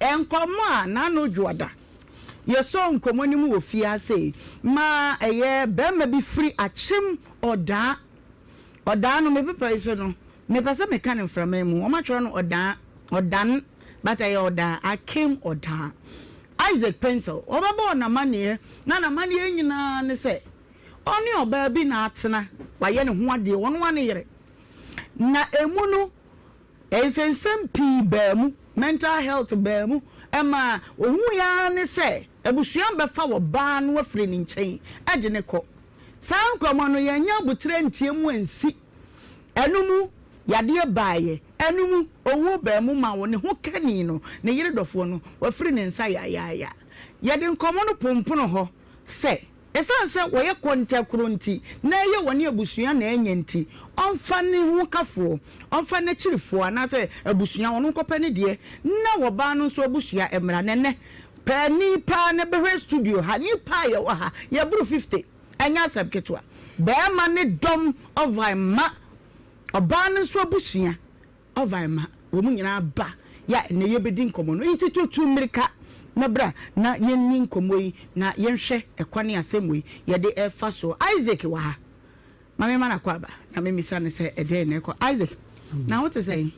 Nkɔmmɔ a n'ano dwoada. Yɛsɔɔ nkɔmmɔ no mu wɔ fie ha sei ma ɛyɛ barima bi firi Akyem Ɔdaa. Ɔdaa no, me pepa yi so no, mepɛ sɛ meka no mframa yi mu. Wɔatwerɛ no Ɔdaa, Ɔdan, but ɛyɛ Ɔdaa, Akem Ɔdaa. Isaac Pencil, wɔbɛbɔɔ no amanneɛ, na n'amanneɛ nyinaa ne sɛ, ɔne ɔbaa bi na atena, wayɛ ne ho adeɛ, ɔno ara ne yere. Na emu no, Nsɛnsɛm pii baa mu, mental health baa mu, ɛma ohui ara ne sɛ abusua bɛfa ɔbaa no afiri ne nkyɛn de no kɔ. Saa nkɔmmɔ no, yɛannya aboterɛ antie mu ansi. Ɛno mu, yadeɛ baeɛ. Ɛno mu, owuo baa mu ma ne ho kani no, ne yere dɔfoɔ no, wafiri ne nsa yayaaya. Yɛde nkɔmmɔ no pompono hɔ sɛ. Esiane sɛ wɔyɛ kɔntɛ koro nti, na ɛyɛ wɔne abusua na anya nti, ɔmfa ne ho kafoɔ, ɔmfa n'akyirifoɔ anaasɛ abusua, ɔno nkɔpɛ ne deɛ, na ɔbaa no nso abusua mmra. Na ɛnnɛ, paani paa na bɛhwɛ studio ha, nnipa a yɛwɔ ha, yɛboro 50, ɛnyɛ asɛm ketewa. Barima ne dɔm ɔvae ma ɔbaa no nso abusua. Ɔvae ma wɔn nyinaa ba yɛ a ɛnnɛ yɛbɛdi nkɔmmɔ no. Nti tutu mmirika na bra na yɛnni nkɔmmɔ yi na yɛnhwɛ ɛkwan a asɛm wei yɛde refa soɔ. Isaac wɔ ha. Ma memma no akwaaba na memmisa no sɛ ɛdeɛn na ɛkɔ. Isaac, na wo te sɛn?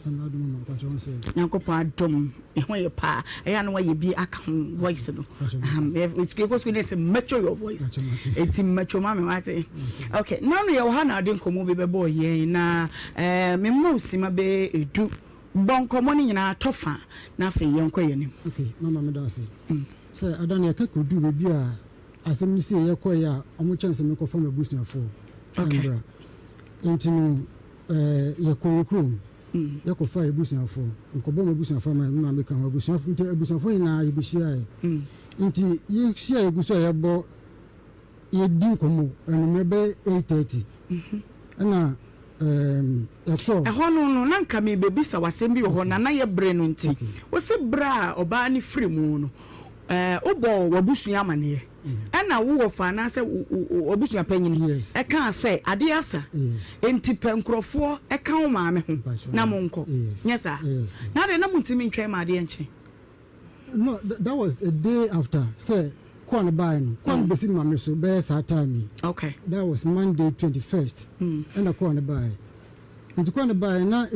Nyankopɔn adom, me ho yɛ paa. Ɛyɛ a na wayɛ bi aka ho voice no. Yɛkɔ sukuu na yɛsɛ mature your voice. Eti mature ma me wate. Okay, na no yɛwɔ ha na ade nkɔmmɔ bi bɛbɔɔ yɛn na eh, me mma osima bɛyɛ edu. Bɔ nkɔmmɔ no nyinaa tɔ fa na afei yɛnkɔ yɛn anim. Okay, mama meda ase. Sɛ ada no yɛka kɔduu baabi a asɛm no sii yɛkɔeɛ a ɔmo kyɛm sɛ menkɔfa m'abusuafoɔ mbra. Nti no eh, yɛkɔ yɛ kurom. Yɛkɔfaa yɛn abusuafoɔ. Mekɔbɔɔ m'abusuafoɔ amanneɛ, me maame ka ho, abusuafoɔ, nti abusuafoɔ nyinaa yɛbɛhyiaeɛ. Nti yɛhyia yɛgu so a yɛbɔ, yɛdi nkɔmmɔ anwummerɛ bɛyɛ 8:30. Ɛna ɛɛm, yɛkɔɔ. Ɛhɔ no no, na nka merebɛbisa wo asɛm bi wɔ hɔ, na na yɛ berɛ no nti. Wose berɛ a ɔbaa no firi mu no, ɛɛ, wobɔɔ w'abusua amanneɛ. Ɛna wo wɔfa anaasɛ w'abusua panyin kaa sɛ adeɛ asa enti pɛ nkurɔfoɔ ka wo maame ho na monkɔ. Nyɛ saa? Na adɛn na montumi ntwɛn ma adeɛ nkye? No, that was a day after sɛ call no baeɛ no. Call no bɛsi maame so bɛyɛ saa time yi. Okay. That was Monday 21st. Ɛna call no baeɛ. Nti call no baeɛ na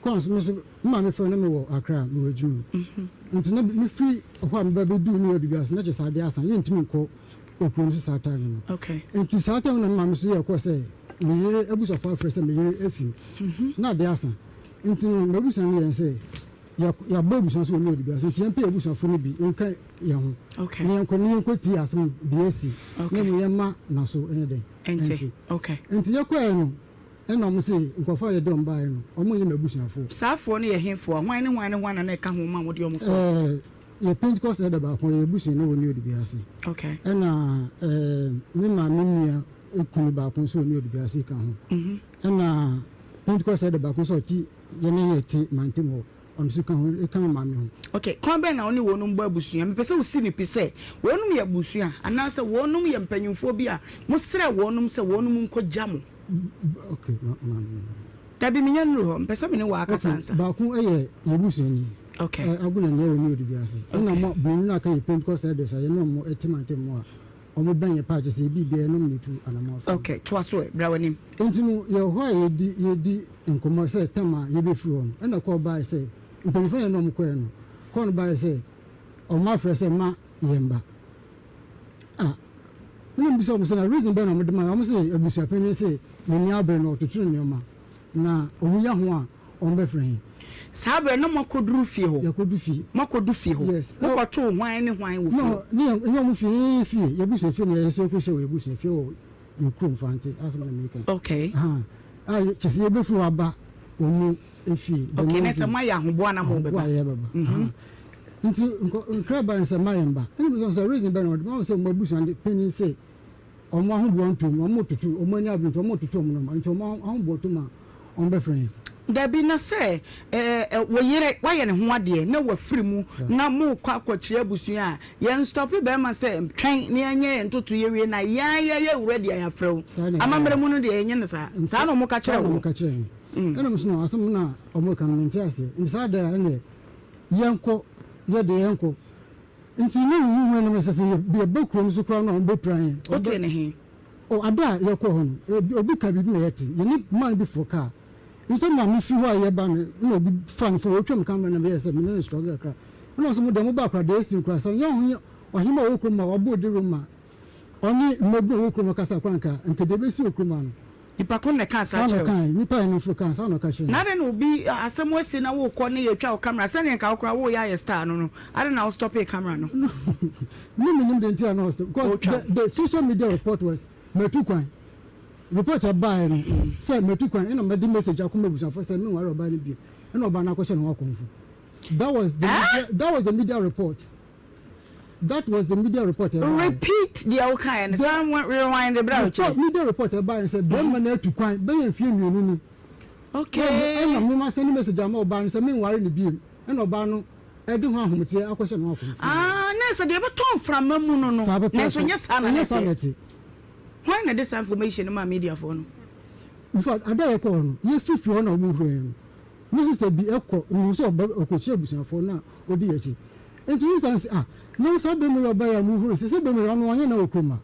call no so Me maame frɛ na mewɔ Accra, mewɔ adwuma mu. Nti na mefiri hɔ a meba bɛduu New York ase na kyerɛ sɛ adeɛ asa, yɛntumi nkɔ ekuro no so saa time no. Okay. Nti saa time na me maame so yɛ kɔ sɛ me yere abusuafoɔ afrɛ sɛ me yere afi mu. Mhm. Na adeɛ asa. Nti no m'abusua no yɛn sɛ yɛabɔ abusua so wɔ New York ase nti yɛmpɛ yɛn abusuafoɔ no bi nka yɛn ho. Okay. Na yɛnkɔ na yɛnkɔ tie asɛm deɛ asi. Okay. Na mmom yɛmma n'aso ɛnyɛ dɛn. Ɛnte. Okay. Nti yɛkɔɛ no Ɛna wɔn se, Nkurɔfoɔ a yɛde wɔn baeɛ no, wɔn nyɛ m'abusuafoɔ. Saa foɔ no yɛ hefoɔ? Hwan ne hwan ne hwan na na ɛka ho ma wɔde wɔn kɔɔ? Ɛɛ, yɛ Pentecost elder baako, ɔyɛ abusuani wɔ New Edubiase. Okay. Ɛna ɛɛ, me maame nua kunu baako nso wɔ New Edubiase ka ho. Ɛna Pentecost elder baako nso a ɔte yɛne yɛ te mantam hɔ. Ɔno nso ka ho, ɛka me maame ho. Ok, kwan bɛn na wo ne wɔnom bɔ abusua? Mepɛ sɛ wosi no pi sɛ wɔnom yɛ abusua anaasɛ wɔnom yɛ mpanyimfoɔ bi a mosrɛ wɔnom sɛ wɔnom nkɔgya mo. Ok, ma, ma, ma. Dabi, menya nnuru hɔ. Mepɛ sɛ me ne wo akasa Ok, ansa. baako yɛ yɛn busuani. Ok. Ɛ, Agona nua wɔ New Odubia ase. Ok. Ɛna mo, mmienu no a aka yɛ Pentecost elders a yɛne wɔn te mantam mu a wɔbɛn yɛn paa, kyerɛ sɛ yɛ biribiara yɛne wɔn na ɛtu anamɔn afa. Ok, toa so ɛ, bra w'anim. Enti no, yɛwɔ hɔ a yɛredi yɛredi nkɔmmɔ sɛ tam a yɛbɛfiri hɔ no, ɛnna kɔɔ baeɛ sɛ, mpanimfoɔ no a yɛne wɔn kɔeɛ no, kɔɔ no baeɛ sɛ wɔafrɛ sɛ mma yɛmma. Ah, ɛnna mebisa wɔn sɛ, na reason bɛn na wɔde maeɛ? Wɔse abusuapanin se n'ani abere na ɔtoto nneɛma, na wɔya ho a wɔbɛfrɛ yɛn. Saa berɛ no na moakɔduru fie hɔ? Yɛakɔdu fie. Moakɔdu fie hɔ? Yes. Mokɔtoo hwan ne hwan wɔ fie hɔ? No, ne yɛn, ɛnyɛ wɔn fie, yɛn fie, yɛn abusua fie na yɛn nso yɛkɔhyia wɔ yɛn abusua fie wɔ yɛn kurom Fante asɛm na meka yi. Okay. Ahaa. A kyerɛ sɛ yɛbɛfiri hɔ aba wɔn mu efie. The Okay, na next sɛ day. moayɛ ahoboa na mobɛba. Ahoboa a yɛbɛba. Ahaa. Nti nkɔ nkra bae sɛ mma yɛn ba. Ɛna bisa sɛ reason bɛn na wɔde ma sɛ wɔn abusua no panyin se wɔn ahoboa ntom wɔn retoto wɔn ani abere nti wɔn retoto wɔn nneɛma nti wɔn ahoboa tom a wɔn bɛfrɛ yɛn. Dabi, na sɛ ɛɛ wo yere wayɛ ne ho adeɛ na wafiri mu na morekɔ akɔkyerɛ abusua a, yɛn stɔpe bɛrima sɛ twɛn na yɛnyɛ yɛn ntotoeɛ wie na yɛn yɛyɛ ready a yɛafrɛ wo. Saa na ɛyɛ. Amammerɛ mu no deɛ yɛnyɛ no saa. Saa na wɔka Saa kyerɛ na wo. wɔka kyerɛ yɛn. Ɛna mo so no asɛm no a wɔka no mente aseɛ. Nti saa da a ɛneɛ yɛnkɔ. Yɛ deɛ yɛnkɔ. Nti ne huhu no sɛ sɛ yɛba kurom so koraa no a wɔbɛpira yɛn. Wotee ne he? O, ada a yɛkɔɔ hɔ no, obi ka biribi ma yɛte. Yɛne man bi foro kaa. Nso na mefi hɔ a yɛba no, na obi fa no fon, ɔretwa me camera na meyɛɛ sɛ me ne no struggle kakra. Ɛna ɔse mo deɛ mobaa koraa deɛ asi koraa, sɛ nyɛ ɔhene a ɔwɔ kurom a wabɔ dawuro ma ɔne mmabunu a wɔwɔ kurom kasa koraa anka anka deɛ ɛbɛsi wɔ kurom ha no. Nipa ko na ɛkaa saa Saa na kyerɛɛ wo? ɔkae, nipa a yɛne no foro kaa no, saa na ɔka kyerɛɛ Na me. adɛn na obi asɛm asi na worekɔ na yɛretwa wo camera sɛdeɛ nka wo koraa woreyɛ ayɛ star no no, adɛn na wo stopee camera no? No, me mennim deɛ nti a na ɔstop, because Ɔretwa the, wo. the social media report was matu kwan. Report a ɛbaeɛ no sɛ matu kwan ɛna mede message akɔma abusuafoɔ sɛ menware ɔbaa no bio, ɛna ɔbaa no akɔhyɛ ne ho akɔmfo. That was the Eh? media, that was the media report. That was the media report ɛbaeɛ. Repeat deɛ wokaeɛ no, san rewind berɛ a wokyerɛ. Media report ɛbaeɛ sɛ bɛrima no atu kwan bɛyɛ mfeɛ mmienu ni. Okay. Ɛna me ma send message ama ɔbaa no sɛ menware no biem. Ɛna ɔbaa no ɛde ho ahometeɛ akɔhyɛ ne ho akɔmfo. Ah, na sɛ deɛ ɛbɛtɔ mframa mu no no, nanso nyɛ saa na ɛteɛ. Hwan na ɛde saa information no maa mediafoɔ no? In fact, ada a yɛkɔɔ hɔ no, yɛfiri fie hɔ na wɔn huro yɛn no. Me sister bi kɔ, mehu sɛ ɔba ɔkɔkyia abusuafoɔ no a ɔdi yɛn akyi. Nti me sister no se, ah, na wo saa bɛrima yi a ɔbaeɛ a mohuro sɛ sɛ bɛrima yi ɔno ɔnyɛ na wɔ kurom ha.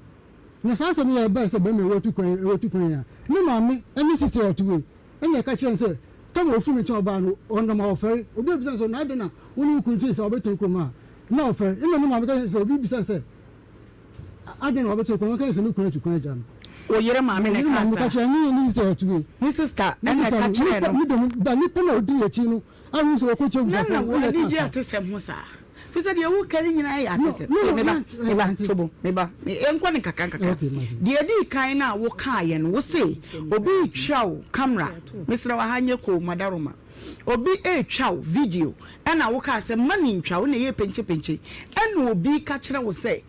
Na saa asɛm yi a ɛbaeɛ sɛ bɛrima yi watu kwan watu kwan yi a, ne maame ne sister yi a ɔte hɔ yi ɛna ɛka kyerɛɛ no sɛ tam a ɔfiri me nkyɛn ɔbaa no ɔnam a ɔfɛre. Obi abisa no sɛ na adɛn na wo ne wo kunu kyini sɛ ɔbɛtena kurom ha a na ɔfɛre. Ɛna ne maame ka kyerɛɛ no sɛ obi bisa no sɛ Adɛn na wabɛto kwan? Ɔka sɛ ne kunu atu kwan agya no. Wo yere maame na ɛkaa saa? Ka kyerɛ ne ne sister ɔtue. Ne sister ɛna ɛka kyerɛɛ no. Ne dɔm da nipa na odi akyi no a wohu sɛ wɔkɔ kyɛ Na abusuafo na no wo ɛna ani ɛkaa gye saa. atesɛm ho saa? Fi sɛ deɛ woka no nyinaa yɛ No, atesɛm. no, Tie no, me ba, na me ba, auntie. Tobo, me ba, yɛnkɔ no nkakra nkakra. Okay, masi. Deɛ ɛdii kan no a wokaeɛ no, wo se obi retwa wo camera, mesrɛ wo aha nyɛ koom, Madaroma. Obi retwa wo video ɛna wokaa sɛ mma no ntwa wo na ɛyɛ penkyepenkye ɛna obi ka kyerɛ wo sɛ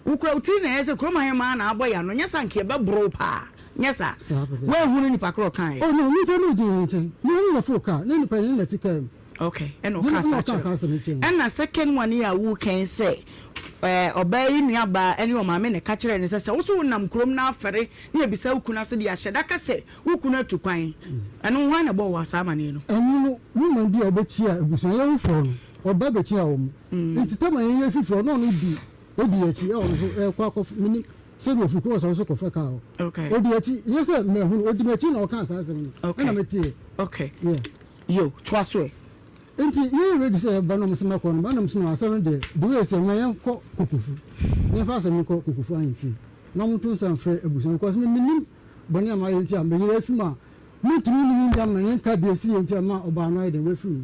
wokura wo tiri na ɛyɛ sɛ kurom ahemaa na abɔ yɛ ano nyɛ saa nka yɛbɛboro wo paa nyɛ saa Saa pɛpɛɛpɛ. woanhunu nipa korɔ ɔkaeɛ. Oh no, nipa no gyina yɛn nkyɛn. Me ne no foro kaa, na nipa yɛne no te kaa mu. Okay, ɛna Yɛne ɔkaa ɛna saa ɔkaa kyerɛ saa wo. asɛm no kyerɛ me. Ɛna second one yi a woka yi sɛ ɛɛ ɔbaa yi nua baa ɛne ɔmaame na ɛka kyerɛɛ no sɛ sɛ wo so wonam kurom na afɛre na yɛbisa wo kunu ase deɛ ahyɛ da ka sɛ Wo kunu atu kwan. Ɛno hwan na ɛbɔɔ wo saa amaneɛ no? Ɛno no, woman bi a ɔbɛkyia abusua, yɛn foforɔ no, ɔba bɛkyia wɔn. Nti tam a yɛn yɛfi fie hɔ, na ɔno di ɔdi yɛn akyi, a ɔno nso ɛrekɔ akɔf, menim sɛdeɛ ɔfiri kurom hɔ sɛ ɔno nso kɔfa kaa hɔ. Okay. Ɔdi akyi, nyɛ sɛ mahu no, ɔdi m'akyi na ɔkaa saa asɛm no, Okay. ɛna meteeɛ. Okay. Yeah. Yo, toa so ɛ. Nti yɛyɛ ready sɛ yɛba na ɔmo sɛ mɛkɔ no, ɛna ɔmo sɛ no asɛm no deɛ, the way ɛsɛ no, ma yɛnkɔ Kokofu, na yɛmfa asɛm no nkɔ Kokofu ahemfie, na ɔmo nto nsa mfrɛ abusua no, because me menim bɔne a mayɛ nti a meyere afi mu a mentumi ne me nua ma yɛnka deɛ ɛsiiɛ nti a ma ɔbaa no ayɛ dɛn wafiri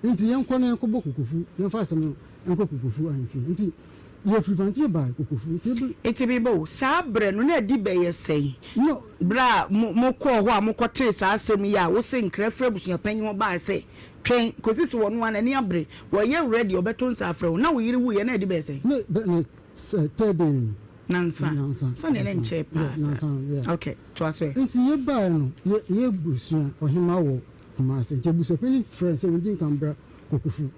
mu nti yɛnkɔ na yɛnkɔbɔ kokofu yɛmfa asɛm no nkɔ kokofu ahemfie nti yɛfiri Fantie baa kokofu nti ebere Nti meba o, saa berɛ no na adi bɛyɛ sɛn? No. Berɛ a mo mokɔɔ hɔ a mokɔtee saa asɛm yi a wose nkra firi abusuapanyin hɔ baa sɛ twɛn kɔsi sɛ ɔno ara n'ani abere, wayɛ ready ɔbɛto nsa afrɛ wo, na wo yere wuiɛ na adi bɛyɛ sɛn? Ne bɛ ne sɛ third day no. Nansa. Nansa. Sɛdeɛ na nkyɛɛ paa saa. Nansa, yeah. Okay, toa so ɛ. Nti yɛbaeɛ no, yɛ yɛ abusua, ɔhemaa wɔ Kumasi. Nti abusuapanin frɛɛ no sɛ ɔndi nka mbra Kokofu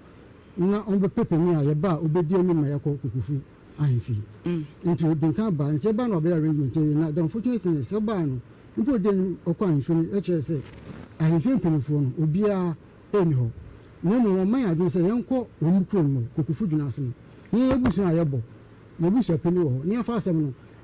na ɔmbɛpɛ panin a yɛba a ɔbɛdi anim ma yɛakɔ Kokofu ahemfie. Nti ɔdi nka baa, nti yɛbaeɛ na wabɛyɛ arrangement awie. Na the unfortunate thing is, ɔbaeɛ no, mpo ɔdi anim ɔkɔ ahemfie no, ɛkyerɛ sɛ ahemfie mpanimfoɔ no, obiara nni hɔ. Na mmom wɔma yɛn adwene sɛ yɛnkɔ wɔn kurom no, Kokofu Dwena ase no, na yɛn abusua a yɛbɔ, N'abusuapanyin wɔ hɔ, na yɛmfa asɛm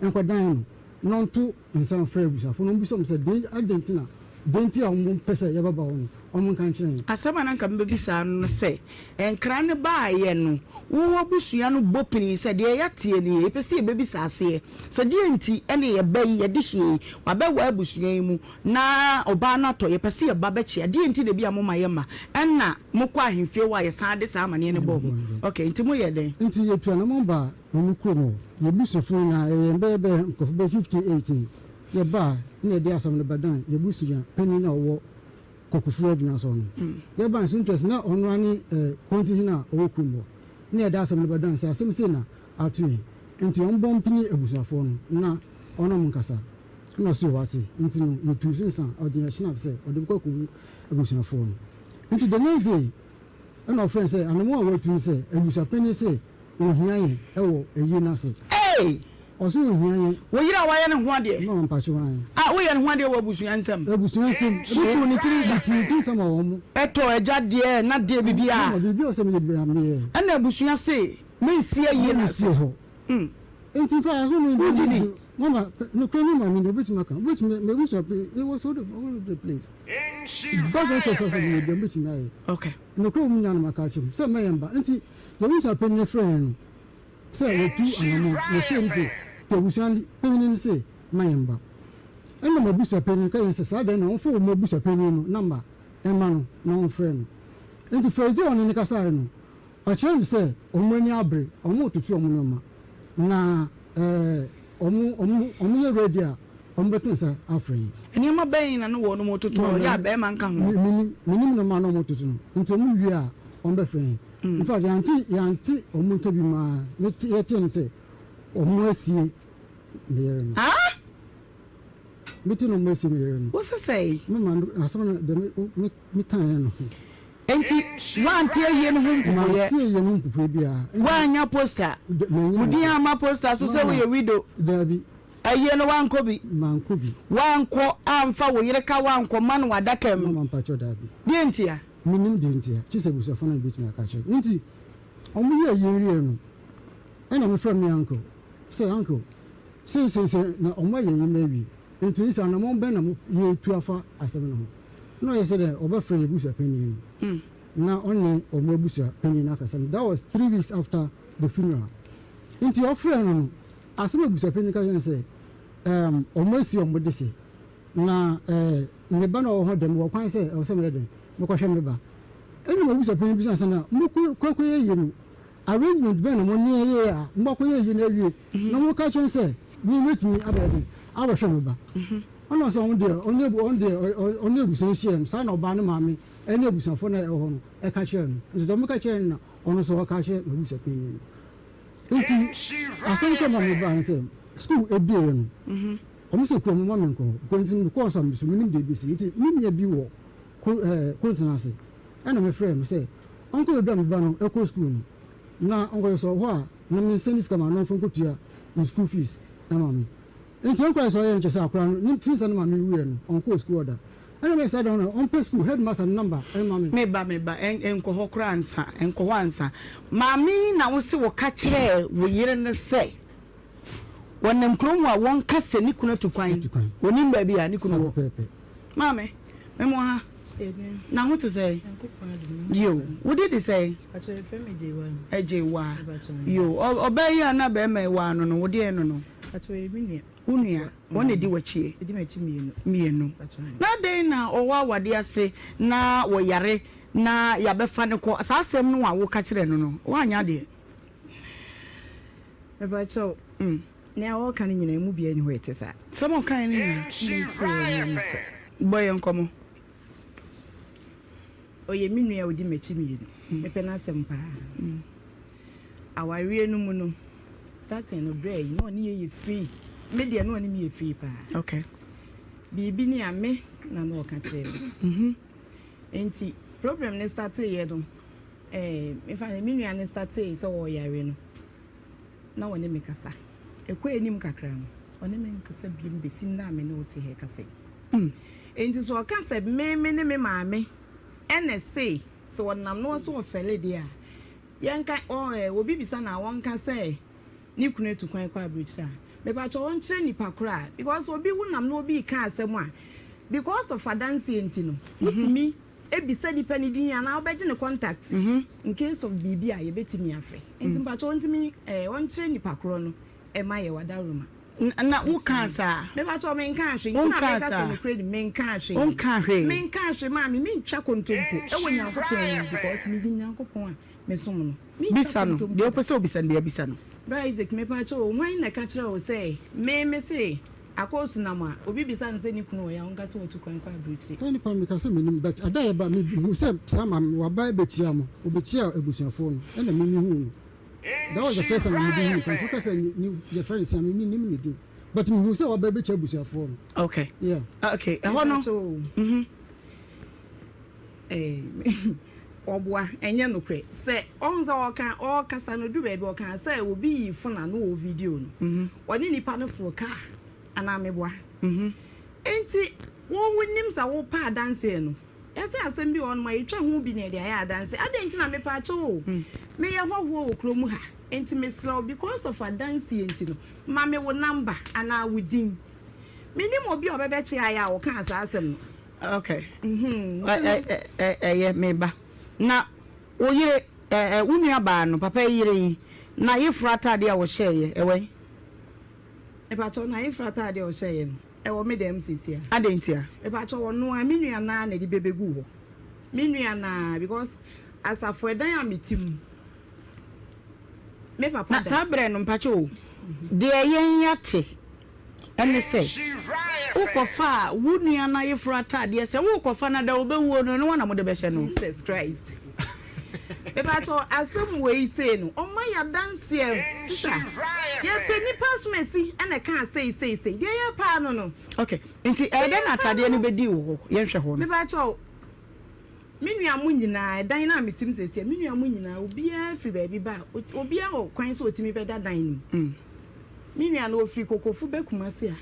no nkɔdan no, na ɔnto nsa mfrɛ abusuafo no, na ommisa wɔn sɛ, Dɛn, adɛn nti na, dɛn nti a wɔmpɛ sɛ yɛbɛba hɔ no, wɔnka nkyerɛ yɛn. Asɛm a na anka mebɛbisa no ne sɛ, Nkra no baeɛ no, wo abusua no bɔ pini sɛ, Deɛ yɛateɛ nie, yɛpɛ sɛ yɛbɛbisa aseɛ sɛ deɛn nti na yɛba yi, yɛde hyeɛ yi, wabɛwaa abusua yi mu, na ɔbaa no atɔ, yɛpɛ sɛ yɛba bɛkyea, deɛn nti na ebia momma yɛmma? Ɛnna mokɔɔ ahemfie hɔ a yɛsan de saa amanneɛ no bɔɔ mo. Ok, nti moyɛɛ dɛn? Nti yɛtu anamɔn baa wɔn kurom hɔ. Yɛn abusuafoɔ nyinaa, yɛyɛ yɛn bɛyɛ bɛyɛ nkurɔfoɔ bɛyɛ 15, 18. Yɛbaa, ɛnna yɛde asɛm no bɛdan yɛn abusua panin a ɔwɔ Kokofu Adwuma so no. Yɛbaa nso interest na ɔno ara ne eh, Kɔntihene a ɔwɔ kurom hɔ. Ɛnna yɛde asɛm no bɛdan sɛ asɛm sei na ato yɛn. Nti ɔmbɔ mpini abusuafoɔ no na ɔne wɔn nkasa. Ɛna ɔse wate, nti no yɛtuu so nsa, ɔde yɛn schnapp sɛ ɔde bɛkɔ akɔhu abusuafoɔ no. Nti the next day ɛna ɔfrɛ sɛ anamɔ a watu no sɛ abusuapanin se ɔhia yɛn ɛwɔ ayie no ase. Ei! Ɔse ohia yɛn. Wo yere a wayɛ ne ho adeɛ. Mama mpakyɛw ae. A woyɛ ne ho adeɛ wɔ abusua nsam. Abusua nsam. Wotuu ne tiri nsa. Metuu ne tiri nsa ma wɔn. Ɛtɔ agya deɛ ɛna deɛ biribiara. Mama biribiara ɔsɛ meyɛ biara meyɛɛ. Ɛna abusua se mensi ayie no ase. Mensi hɔ. Nti nfa aso me. Wogye di. Mama nokorɛ ne maame deɛ obetumi aka obetumi mebusua it was all over the place. Background check sɛ meyɛ biara obetumi ayɛ. Okay. Nokorɛ wɔ mu nyinaa na maka akyerɛ mu sɛ mɛyɛ mba nti yɛbusua panyin frɛ yɛn no. Sɛ wɔtu anammɔn, wɔsee no se, Te abusua panyin no se, Ma yɛmma. Ɛnna m'abusuapanyin ka yɛn sɛ saa da no na wɔmfa wɔn abusuapanyin no namba mma no na ɔmfrɛ no. Enti first day a ɔne no kasae no, ɔkyerɛɛ no sɛ wɔn ani abere, wɔretoto wɔn nneɛma, na ɛɛ wɔn wɔn wɔyɛ ready a wɔbɛto nsa afrɛ yɛn. Nneɛma bɛn na na wɔnom retoto a ɔyɛ a barima nka ho? Mennim, mennim nneɛma a na wɔretoto no. Nti wɔwie a wɔbɛfrɛ yɛn. In fact, yɛante yɛante wɔn nka bi maa yɛte yɛtee no sɛ wɔn asie me yere no. Ah! Mete na wɔn asie me yere no. Wo se sɛe? Me ma no asɛm no deɛ me me me kaeɛ no ho. Enti woante ayie no ho mpopoeɛ? Mante ayie no ho mpopoeɛ biara. Woannya poster? Mannya. Wo din amma poster so sɛ woyɛ widow? Daabi. Ayie no woankɔ bi? Mankɔ bi. Woankɔ amfa wo yere ka woankɔma no wɔ adaka mu? Mama mpakyɛw daabi. Deɛ ntia? Mennim deɛ nti a, kye sɛ abusuafoɔ no na bɛtumi aka akyerɛ me. Nti wɔyɛɛ ayie wieɛ no, ɛna mefrɛɛ me uncle sɛ, Uncle, sei sei sei na wɔayɛ ayie no awie, nti ne sɛ anammɔn bɛn na yɛretu afa asɛm no ho? Na ɔyɛ sɛ dɛ ɔbɛfrɛ yɛn abusua panin no na ɔne wɔn abusua panin no akasa. That was 3 weeks after the funeral. Nti ɔfrɛɛ no no, asɛm a abusua panin no ka kyerɛɛ no sɛ, um, wɔasi wɔn dehye. Na eh, me ba no a ɔwɔ hɔ dɛ, mewɔ kwan sɛ ɛwɔ sɛ meyɛ dɛn? Mekɔhwɛ me ba. Ɛnna m'abusuapanyin bisaa sɛ, Na mokɔ kɔyɛ eyi no, arrangement bɛn na mo ne yɛn yɛe a moakɔyɛ eyi no awie na moka kyerɛ sɛ me metumi abɛyɛ dɛn abɛhwɛ me ba? Ɛnna ɔsɛ ɔno deɛ, ɔne ɔno deɛ ɔne abusua no hyiaam. Saa na ɔbaa no maame ne abusuafoɔ no a ɛwɔ hɔ no ka kyerɛɛ no. Nti sɛ wɔka kyerɛɛ no na ɔno nso ɔka kyerɛ m'abusuapanyin no. Nti asɛm kɔ ma me baa no sɛ sukuu ebieɛ no, Ɔmo se kurom mma menkɔ hɔ because nti mekɔɔ nso a meso menim deɛ ɛbɛsi nti me nua bi wɔ ko ɛɛ Kontena ase ɛna me frɛɛ no sɛ ɔnkɔ baabi a me ba no ɛkɔ school no na ɔnkɔhwɛ sɛ ɔwɔ hɔ a na me nsɛnde sika ma no na ɔmfa nkɔtua ne school fees ɛma me nti ɔnkɔɛ sɛ ɔyɛ nkyɛ sɛ akora no ne firi sɛ ne maame wuiɛ no ɔnkɔɔ school hɔ da ɛna meyɛ saa da no ɔmpɛ school headmaster no number ɛma me. Me ba me ba ɛnkɔ hɔ koraa ansa ɛnkɔ hɔ ansa maame yi na wo se wo ka kyerɛɛ wo yere no sɛ. Wɔnam kurom hɔ a, wɔnka sɛ ne kunu atu kwan. Wɔnim baabi a ne kunu wɔ. Maame, mema wo ha. Na ho te sɛn? Yo, wo din de sɛn? Agyewa. Yo, ɔbaa yi a na bɛrima yi waa no no, wo deɛ no no? Wo nua. Wɔn na ɛdi w'akyi? Mmienu. Na adɛn na ɔwɔ awadeɛ ase na wɔyare na yɛabɛfa no kɔ? Saa asɛm no a woka kyerɛ no no, woanyɛ adeɛ. Mepakyɛw, nea wɔreka no nyinaa, emu biara nni hɔ a ɛte saa. Nsɛm a ɔkae no nyinaa. Bɔ yɛn nkɔmmɔ. Ɔyɛ me nua a odi m'akyi mmienu. Mepɛ n'asɛm paa. Awareɛ no mu no, starting no, berɛ yi, na ɔne yɛ yɛ free. Me deɛ, na ɔne me yɛ free paa. Okay. Biribi ni a, me na na ɔka kyerɛ me. Nti, problem no starteeɛ no, Eh, mefa no, me nua no startee sɛ ɔreyare no, na ɔne me kasa. Ɛkɔɔ anim kakra no, ɔne me nkasa biom bɛsi nnɛ a me ne wo te ha rekasa yi. Mm. Enti sɛ ɔka sɛ me, me ne me maame ɛna ɛse sɛ ɔnam na ɔsɛ ɔfɛle deɛ a, yɛnka, ɔ, eh, obi bisa no a, ɔnka sɛ ne kunu atu kwan kɔ aburokyire a, mepakyɛ ɔnkyerɛ nipa korɔ a, because obi wonam na obi reka asɛm a, because of adanseɛ nti no, wotumi bisa nipa no din anaa wobɛgye ne contact in case of biribi a yɛbɛtumi afrɛ. Nti mpakyɛ ɔntumi eh, ɔnkyerɛ nipa korɔ no ɛma yɛ wadaworoma. Na wo kaa saa? Mepakyɛ menkaa hwee. Nti na meka sɛ nokorɛ ni menkaa hwee. Wonkaa hwee? Menkaa hwee maame, mentwa kontompo ɛwɔ Nyankopɔn anim because menim Nyankopɔn a mesom no. Mentwa Bisa no, kontompo deɛ wopɛ sɛ wobisa no biara bisa no. Bra Isaac mepakyɛ o, hwan na ɛka kyerɛɛ wo sɛ me mese Akɔɔsu nam a, obi bisa no sɛ ne kunu wɔ he a, ɔnka sɛ watu kwan kɔ aburokyire. Saa nipa no meka sɛ menim but ada a yɛba me hu sɛ saa maame no waba bɛkyia mo ɔbɛkyia abusuafoɔ no ɛna me me huu no that was the first time a mede huu no nti woka sɛ ne yɛfrɛ no sɛn a me mennim ne din but me hu sɛ waba bɛkyia abusuafoɔ no. Okay. Yeah. Okay, ɛhɔ no. Eh, Ɔboa, ɛnyɛ nokorɛ. Sɛ ɔhu sɛ ɔka ɔɔkasa no ɔduru baabi ɔkaa sɛ obi yii phone a na ɔwɔ video no ɔne nipa no foro car anaa meboa? Enti wo wonim sɛ wopɛ adanseɛ no yɛse asɛm bi wɔ hɔnom a yɛtwa ho bi na yɛde ayɛ adanseɛ adɛn nti na mepaakyɛw o meyɛ hɔhoɔ wɔ kurom ha enti mesrɛ wo because of adanseɛ nti no ma me wo number anaa wo din menim obi a ɔbɛbɛkye ayɛ a ɔkaa saa asɛm no. Ok ɛyɛ me ba. Na wo yere ɛ wo nua baa no papa yi yere yi n'ayeforo ataadeɛ a ɔhyɛeɛ ɛwɔ he? Mepakyɛw n'ayeforo ataadeɛ a ɔhyɛeɛ no ɛwɔ me dan mu seesei a. Adɛn ntia? Mepakyɛw ɔno ara me nua no ara na ɛde bɛbɛguu hɔ me nua no ara because asafo ɛdan a mete mu. Me papa Na da. saa berɛ no, mpakyɛ o, deɛ yɛn yɛate ne sɛ, wokɔfaa wo nua no ayeforɔ ataadeɛ, sɛ worekɔfa no da ɔbɛwuo no, ɛno ara na mode bɛhyɛ no. Jesus Christ. Mepakyɛw asɛm wei sei no ɔma yɛ adanseɛ sister yɛpɛ nipa asomasi ɛna ɛkaa sei sei sei deɛ yɛ paa no no. Ok, nti ɛyɛ dɛn na ataadeɛ no bɛdii wo hɔ? Yɛnhwɛ hɔ no. Mepakyɛw Me nua mo nyinaa, ɛdan no a mete mu seesei, me nua mo nyinaa, obiara firi baabi ba a, obiara wɔ kwan sɛ ɔtumi bɛda dan no mu. Me nua no, ɔfiri Kokofu ba Kumasi a,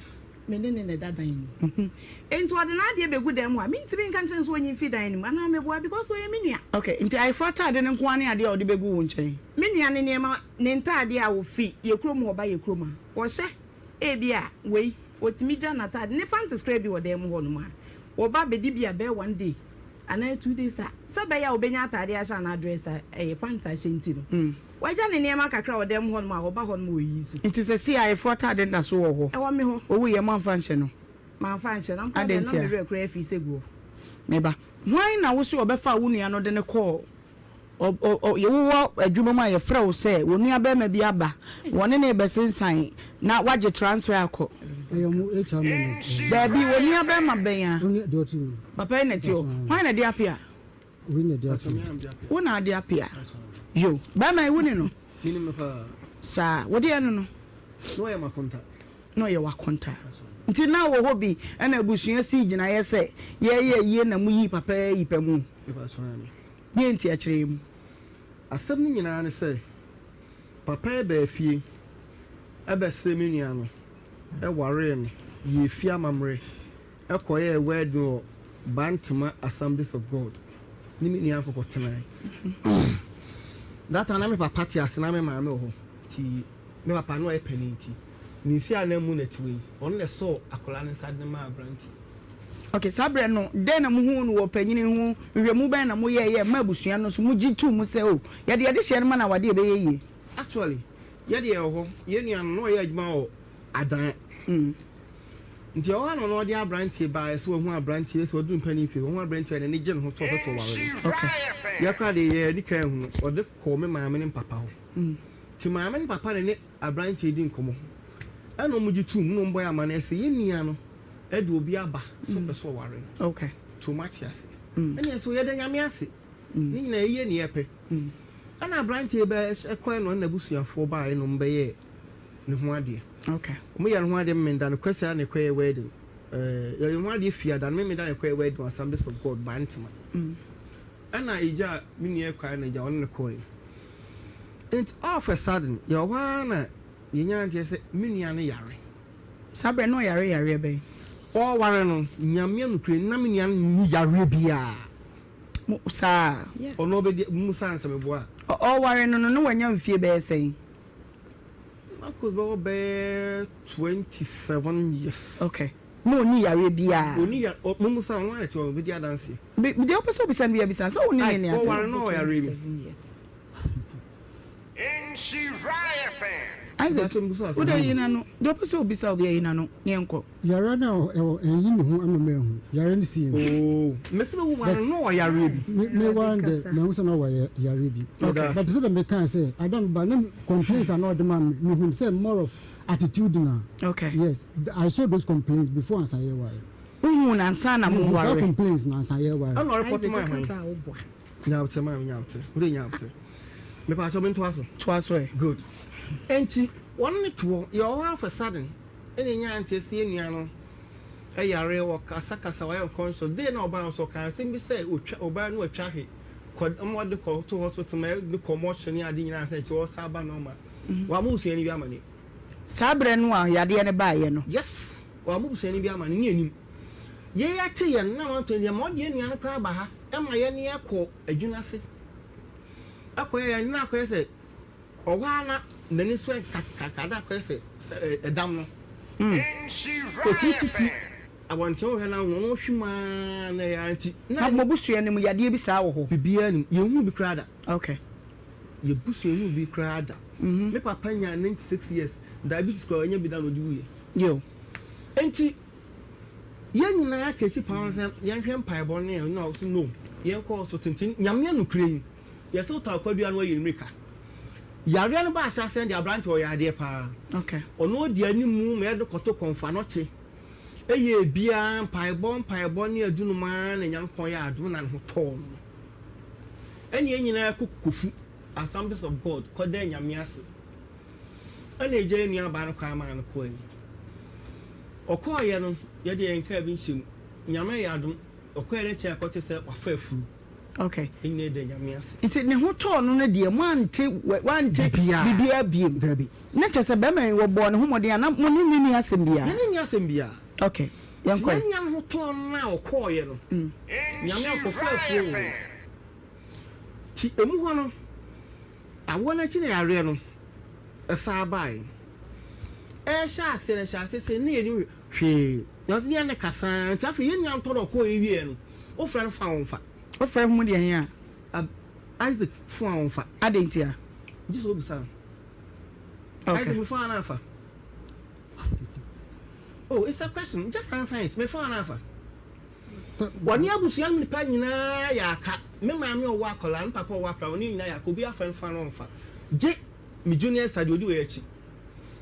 me ne no na ɛda dan no mu. Enti ɔde n'adeɛ bɛgu dan mu a, mentumi nka nkyerɛ no sɛ ɔnyi mfiri dan no mu anaa meboa because ɔyɛ me nua. Okay, nti ayeforɔ ataade no nko ara ne adeɛ a ɔde bɛgu wo nkyɛn? Me nua no nneɛma, ne ntaadeɛ a ɔfiri yɛn kurom hɔ ba yɛn kurom a, ɔhyɛ, ebia wei, ɔtumi gya n'ataade, ne panties koraa bi wɔ dan mu hɔnom a, ɔba bɛdi bi a bɛyɛ one day. Anaa 2 days a, sɛ ɛbɛyɛ a ɔbɛnya ataadeɛ ahyɛ anaa dress a ɛyɛ pant ahyɛ nti no, wagya ne nneɛma kakra wɔ dan mu hɔnom a ɔba hɔnom a ɔyi so. Nti sɛsei ayeforɔ ataade no da so wɔ hɔ? Ɛwɔ me hɔ. Owuiɛ moamfa anhyɛ no? Mamfa anhyɛ no. Ampa Adɛn deɛ na ntia? me werɛ koraa afiri sɛ gu hɔ. Me ba, hwan na wo se ɔbɛfaa wo nua no de no kɔɔ Ɔ ɔ ɔ wowɔ adwuma mu a yɛfrɛ wo sɛ wo nuabarima bi aba, wɔne no rebɛsensan na woagye transfer akɔ. Ɛyɛ ɔmo HR manager. Daabi, wo nuabarima bɛn a? Ɔne deɛ ɔte wei. Papa yi na ɛte hɔ. Hwan na ɛde apea? Wei na ɛde apea. Wo na ade apea. Yo, barima yi wo ne no? Menim no paa. Saa, wo deɛ no no? Na ɔyɛ m'akonta. Na ɔyɛ w'akonta. Nti na wɔ hɔ bi ɛna abusua sii gyinaeɛ sɛ yɛreyɛ ayie na moyii papa yi pɛ mu? Mepa kyɛw, aane. Deɛn nti akyerɛ yi mu? Asɛm no nyinaa ne sɛ, papa yi baa fie bɛsrɛɛ me nua no waree no, yɛɛ fie amammerɛ kɔyɛɛ wedding wɔ Bantama Assemblies of God ne me nua no kɔkɔtenae. That time na me papa te ase na me maame wɔ hɔ nti me papa no ɔyɛ panin nti ne nsi ananmu na ɛte wei, ɔno na ɛsɔɔ akwadaa no nsa de no maa aberanteɛ. Ok, saa berɛ no, dɛn na mohuu no wɔ ɔpanyin yi ho? Nhwehwɛmu bɛn na moyɛeɛ ɛma abusua no nso mogye too mu sɛ, oh, yɛde yɛn adehyeɛ no ma no awadeɛ a ɛbɛyɛ yie? Actually, yɛ deɛ yɛwɔ hɔ, yɛn nua no, na ɔyɛ adwuma wɔ Adan. Nti ɛhɔ ara na ɔno ɔde aberanteɛ baeɛ sɛ wahu aberanteɛ, sɛ waduru mpanin mfeɛ, wahu aberanteɛ a n'ani gye ne ho sɛ ɔpɛ sɛ ɔware no. Yɛ koraa deɛ yɛn ani kan ahu no, ɔde kɔɔ me maame ne me papa hɔ. Nti maame ne papa ne ne aberanteɛ di nkɔmmɔ, ɛna wɔgye toom, na wɔbɔe amanneɛ sɛ yɛn nua no de obi aba sɛ ɔpɛ sɛ ɔware no. Nti wɔn ate ase. Ɛna yɛsɛ yɛda Nyame ase. Ne nyinaa yɛyɛ nea yɛpɛ. Ɛna aberanteɛ yi bɛ ɛkɔɛ no ɛna n'abusuafoɔ baeɛ na wɔn bɛyɛɛ ne ho adeɛ. Wɔn yɛ ne ho adeɛ Memenda no Kwasiada na ɛkɔyɛ wedding. Ɛɛ yɛyɛ ho adeɛ Fiada no Memenda na ɛkɔyɛ wedding wɔ Assemblies of God Bantama. Ɛna egya me nua kɔɛ na egya ɔne no kɔɛ. Nti all of a sudden yɛwɔ hɔ ara na yɛnya nteɛ sɛ me nua no yare. Saa berɛ no na ɔyare yareɛ bɛn? Ɔreware no, Nyame nokorɛ na me nua no nni yareɛ biara. Mo, saa? Yes. Ɔno ɔbɛdi, mo saa nsɛ meboa a. Ɔreware no no, na wanya mfie bɛyɛ sɛn? Marcus bɛwɔ bɛyɛ 27 years. Okay. Na ɔnni yareɛ biara? Ɔnni yare, ɔ, mo mu saa, ɔno ara te hɔ, ɔbɛdi adanseɛ. Be, deɛ wopɛ sɛ wobisa no biara bisa no, sɛ wo ne no nni asɛm. Ɔware no ɔyare bi. Isaac, wo deɛ yi n'ano, deɛ wopɛ sɛ wobisa obiara yi n'ano, ne yɛnkɔ. Yareɛ no a ɛwɔ ɛnyi ne ho ama mahu yareɛ no sii no. Oh, mese me ware no ɔwɔ yareɛ bi. Me me ware no deɛ mahu sɛ na ɔwɔ yareɛ bi. Okay. But sɛdeɛ mekae sɛ Adam ba na complaints a na ɔde ma me mehu sɛ more of attitudinal. Okay. Yes, I saw those complaints before ansa yɛware. Wohuu no ansa na Mehu saa moware? complaints no ansa yɛware. Ɛna ɔrepɔto Isaac maa hwan? kasa a woboa. Nyaboterɛ maame nyaboterɛ wode nyaboterɛ mepaakyɛw mentoa so. Toa so ɛ. Good enti wɔne no te hɔ yɛwɔ hɔ all of a sudden ɛna yɛnya nteɛ sɛ yɛn nua no ɛyare ɔkasakasa wayɛ unconscious day na ɔbaa nso ɔkaa asɛm bi sɛ ɔtwa ɔbaa no watwa ahwe. kɔ ma ɔde kɔ to hospital ma yɛde kɔ mɔkye ne ade nyinaa sɛ nkyɛ ɔsan aba normal. Wamma busuani bi amaneɛ. Saa berɛ no a yadeɛ no baeɛ no. Yes, wamma busuani bi amaneɛ ne anim. Yei ate yɛn na wantɔ yɛn deɛ ma ɔde yɛn nua no koraa ba ha ma yɛne akɔ adwuma ase. Akɔyɛ yɛn na akɔyɛ sɛ ɔhɔ ara na n'ani so ɛkakaka na akɔyɛ sɛ sɛ ɛdam no. Ɔtumi tutu abɔnten hɔ na wɔn hwe mu ara na ɛyɛ ara nti. Na mo abusua no mu yadeɛ bi saa wɔ hɔ? Biribiara nim, yɛnhuu bi koraa da. Okay. Yɛn abusua nhuu bi koraa da. Me papa nyaa 96 years, diabetes koraa wanya bi da na ɔde wuiɛ. Yo. Nti yɛn nyinaa ka akyi paa sɛ yɛnhwɛ mpaebɔ no na ɔse no, yɛnkɔ hospital nti Nyame anokorɛ yi, yɛsɛ wotɔ akwadua no ayi mmirika. Yareɛ no baa ahyɛaseɛ no deɛ aberanteɛ ɔyɛ adeɛ paa. Okay. Ɔno ɔdi animu ma yɛde kɔto kɔmfoanɔkye. Ɛyɛɛ biara mpaebɔ mpaebɔ ne adunom ara na Nyankopɔn yɛɛ adom na ne ho tɔɔ no. Ɛne yɛn nyinaa kɔ Kokofu Assemblies of God kɔdaa Nyame ase. Ɛna egya yɛn nuabaa no kwan maa no kɔɔe. Ɔkɔɔeɛ no, yɛde yɛn kaa bi nhyɛ mu. Nyame ayɛ adom, ɔkɔɔeɛ no akyiri a yɛkɔte sɛ wafa afuru. Okay. Yɛn nyinaa da Nyame ase. Nti ne ho tɔɔ no no deɛ, moante, wante biribiara biem? Dabi. Na kyerɛ sɛ bɛrima yi wɔbɔɔ ne ho mmɔden a na mo ne no nni asɛm biara? Yɛne no nni asɛm biara. Okay, yɛnkɔ ɛ. Nti yɛn nua no ho tɔɔ no a ɔkɔɔeɛ no, Nyame ankɔfa afuo wɔ hɔ. Nti emu hɔ no, awoɔ no akyi na yareɛ no san baeɛ. Ɛrehyɛ aseɛ no, ɛhyɛ aseɛ sɛ na yɛnnim hwee. Nanso ne yɛne no kasa ara nti afei yɛn nua no tɔ no ɔkɔeɛ wieeɛ no, wofrɛ no fa a ɔmfa. Wofrɛ ho deɛ he a? Isaac fon a ɔmfa. Adɛn ntia? Gye sɛ wobisa no. Okay. Isaac me fon a na afa. Oh, it's a question. Just answer it. Me fon a na afa. Wɔne abusua no nipa nyinaa yɛ aka. Me maame ɔwɔ akwadaa, me papa ɔwɔ akwadaa, wɔne nyinaa yɛ aka. Obi afrɛ no fa no ɔmfa. Gye me junior sister deɛ ɔdi wɔ akyi.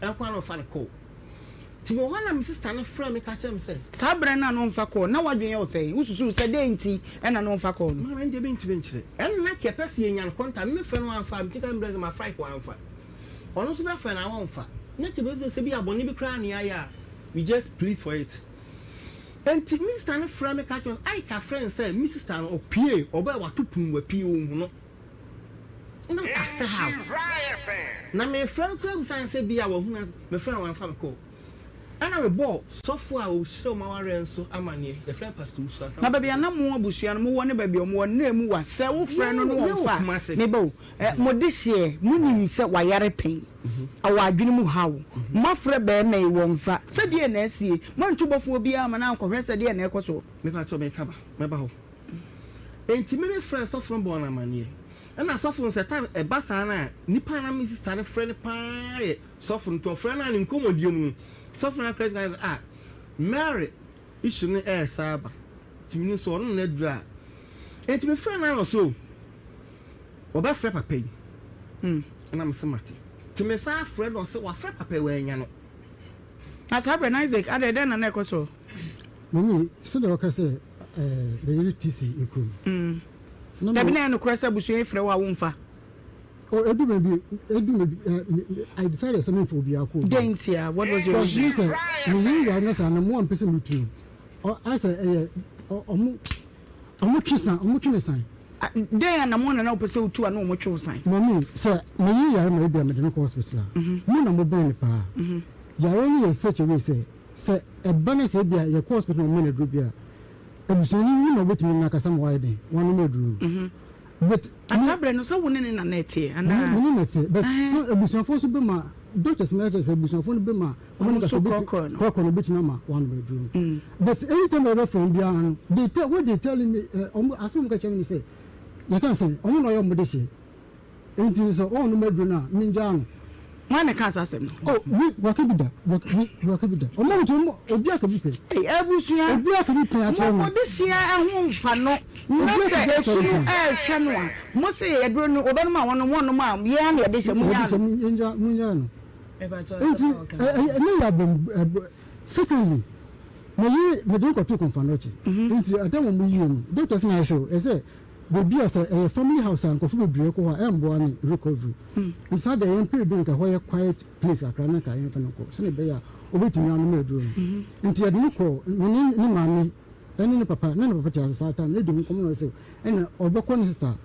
Ɛnko ara na ɔfa no kɔɔ. Nti mewɔ hɔ na me sister no frɛ me ka kyerɛ me sɛ. Saa berɛ no a na ɔmfa kɔɔ no, na w'adwene yɛ wo sɛn? Wosusuu sɛ dɛn nti na na ɔmfa kɔɔ no? Maame, ɛndeɛ mentumi nkyerɛ. Ɛnna na nka yɛpɛ sɛ yɛnya no contact. Me mefrɛ no wamfa a, metumi ka mbrɛ sɛ mafrɛ Ike wamfa. Ɔno nso bɛfrɛ no a ɔmfa. Na nka yɛbɛsusu sɛ ebia bɔne bi koraa na yɛayɛ a, we just plead for it. Enti me sister no frɛ me ka kyerɛ me sɛ Ike afrɛ no sɛ me sister no ɔpue, ɔbae wato pon mu wapue ɔnhu no. Ɛna me ah sɛ how? Na mefrɛ no koraa bisa no sɛ bi a wahu no mefrɛ no wamfa me call. Ɛna mebɔɔ sɔfo a ɔhyira wɔn awareɛ nso amaneɛ, yɛfrɛ no Pastor Owusu Asamoah. Na baabi a na mo abusua no mowɔ ne baabi a wɔwɔ no na emu wa. Sɛ wofrɛ no na Yɛn wɔ ɔmfa a, Kumasi. me ba o, ɛ, mo dehyeɛ, monim sɛ wayare pɛn, ɔwɔ adwene mu haw. Moafrɛ barima yi, wɔmfa. Sɛ deɛn na asie? Moantu bɔfoɔ biara amma no ankɔhwɛ sɛ deɛn na ɛrekɔ soɔ? Mepa kyɛw, meka ba, mɛba hɔ. Enti me me frɛɛ sɔfo no bɔɔ no amaneɛ. Ɛna sɔfo no sɛ time ɛba saa no a, nipa a na me sister no frɛ no paa yɛ sɔfo no. Nti ɔfrɛ no a ne nkɔmmɔdie mu no, sɔfo no akora sɛ ah, Mary issue no ɛɛsa aba. Nti menim sɛ ɔno na aduru a. Enti me frɛ no a na ɔsɛ o, ɔbɛfrɛ papa yi. Ɛna me sɛ mate. Nti me san frɛ no ɔsɛ wafrɛ papa yi wannya no. Na saa berɛ no Isaac adɛn, dɛn na na ɛkɔ soɔ? Mami, sɛdeɛ wɔka sɛ me yere ti si kurom. Dabi, na ɛyɛ nokorɛ sɛ abusua yi frɛ wo a womfa? Oh, edu baabi, edu baabi, I decided sɛ memfa obiara kɔ obiara. Dɛn ntia? What was your reason? Because sɛ me yere yare na sɛ anamoa mpɛ sɛ metu no, ayɛ sɛ ɛyɛ ɔmo ɔmo twe san, ɔmo twe me san. Dɛn anamoa na na wopɛ sɛ wotu a na ɔmo twe wo san? Mami, sɛ me yere yare ma ebia mede no kɔ hospital a, mo na mobɛn no paa. Yare no yɛ such a way sɛ, sɛ ɛba na sɛ ebia yɛkɔ hospital na wɔma no aduro bi a, abusuani no na obetumi ne no akasa ma wayɛ dɛn, wanom aduro no. But Na saa berɛ no sɛ wo ne ne na na ɛteɛ anaa? Me ne no te, but so abusuafoɔ nso bɛma, doctors ma yɛkyerɛ sɛ abusuafoɔ no bɛma wɔn nso korɔkorɔ no, korɔkorɔ no bɛtumi ama wanom aduro no. But anytime a yɛbɛfrɛ wɔn biara no, they tell, what they telling me, wɔn asɛm a wɔka kyerɛ me ne sɛ, yɛka sɛ wɔn na ɔyɛ wɔn dehyeɛ. Enti sɛ ɔnnom aduro no a, mengyaa no. Hwan na ɛkaa saa asɛm no? Oh, we, waka bi da. Waka, we, waka bi da. Ɔmo nti, ɔmo, obi aka bi pɛn. Ei, abusua. Obi aka bi pɛn akyerɛ me. Mo adesua ho mfa no. Na sɛ efunu ɛrehwɛ no a, mo se aduro no, wɔbɛnom a wɔnom, wɔnnom a, yɛn ara na yɛde hyɛ, monyaa no. Yɛde hyɛ, monyaa no. Enti, ɛno yɛ abam, ɛb, secondly, me yere, mede no kɔtoo Kɔmfanochi. Enti, ɛda wɔn yie no, doctors no ayɛ sure, ɛsɛ. Baabi a sɛ ɛyɛ family house a nkurɔfo bebree kɔ hɔ a ɛmboa ne recovery. Nti saa deɛ yɛmpɛ baabi a nka ɛhɔ yɛ quiet place kakra na nka yɛmfa no nkɔ sɛnea ɛbɛyɛ a obetumi anom aduro no. Nti yɛde no kɔɔ me ne ne maame ɛne ne papa na ne papa te ase saa time no yɛdi ho nkɔmmɔ na ɔsɛ ɛna ɔbɛkɔ ne sister.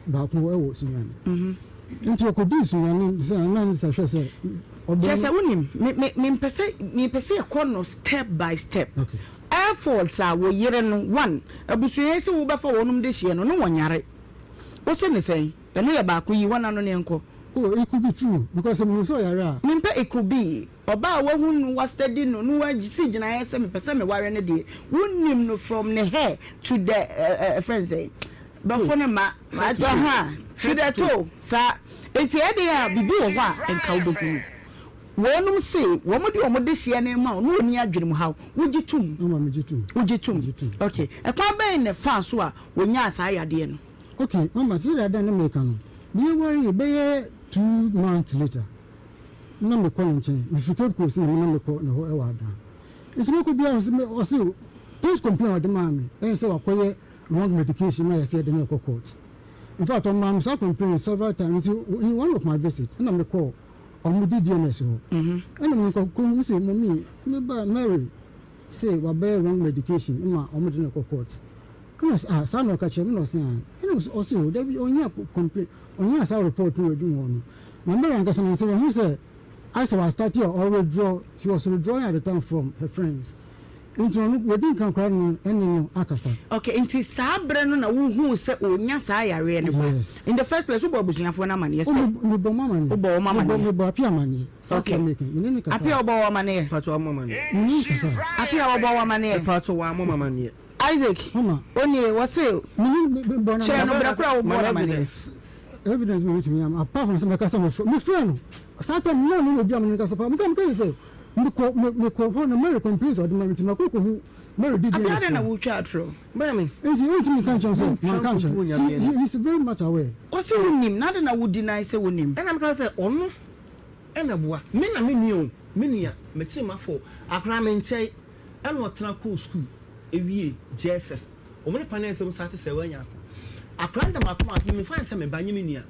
baako wɔ Sunyani. Nti ɔkɔdii Sunyani sɛ na ne sɛ hwɛ sɛ ɔbɔ. Kyerɛ sɛ wonim, me me mempɛ sɛ mepɛ sɛ yɛkɔ no step by step. Okay. Efforts a wo yere no one abusua yi sɛ wobɛfa wɔnom de hyeɛ no ne wɔnyare. Wose ne sɛn? Ɛno yɛ baako yi hɔ na no ne yɛnkɔ. Oh it could be true because sɛ mehu sɛ ɔyare a. Mempɛ it could be. Ɔbaa a wahu no wa study no na wasi gyinaeɛ sɛ mepɛ sɛ meware no deɛ wonim no from ne hair to the ɛfrɛ no sɛn bɛfo ne ma ahaa to the toe saa nti ɛyɛ den a biribi wɔ hɔ a nka wobɛhunu. Wɔnom se wɔn de wɔn dehyeɛ no rema wo na wɔnni adwene mu haw. Wogye tom? Mama megye tom. Wogye tom? Megye tom. Okay. Ɛkwan bɛn na ɛfaa so a wɔnyaa saa yadeɛ no? Okay, mama te sɛ deɛ adan na meka no, meyɛ waree bɛyɛ 2 months later na mekɔ ne nkyɛn. Mefiri Cape Coast na me na mekɔ ne hɔ wɔ Adan. Nti mekɔ biara ɔse me ɔse first complaint a ɔde maa me ɛyɛ sɛ wakɔyɛ wrong medication ma yɛsɛ yɛde no rekɔ court. In fact ɔmaa me saa complaint several times. Nti in one of my visits ɛna mekɔɔ ɔmo di DMS hɔ. Ɛna me nkɔ kɔ hu sɛ mummy me ba Mary se wabɛyɛ wrong medication ma ɔmo de no kɔ court. Ɛna ɔse ah saa na ɔka kyerɛ me na ɔse ae. Ɛna ɔse oh dabi ɔnyaa complaint ɔnyaa saa report no wɔ adwuma hɔ no. Na Mary ankasa no sɛ wahu sɛ ayɛ sɛ wa start a ɔ withdraw, she was withdrawing at the time from her friends. Nti ɔno wadi nkan koraa ne no ɛne no akasa. Okay, nti saa berɛ no na wohuu sɛ ɔnya saa yareɛ no ba? Yes. In the first place, wobɔ abusuafoɔ no amaneɛ Oh, sɛ? mebɔ wɔn amaneɛ. Wobɔ wɔn Mebɔ amaneɛ? mebɔ Appiah amaneɛ. Saa Okay. asɛm meka yi, me ne no kasa. Appiah wobɔ wɔn amaneɛ? Mepakyɛ wamɔ amaneɛ. Me ne no kasa. Appiah wobɔ wɔn amaneɛ? Mepakyɛ wamɔ m'amaneɛ. Isaac, Mama. onie, wɔse Me ne mebɔ no kyerɛ no amaneɛ. berɛ korɔ a wobɔɔ Ma no no amaneɛ. evidence. Evidence mi betumi ama apart from sɛ mɛka sɛ mefrɛ mefrɛ no saa time no na ɔno na obi a me ne no kasa paa meka meka yɛ sɛ mekɔ me mekɔ hɔ na Mary complains ɔde ma me nti makɔ kɔhu Mary di Appiah DNS adɛn na hɔ wotwa atorɔ? Maame. nti wontumi nka nkyɛn sɛ Mentwa manka nkonto nkyɛn wɔ Nyame he anim. he is very much aware. Ɔse wonim, na adɛn na wo deny sɛ wonim? Ɛna meka sɛ ɔno ɛna boa me na me nua o me nua mekyere mafo akora me nkyɛe ɛna ɔtena kɔɔ school ewie JSS wɔn ne panel sɛ wɔn start sɛ wanya ako akora no da mako mako me fa nsɛ me ba nye me nua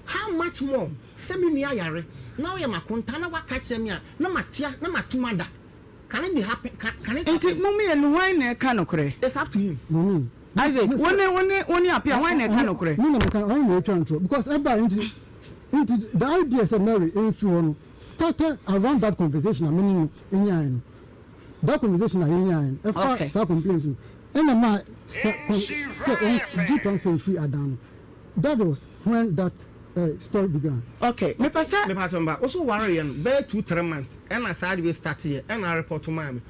how much more sɛ me nua yare na ɔyɛ makonta na waka kyerɛ me a na matea na matom ada can it be happen can it Nti happen mo mmienu hwan na ɛka nokorɛ? It's up to him. Mami. Isaac, wo ne wo ne wo ne Appiah hwan na ɛka nokorɛ? Me na meka ɔno na ɛtwa ntorɔ because ɛbaa nti nti the idea sɛ Mary ɛmfiri hɔ no started around that conversation a me ne no nyaeɛ no. That conversation a yɛnyaeɛ no ɛfa saa complaints no ɛna ma sɛ sɛ ɔngye transfer mfiri Adan no. That was when that story began. Okay, mepɛ sɛ. Mepa kyɛw mba, wo so ware yɛ no bɛyɛ 2, 3 months ɛna saa de wei start yɛ ɛna report maa me.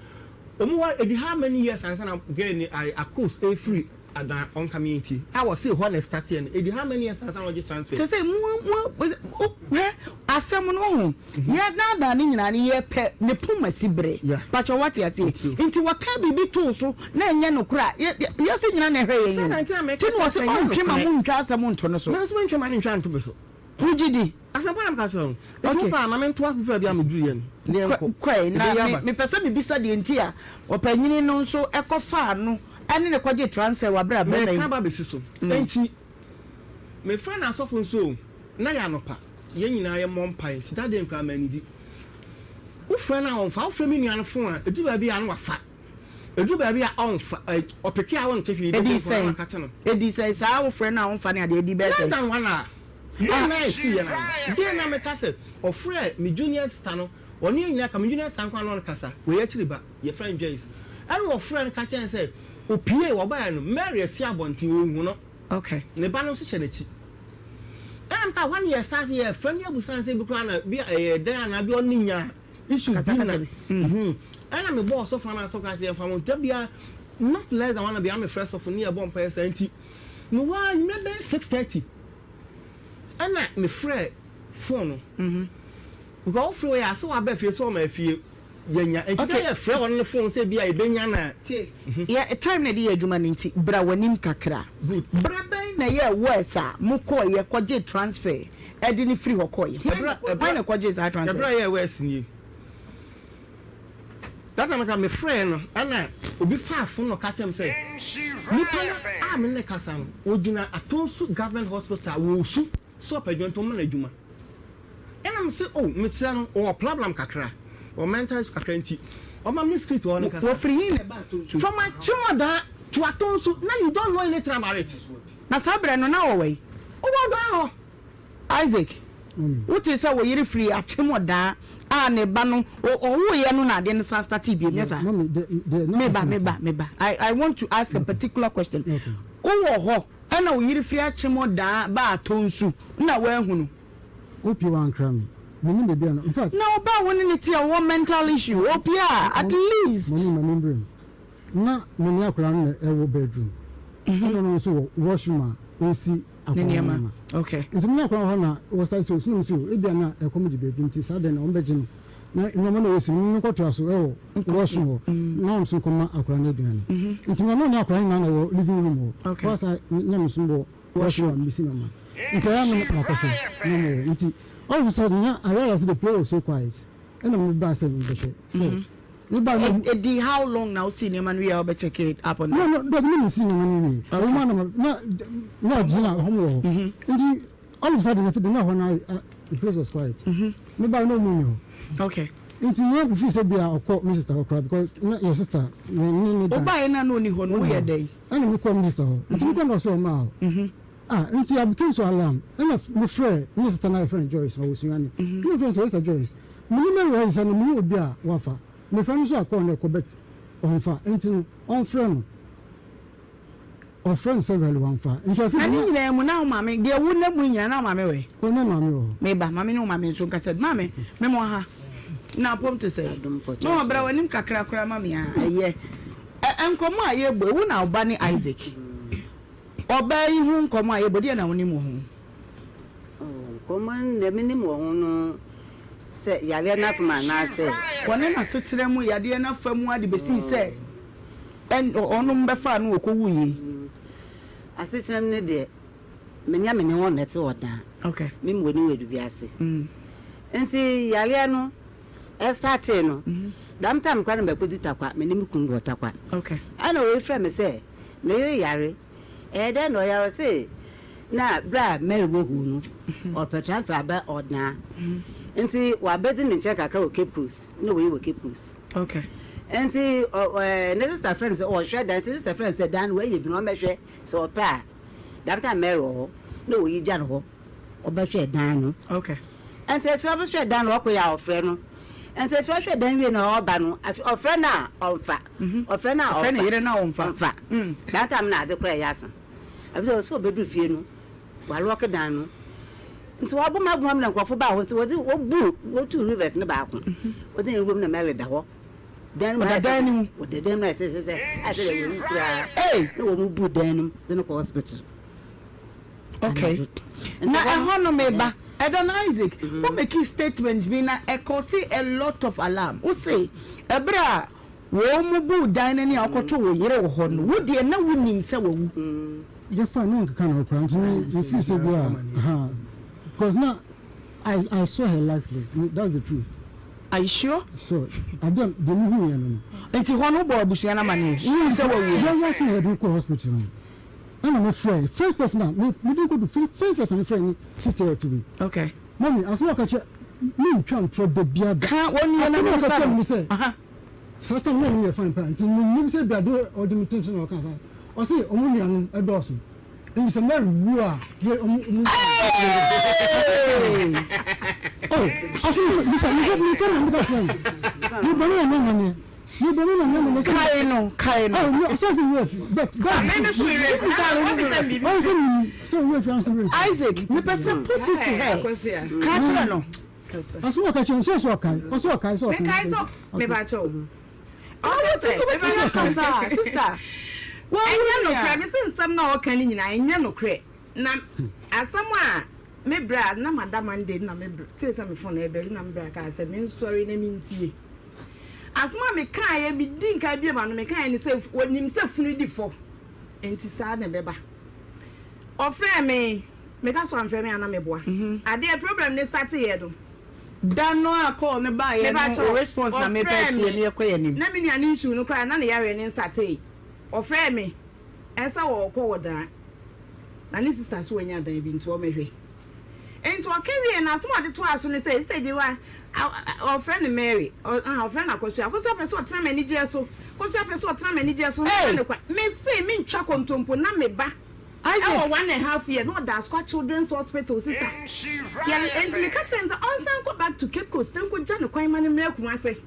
Ɔmo ware edi how many years ansa na girl ni ayi akos efiri Adan ɔnka me nti a wɔse hɔ na start yɛ no edi how many years ansa na ɔgye transfer. Sɛ sɛ mo mo hwɛ asɛm no ho yɛ daadaa ne nyinaa no yɛ pɛ ne poma si bere pakyɛ wate aseɛ nti wɔka biribi too so na ɛnyɛ no kora yɛ wiase nyinaa na ɛhwɛ yɛn o ti na wɔse ɔntwe ma mo ntwa asɛm nto no so. Nanso mentwe ma ne ntwa nto me so. Wogye di. Asɛmpa na meka kyerɛ no. Okay. Paa ma mentoa so fɛ bi a meduru yɛ no. Ne yɛnkɔ. Kɔe na mepɛ sɛ mebisa deɛ nti a ɔpanyini no nso ɛkɔfaa no ɛne ne kɔgye transfer wɔ abere a bɛrima yi. Meka ba bɛsi so. Enti mefrɛ no asɔfo nso o, na yɛ anɔpa. Yɛn nyinaa yɛmmɔ mpae nti that day nkoraa mannidi. Wofrɛ no a ɔmfa, wofrɛ me nua no phone a, ɛduru baabi a na wafa. Ɛduru baabi a ɔmfa, ɔpeke a wonte hwee, Ɛdii bɛbɔ mpo na sɛn? waka kyɛ no. Ɛdii sɛn? Saa wofrɛ no a ɔmfa ne adeɛ ɛdii bɛyɛ Less sɛn? than one hour. Day na ɛsii yɛ no ara. Day na meka sɛ ɔfrɛɛ me junior sister no, ɔne yɛn nyinaa ka, me junior sister nko ara na ɔne kasa, wei akyiri ba, yɛfrɛ no Joyce. Ɛna ɔfrɛɛ no ka kyerɛɛ no sɛ ɔpue, ɔbaeɛ no, Mary asi abɔnten, ɔnhu no. Okay. Ne ba no nso hyɛ n'akyi. Ɛna meka hɔ ne yɛ start yɛ frɛ no yɛbusa no sɛ bi koraa na bi ɛyɛ dɛn anaa bi ɔne nya issue bi na. Kasakasa bi. Ɛna mebɔɔ ɔsɔfo no asɔfo ase yɛmfa mo da bia not less than one bia mefrɛ sɔfo ne yɛbɔ mpaeɛ saa nti mewɔ a anwummerɛ bɛyɛ 6:30 ɛna mefrɛ phone no because wofrɛ wei a sɛ waba fie sɛ ɔma afie yɛnya nti na yɛfrɛ ɔno ne phone sɛ bi a yɛbɛnya no a. Tie, yɛ time na yɛde yɛ adwuma no nti bra w'anim kakra. Good. Berɛ bɛn na ɛyɛɛ worse a mokɔeɛ kɔgyee transfer de no firi hɔ kɔeɛ? Hwan na ɛkɔgyee saa transfer? Ɛberɛ a ɛyɛɛ worse nie. That time nka mefrɛɛ no ɛna obi faa phone na ɔka kyerɛɛ me sɛ nipa no a me ne no kasa no ogyina Atonsu Government Hospital wɔresu sɛ ɔpɛ adwuma nti ɔmma no adwuma. Ɛna me se oh mesrɛ no ɔwɔ problem kakra ɔwɔ mental issue kakra nti ɔma me ne security hɔ no nkasa. Wɔfiri he na ɛbaa Atonsu? From Akyem Odaa to Atonsu na you don't know anything about it. Na saa berɛ no na ɔwɔ he? Wowɔ ɔdɔ hɔ. Isaac, wotee sɛ wo yere firii akyem ɔdaa a ne ba no ɔwoeɛ no na adeɛ no san startee biom, nyɛ saa? Meba, meba, meba. I, I want to ask a particular question. Wowɔ hɔ ɛna wo yere firi akyem ɔdaa baa Tonsu na woahu no? Opie wankra me. Menim baabi a no, in fact. Na ɔbaa a wo ne no te a ɔwɔ mental issue, opie a, at least. Mami, ma membrɛ mu. Na me ne akwadaa no na ɛwɔ bedroom. Ɛna ɔno nso wɔ washroom a ɔresi akwadaa no nneɛma. Okay. Nti me ne akwadaa no hɔ na wɔ start sɛ osu na me sɛ o ebia na ɛkɔm de baabi nti saa deɛ na wɔn bɛgye no. Na nneɛma na ɔresi no me nkɔtoa so ɛwɔ washroom hɔ na wɔn nso nkɔma akwadaa no aduane. Nti me ne akwadaa no nyinaa na ɛwɔ living room hɔ. Okay. Hɔ asa na me nso wɔ washroom a mesi nneɛma. Nti ɛyɛ a na makɔhwɛ na mewɔ nti all of a sudden na I realized the place was so quiet. Ɛna me baa sɛ mebɛhwɛ sɛ me baa no. Edi how long na wosi nneɛma no wie a wobɛ check it up on. No no dabi na mesi nneɛma no wie. Ɛwɔ mu a na na na ɔgyina hɔ wɔ hɔ. Nti all of a sudden afei de na hɔ na the place was quiet. Me baa no ɔmu nni hɔ. Okay. Nti yɛn me feel sɛ bi a ɔkɔ me sister hɔ koraa because na yɛ sister ne ne ne dan. Wobaeɛ na na ɔnni hɔ no woyɛ dɛn? Ɛna me kɔɔ me sister hɔ. Nti me kɔ na ɔsɛ ɔmaa hɔ. Ah nti I became so alarmed ɛna me frɛ me sister na yɛfrɛ no Joyce ɔwɔ Sunyani ɛna me frɛ no sɛ sister Joyce me ne Mary ayɛ sɛ no mehu obi a wafa me frɛ no nso a call no ɛkɔ but ɔnfa nti no ɔnfrɛ no ɔfrɛ no severally wamfa nti afei Na ne nyinaa mu na wo maame deɛ wo nam mu nyinaa na wo maame wɔ he? Oh na maame wɔ hɔ. Me ba maame ne wo maame nso nkasa bi maame me mo ha na apom te sɛ mama bra w'anim kakra koraa ma me a ɛyɛ ɛ nkɔmɔ a yɛbɔ ewu na wo ba ne Isaac. Ɔbaa yi ho nkɔmmɔ a yɛbɔ, deɛn na wonim wɔ ho? Oh, nkɔmmɔ no deɛ menim wɔ ho no sɛ yareɛ no afam anaasɛ. Wɔne n'asetra mu yadeɛ no afa mu ara de bɛsii sɛ ɛn ɔnom bɛfaa no ɔkɔwuiɛ yi. Asetra mu no deɛ, menyɛ me ne wɔn na ɛte hɔ daa. Okay. Me mu wɔni wɔ Edubiase. Nti yareɛ no ɛstartee no, dam time koraa na mɛkɔdi Tarkwa, me ne me kunu wɔ Tarkwa. Okay. Ɛna wei frɛ me sɛ Ne yere yare. Ɛyɛ dɛn na ɔyare? Ɔse na berɛ a Mary wɔ hu no, ɔpɛ transfer aba Ɔdena. Nti wabɛdi ne nkyɛn kakra wɔ Cape Coast. Na wɔyi wɔ Cape Coast. Okay. Nti ne sister frɛ no sɛ ɔhwɛ dan. Nti sister frɛ no sɛ dan no wɔayɛ bi no ɔmmɛhwɛ sɛ ɔpɛ a. Dam time Mary wɔ hɔ na wɔyi gya no hɔ. Ɔbɛhwɛɛ dan no. Okay. Nti afei ɔbɛhwɛɛ dan no ɔkɔ yɛ a ɔfrɛ no. Nti afei ɔhwɛɛ dan wie na ɔba no afei ɔfrɛ no a ɔnfa. Ɔfrɛ no a Ɔfrɛ ne yere no a ɔnfa. Ɔnfa. That time na adze koraa yɛ asa. Afei ɔsɛ ɔbɛdu fie no walɔke dan no. Nti wɔabɔ mu abɔ mu na nkorɔfo baa hɔ nti wɔdze wobu wotuu rivers no baako. Wɔdze ne wuram na Mary da hɔ. Dan no mu Ɔda dan no mu. Ɔda dan mu ayɛ sɛ sɛ sɛ ayɛ sɛ dɛ wawu koraa. Ei! Na wɔn bu dan no mu dze no kɔ hospital. Okay. Na ɛhɔ no meba. Ɛda no Isaac, wo make statement bi na ɛkɔse a lot of alarm. Wo se ɛberɛ a wɔn mu buu dan no ani a wokɔtoo wo yere wɔ hɔ no, wo deɛ na wonim sɛ wawu. Yɛfa no ankeka ne ho koraa nti me me feel sɛ bi a aha because na I I saw her lifeless me that's the truth. Are you sure? Sure adeɛ deɛ me hu yɛ no no. Nti hɔ no wobɔɔ abusua no amaneɛ? Wohuu sɛ wawu no? Yɛ yɛ so na yɛde no kɔɔ hospital no. Ɛna me frɛ first person a me me de kodu first person a me frɛ ne sister yɛ ɔto bi. Okay. Mami asɛm a ɔka kyerɛ me ntwa ntorɔ da bia da. Ka wɔn yɛ na Asɛm a me ɔka bisa kyerɛ no. me ne sɛ saa time na ɔne me yɛ fine paa nti me nim sɛ bi ade ɔde me tenten na ɔka saa. Ɔse ɔmo nuanom ɛdɔɔso nti sɛ Mary wu a yɛ ɔmo ɔmo. Hey! Oh asɛm bisa me sɛ me fɛ na me ka kyerɛ no. Me bɔ ne na me amaneɛ. Kae no, kae no. Isaac, mepɛ sɛ put it to her. Ka kyerɛ no. Wobɛtumi akasa, sister. Ɛnyɛ nokorɛ, mese nsɛm no a ɔka no nyinaa ɛnyɛ nokorɛ. Na asɛm a me berɛ a na mada Monday na me tee sɛ me phone ɛbɛli na me berɛ kaa sɛ mensɔre na mentie. Asɛm a mekaeɛ, medii nkan buee m'ano mekaeɛ ne sɛ, wɔnim sɛ funu di fɔ, enti saa na ɛbɛba. Ɔfrɛɛ me, meka sɛ wamfrɛ me a na meboa. Adeɛ problem no starteeɛ no. Da no a call no baeɛ no, wo response na mepɛ Ɔfrɛɛ atie me, na yɛkɔ yɛn anim. na me nua no nsuo no koraa na ne yareɛ no nstartee. Ɔfrɛɛ me sɛ ɔrekɔ wɔ dan, na ne sister nso wanya dan bi nti ɔmmɛhwɛ. Enti ɔka wiei no, asɛm a ɔde toaa so ne sɛ, Sister Gyewa, ɔfrɛ no Mary, ɔfrɛ no Akosua, Akosua pɛ sɛ ɔtena m'anigyeɛ so, Akosua pɛ sɛ ɔtena m'anigyeɛ so, mema no kwan. Mese mentwa kontompo na me ba. Ɛwɔ 1½ year na ɔda Asokwa Children's Hospital sister. Yɛ enti meka kyerɛɛ no sɛ ɔnsan nkɔ back to Cape Coast na nkɔgya no kwan ma no mmra Kumase.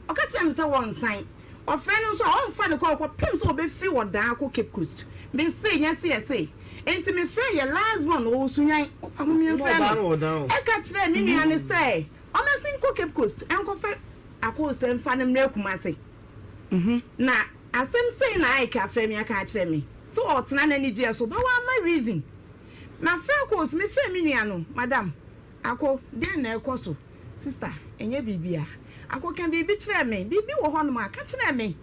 Ɔka kyerɛɛ me sɛ wɔnsan. Ɔfrɛ no nso a ɔmfa no kɔ kɔpem sɛ ɔbɛfiri Ɔdaa akɔ Cape Coast. Mese nyɛ se yɛse. Enti mefrɛɛ yɛ last born ɔwɔ Sunyani, ɔpa ho meɛmfrɛ no. Ɛka kyerɛɛ me nua no sɛ ɔmɛsen nkɔ Cape Coast nkɔfa Akosua mfa no mmra Kumase. Na asɛm sei na Ike afrɛ me aka akyerɛ me sɛ ɔɔtena n'anigyeɛ so but wamma reason. Mafrɛ Akos, mefrɛɛ me nua no, Madam, Ako, deɛn na ɛrekɔ so? Sister, ɛnyɛ biribiara. Ako, ka biribi kyerɛ me. Biribi wɔ hɔnom a, ka kyerɛ me.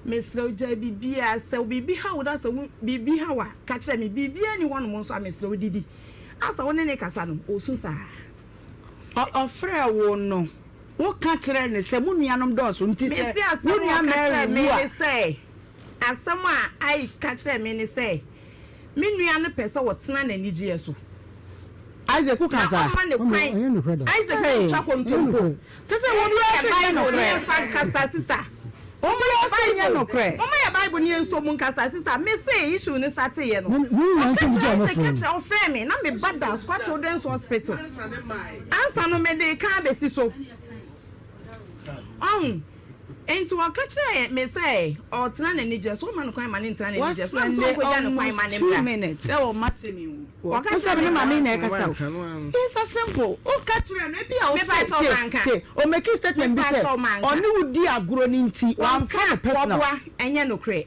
Mesrɛ wo, gyae biribiara. Sɛ biribi ha wo na sɛ wo biribi ha wo a, ka kyerɛ me. Biribiara nni hɔnom nso a, mesrɛ wo, didi. Asɛ wo ne no rekasa no, ɔresu saa. Ɔfrɛɛ wo no, woka kyerɛɛ no sɛ mo nuanom dɔɔso nti sɛ Mese asɛm wo a nua ɔka kyerɛɛ Mary me wu a. ne sɛ, asɛm a Ike ka kyerɛɛ me ne sɛ, me nua no pɛ sɛ ɔtena n'anigyeɛ so. Isaac wo ka Na saa? ɔmma no Mama, kwan. ɛnyɛ nokorɛ da. Isaac Hey. ntwa Ɛnyɛ kontompo. nokorɛ. Sɛ sɛ Momma obiara yɛ se nyɛ Bible ne nokorɛ. yɛmfa nkasa sister. Momma Obiara yɛ se nyɛ Bible. nokorɛ. Momma yɛ Bible ne yɛnsɔ mu nkasa sister. Me se issue no starteeɛ no, Mami, wo nyinaa ɔka nkyɛn kyerɛ gye a Isaac ka wɔfrɛ no. kyerɛ ɔfrɛɛ me na me ba da Asukwa Children's Hospital. Ansa no mede reka abɛsi so. Ɔho. Enti ɔka kyerɛɛ me sɛ ɔretena n'anigyeɛ so, ɔmma no kwan ma no ntena n'anigyeɛ so, na me nso ɔnkɔgya no kwan ma no Wasɛnde almost 2 mmra. minutes ɛwɔ m'asɛm yi ho. Ɔka Wo sɛ kyerɛɛ me ne me maame saa. na ɛkasa o. It's a simple. Woka kyerɛɛ no ebi a Mepa ɔse kyɛw tie manka. tie ɔmaki statement bi Mepa sɛ kyɛw manka. ɔne wo di agorɔ no nti wamfa Wɔnka, no personal. wɔboa, ɛnyɛ nokorɛ.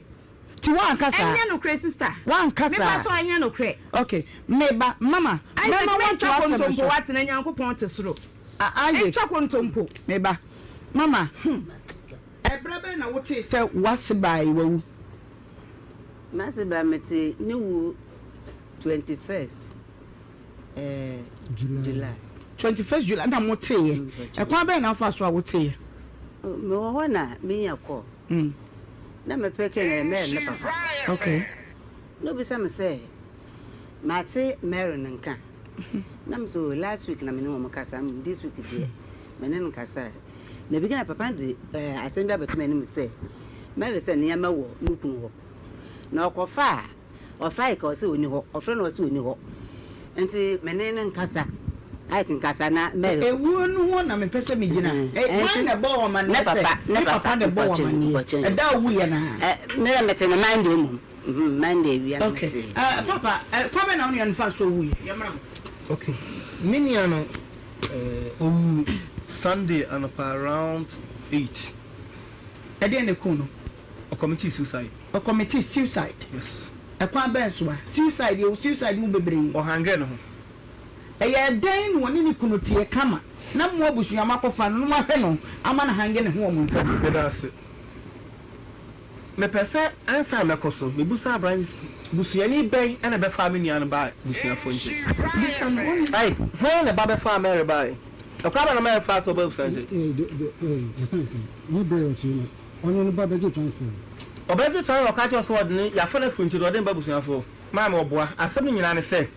Ti woanka saa. Ɛnyɛ nokorɛ sister. Woanka saa. Mepa kyɛw ɛnyɛ nokorɛ. Okay, meba mama Isaac mɛma woato mentwa asɛm no kontompo so. wate na Nyankopɔn te soro. Isaac. Ntwa kontompo. Meba mama. Ɛberɛ bɛn na wotee sɛ w'ase baa yi wawu? M'ase baa metee ne wuo 21st eh, July. 21st July na moteeɛ. Ɛkwan bɛn na wofaa so a woteeɛ? Mewɔ hɔ na menya call. Na mepɛ kɛ na ɛyɛ Mary ne papa. Okay. Na obisa me sɛ mate Mary no nka. Na me so last week na me ne wɔn kasa, this week deɛ me ne no kasae. Na bi na papa de eh, asɛm bi abɛto m'anim sɛ Mary sɛ nneɛma wɔ ne kunu hɔ. Na ɔkɔfa a, ɔfa Ike ɔsɛ ɔni hɔ, ɔfrɛ no ɔsɛ ɔni hɔ. Nti me ne no nkasa, Ike nkasa na Mary. Ewuo no ho na mepɛ sɛ megyina. Hwan na ɛbɔɔ wo amanneɛ sɛ ne papa na ɛbɔɔ wo amanneɛ? Ɛda a ɔwuiɛ no ara? Me na mete no Monday mmom. Monday awia na Okay. metee. Papa, kwan bɛn na wo nua no faa so wuiɛ? Yɛmmra hɔ. Okay. Me nua no, ɔwuu Sunday anɔpa around 8. Ɛdeɛn na ɛkuu no? Ɔkɔmitee suicide. Ɔkɔmitee suicide? Yes. Ɛkwan bɛn so a? Suicide, yɛwɔ suicide mu bebree. Ɔhangɛɛ ne ho. Ɛyɛɛ dɛn na ɔne ne kunu teɛ kama na mo abusua moakɔfa no na moahwɛ no ama no ahange ne ho wɔ mo nsam? Meda ase. Mepɛ sɛ ansa na mɛkɔ so, mebisa aberante sɛ, Busuani bɛn na ɛbɛfaa me nua no baa abusuafoɔ nkyɛn? Bisa no, ɔne. Ai, hwan na ɛba bɛfaa Mary baeɛ? Ɛkwan bɛn na Mary faa so baa abusua nkyɛn? Yɛka ne sɛn? Ne berɛ a ɔte no, ɔne no ba bɛgye transfer no. Ɔbɛgye transfer, ɔka kyerɛ sɛ ɔde ne, yɛafa no afiri nkyɛn, ɔde no ba abusuafoɔ. Maame, ɔboa. Asɛm no nyinaa ne sɛ,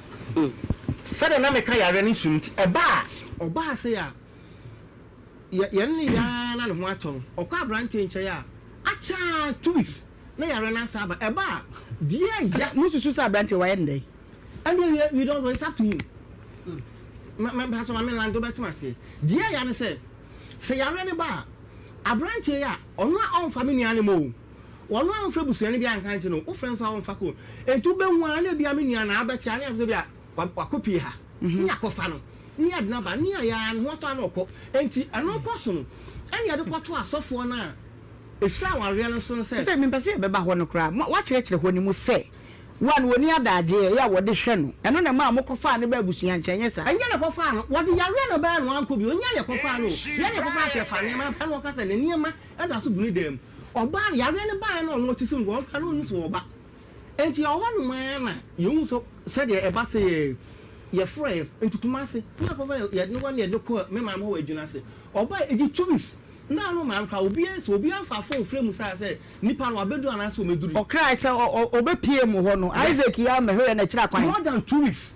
sɛdeɛ na meka yareɛ no nsu no nti, ɛbaa. Ɔbaa sei a, yɛ yɛne no yɛ ara na ne ho atɔ no. Ɔkɔ aberanteɛ nkyɛn a, akyɛ ara 2 weeks na yareɛ no asan aba. Ɛba a, deɛ ɛya. Mosusu sɛ aberanteɛ wayɛ no dɛn? Ɛndeɛ yɛ we don't know, it's up to him. Ma ma mpakyɛ ma me lande wobɛte aseɛ. Deɛ ɛya ne sɛ, sɛ yareɛ no ba a, aberanteɛ yi a, ɔno a ɔmfa me nua no mma o, ɔno a ɔmfrɛ busuani biara nka nkyerɛ no o, wofrɛ nso a ɔmfa kɔ o. Enti wobɛhu ara na ebia me nua no abɛkyɛ a na yɛafo sɛ ebia wakɔpue ha, ne yɛakɔfa no, ne yɛde no aba, ne yɛayɛ ara ne ho atɔ a na ɔkɔ. Enti ɛno kɔ so no, ɛne yɛde kɔto asɔfoɔ no a ɛhyira awareɛ no so no sɛ. Sɛ mempɛ sɛ yɛbɛba hɔ no koraa, woakyerɛkyerɛ hɔ no mu sɛ wo a na wɔnni adagyeɛ yɛ a wɔde hwɛ no, ɛno na ɛmaa mokɔfaa no baa abusua nkyɛn, ɛnyɛ saa? Ɛnyɛ na ɛkɔfaa no, wɔde yareɛ na ɛbaeɛ na wankɔ bio, ɛnyɛ na ɛkɔfaa no o, yɛn na ɛkɔfaa no sɛ ɛfa nneɛma aba na ɔka sɛ ne nneɛma da so gu ne dan mu, ɔbaa no, yareɛ no baeɛ na ɔno ɔte so no, ɔno koraa na ɔnnim sɛ ɔreba. Enti ɛwɔ hɔnom ara na yɛhu sɛ sɛdeɛ ɛba sɛ yɛ yɛfrɛɛ nti Kumasi na akɔfa yɛ yɛde no wɔ ne yɛde no kɔɔ me maame hɔ wɔ Adwuna ase. Ɔbaeɛ ɛgye 2 weeks na ano maame koraa obiara sɛ obiara mfa phone frɛ mu saa sɛ nipa no wabɛduru anaasɛ ɔmmɛduru. Ɔkrae sɛ ɔbɛpue mo hɔ no, Isaac yi ara mmɛhwɛɛ no akyiri akwan. More than 2 weeks.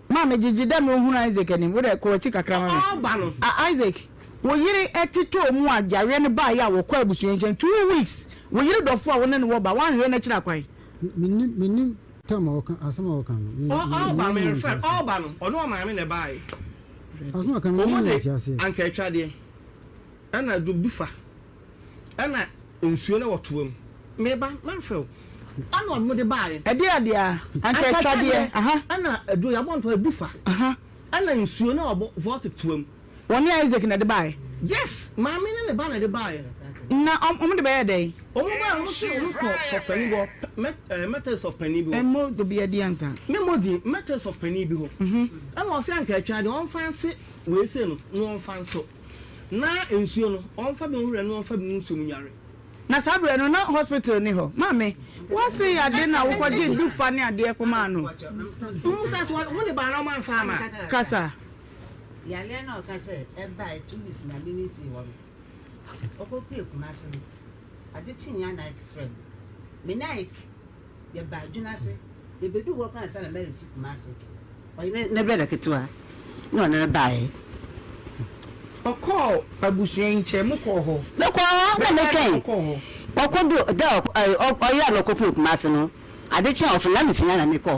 Maame, gyegye dɛ mehunu Isaac anim. Wo dɛ, kɔ w'akyi kakra ma me. Ɔreba no. Ah, Isaac, wo yere tetɔɔ mu a yareɛ no baeɛ a wɔkɔɔ abusua nkyɛn 2 weeks. Wo yere dɔfoɔ a wo ne no wɔ ba, woanhwehwɛ no akyiri akwan? Mennim, mennim. Tam a ɔka asɛm a ɔka no. Me Ɔba me me nte refer aseɛ. ɔba no ɔne ɔmaame na ɛbaeɛ. Asɛm a ɔka no me Wɔn me de nte aseɛ. anka atwadeɛ ɛna dufa ɛna nsuo na wɔtoa mu. Meba mɛrefrɛ wo ɛna ɔmo de baeɛ. Ɛdeɛ adeɛ a anka atwadeɛ aha. Ɛna aduro yɛabɔ ntoa dufa ɛna nsuo na wɔbɔ vortic toa mu. Wɔne Isaac na ɛde baeɛ? Yes, maame ne ne ba na ɛde baeɛ. Na wɔn de bɛyɛɛ dɛn? Wɔn baeɛ no, wɔn se wɔn kɔ sɔfpanin bi hɔ, Mɛ ɛɛ Methodist sɔfpanin bi hɔ. Mmɔ obi adi ansa. Me mmɔ din, Methodist sɔfpanin bi hɔ. Ɛna ɔse anka atwa deɛ ɔmfa nse wei sei no na ɔmfa nso. Na nsuo no, ɔmfa bi nwura na ɔmfa bi ngu nsuo mu nware. Na saa berɛ no, na hospital nni hɔ. Maame, woase ade na wokɔgye dufa ne adeɛ kɔmaa no? Musa so wɔn de baa na wɔn amfa ama. Kasa. Yareɛ no a ɔka sɛ ɛbaeɛ 2 weeks na me ne sii hɔ no, ɔkɔpuee Kumase no, ade kyeeɛ a na Ike frɛ me. Me ne Ike yɛbaa adwene ase, yɛbɛduu hɔ koraa ansa na Mary fi Kumase. Ɔyɛ ne ne brɛda ketewa na ɔne no baeɛ. Ɔkɔɔ abusua yi nkyɛn, mokɔɔ hɔ? Mekɔɔ hɔ na Bɛyɛ dɛn metwɛn. mokɔɔ hɔ? Ɔkɔdu da a ɔyɛ a na ɔkɔpuee Kumase no, ade kyeeɛ a ɔfrɛ me, na ade kyeeɛ a na mekɔɔ hɔ.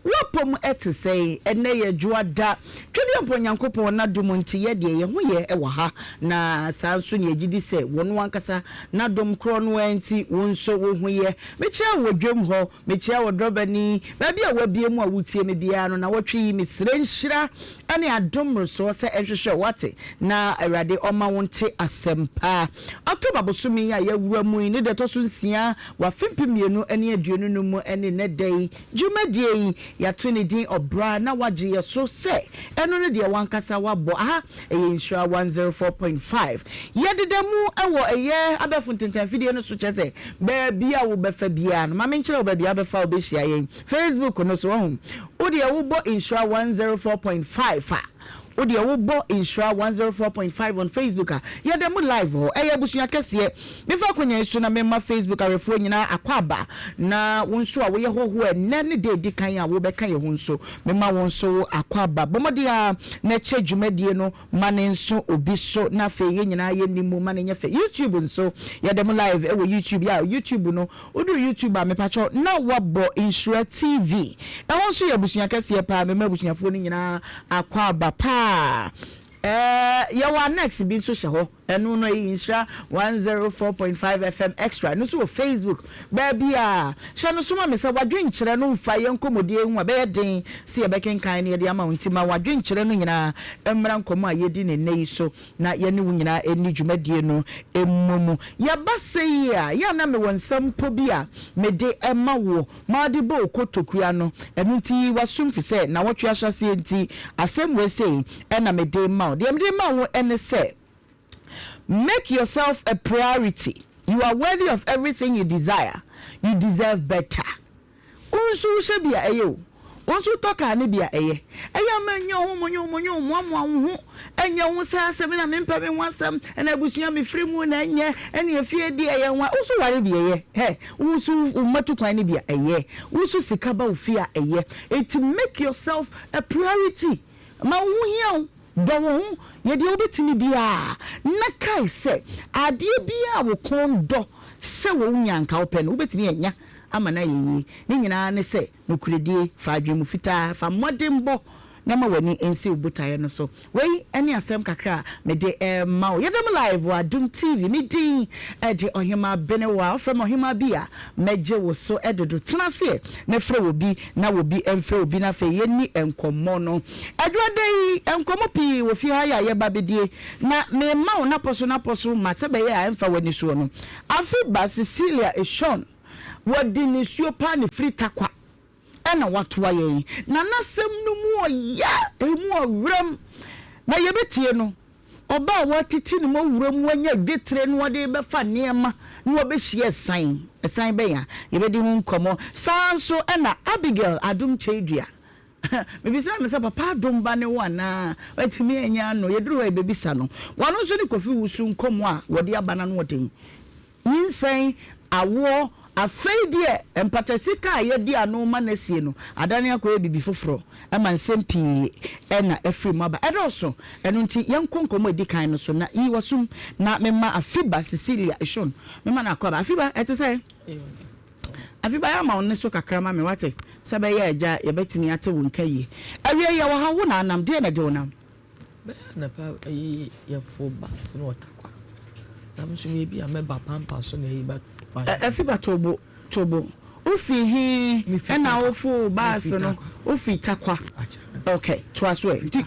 W'apɔm te sɛn? Ɛnnɛ yɛ Dwoada. Twedeɛmpɔ Nyankopɔn n'adom nti yɛ deɛ yɛn ho yɛ wɔ ha, na saa nso na yɛgye di sɛ wɔno ankasa n'adom korɔ no ara nti wo nso wo ho yɛ. Mekyia wo wɔ dwam hɔ, mekyia wo drɔbani, baabi a w'abue mu a wotie me biara no, nawɔtwe yi mesrɛ nhyira ne adom mmorosoɔ sɛ ɛnhwehwɛ wo, wate, na Awurade ɔmma wo nte asɛmpa. October bosome yi a yɛawura mu yi ne da ɛtɔ so nsia wɔ afe 2025 mu ne nnɛ da yi dwumadie yi, yɛato ne din Ɔbra na wagye yɛ so sɛ ɛno ne deɛ w'ankasa wabɔ. Aha ɛyɛ Nhyira 104.5. Yɛdeda mu wɔ ɛyɛ abɛɛfo ntentanfidie no so, kyerɛ sɛ baabi a wobɛfa biara no, ma menkyerɛ wo baabi a wobɛfa a wobɛhyia yɛn. Facebook no so, wahu, wo deɛ wobɔ Nhyira 104.5 a, Wo deɛ wo bɔ Nhyira 104.5 on Facebook a, yɛda mu live hɔ. Ɛyɛ abusua kɛseɛ. Mefa akwanya yi so na mema Facebook awɛfoɔ nyinaa akwaaba. Na wo nso a woyɛ hɔhoɔ ɛnnɛ ne da ɛdi kan a wobɛka yɛn ho nso, mema wo nso wo akwaaba. Bɔ mmɔden ara na kyɛ dwumadie no ma no nso obi so na afei yɛn nyinaa yɛnni mu ma no nyɛ fɛ. YouTube nso, yɛda mu live wɔ YouTube. Yeah, YouTube no, woduru YouTube a, mepakyɛw na woabɔ Nhyira TV. Ɛhɔ nso yɛ abusua kɛseɛ paa. Mema abusuafoɔ no nyinaa akwaaba paa. Ɛɛ, yɛwɔ annex bi nso hyɛ hɔ. Ɛno no ɛyɛ Nhyira 104.5 FM Extra. Ɛno nso wɔ Facebook. Baabiara. Hyɛ no so ma me sɛ w'adwenkyerɛ no mfa yɛn nkɔmmɔdie ho a, ɛbɛyɛ den sɛ yɛbɛkenkan na yɛde ama wo. Nti ma w'adwenkyerɛ no nyinaa mmra nkɔmmɔ a yɛdi no nnɛ yi so na yɛne wo nyinaa nni dwumadie no mmɔ mu. Yɛba sei a, yɛ a na mewɔ nsɛm mpo bi a mede ma wo ma wode bɔ wo kotokuo ano. Ɛno nti yi w'asom firi sɛ nnawɔtwe ahyɛaseɛ nti asɛm wei sei na mede rema wo. Deɛ mede rema wo ne sɛ, Make yourself a priority, you are worthy of everything you desire, you deserve better. Wo nso wohyɛ bi a, ɛyɛ o. Wo nso wotɔ kaa no bi a, ɛyɛ. Ɛyɛ a ma ɛnyɛ wo ho monyomonyo, mmoamoa wo ho, ɛnyɛ wo sɛ asɛm na mempɛ me ho asɛm, ɛna abusua mefiri mu na ɛnyɛ, ɛne efie deɛ ɛyɛ nwa. Wo nso ware bi ɛyɛ, hɛ, wo nso wo mma tu kwan no bi a, ɛyɛ. Wo nso sika ba wo fie a, ɛyɛ. Enti make yourself a priority. Ma wo ho hia wo, dɔ wo ho, yɛ deɛ wobɛtumi biara, na kae sɛ adeɛ biara a wo kɔn dɔ sɛ wonya anka wopɛ no, wobɛtumi anya ama no ayɛ yie. Ne nyinaa ne sɛ nokorɛdie, fa adwene mu fitaa, fa mmɔdenbɔ na ma w'ani nsi wo botaeɛ no so. Wei ne asɛm kakra a mede rema wo. Yɛda mu live wɔ Adom TV. Me din de Ɔhemaa Benewa. Wofrɛ me Ɔhemaa bi a, mɛgye wo so dodo. Tena aseɛ na frɛ obi na obi mfrɛ obi na afei yɛnni nkɔmmɔ no. Adwuada yi, nkɔmmɔ pii wɔ fie ha yi a yɛreba abɛdie, na merema wo n'apɔso n'apɔso ma sɛ ɛbɛyɛ a ɛmfa w'ani soɔ no. Afe ba Cecilia Eshon, wɔde nisuo paa na ɛfiri Tarkwa na watoa yɛn, na n'asɛm no mu ɔya, emu ɔwerɛm, na yɛbɛtie no. Ɔbaa a wɔatete ne mu awura mu anya dwetire na ɔde rebɛfa nneɛma na wɔbɛhyia ɛsan. Ɛsan bɛn a? Yɛbɛdi ho nkɔmmɔ. Saa ara nso na Abigail Adom Kyei-Duah. Mebisaa no sɛ, Papa Adom ba ne wo anaa? Watumi anya ano. Yɛduru hɔ a yɛbɛbisa no. Wɔn nso ne Kofi Wusu nkɔmmɔ a wɔde aba no ano ɔden. Nyinsɛn, awoɔ, afei deɛ mpata sika a yɛde ano ma no asie no adane akɔyɛ biribi foforɔ ma nsɛm pii na afiri mu aba. Ɛdɔɔso, ɛno nti yɛnkɔ nkɔmmɔ a ɛdi kan no so na yi w'asom na memma Afiba Cecilia Eshon memma no akwaaba. Afiba, ɛte sɛn? Afiba yɛ ama wo nne so kakra ma me wate, sɛ ɛbɛyɛ a agya yɛbɛtumi ate wo nka yie. Awiei yɛwɔ ha, wo na anam, deɛn na ɛde wo nam? Bɛyɛ anapa yi yɛfo bus no wɔ Tarkwa. Na me nso meyɛ bi a mɛba Pampa so na ayi ba fa. Ɛfi ba Tobo, Tobo. Wofi he ɛna wofoo bus no? Wofi Tarkwa. Okay, toa so ɛ. Nti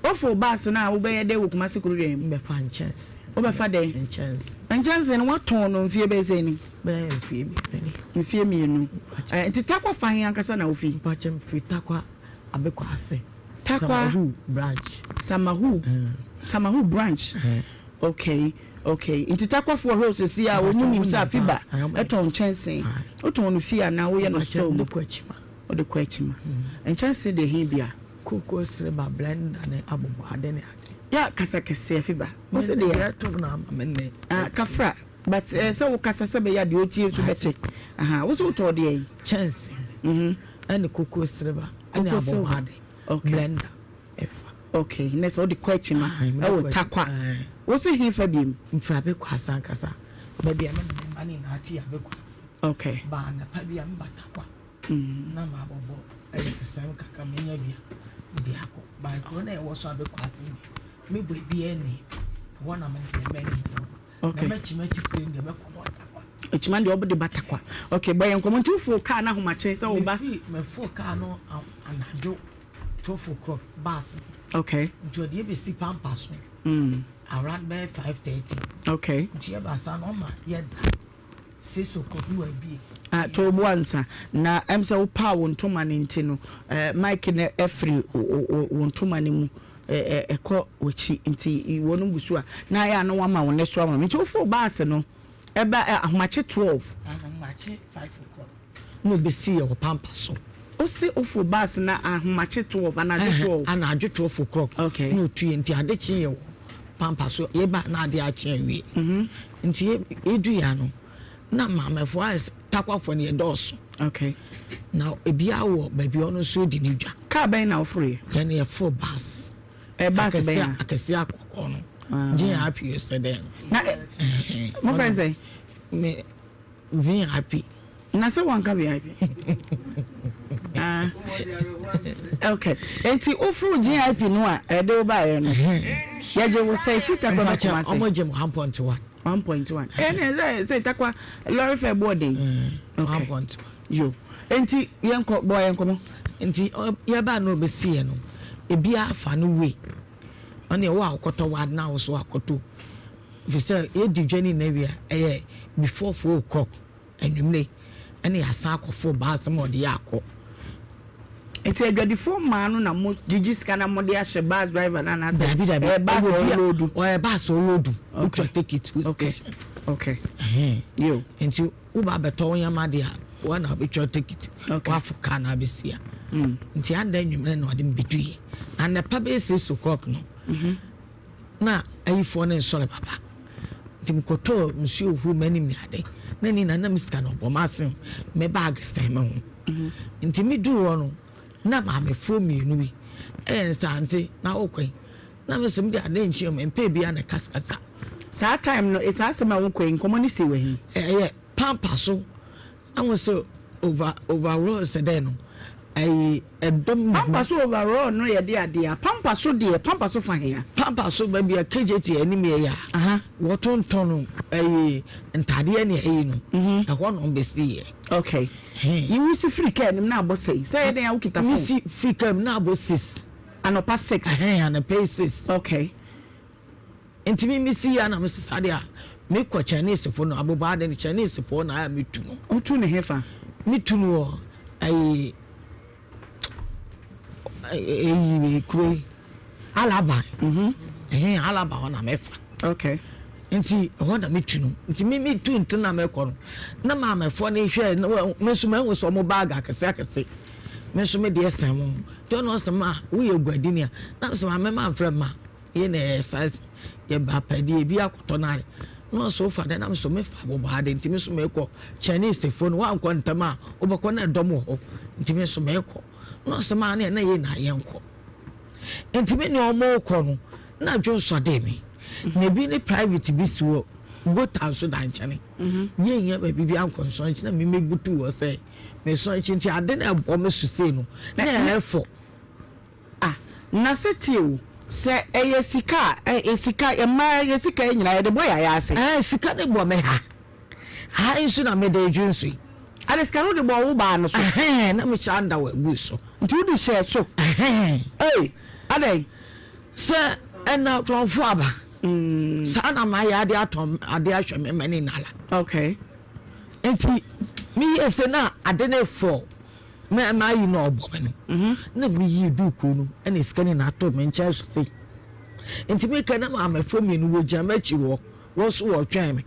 wofoo bus no a wobɛyɛ dɛ wɔ Kumasi Kuruwɛn mu? Mebɛfa nkyɛnse. Wobɛfa dɛn? Nkyɛnse. Nkyɛnse no woatɔn no mfie bɛyɛ sɛn ni? Bɛyɛ mfie mmienu ni. Mfie mmienu. Nti Tarkwa fa he ankasa na wofi? Mpakyɛ mfiri Tarkwa Abekwase. Tarkwa Samahu branch. Samahu Samahu branch okay okay nti Tarkwafoɔ hwɛ wo sɛsi a wɔn nim sɛ Afiba tɔn nkyɛnse wotɔn no fie anaa woyɛ no store mu wode kɔ akyima nkyɛnse deɛ he bia. Koko sreba blender ne abobɔ ade ne ade. Ya kasa kɛse Afiba wo se deɛ. Ɛtɔ na ama me nne. Ah kafra but ɛɛ sɛ wo kasa sɛ bɛyɛ a deɛ ɔtie nso bɛte aha wo se wotɔn deɛ yi. Kyɛnse ɛne koko sreba ɛne abobɔ ade. Okay. Blender ɛfa. Okay, ne sɛ wode kɔ akyima ɛwɔ Tarkwa. Wo se he fa biem? Mfiri Abekɔ ase ankasa. Baabi a na me mma ne nyinaa te yɛ Abekɔ ase. Okay. Ba anapa bi a meba Tarkwa. Na mabɔbɔ nsesɛm kakra menya bi a mede akɔ. Ba kuro na ɛwɔ so Abekɔ ase no deɛ me bɔ ebiara ni. Hɔ na me ne me mma nyinaa wɔ. Okay. Na mɛkyima atitire no deɛ mɛkɔ bɔ Tarkwa. Akyima deɛ ɔde ba Tarkwa. Okay, bɔ yɛn nkɔmmɔ. Nti wofoo kaa no ahomakye sɛ woba? Mefoo kaa no anadwo 12 o'clock bus. Okay. Nti ɔde yɛbɛsi Pampa so. Around bɛyɛ 5:30. Okay. Nti yɛba saa no ɔma yɛda 6 o'clock na wabie. Ah, to bo ansa. Na ɛm sɛ wopaa wo ntoma no nti no, eh, mic no afiri wo ntoma no mu ɛkɔ w'akyi nti wɔn gu so a na ayɛ a na wama wo nne so ama me. Nti wofoo bus no ɛba ahomakye 12. Ahomakye 5 o'clock na obesi yɛ wɔ Pampa so. Ose ofo bus na ahomakye 12 anadwo 12. Anadwo 12 o'clock. Okay. Na otu yɛ nti ade kye yɛ wɔ pampa so yɛba na ade akye awie. Mm-hmm. Nti yɛdu yɛ ano na maamefo ayɛ sɛ takwafoɔ no yɛdɔɔso. Okay. Na ebiara wɔ baabi ɔno nso di ne dwa. Kaa bɛn na woforo yɛ? Yɛn yɛforo bus. Ɛ bus bɛn a? Akɛseɛ akɔkɔɔ no. Ah. Gye yɛn apio sɛ dɛn no. Na mo fɛn sɛ? Me VIP. Na sɛ wanka VIP. Ah. Okay. Enti woforo GIP no a ɛde wo baeɛ no. Yɛgye wo sɛ fi Tarkwa bɛ Kumasi. Ɔmo gye mo 1.1. 1.1. Ɛna sɛ sɛ Tarkwa lorry fare bɔ den. Okay. 1.1. Yo. Enti yɛnkɔ bɔ yɛn nkɔmɔ. Nti yɛbaa na ɔbɛsi yɛ no ebi afa no wei. Ɔne ɛwɔ a ɔkɔtɔ wa na wo so akɔtɔ. Ɛfiri sɛ yɛdi dwa no nyinaa wie a, ɛyɛ before 4 o'clock anwummere ɛna yɛasan akɔforo baase ma ɔde yɛ akɔ. Nti adwadifoɔ mmaa no na mo gyegye sika na mo de ahyɛ bus driver no anaasɛ Dabi dabi. ɛyɛ bus a ɔloodu? Ɔyɛ bus a ɔloodu. Wotwa ticket wɔ station. Okay. Yo. Nti woba abɛtɔ wo nneɛma deɛ a, wɔn na wobɛtwa ticket. Okay. Woafo car na abɛsi a. Nti ada anwummere na ɔde me bɛduiɛ. Anɔpa bɛyɛ 6 o'clock no. Na ayifoɔ no nsɔre papa nti mekɔtɔɔ nsuo huru m'anim ne ade na ne na me sika no ɔbɔ m'asen me baage sɛn me ho mhm. Nti meduu hɔ no na maamefoɔ mmienu bi ɛyɛ nsante na wokɔe na me sɛ mede ade nkyerɛ mu mpɛ bia na kasakasa. Saa time no saa asɛm a wokɔe nkɔmmɔ no si wɔ he? Ɛyɛ pampa so ɛho sɛ over overall sɛ dɛn no ɛyi ɛdɔm. Pampa so overall no yɛ de adeɛ a pampa so deɛ pampa so fa hea. Pampa so baabi a KJT anim yɛ yɛ a wɔtontɔn ɛyi ntadeɛ ne ɛyi no mhm. Ɛhɔ na ɔbɛsi yɛ. Okay, yi si firi kaa nim na abɔ sɛyi sɛ yɛ den a wokita phone. Si firi kaa mu na abɔ 6. Anɔpa 6. Anɔpa yi 6. Okay. Nti mi mi si ya na mi sisa deɛ a mi kɔ Chinese fo no aboba ade no Chinese fo na ayɛ mi tu no. Wotu ne hefa? Mi tu no wɔ ɛyi ɛyi kuro yi Alaba. Mhm. Ɛhɛn Alaba hɔ na mi fa. Okay. Nti ɛhɔ na mi tu no nti mi mi tu nti na mi kɔ no na maamefoɔ no hwɛ mi nso mi ehu sɛ ɔmo baag akɛse akɛse mi nso mi deɛ sɛn mo nti ɔno ɔsɛ ma woyɛ guadini a na sɛ maame maa nfrɛ ma. Yɛ na ɛyɛ size yɛ ba pɛ deɛ ebi akɔtɔ no are na ɔsɛ wofa dɛ nam so mefa abobaa de ntumi so mekɔ Chinese foɔ no wankɔ ntɛm a wobɛkɔ na ɛdɔm wɔ hɔ ntumi so mekɔ na ɔsɛ maa ne ɛna yɛ na yɛnkɔ ntumi ne ɔmo kɔ no na dwo nsɔ de mi na ebi ne private bi si hɔ gota nso da nkyɛn yɛnyɛ baabi bi ankɔ nsɔ nkyɛn na mi mebutu hɔ sɛ mesɔ nkyɛn nti ade na ɛbɔ me so sei no na ɛfɔ. Ah na sɛ tie o, sɛ ɛyɛ sika a, ɛ sika, mmaa yɛ sika yi nyinaa yɛde bɔ yɛn ayaase. Ɛɛ sika no bɔ me ha, ha yi nso na mede redwe nso yi. Ade sika no wode bɔɔ wo baa no so? Ɛhɛn, na mehyɛ underwear gui so. Nti wode hyɛɛ so? Ɛhɛn. Ei, adɛn? Sɛ ɛna korɔmfo aba. Saa na mayɛ ade atɔn ade ahwɛ me mma ne nala. Okay. Nti meyɛ sɛ na ade no fɔ. Me mayi na ɔbɔ me no mhm. na meyii duukuu no ɛna sika no na ato me nkyɛn so sei nti meka na maamɛfoɔ mmienu wɔgyina m'akyi hɔ wɔn nso wɔretwɛn me.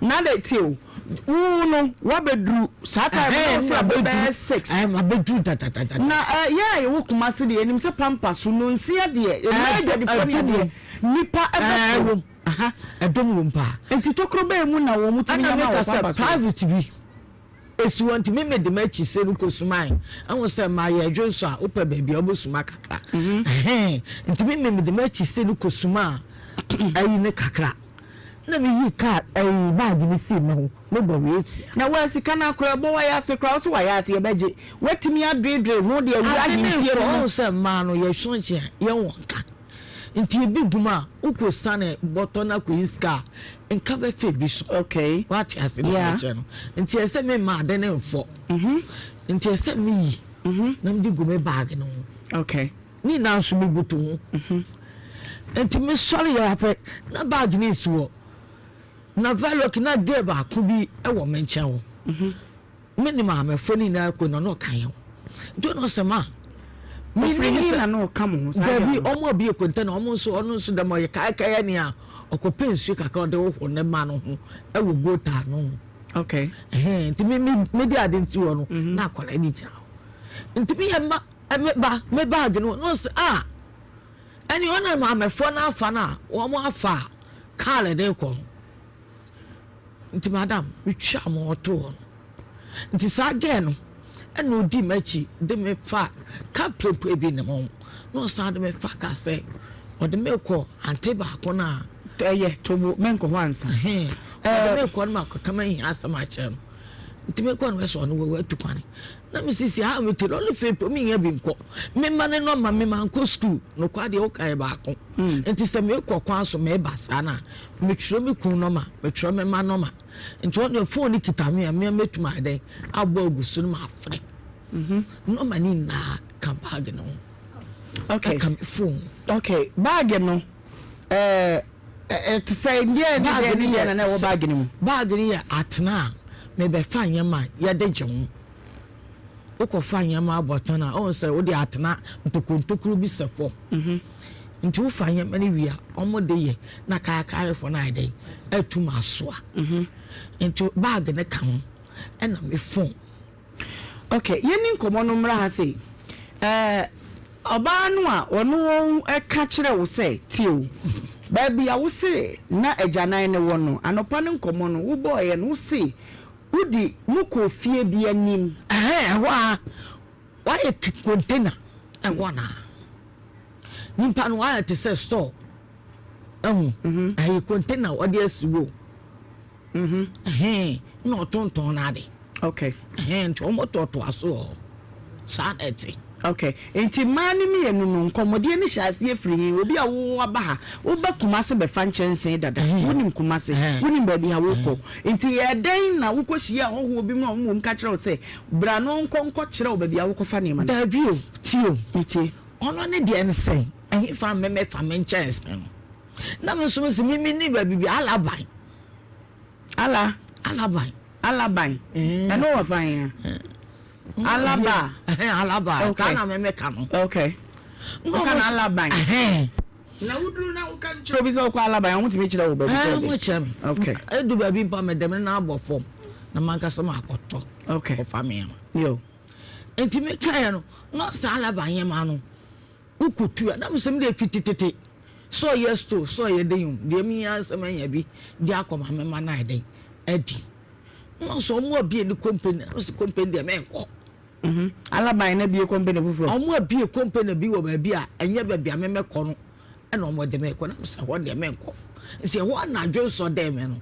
Na de tie o wo no wabɛduru saa time no sɛ abɛbɛyɛ 6 abɛduru dadadada na yɛ a yɛwɔ Kumase deɛ yɛnim sɛ pampa so nonsia deɛ mmaa adwadifoɔ ne adeɛ nipa ɛbɛfo ɛdɔm wom paa nti tokuro bɛyɛ mu na wɔn tumi nyama wɔ pampa so private bi Esi hɔ nti me mede m'akyi se no kɔsumae. Ɛho sɛ mayɛ adwene so a wopɛ baabi a wobɛsuma kakra. Ɛhɛn nti me mede m'akyi se no kɔsuma ayi no kakra. Na meyi kaa ayi baage no sii me ho mebɔ wei atua. Na wa sika no akora ɛbɔ wayɛ ase koraa wose wayɛ ase yɛbɛgye watumi adwedwe ho de awura ahemfie no mu. Ɔhu sɛ mmaa no yɛsõ nkyɛn a yɛn wɔ nka. Nti ebi gu mu a wokɔ siane bɔtɔ no akɔyi sika a nka bɛfa ebi so. Okay. Wate ase deɛ Yeah. mekyerɛ no. Nti ɛsɛ sɛ memma ade no mfɔ. Mhm. Nti ɛsɛ sɛ meyi Mhm. na mede gu me baage no ho. Okay. Ne nyinaa nso mebutu ho. Mhm. Nti mesɔre yɛ apɛ na baage no esi hɔ. Na veloc na girl baako bi wɔ me nkyɛn hɔ. Mhm. Me ne maamefo no nyinaa kɔ na na ɔka yɛn ho. Nti ɔno ɔsɛ ma. Ɔfiri he na na ɔka mo ho saa Dabi, deɛ no? ɔmo a bi kɔntɛna, ɔmo nso ɔno nso dɛm ɔyɛ kaekae nea ɔkɔpɛ nsuo kakra ɔde hohoro ne mma no ho ɛwɔ gota no ho. Okay. Ɛhɛn, nti me me me de ade nsi hɔ no, na akwadaa no gyina hɔ. Nti meyɛ ma me ba me baage no na ɔsɛ a ɛne ɔna maamefoɔ no afa no a wɔn afa a kaa de kɔ no. Nti madam metwaa ma ɔtoo hɔ no. Nti saa girl no ɛna odi m'akyi de me fa car prepare bi ne ho na ɔsan de me fa car sɛ ɔde me kɔ ante baako no a. Ɛyɛ tobo menkɔ hɔ ansa. Ɔde me kɔ no ma kɔka ma hia asɛm akyerɛ no. Nti me kɔ no sɛ ɔno wɔ atu kwan. Na me sisi ha me te lɔre fɛ po menyɛ bi nkɔ. Me ma ne nɔma me ma nkɔ sukuu nokwa deɛ woka yɛ baako. Nti sɛ mekɔ kwan so meba saa no a metwerɛ me kun nɔma metwerɛ me ma nɔma. Nti ɔno deɛ phone no kita me a me mɛtumi ayɛ dɛn abɔ agu so no mafrɛ. Nɔma ne nyinaa ka baage no ho. Okay. Ɛka me phone. Okay baage no ɛɛ ɛte sɛ deɛ ne deɛ ne deɛ na na ɛwɔ baage no mu. Baage no yɛ atena a mebɛfa nneɛma a yɛde gye ho. Wokɔfa nneɛma abɔtɔn a ɔhu sɛ wode atena ntokontokuro bi sɛ fam. Mhm. Nti wofa nneɛma no wie a wɔde yɛ na kaakaefoɔ no ayɛ dɛn atum asoa. Mhm. Nti baage no ka ho ɛna me phone. Ok, yɛnni nkɔmmɔ no mmra ha sei. Ɛɛ, ɔbaa no a ɔno ka kyerɛ wo sɛ, tie o, baabi a wose na agyanan no wɔ no, anɔpa no nkɔmmɔ no, wobɔeɛ no, wose wode mo kɔɔ fie bi anim. Ɛhɛn, ɛhɔ ara, wɔayɛ container ɛhɔ na nipa no wɔayɛ te sɛ store, ɛho, ɛyɛ container wɔde asi hɔ. Mhm. Ɛhɛn, na ɔtontɔn n'ade. Okay. Ɛhɛn, nti wɔn toatoa so wɔ hɔ. Saa na ɛte. Okay. Nti mmaa no mmienu no, nkɔmmɔdie no hyɛ aseɛ firi he? Obi a wo aba ha, woba Kumasi bɛfa nkyɛnsee dada. Wonim Kumasi, wonim baabi a wokɔ. Nti ɛyɛ dɛn na wokɔhyia ahɔhoɔ bi mu a wɔn mmom ka kyerɛ wo sɛ, bra na ɔnkɔ nkɔkyerɛ wo baabi a wokɔfa nneɛma no? Daabi o, tie o. Metie. Ɔno ne deɛ ne sɛn, ɛhefa mɛmɛfa me nkyɛnsee no? Na me nso mese me menni baabi bi alaban. Ala. Alaban. Alaban. Mm. Ɛno wɔ fan ya. Mm. Alaba. Alaba. Okay. Kaa na mɛmɛka no. Okay. Woka na alaban. Na woduru na woka kyerɛ obi sɛ wokɔ alaban, wɔn tumi kyerɛ wo baabi sɛ ɛɛ wɔn kyerɛ me. Okay. Edu baabi mpa mɛ dɛm na abɔ fam na mankasa ma akɔtɔ. Okay. Kɔfa mi ama. Yo. Nti mi ka yɛ no na ɔsan alaban yɛ ma no. Wokotu a, na mesɛ mede fi tetete sɛ ɔyɛ store sɛ ɔyɛ den o, deɛ mehia ara sɛ manya bi de akɔ ma me mma no ayɛ dɛn adi. Na ɔsɛ ɔmo abie ne company, na mesɛ company deɛ menkɔ. Mhm. Alaban na bie company foforɔ. Ɔmo abie company bi wɔ baabi a ɛnyɛ baabi a memɛkɔ no ɛna ɔmo de mekɔ, na mesɛ ɛhɔ deɛ menkɔ. Nti ɛhɔ anadwo nsɔ dɛn me no.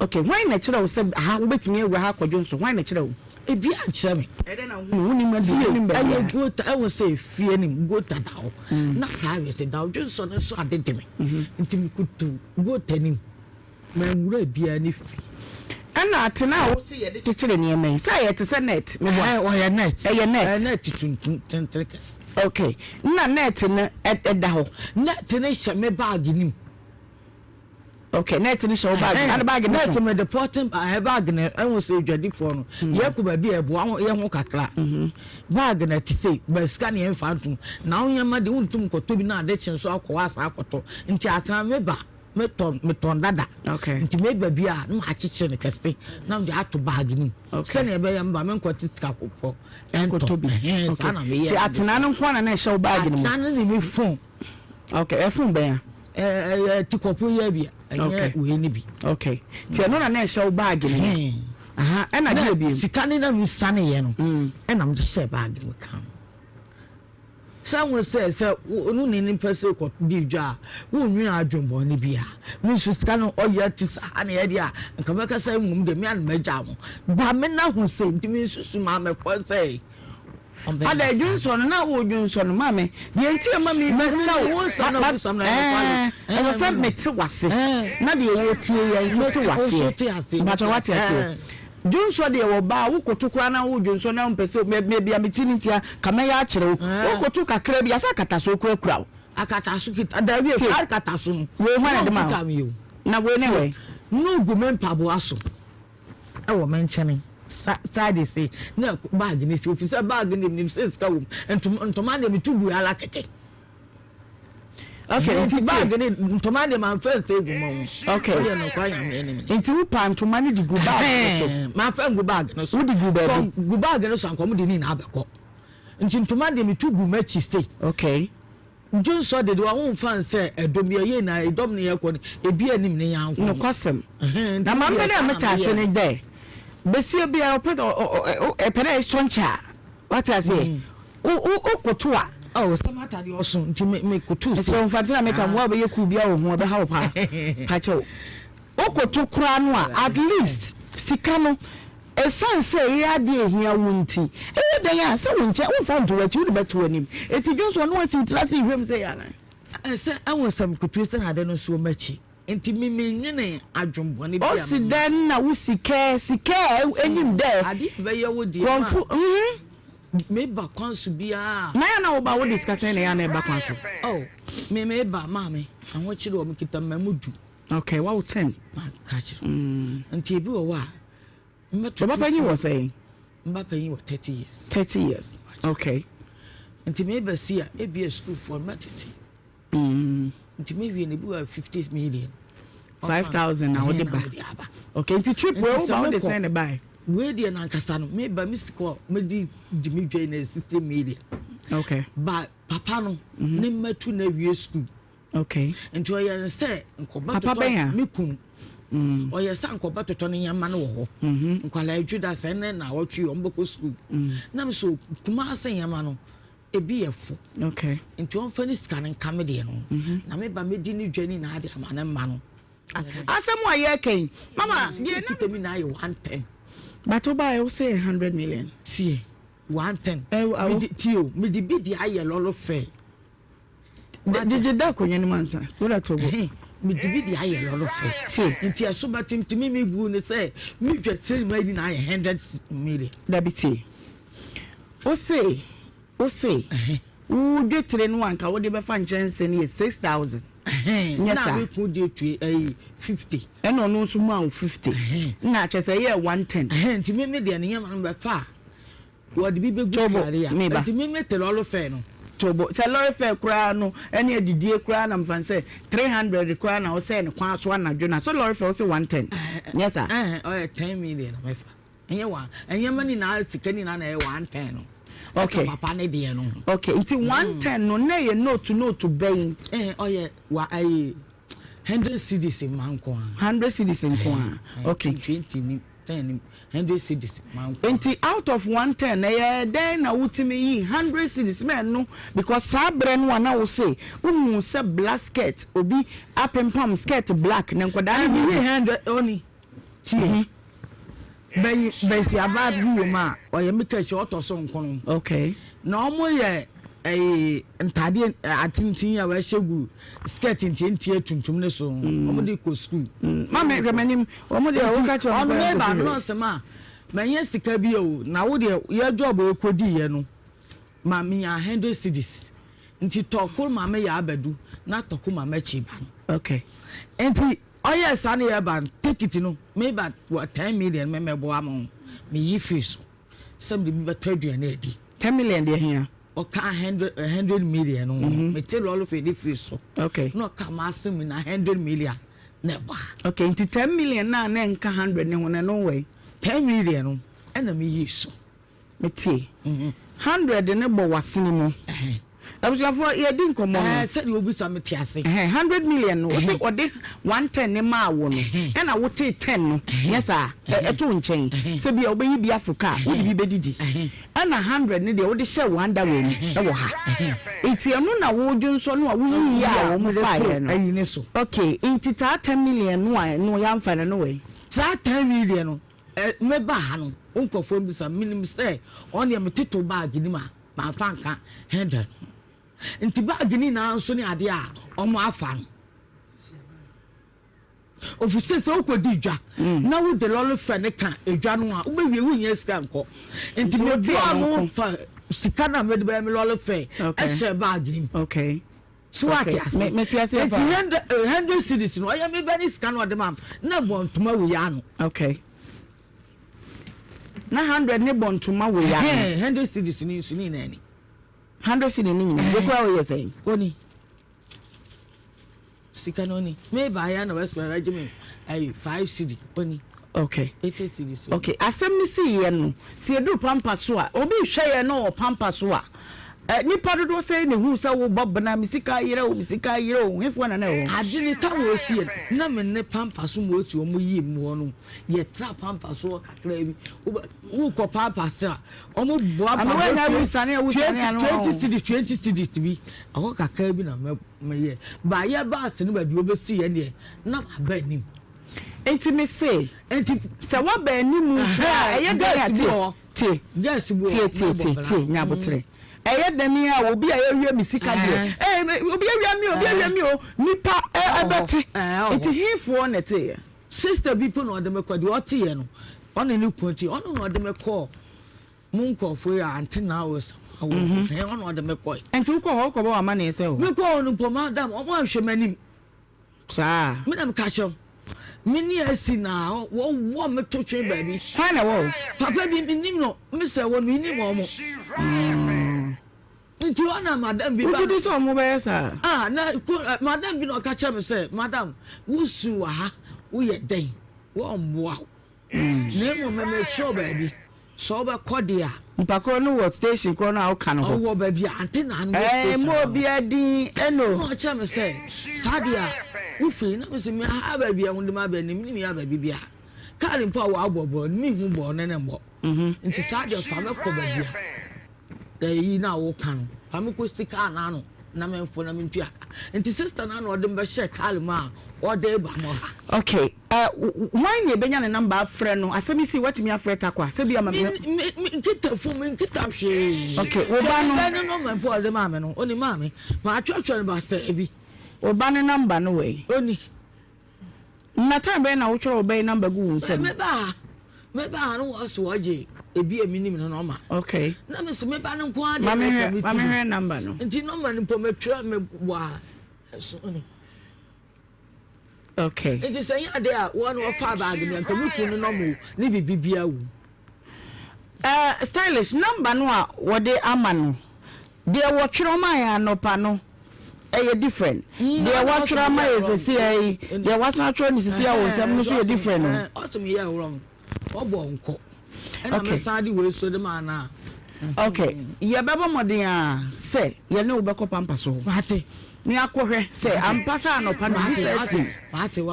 Ok, hwan na ɛkyerɛ wo sɛ aha wobɛtumi awura ha akɔdwo nso? Hwan na ɛkyerɛ wo? Ebi ankyerɛ me. Ɛdɛn na wohunu? Wonim adu, wonim baabi a. Ɛyɛ gota, ɛwɔ sɛ efie nim gota da hɔ. Mm. Na private da hɔ, dwonsɔ no nso ade de me. Mm-hmm. Nti mekutu gota nim, manwura biara ne fie. Ɛna atena a wose yɛde kyekyere nneɛma yi, sɛ ɛyɛ te sɛ net, meboa? Ɛɛ, ɔyɛ net. Ɛyɛ net. Ɛyɛ net tuntum tenten kɛse. Ok, na net no ɛda hɔ? Net no hyɛ me baage nim. Okay, net no hyɛ wo bag. Ana bag no net me de pɔten ɛɛ bag no ɛho sɛ adwadifoɔ no. Mm. Yɛ kɔ baabi a ɛboa ho yɛ ho kakra. Mm-hmm. Bag na te sɛ ba sika ne yɛmfa ntom. Na wo nneɛma de wontum kɔtɔ bi na ade kye nso akɔ hɔ asa akɔtɔ. Nti akra me ba metɔn metɔn dada. Okay. Nti me ba bi a na makyekyere no kɛse na mede ato bag no mu. Okay. Sɛnea ɛbɛyɛ mba menkɔte sika foforɔ ɛntɔ bi. Ɛhɛn saa na meyɛ. Nti atena no nko ara na ɛhyɛ wo bag no mu. Atena no ne me phone. Okay, ɛfon bɛn a? Ɛyɛ tikɔpo yɛ bi ɛnyɛ wei ne bi. Okay, ti ɛno na na ɛhyɛ wo baagi no mu. Aha, ɛna deɛ bi. Sika ne na mi sane yɛ no, ɛna mi de hyɛ baagi mu kan. Sɛ ho sɛ sɛ wo ne nipa sɛ kɔ di dwa a, wo nwene adwembɔne bi a. Mi nso sika no ɔyɛ te sɛ ha na yɛ deɛ a, nka mɛka sɛ mmom deɛ mi a na mɛgya mo. Ba me na ho sɛ nti mi nso su maa mɛkɔ sɛ. Ada dwonsɔ no na wo dwonsɔ no maame deɛ nti ɛma mi bisa wo ɛwɔ sɛ mete wase na deɛ wɔtie yɛn nso te waseɛ mpakyɛ wate aseɛ dwonsɔ deɛ wɔ baa wo koto koraa na wo dwonsɔ na mpɛ sɛ baabi a mete ne ntia ka mɛyɛ akyerɛ wo wo koto kakra bi asɛ akataso kurakura wo akataso kita dabi akataso no wei hwan na de ma wo na wei ne wei no gu me mpaboa so. Ɛwɔ me nkyɛn sa side sei na bag no si ofi sɛ bag no nim sɛ sika wɔ mu ntoma ntoma deɛ metu gu ala kɛkɛ. Okay, nti bag ne ntoma de ma nfa nsa egu ma ho. Okay. Oyɛ no kwa nyame anim. Nti wo pa ntoma ne de gu bag no so. Ma nfa ngu bag no so. Wo de gu baabi. Gu bag no so anka ɔmo de ne nyinaa bɛkɔ. Nti ntoma de me tu gu m'akyi sei. Okay. Dwonsɔ de de wɔn nfa nsɛ ɛdɔm yɛ yɛ na ɛdɔm ne yɛ kɔ no ebi anim ne yan ko. Nokwasɛm. Na ma mpɛ dɛ mete ase ne dɛ besia biara ɔpɛ dɛ ɔpɛ dɛ esɔ nkyɛ a wate aseɛ wo wo wokoto a. Oh sɛ m'atade ɔso nti me me koto. Ɛsɛ nfa nti na meka mmoa a bɛyɛ kuw biara wɔ ho ɛbɛha wo paa pakyɛw wokoto koraa no a at least sika no Esiane sɛ ɛyɛ ade a ehia wo nti, ɛyɛ dɛn a sɛ wo nkyɛn womfa nto w'akyi, wode bɛto w'anim. Enti dwonsɔ no asiw tiri ase rehwɛ mu sɛ ɛyɛ anaa? Sɛ ɛwɔ sɛ mekotue sɛ ade no so wɔ m'akyi nti me mennwene adwemmɔne bi a Osi dɛn na wo sika sika a enyim dɛ Ade a ɛbɛyɛ wo deɛ ma Kurɔmfo mhm. meba kwan so biara. Na yɛ a na woba wode sika sɛn na ɛyɛ a na ɛba kwan so? Oh, me meba maame, ahokyere wɔ mekita mmamu du. Okay, wawo ten. Maka kyerɛ. Nti ebi wɔ hɔ a mmɛtoto. Ɔba panyin wɔ sɛn? Mba panyin wɔ 30 years. 30 years. Okay. Nti meba si a ebi a sukuufoɔ mmɛtete. Nti mewie no ebi wɔ 50 million. 5,000 na wode ba. Okay, nti trip wei wo ba wode sɛn ne bae? Wei deɛ nankasa no meba me sika a mede di me dwa yi na 60 million. Okay. Ba papa no ne mmɛto na awie sukuu. Okay. Nti ɔyɛ no sɛ nkɔba Papa bɛn a? Me kunu. Ɔyɛ sɛ nkɔba totɔ ne nneɛma no wɔ hɔ. Mm-hmm. Nkwadaa adwi da sɛ ɛnɛ na awɔtwe wɔn bɛkɔ sukuu. Mm. Na mi so Kumase nneɛma no ebi yɛ fo. Okay. Nti ɔnfa ne sika no nka me deɛ no. Mm-hmm. Na me ba me di ne dwa ni na ade ama ne mma no. Asɛm a yɛreka yi, mama deɛ na kita mi na ayɛ 110. But wo ba yɛ wo sɛ 100 million. Tie 110. Ɛwɔ tie o, me de bi de ayɛ lɔlɔ fɛ. Gyegye da akonnwa no mu ansa. Wura to bo. Mede bi de ayɛ lɔre fɛ. Tie. Nti ɛso bɛte nti me mebu ne sɛ me dwa tiri ma nyinaa yɛ 100 million. Dabi tie. Ose ose wo dwetire no anka wode bɛfa nkyɛnse no yɛ 6,000. Nyɛ saa. Na me kun de tue ɛyi 50. Ɛna ɔno nso maa wo 50. Na kyerɛ sɛ ɛyɛ 110. Nti me me deɛ ne yɛma no bɛfa a. Wɔde bi bɛgu kari a. Nti me me te lɔre fɛ no. Tobo sɛ lɔre fɛ koraa no ɛne adidie koraa na mfa sɛ 300 koraa na wosɛ ne kwan so anadwo na so lɔre fɛ wosɛ 110 nyɛ saa. Ɔyɛ 10 million na mɛfa. Ɛnyɛ wa ɛnyɛ ma nyinaa sika nyinaa na ɛyɛ 110 no. Okay. Papa ne deɛ no. Okay nti 110 no na ɛyɛ note note bɛyi. Ɔyɛ wa ɛyɛ 100 cedis ma nko a. 100 cedis nko a. Okay. 20 ni 10 100 cedis ma nko a. Nti out of 110 na ɛyɛ dɛn na wotumi yi 100 cedis ma ɛno because saa berɛ no a na wo se wohu sɛ black skirt obi apempam skirt black na nkwadaa no bi yi 100 oni tie bɛyi bɛsiaba bi wɔ mu a ɔyɛ me kɛse ɔtɔ so nkono. Okay. Na ɔmo yɛ ɛyi ntadeɛ atenten a wɔahyɛ gu skirt ntiantia tuntum ne so ɔmo de kɔ sukuu. Maame hwɛ m'anim ɔmo deɛ ɔmo ka kyerɛ ɔmo kɔ ɛba no ɔsɛm a mɛnyɛ sika bi o na wo deɛ yɛ job ekodi yɛ no ma minya 100 cedis nti tɔko maame yɛ abɛdu na tɔko maame akyi ba no. Okay. Nti ɔyɛ saa ne yɛ ba ticket no me ba wɔ 10 million mɛ mɛboa mo me yi firi so sɛ mede bi bɛtɔ aduane adi. 10 million deɛ hia. Ɔka 100 million no mete lɔre fɛ de firi so. Okay. Na ɔka maa se mi na 100 million na ɛbɔ ha. Okay nti 10 million na na nka 100 ne ho na ɛno wɔ yi. 10 million no ɛna me yi so. Metie 100 ne bɔ wasene mu. Abusuafoɔ yɛdi nkɔmɔ no. Sɛdeɛ obisa me te ase. 100 million no wosɛ ɔde 110 ne maa wo no ɛna wote 10 no nyɛ saa ɛto nkyɛn sɛ bia wobɛyi bi afo kaa wode bi bɛdidi ɛna 100 ne deɛ wode hyɛ one da wɔ mu ɛwɔ ha nti ɛno na wodwo nsɔ no a woyiyi a wɔn faeɛ no. Ɛyi ne so. Okay nti taa 10 million no a ɛno yɛamfa no no wɔ yi. Saa 10 million no meba ha no nkurɔfoɔ bisa menim sɛ ɔno deɛ meteto bag nim a mamfa nka 100 nti bag ni nyinaa nso ne adeɛ a ɔmo afa no ofisɛ sɛ wokɔdi dwa na wode lɔre fɛ ne ka edwa no a wobɛwie wonyɛ sika nkɔ nti meboa mo fa sika no a mede bɛyɛ me lɔre fɛ ɛhyɛ bag nim. Okay. So ate ase mete ase nti 100 cedis no ɔyɛ me bɛ ne sika no ɔde ma na bɔ ntoma wei ano. Okay. Na 100 ne bɔ ntoma wei ano. 100 cedis ni nso ne nyinaa ni. 100 cedis ne nyinaa. Ekura oyɛ sɛn? Oni. Sika no ni. Me ba ya na wɛsɛ bɛgye me ayi 5 cedi oni. Okay. 80 cedis. Okay. Asɛm no si yɛ no, sɛ yɛduru pampa so a, obi hwɛ yɛn na ɔwɔ pampa so a, eh, nipa dodoɔ sɛ na ehu sɛ wobɔ bena, me sika ayerɛ o, me sika ayerɛ o, hefoɔ na na ɛwɔ hɔ? Ade ne ta wɔ efie na me ne pampa so ma otu wɔn yie mu hɔ no yɛ tra pampa so hɔ kakra bi wokɔ pampa so a wɔn boa pampa 20 cedis 20 cedis bi ɛhɔ kakra bi na mɛ Meyɛ baayɛ baase no baabi wɔbɛsi yɛn deɛ na maba anim. Nti me se, Nti sɛ woaba anim koraa a, ɛyɛ dɛn a tie, tie, tie, tie, tie, tie, nya aboterɛ. Ɛyɛ dɛn a obi a yɛawia me sika deɛ, ee, obi awia me o, obi awia me o, nipa ɛbɛte. Nti hefoɔ na ɛteeɛ? Sister bi po na ɔde me kɔ, deɛ ɔteeɛ no, ɔne ne kunu te, ɔno na ɔde me kɔɔ. Mo nkurɔfoɔ yi a ante na awɔ sɛ awɔ mhm. hɛn ɔna ɔde me kɔe. Nti wokɔ hɔ wokɔbɔ wɔ amanneɛ sɛ o. Mekɔ hɔ no mpo madam ɔmo anhwɛ m'anim. Saa. Me na meka kyerɛ me ne asi na wɔwɔ me to twene baabi. Hwan na ɛwɔ o? Papa bi menim no mesɛ wɔ no menim wɔn. Nti hɔ na madam bi ba. Wogye di sɛ ɔmo bɛyɛ saa? Ah na eh, madam bi na ɔka kyerɛ me sɛ madam wosu wɔ ha woyɛ dɛn wɔmmoa wo. Na mmom mekyerɛ wo baabi, sɛ wobɛkɔ deɛ a. Nipa korɔ no wɔ station korɔ no a woka no hɔ. Ɔwɔ baabi a ante na ano wɔ station hɔ. Ɛɛ mo obiara din ɛno. Ɛna ɔkyerɛ me sɛ saa deɛ a wofiri na mesi me ha baabi a wode ma baabi menim yɛ baabi bia. Kaa mpo a wɔabɔbɔ no mehu bɔɔ ne ne mmɔ. Nti saa deɛ fa mɛkɔ baabi a. Eyi na woka no, fa me kɔsi kaa no ano na memfo na mentua ka. Nti sister no ano ɔde me bɛhyɛɛ kaa mu a ɔde reba mo ha. Okay, uh, hwan na ebenya ne number afrɛ no? Asɛm yi si watumi afrɛ Takwa sɛ bi ama me. Me me nkita fo me nkita hwee. Okay, wo ba no. Hwɛ ne nɔmba mpo ɔde maa me no, oni maa me. Ma atwerɛtwerɛ no basta ebi. Wo ba ne number no wɔ yi. Oni. Na time bɛn na wotwerɛ wo ba yi number gu wo nsam? Me ba ha, me ba ha no wɔ so ɔgye ebi a menim no nɔma. Okay. Na me se me ba no nko ara deɛ mekɔ me ti. Mame hwɛ number no. Nti nɔma no mpo metwerɛ me wɔ a ɛso ni. Okay. Nti sɛ nyɛ adeɛ a wɔn wɔfa baage mi nka me kunu no nɔma o ne biribi biara wɔ mu. Eh, stylish number no a wɔde ama no deɛ wɔtwerɛ ma yɛn anɔpa no ɛyɛ different mm, deɛ wɔatwerɛ ama yɛ sisi yi deɛ wɔasan atwerɛ no sisi a wɔ nsɛm no so yɛ different no. ɔsɛ mi yɛ wrong ɔbɔ nkɔ ɛna mi san de wei so de ma ana. Okay yɛbɛbɔ mmɔden a sɛ yɛne wo bɛkɔ pampa so hɔ ne akɔhwɛ sɛ ampa sɛ anɔpa no bi sɛ asi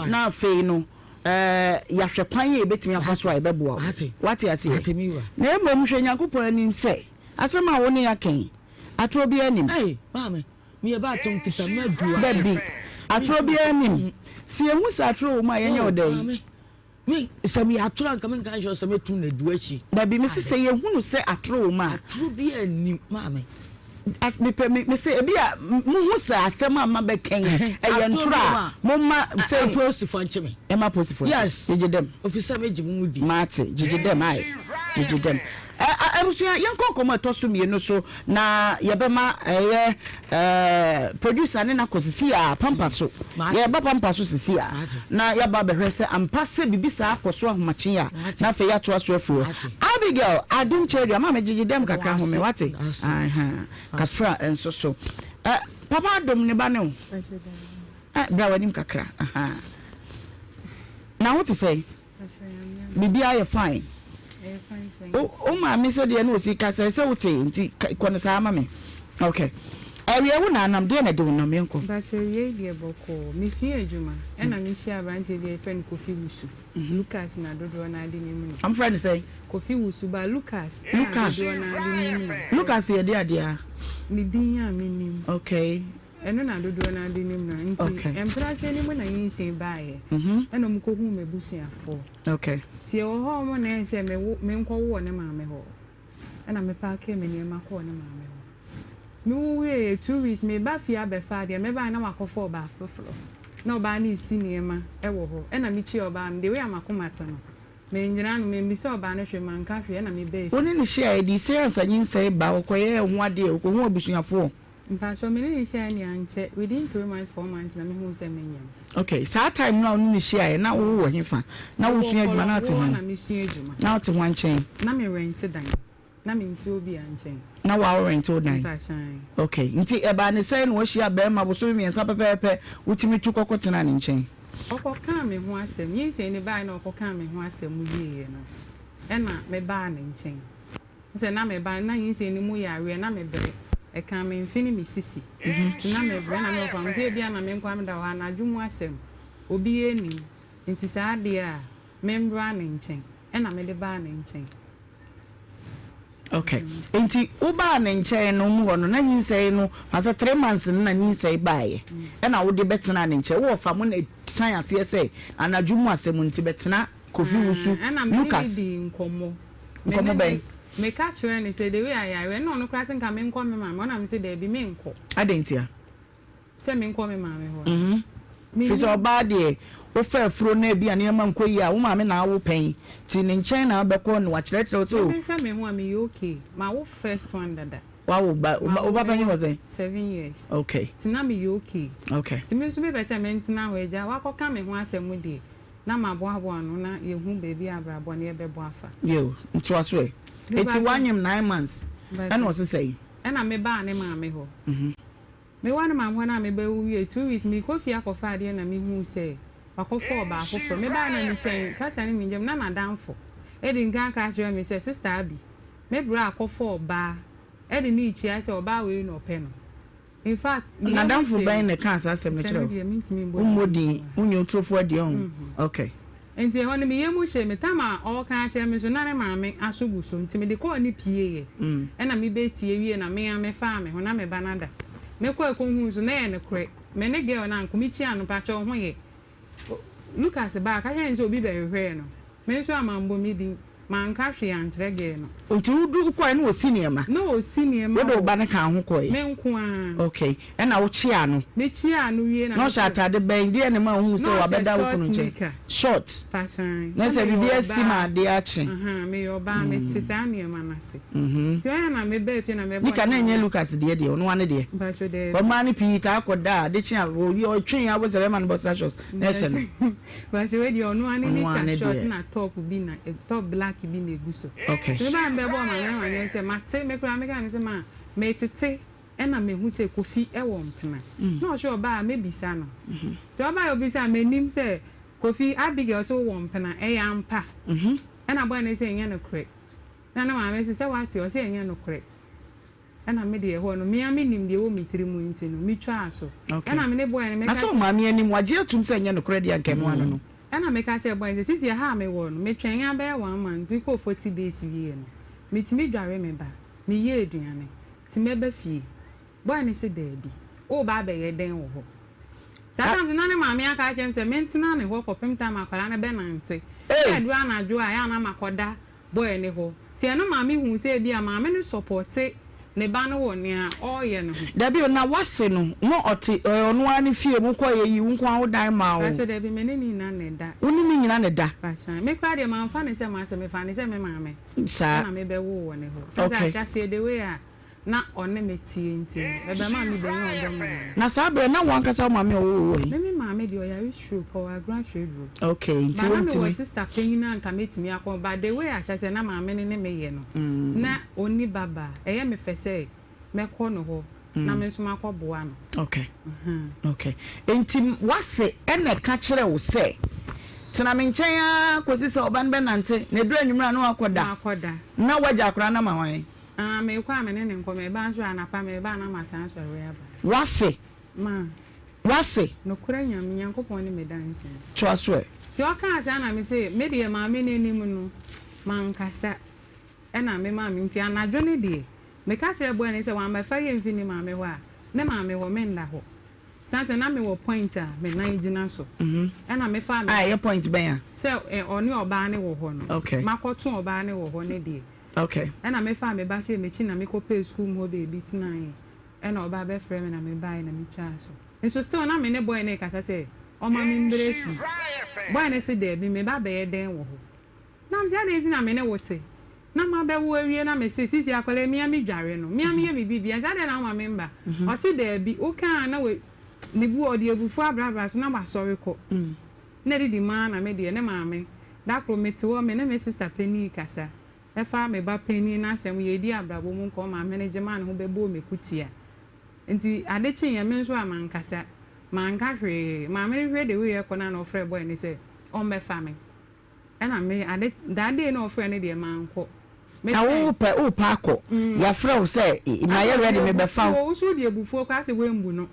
na afei no. Ɛɛ, yɛahwɛ kwan a yɛbɛtumi afa so a yɛbɛboa wo. Woate aseɛ? Na mmom hwɛ Nyankopɔn anim sɛ, asɛm a wo ne yɛaka yi, atorɔ biara nnim. Dabi, atorɔ biara nnim. Sɛ yɛhu sɛ atorɔ wɔ mu a, yɛnyɛ wo dɛn? Me, sɛ meyɛ atoro a, anka menka nkyerɛ wo sɛ mɛtu no adu akyi. Dabi, mese sɛ yɛhunu sɛ atorɔ wɔ mu a. Atoro biara nnim, maame. As mepɛ me mese ebi a muhu sɛ asɛm a ma bɛka yi ɛyɛ ntoro a momma sɛ. Apolisifoɔ nkye me. Ɛma apolisifoɔ nkye. Yes. Gyegye dɛm. Ofisɛ megye mo di. Mate gyegye dɛm ayɛ gyegye dɛm. Ɛ abusua yɛnkɔ nkɔmɔ ɛtɔ so mmienu so na yɛbɛma ɛyɛ ɛɛ producer ne n'akɔ sisi a pampa so yɛba pampa so sisi a na yɛaba abɛhwɛ sɛ ampa sɛ biribi saa akɔ so ahomakye a na afei yɛatoa so afiri hɔ. Abigail Adom Kyerɛdua maame gyegye dɛm kakra home wate ahaa kafra nso so eh, papa Adom ne ba ne wo eh, bra w'anim kakra ahaa na ho te sɛ biribiara yɛ fine wo maame sɛ deɛ na ɔsi kasa sɛ wote nti kɔ no saa ma me okay awie wo na anam deɛ na ɛde wo nam yɛnkɔ. Mpakyɛ awie deɛ bɔkɔɔ mesua adwuma ɛna mehyia aberanteɛ bi a yɛfrɛ no Kofi Wusu. Lucas na dodoɔ no ara de nim no. Wɔfrɛ no sɛn? Kofi Wusu ba Lucas na dodoɔ no ara de nim no. Lucas yɛ deɛ adeɛ a? Ne din a mennim. Okay. Ɛno na dodoɔ no ara de nim no. Nti mpratwe no mu na nyinsɛn baeɛ. Ɛna wɔkɔhuu m'abusuafoɔ. Okay. Nti ɛwɔ hɔ a wɔn na ɛyɛ sɛ mewo menkɔwo wɔ ne maame hɔ. Ɛna mepaakee me nneɛma kɔɔ ne maame hɔ. Mewo wieeɛ 2 weeks mereba fie abɛfa adeɛ, mebaeɛ na wakɔfa ɔbaa foforɔ. Na ɔbaa no resi nneɛma wɔ hɔ. Ɛna mekyiaa ɔbaa no, the way a m'akoma te no, mannyina no, mammisa ɔbaa no hwee, manka hwee, ɛna mebaa fie. Wo ne no hyiaeɛ de sɛn ansa nyinsɛn ba? Wokɔyɛɛ ho adeɛ? Wokɔhuu abusuafoɔ? Mpakyɛw, me ne no hyiaeɛ nea ankyɛ, within 3 months, 4 months na mehuu sɛ menyem. Okay, saa time no a wo ne no hyiaeɛ na wowɔ hefa? Na Mewɔ wosua adwuma na wote Kɔlɔngo he? na mesua adwuma. Na wote hwan nkyɛn? Na me rente dan. Na mente obia nkyɛn. Na wa wo rente wo dan? Mpakyɛw. Ok, nti ɛbaa ne sɛn na wahyia bɛɛma bosome miɛnsa pɛpɛɛpɛ wotumi tu kɔkɔ tenaa ne nkyɛn? Ɔkɔkaa me ho asɛm, nyinsɛn no baeɛ na ɔkɔkaa me ho asɛm wieeɛ no, ɛna mebaa ne nkyɛn. Sɛ na meba no, na nyinsɛn no mu yɛ aweɛ, na mebrɛ. Ɛkaa me mfe ne me sisi. Nti na mebrɛ na mekɔ a, sɛ ebia na me nko ara meda hɔ a, anadwo mu asɛm, obiara nnim. Nti saa adeɛ a, memmra ne nkyɛn. Ɛna mede baa ne nkyɛn. Ok. Nti wobaa ne nkyɛn no mu hɔ no, na nyinsɛn no, fa sɛ 3 months no na nyinsɛn baeɛ, ɛna wode bɛtenaa ne nkyɛn. Wo wɔfa mo na san aseɛ sɛ anadwo mu asɛm nti bɛtena Kofi Wusu, Ɛna me ne no Lucas. dii nkɔmmɔ. Me Nkɔmmɔ ne bɛn? no, meka kyerɛɛ no sɛ the way a yareɛ, ɛna ɔno koraa se nka menkɔ me maame hɔ, ɛna mese daabi menkɔ. Adɛn ntia? Sɛ menkɔ me maame hɔ no. Firi sɛ Mennim. ɔbaa deɛ, wofa afuro na ebia nneɛma nkɔ yie a, wo maame na awo pɛn, nti ne nkyɛn na wobɛkɔ na wakyerɛkyerɛ wo sɛ Me o. mehwɛ me ho a meyɛ okay. Mawo first one dada. Wawo ba, wo Mawo ba panyin mewɔ wɔ sɛn? 7 years. Okay. Nti na meyɛ okay. Okay. Nti me nso mepɛ sɛ mentena hɔ agya, wakɔka me ho asɛm deɛ, na maboaboa ano na yɛhu baabi a abrabɔ no yɛbɛbɔ afa. Yo, ntoa so ɛ. Me Nti ba woanyem 9 months, Mpakyɛ. ɛna ɔse sɛn? Ɛna mebaa ne maame hɔ. Mewɔ ne maame hɔ no a mebɛwo wiee 2 weeks merekɔ fie akɔfa adeɛ na mehuu sɛ wakɔfa ɔbaa foforɔ. Mebaeɛ na mekyɛn kasa no mengyam na n'adamfo adi nkan aka akyerɛ me sɛ sister Abby me bra akɔfa ɔbaa de no rekyia sɛ ɔbaa wei na ɔpɛ no. In fact me yam N'adamfo hyee bɛn me. na ɛkaa saa asɛm no Kyɛ kyerɛɛ no wo? deɛ mentumi mbɔ Wommɔ din din, wɔ ha. wonyɛ oturofoɔ deɛ ɔho? Okay. Nti ɛhɔ no me yam hyee me. Tam a ɔreka akyerɛ me nso na ne maame aso gu so nti mede kɔɔ ne pieeɛ. Ɛna me bɛtie wie na me ara me faa me ho na me ba no ada. Me kɔɛ kɔ huu nso na ɛyɛ nokorɛ. Me ne girl no anko me kyia no mpakyɛ wo ho yɛ? Lucas baa ka kyerɛɛ no sɛ obi bɛhwehwɛɛ no. Me nso a mammɔ me din, manka hwee ankyerɛ girl no. Nti wo du kɔɛ na ɔsi nneɛma? Na ɔsi nneɛma Wode wo wɔ. ba no kaa ho kɔɛ? Me nko ara. Okay. Ɛna wo kyeaa no? Me kyeaa no wie na Na me ɔhyɛ kɔ. ataade bɛn? Deɛn na ɛma wohuu Na sɛ ɔhyɛ wabɛda wo short kunu nkyɛn? nika. Short. Pakyɛw. Na Sɛ sɛ meyɛ biribi asi ma ɔbaa. adeɛ akye. Ahaa, meyɛ ɔbaa, mete saa nneɛma no ase. Nti ɔyɛ a na mebaa fie na mebɔɔ Nika ne na ɛnyɛ maame. Lucas deɛ deɛ, ɔno ara ne deɛ. Mpakyɛw daabi. Ɔmaa no pii taa kɔ da a, ade kye a, ɔwie ɔtwe a wobɛhu sɛ bɛrima no boxer shorts na ɛhyɛ no. Mpakyɛw wei deɛ ɔno ara ne Ɔno ara nika ne short deɛ. na top bi na, top black bi na egu so. Okay. Nti mebaa mebɛbɔɔ maame amaneɛ sɛ mate, me koraa meka ne sɛ maa metete ɛna mehu sɛ Kofi wɔ mpena. Na ɔhwɛ ɔbaa a mɛbisa no. Nti ɔbaa a ɔbisa a menim sɛ Kofi, Abigail se wowɔ mpena, ɛyɛ ampa? Ɛna boy no se ɛnyɛ nokorɛ. Na ne maame se, sɛ woate? Ɔse ɛnyɛ nokorɛ. Ɛna me deɛ ɛhɔ no, me ara menim deɛ ɛwɔ me tiri mu nti no, metwaa so. Okay. Ɛna me ne boy no Na meka sɛ ɔmaame anim, wagye atum sɛ ɛnyɛ nokorɛ deɛ anka ɛno ano no. Ɛna meka kyerɛɛ boy no sɛ, sisi ɛha a mewɔ no, metwɛn ara bɛyɛ one month, mekɔɔ 40 days wieɛ no, metumi dware me ba, meyɛ aduane, nti mɛba fie. Boy no se daabi, woreba abɛyɛ dɛn wɔ hɔ? Saa time nso na ne maame aka akyerɛ me sɛ mentena ne hɔ kɔpem time a akwadaa no bɛnante. Ei! Sɛ ɛduru anadwo a, ɛyɛ a na makɔda boy no hɔ. Nti ɛno maa mehuu sɛ ebia maame no sɔpɔte ne ba no wɔ nea ɔreyɛ no ho. Dabi o, na w'ase no, na ɔte ɔyɛ ɔno ara ne fie mu, wokɔeɛ yi, wo nko ara wo dan maa wo. Pakyɛ dabi, me ne ne nyina na ɛda. Wo ne ne nyina na ɛda? Pakyɛ, me koraa deɛ mamfa no sɛ m'ase, mefaa no sɛ me maame Saa. ɛna mebɛwoo wɔ ne hɔ. Sɛ sɛ Okay. ahyɛaseɛ the way a na ɔne me teɛ nti no, ɛbɛmaa mibenya ɔdɔ maa no. Na saa berɛ na wo ankasa wo maame a ɔwoo wo wɔ he? Me me maame deɛ ɔyare stroke, ɔwɔ Agona Twerɛduro. Okay, nti But na mewɔ wontumi. sister panyin a anka mɛtumi akɔ, but the way a kyerɛ sɛ na maame no ne me yɛ no, nti na ɔnni ba ba a, ɛyɛ me fɛ sɛ mɛkɔ no hɔ na me nso makɔboa no. Okay, okay. Nti w'ase na ɛka kyerɛ wo sɛ tena me nkyɛn ara kɔsi sɛ ɔba no bɛnante, na ɛduru anwummerɛ a na wakɔda, Makɔda. na woagya akwadaa no ama hwan? Ah, meekɔ a me ne no nkɔ, meeba nso a anapa meeba a na masan asɔre aba. W'ase. Ma. W'ase. Nokorɛ Nyame, Nyankopɔn ne me danseni. Toa so ɛ. Nti ɔkaa saa na mese, me deɛ maame no anim no, mankasa. Ɛna me maame, nti anadwo no deɛ, meka kyerɛɛ boy no sɛ wammɛfa yɛn mfi ne maame hɔ a, ne maame hɔ, mennda hɔ. Sane sɛ na mewɔ point a me nan gyina so. Ɛna mefaa me. A ɛyɛ point bɛn a? Sɛ ɔne ɔbaa no wɔ hɔ no. Okay. Makɔto ɔbaa no wɔ hɔ no deɛ. Okay. Ɛna mefaa me ba hyɛɛ m'akyi na mekɔpɛɛ sukuu mu hɔ baabi tenaeɛ. Ɛna ɔbaa bɛfrɛɛ me na mebaeɛ na metwaa so. Nso still na me ne boy no rekasa sɛ ɔmma me mbrɛ fie. Boy no se daabi, me ba bɛyɛ dɛn wɔ hɔ? Na mese adɛn nti na me ne wo te? Na mabɛwo awie na mese sisi akwadaa yi me ara medware no, me ara meyɛ me biribiara nti adɛn na woma me mba? Ɔse daabi, woka a na wa ne bu ɔde abufuo abrabra so na wasɔre kɔ. Na adidi mu ara na me deɛ ne maame, da koro mete hɔ me ne me sister panin rekasa. Ɛfa me ba panin no asɛm yɛredi abrabɔ mu nkɔmmɔ maame no gye maa ne ho bɛbɔɔ me kutia. Nti ade kyeeɛ me nso a mankasa, manka hwee. Maame no hwɛ the way ɛkɔ no a na ɔfrɛ boy no sɛ ɔmmɛfa me. Ɛna me ade that day na ɔfrɛ no deɛ mankɔ. Me Na twɛn. wo pɛ wo pɛ akɔ. Yɛafrɛ wo sɛ mayɛ Asɛ ready ɔde mebɛfa wo. abufuo, wo nso wode abufuo koraa sɛ woambu no.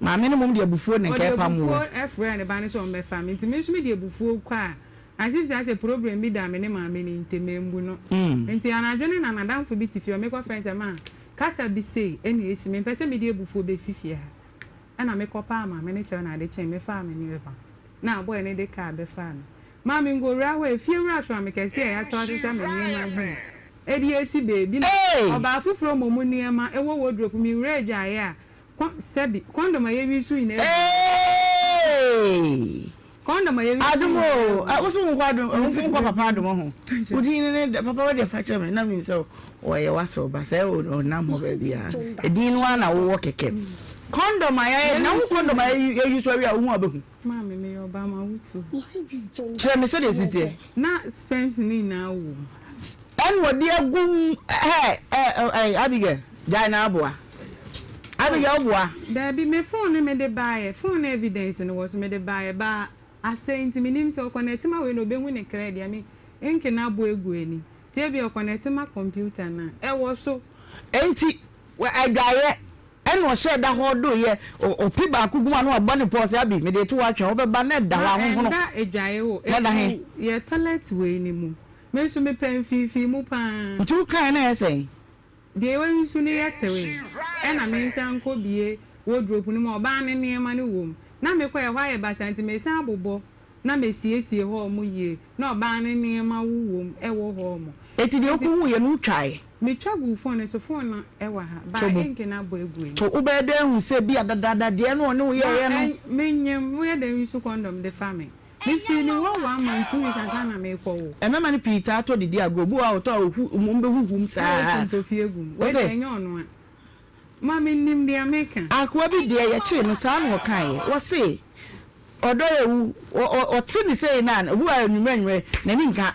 Maame no mmom de abufuo na nka Ɔde ɛpam woɔ. abufuo frɛɛ ne ba no sɛ ɔmmɛfa me nti me nso mede abufuo kɔ a as if sɛ asɛ problem bi da me ne maame no ntem mambu no. Nti anadwo no na n'adamfo bi te fie hɔ mekɔfrɛ no sɛ ma kasa bi sei na esi mempɛ sɛ mede abufuo bɛfi fie ha. Ɛna mekɔpaa maame no kyɛw na ade kyee mefaa me nneɛma na boy no de car bɛfaa me. Maa me nkɔwura hɔ a efie wura soa me kɛse a yɛatɔ asesa me nneɛma agu mu de asi baabi na ɔbaa foforɔ mmom nneɛma wɔ wardrobe mu mewura adwaeɛ a Kɔ sɛbi condom a yɛwi so nyinaa gu. Eeii. Condom a yɛwi so Adom nyinaa o, gu. wo so wo nkɔ adom, wo nkɔ papa adom ho. Wo din ne ne papa wo deɛ fa kyɛ me na menim sɛ ɔyɛ w'asɔ ba sɛ ɔnam hɔ baabi a. Edin no ara na wowɔ kɛkɛ. Condom a yɛayɛ na wo condom a yɛyi so awie a wohu a wobɛhu. Maame meyɛ ɔbaa ma wo tu. Kyerɛ me sɛdeɛ ɛsi teɛ. Na sperms no nyinaa wɔ mu. Ɛna ɔde agu mu ɛ ɛ ɛ Abigail gyae na aboa Abigail woboa. Daabi me phone no mede baeɛ phone no evidence no wɔ so mede baeɛ ba asɛe nti menim sɛ ɔconnect ma wei no ɔbɛhu ne clear deɛ me ink no abɔ agu ani nti ebia ɔconnect ma computer no a ɛwɔ so. Enti adwaeɛ Ɛna ɔhyɛɛ da hɔ doeɛ, ɔpe baako gu mu a na wabɔ ne pɔɔ sɛ, Abi, mede reto hɔ atwɛn, wobɛba na ɛda hɔ Na ahohono. ɛnda adwaeɛ o, Na ɛda he? ɛgu yɛ toilet wei no mu. Me nso mepɛ mfiifii mu pa ara. Nti wokaeɛ na ɛyɛ sɛn? Deɛ wayi so no yɛ teree. Ɛna mensan nkɔbue wardrobe no mu a ɔbaa no nneɛma no wɔ mu. Na mekɔeɛ, ɛhɔ ayɛ basaa nti mesan abobɔ na mesiesie hɔ nom yie. Na ɔbaa no nneɛma wowɔ mu wɔ hɔ nom. Enti deɛ Nti wokohuiɛ no wotwaeɛ? Metwa guu phone no so, phone no wɔ ha, but To bo. ink no abɔ agu ani. To, wobɛyɛ dɛn ahu sɛ ebia dadaada deɛ na ɔne wo Ma yɛeɛ no. ɛn, menyem, woyɛ dɛn use condom de fa me? Mefii ne hɔ one month, 2 weeks ansa na merekɔ wo. Mmarima no pii taa tɔ didi agorɔ, obi wɔ hɔ a ɔtɔ a ohu, wɔbɛhuhum Na saa. wotu ntɔfie gu mu. Wo Wei se? deɛ ɛnyɛ ɔno a. Ma mennim deɛ meka. Akoa bi deɛ yɛkyee no saa na ɔkaeɛ, ɔse ɔdɔ yɛ wu, ɔte no sei no a, obi wɔ hɔ a anwummerɛ anwummerɛ n'ani nka.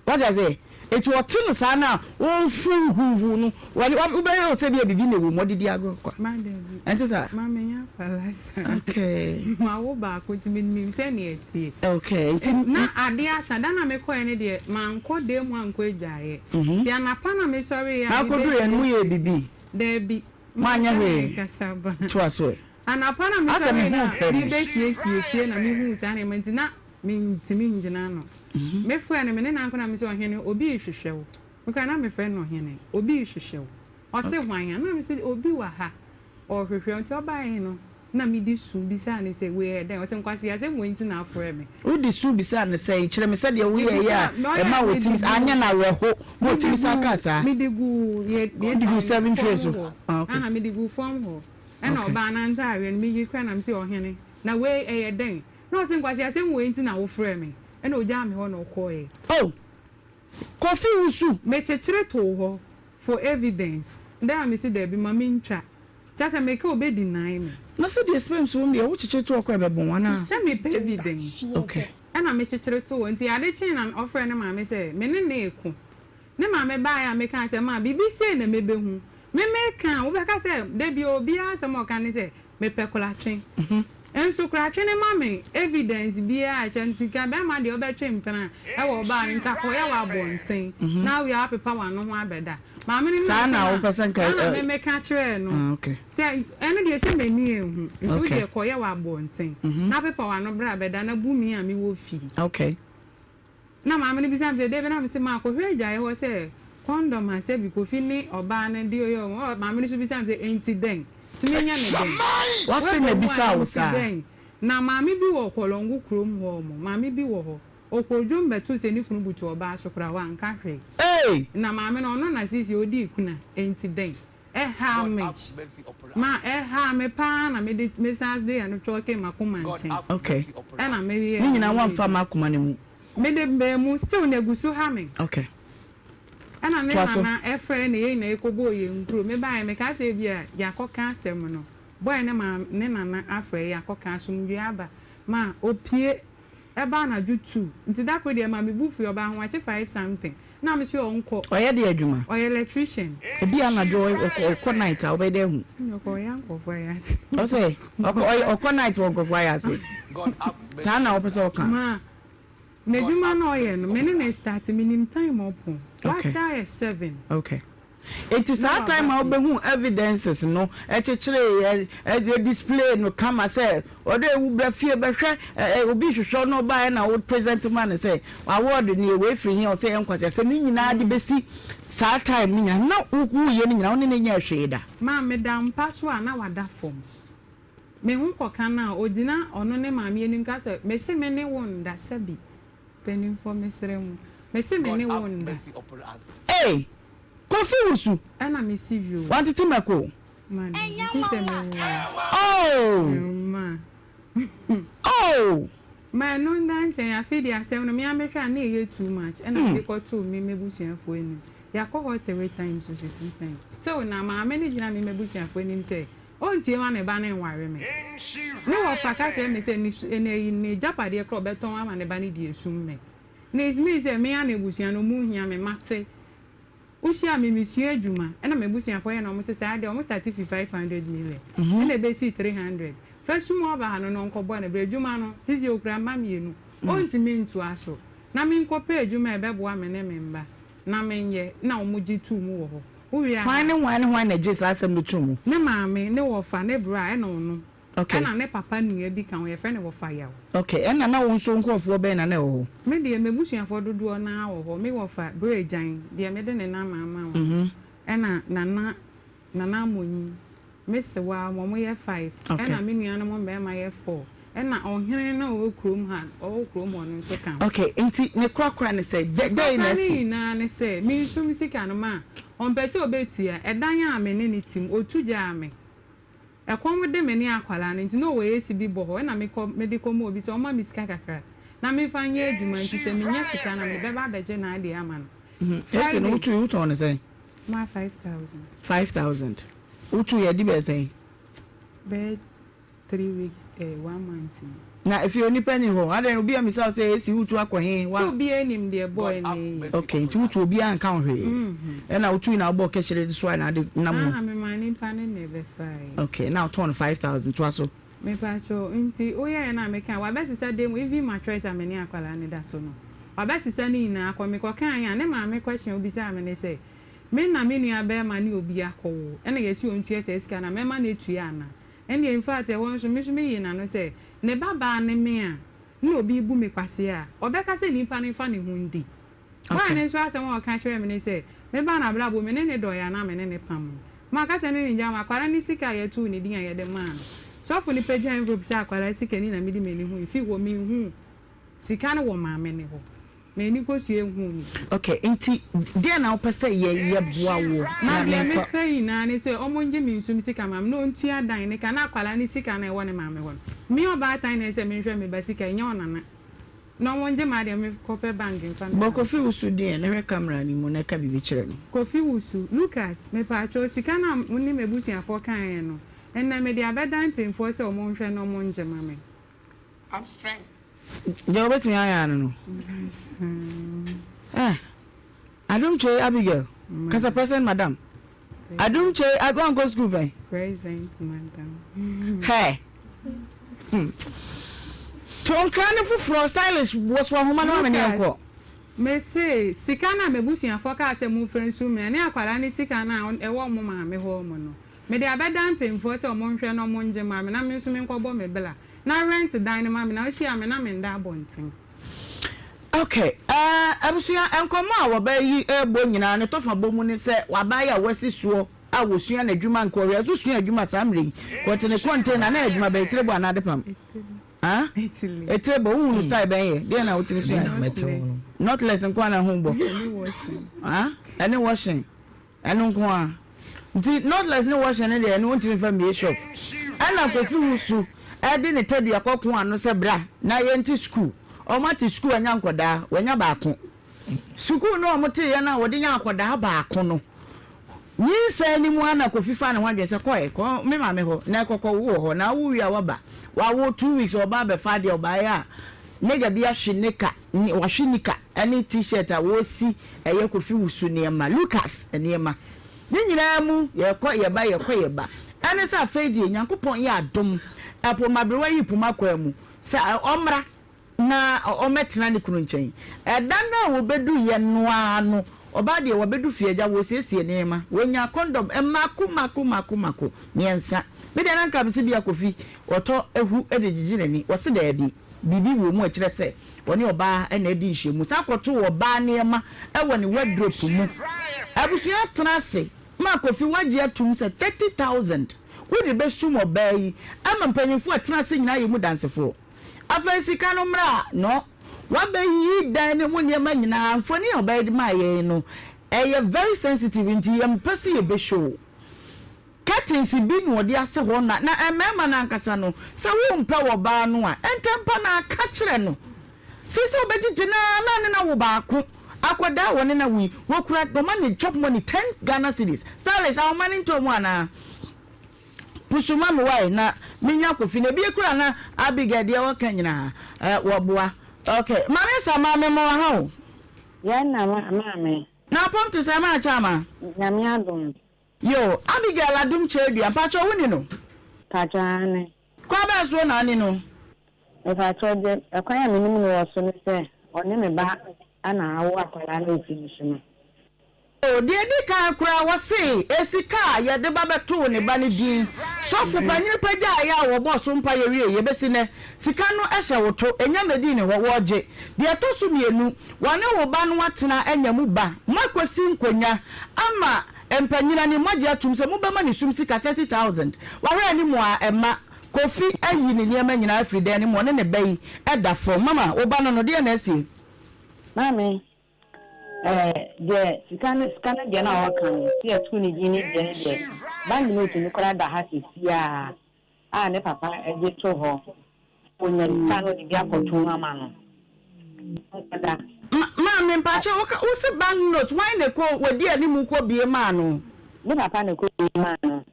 Wate aseɛ? Enti ɔte no saa no a, ɔhuhuhu no, w'ani, wobɛyɛ wo sɛ bi a biribi na ɛwɔ mu, ɔde di agorɔ kwa. Ma dabi. Ɛnte saa? Ma menyɛ akwadaa saa. Okay. Mawo baako nti menim sɛdeɛ ɛteɛ. Okay, nti. Na adeɛ asa, da no a mekɔeɛ no deɛ, mankɔ dan mu ankɔ adwaeɛ. Nti anapa na mesɔreeɛ a Na akɔduruiɛ no, moyɛɛ biribi? Dabi. Moanyɛ hwee? Menkasa ba. Toa so ɛ. Anapa na Asɛ me mesɔreeɛ ho na repɛ me. merebɛsiesie fie na mehuu saa nneɛma nti na Mentumi ngyina ano. Mefrɛɛ no, me ne no anko na mese, Ɔhene, obi rehwehwɛ wo. Me koraa na mefrɛ no Ɔhene. Obi rehwehwɛ wo. Ɔse, Hwan a? Na mese, Obi wɔ ha, ɔrehwehwɛ wo. Nti ɔbaeɛ no, na mede su bisaa no sɛ, Wei yɛ dɛn? Ɔse, Nkwaseasɛm wei nti na afrɛ me. Wode su bisaa no sɛn? Kyerɛ me sɛdeɛ woyɛeɛ a ɛma ɔtumi, anyɛ no awerɛho ma ɔtumi san kaa saa. Mede guu yɛ Wode guu serving tray fam so? hɔ. Ah, okay. Aha, mede guu fam hɔ. Ɛna Okay. ɔbaa no antaareɛ no, meyi koraa na mese, Ɔhene, na wei ɛyɛ dɛn? Na ɔse, Nkwaseasɛm wei nti na wofrɛɛ me? Ɛna ogyaa me hɔ na ɔkɔeɛ. Oh! Kofi Wusu! Mekyekyere too hɔ for evidence. Dɛn a mese daabi ma mentwa. Kyerɛ sɛ meka a ɔbɛ deny me. Na sɛdeɛ sperms wom deɛ wokyekyere to hɔ koraa ɛbɛbɔn anaa? Sɛ mepɛ evidence. Okay. Ɛna mekyekyere too hɔ. Nti ade kyee na ɔfrɛɛ ne maame sɛ me ne no reko. Ne maame baeɛ a mekaa sɛ, Ma, biribi sei na mɛbɛhu. Me meka a, wobɛka sɛ da biara obiara asɛm a ɔka ne sɛ, mepɛ koratwe. Nso koratwe no ma me evidence biara a ɛkyɛ nti nka bɛrima deɛ wobɛtwe mpena wɔ ɔbaa no nka kɔyɛ wɔ abɔnten na wowie a woapepa w'ano ho abɛda. Maame no ne Saa na asɛm a wopɛ sɛ nka saa na me meka kyerɛɛ no Ah, okay. sɛ ɛno deɛ sɛ m'ani anhu nti wo Okay. deɛ kɔyɛ wɔ abɔnten na pepa w'ano bra bɛda na bu me a mewɔ fie. Okay. Na maame no bisa me sɛ, Dabi? Na mese, Makɔhwɛ adwaeɛ hɔ sɛ kɔndɔm a sɛbi Kofi ne ɔbaa no de yɛ wɔn. Maame no nso bisa me sɛ, Enti dɛn? Nti menyɛ no dɛn? W'ase na Woabɛwu ebisaa a, wo enti saa? dɛn? Na maame bi wɔ Kɔlɔngo kurom hɔ nom, maame bi wɔ hɔ, ɔkɔɔ dwom bɛtoo sɛ ne kunu butu ɔbaa so koraa, wanka hwee. Ei! Na maame no, ɔno na seesei ɔdii kuna, enti dɛn? Ɛhaa me ma ɛhaa me paa na mede mesan de ɛno twɔkee m'akoma nkyɛn. Okay. Ɛna meyɛɛ Ne nyinaa woamfa amma akoma no mu? Mede baa mu still na egu so ha me. Okay. Ɛna me Toa so. nana ɛfrɛ na yɛn nyinaa yɛkɔbɔɔ yɛn nkuro. Mebaeɛ mekaa sɛ ebia yɛakɔka asɛm no. Boy ne maame ne nana afrɛ yɛakɔka asomdwoeɛ aba. Ma opie ɛba anadwo 2 nti da koro deɛ ɛmaa me bo fui ɔbaa ahomakye 5 something. Na me se ɔnkɔ. Ɔyɛ deɛ adwuma? Ɔyɛ electrician. Ebi anadwo ɔkɔ night a wobɛyɛ dɛ ahu. Ɔkɔ ɔyɛ nkurɔfoɔ ayɛ ase. Ɔsɛ ɔkɔ ɔkɔ night wɔ nkurɔfoɔ ayɛ ase. Saa na wopɛ sɛ ɔka. Ma n'adwuma na ɔyɛ no me ne ne start menim time ɔpɔn. Wakyɛ ayɛ 7. Okay. Enti saa time a wobɛhuu evidences no kyekyeree ɛ display no kama sɛ ɔdɛ ewu bra fie bɛhwɛ ɛ obi hwehwɛ wo na ɔbaeɛ na wo present ma no sɛ award nie wei firi he ɔsɛ yɛ nkwaseasɛm ne nyinaa de bɛsi saa time no nyinaa na woyɛ no nyinaa wo ne no nyɛɛ hwee da. Ma meda mpa so a na wada fam. Me ho kɔka no a ɔgyina ɔno ne maame anim ka sɛ mese me ne wo nda sɛbi. Mpaninfoɔ mesrɛ mo. Mese me ne wo nda. Ei! Kofi wusu. Ɛna me si yoo. Wantete mako. Ma de fi sɛ me wo. Oh! Ma. Oh! Ma ɛno nda nkyɛn afei deɛ asɛm no me ara mehwɛ a na ɛyɛ too much ɛna mede kɔtoo me m'abusuafoɔ anim. Yɛakɔ hɔ three times o sɛ two times. Still na maame no gyina me m'abusuafoɔ anim sɛ Ɔntie ma ne ba no nware me. Ne wɔfa ka kyerɛ me sɛ ne su ne n'agyapadeɛ koraa ɔbɛtɔn ama ne ba no de asum me. Na it's mean sɛ me ara na abusua no ɔmo nhia me, mate. Wohyia me mesua adwuma ɛna m'abusuafoɔ yɛ na ɔmo se saa deɛ ɔmo starte fi 500 million ɛna ɛbɛsii 300. Fa sum ɔbaa no na ɔnkɔbɔ ne bra adwuma no sisi ɔkura mma mmienu ɔntumi ntoa so na menkɔpɛ adwuma a ɛbɛboa me ne me mma na menyɛ na ɔmo gye too mu wɔ hɔ. Wowie a Hwan na. ne hwan ne hwan na ɛgyee saa asɛm no too mu? Ne maame, ne wɔfa, ne bra ɛna ɔno. Okay. Ɛna ne papa nua bi ka ho, yɛfrɛ no wɔfa Yaw. Okay, ɛna na wo nso wo nkorɔfoɔ bɛn na na ɛwɔ hɔ? Me deɛ m'abusuafoɔ dodoɔ no ara wɔ hɔ, me wɔfa Berɛ Gyan, deɛ mede ne namba ama wo no, ɛna Nana, Nana Amonyi, Me sewaa wɔn yɛ five ɛna me nuanom mmarima yɛ four ɛna ɔhene no a ɔwɔ kurom ha ɔwɔ kurom hɔ no nso ka ho. Okay nti ne korakora ne sɛ dɛ dɛn na Korakora ne asi? nyinaa ne sɛ mensum sika no ma ɔmpɛ sɛ ɔbɛtua ɛdan a me ne no te mu ɔtu gyaa me ɛkɔm de me ne akwadaa no nti na ɔwɔ AC bi bɔ hɔ ɛna mekɔ mede kɔma obi sɛ ɔmma me sika kakra na memfa nyɛ adwuma nti sɛ menya sika no a mebɛba abɛgye n'adeɛ ama no AC no Friday. wotui wotɔn no sɛn? Ma 5000. 5000. Wotu yɛ di bɛyɛ sɛn? Bɛyɛ three weeks eh, one month ni. Na efie onipa ni hɔ? Adɛn obi ammisa wo sɛ esi wotu akɔ he? Wa. Sɛ obiara nim deɛ boy no yɛ. Okay, nti wotu obiara nka wo hwee. Ɛna wotui na wobɔɔ kɛhyire de soae na ade nam mu. Ah, memaa nipa no na ɛbɛfae. Okay, na wotɔn no 5000, toa so. Mepakyɛw, nti woyɛɛ no a mekae, wabɛsesa dan mu, even mattress a me ne akwadaa no da so no, wabɛsesa ne nyinaa akɔ. Mekɔkaeɛ a, ne maame question a obisaa me ne sɛ, Me na me nua barima ne obi akɔwo ɛna yɛse ɔntua saa sika no a mɛma no atua anaa? Ɛndeɛ infact ɛhɔ nso me nso me yii n'ano sɛ ne ba baa ne me a na obi rebu me kwasea a ɔbɛka sɛ nipa no mfa ne ho ndi. Boy no nso asɛm a ɔka kyerɛɛ me ne sɛ me ba no abrabɔ me ne no dɔeɛ anaa me ne no pam no. Maka sɛ ne ne ngyaa ma akwadaa no sika a yɛtoo ne din a yɛde maa no. Sɔfo no pagya envelope sɛ akwadaa sika ni na mede m'ani hui firi hɔ menhuu sika no wɔ maame no hɔ. M'ani kosua nhuu ne ti. Ok, nti deɛn na wopɛ sɛ yɛ yɛ boa wo Ma na deɛ menkɔ. mepɛ nyinaa ne sɛ ɔmo ngye me nsum sika ma me na ɔntua dan ne ka na akwadaa no sika no a ɛwɔ ne maame hɔ no me ɔbaatan na ɛsɛ menhwɛ me ba sika ɛnyɛ ɔnana na ɔmo ngye m'adeɛ me kɔ pɛ bank mfa me Bɔ ba. Kofi Wusu din na hwɛ camera no mu na ka biribi kyerɛ no. Kofi Wusu, Lucas, mepaakyɛw sika no a wo ne m'abusuafoɔ kaeɛ no ɛnnɛ mede abɛdan mpanyinfoɔ sɛ ɔmo nhwɛ na ɔmo ngye ma me. I'm stressed. Deɛ wobɛtumi ayɛ ano no. Eh, Adom Kyei Abigail, kasa present madam. Adom Kyei, wankɔ school pɛn? Present madam. Hɛ. Hmm. To nkra no foforɔ stylish wɔ so ahoma no ma me ne yɛnkɔ. Mese sika no a m'abusuafoɔ kaa sɛ momfa nsu me ne akwadaa no sika no a ɛwɔ mo maame hɔ mu no, mede abɛda mpanyinfoɔ sɛ wɔn nhwɛ na wɔn ngye ma me na me nso menkɔbɔ me bla. Na rent dan no ma me na wohyia me na menda abɔnten. Ok eh abusua nkɔmmɔ a wɔbaa yi rebɔ nyinaa ne tɔfa bɔ mu ne sɛ wabaa yi a wasi soɔ a wɔsua n'adwuma nka ɔhwɛ so sua adwuma saa mmerɛ yi kɔte ne container na adwuma bɛyɛ tire bɔ anaa adepam ah etire bɔ wohunu style bɛn yɛ deɛ na wotumi sua knotless nko ara na ho bɔ ah ɛne washing Ɛno nko ara. Nti knotless ne washing no deɛ ɛno wontumi mfa mmie shop. Ɛna Kofi Wusu de ne tadua kɔko ano sɛ bra na yɛnte sukuu. Wɔate sukuu anya nkɔdaa, wanya baako. Sukuu no a wɔteeɛ no a wɔde nyaa akɔdaa baako no, nyinsɛn no mu ara na Kofi faa ne ho adwene sɛ kɔɛ, kɔ me maame hɔ na kɔkɔwo wɔ hɔ na wowo wie a woaba. Wawo 2 weeks ɔba abɛfa adeɛ, ɔbaeɛ a. Nigga bi ahwe nika, wahwe nika ne T-shirt a wɔresi ɛyɛ Kofi Wusu nneɛma, Lucas nneɛma. Ne nyinaa mu, yɛkɔ yɛba, yɛkɔ yɛba. Ɛne sɛ afei deɛ Nyankopɔn yɛ adom, ɛpo maberewa yi poma kwan mu sɛ ɔmmra na ɔmmɛtena ne kunu nkyɛn. Ɛda no a wɔbɛduiɛ no ara no, ɔbaa deɛ wabɛdu fie agya, wɔresiesie nneɛma, wɔnyaa kɔndɔm mmaako mmaako mmaako mmaako mmiɛnsa. Me deɛ na anka mese bia Kofi ɔtɔ ahu de gyegye n'ani, ɔse daabi, biribi wɔ mu a ɛkyerɛ sɛ ɔne ɔbaa na adi nhyiamu. San kɔtoo ɔbaa nneɛma wɔ ne wardrope mu. Abusua atena ase ma Kofi woagye atum sɛ 30,000 wode bɛsum ɔbaa yi ama mpanyinfoɔ a ɛtena ase nyinaa ayɛ mu dansefoɔ. Afei sika no mmra no wabɛyiyi dan no mu nneɛma nyinaa, mfoni a ɔbaa yi de maa yɛn no ɛyɛ very sensitive nti yɛmpɛ sɛ yɛbɛ show. Curtains bi na ɔde asɛ hɔ na na mmarima no ankasa no sɛ wompɛ ɔbaa no a ntɛmpa no ara ka kyerɛ no. Seesei ɔbɛgyegye no ara na ne no awo baako. Akwadaa a wɔne no awo yi wɔkura wɔma no chop money ten Ghana cedis. Stylish ahoma no ntɔɔ mu anaa? Pusu ma me wae na menya kofi na ebie kura na Abigail deɛ ɔka nyinaa eh, wɔboa. Ok, Maame Asamoah me mɔ ha o. Yɛn na maame. Na apɔm te sɛ maa kyɛ ama. Nyame adom. Yo, Abigail Adom Kyerɛdua, mpakyɛw wo ni no? Mpakyɛw aane. Kwan bɛn soɔ na ani no? Mepakyɛw deɛ ɛkwan a menim no wɔ so ne sɛ ɔne me ba na awo akwadaa no a ɔsi no so no. O, deɛ ɛdi kan koraa, wɔse esika a yɛde ba bɛtoo ne ba no din. Sɔfo panyin pagyaeɛ a wɔbɔɔ so mpaeɛ wieeɛ bɛsi nnɛ, sika no hyɛ wo to, ɛnya mmɛdii ne hɔ, wɔregye. Deɛ ɛtɔ so mmienu, wɔne wo ba no atena anya mu ba. Moakɔsi nkonnwa ama mpanyin anim, moagye atom sɛ mobɛma no sum sika 30,000. Wahwɛ anim a, ɛmma. Kofi ayi ne nneɛma nyinaa afiri dan no mu, ɔne ne ba yi da fam. Mama, wo ba no no, deɛn na asie? Maame, Ɛɛ, deɛ sika no, sika no deɛ no a ɔka no, sɛ yɛtoo ne din ne deɛ no deɛ, bank note no koraa da ha seesei ara a ne papa gye too hɔ. Sɛ ɔnya sika no, ɔde bi akɔto mu ama no. Ɔnkɔda. Ma, maame, mpakyɛ, wo ka, wo se bank note, hwan na ɛkɔ, wɔdi anim kɔ bue maa no? Ne papa na ɛkɔ bue maa no.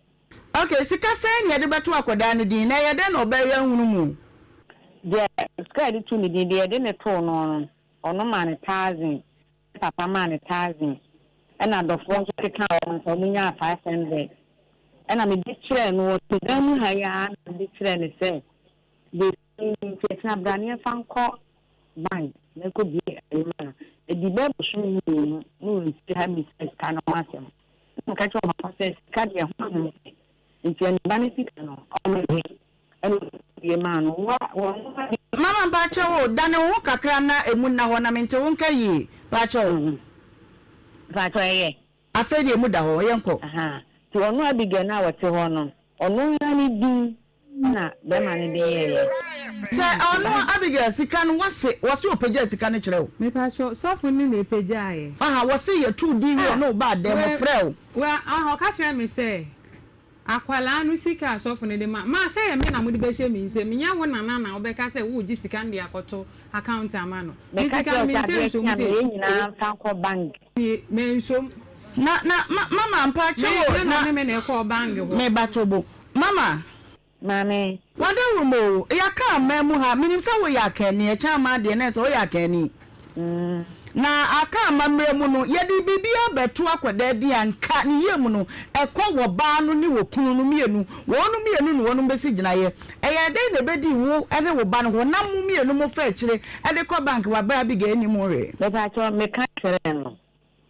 Ok, sika sɛn na yɛde bɛto akwadaa no din, na ɛyɛ dɛn na ɔbɛyɛ ahunu mu? Deɛ sika a yɛde too ne din, deɛ yɛde no too no no, Ɔno maa no thousand, ne papa maa no thousand, ɛna adɔfoɔ nso kekaa wɔn nsa, wɔn nyaa 500. Ɛna mede kyerɛɛ no, ɔte dan mu ha yi ara na mede kyerɛɛ no sɛ, deɛ ɛsi no ni nti ɛkyena bra na yɛmfa nkɔ bank na ɛkɔ bue ayi ma no. Ɛdi bɛyɛ bosome mmienu na ɔnsi ha mmisa sika no ho asɛm. Ɛna meka kyerɛɛ ɔpapa sɛ sika deɛ ɛho ahom pɛ, nti ɛne ba no sika no ɔmmɛgye. Ɛna ɔbue maa no. Wa, wɔn ho ade. Mama mpakyɛw o, dane wo ho kakra na emu nna hɔ na mente wo nka yie, mpakyɛw. Mpakyɛw ɛyɛ? Afei deɛ emu da hɔ, yɛnkɔ. Ahaa, nti ɔno Abigail no a ɔte hɔ no, ɔno ara ne din na bɛrima no de yɛeɛ. Sɛ ɔno Abigail sika no wɔse, wɔse ɔpagyaa sika no kyerɛ wo? Mepakyɛw, sɔfo no na ɛpagyaeɛ. Aha, wɔse yɛtoo din wie ɔne wo baa dɛm, ɔfrɛɛ wo. Well, aha, ɔka kyerɛɛ me sɛ. Akwadaa no sika a sɔfo no de ma ma sɛ ɛyɛ me na mode bɛhyɛ me nsam, nyɛ wo nana na wobɛka sɛ woregye sika no de akɔto account ama no. Me Meka sika kyerɛ no wo me sɛ nsa adeɛ nsom kye a sei. meyɛ nyinaa mfa nkɔ bank. Me mensom. Na na ma mama Me mpakyɛw o nyɛ na na ɔne me na ɛkɔɔ bank hɔ. me ba tobo mama. Maame. Wadawuruma o, yɛaka aman mu ha, menim sɛ woyɛ akanni, ɛkyɛn aman deɛ na ɛsɛ woyɛ akanni. Na aka amammerɛ mu no, yɛde biribiara bɛto akwadaa din a nka ne yie mu no, ɛkɔ wɔ baa no ne wɔ kunu no mmienu, wɔnom mmienu na wɔnom bɛsi gyinaeɛ. Ɛyɛɛ dɛn na ɛbɛdii wo ne wo ba no hɔ na mo mmienu mofa akyire de kɔ bank wɔ berɛ a Abigail nnim ho hwee? Mepakyɛw, meka kyerɛɛ no.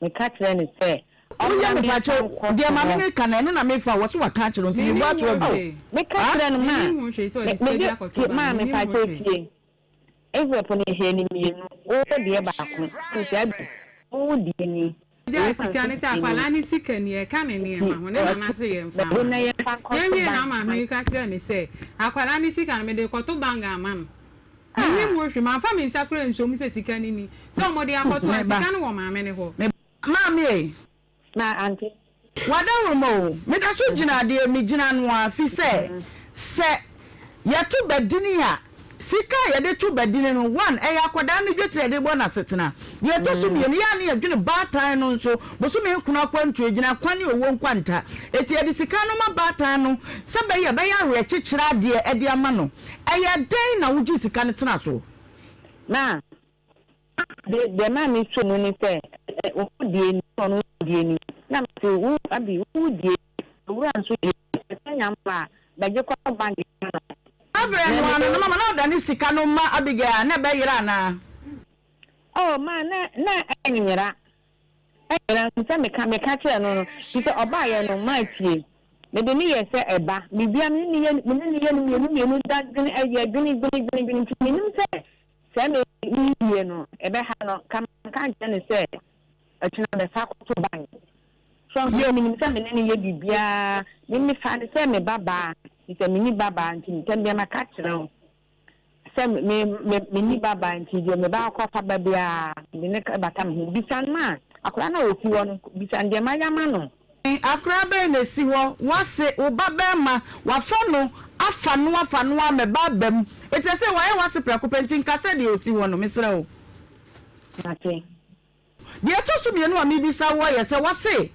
Meka kyerɛɛ no sɛ Woyɛ ɔmma me memfa pakyɛw, nkɔ deɛ maame hɔ. no reka no ɛno na mefa, wɔ se waka akyerɛ wo nti Mennim mebɔ ato ho agu. hwee. Meka Ah? kyerɛɛ no ma Mennim ho hwee sɛ me ɔde sika bi mede akɔto tie bank, maa mennim ho mepakyɛw hwee. tie. Envelope no yɛhyɛɛ no mmienu, wo deɛ baako, nti Abby wo deɛ ni, Gyaa wo sika nso no sɛ deɛ ni. akwadaa no sika ni, ɛka ne Nti nneɛma ho, ne nana ɔse se yɛmfa bɛgye mma na no. yɛmfa nkɔto Yɛnwie na bank maame ma yi ka kyerɛɛ me sɛ akwadaa no sika no mede rekɔto bank ama no. Mennim Ah! ho hwee, mamfa me nsa koraa ansuo mu sɛ sika no ni, sɛ wɔde akɔto a, Meba. sika no wɔ maame no hɔ. Meba. Maame ei. Na ante. W'adaworoma o, meda so gyina deɛ megyina no ara, fi sɛ, sɛ yɛto badini a, sika a yɛde to badini no, one, ɛyɛ akwadaa no dwetire a yɛde bɔ no asetena. Deɛ ɛtɔ so mmienu, yɛ a na yɛdwene baatan no nso, bosome nkono akwantuo, gyina kwan ne owuo nkwanta. Enti yɛde sika no ma baatan no sɛ bɛyɛ ɛbɛyɛ awerɛkyekyerɛ adeɛ de ama no. Ɛyɛ dɛn na wogyee sika no tenaa soɔ? Ma, de, deɛ maa me sɔ mu ne sɛ, ɛ, wo deɛ ni, ɔno wo deɛ ni. Na me se, wo, Abi, wo deɛ ni, owura nso deɛ ni. Sɛ sɛ nya mma a, bɛgye kɔ bank ma no. Saa berɛ no ano no, mama na ɔdane sika no ma Abigail a, na ɛbɛyera anaa? Oh, ma, na, na ɛnyera. Ɛnyera nso sɛ meka, meka kyerɛɛ no no, firi sɛ ɔbaeɛ no, mantie. Mede no yɛɛ sɛ ɛba. Biribiara me ne no yɛ, me ne no yɛ no mmienu mmienu da dwene, ɛyɛ dwene, dwene, dwene, dwene, nti mennim sɛ sɛ me, mewie no, ɛbɛha no. Nka manka ankyerɛ no sɛ ɛkyena mɛfa akɔto bank. So ahu? Menim sɛ me ne no yɛ biribiara, me, mefaa no sɛ me babaa, firi sɛ menni babaa nti, ntɛm biara maka akyerɛ wo. Sɛ me me menni ba ba nti deɛ me ba akɔfa ba biara mede no bata me ho. Bisa no ma akwadaa no a ɔsi hɔ no, bisa no deɛ mayɛ ama no. Akwadaa bɛn na ɛsi hɔ? W'ase, wo ba barima, wafa no afa no afa no ara ma ɛba aba mu. Enti ɛsɛ wayɛ w'ase prɛko pɛ nti nka sɛ deɛ ɔsi hɔ no, mesrɛ wo. Mate. Deɛ ɛtɔ so mienu a mebisa woɔ yɛ sɛ, wɔse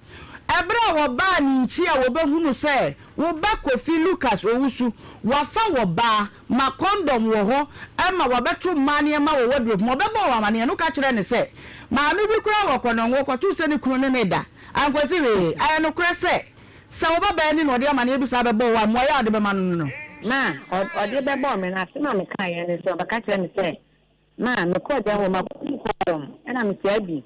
ɛberɛ a wɔbaa ne nkyi a wɔbɛhunu sɛ wo ba Kofi Lucas Owusu wafa wɔ baa ma kɔndɔm wɔ hɔ ma wabɛto mmaa nneɛma wɔ wardrobe mu, ɔbɛbɔɔ wo amaneɛ no woka kyerɛɛ no sɛ maame bi koraa wɔ Kɔnɔngo kɔtoo sɛ ne kunu ne no reda ankwasi hwee. Ɛyɛ nokorɛ sɛ sɛ wo ba baa ni na ɔde amaneɛ bi saa bɛbɔɔ wo a, mmuaeɛ a wode bɛma no no? Ma ɔde bɛbɔɔ me no, asɛm a mekaeɛ ne sɛ ɔbɛka kyerɛɛ me sɛ Ma mekɔɔ dan hɔ, makɔhu kɔndɔm, ɛna mesaa bi.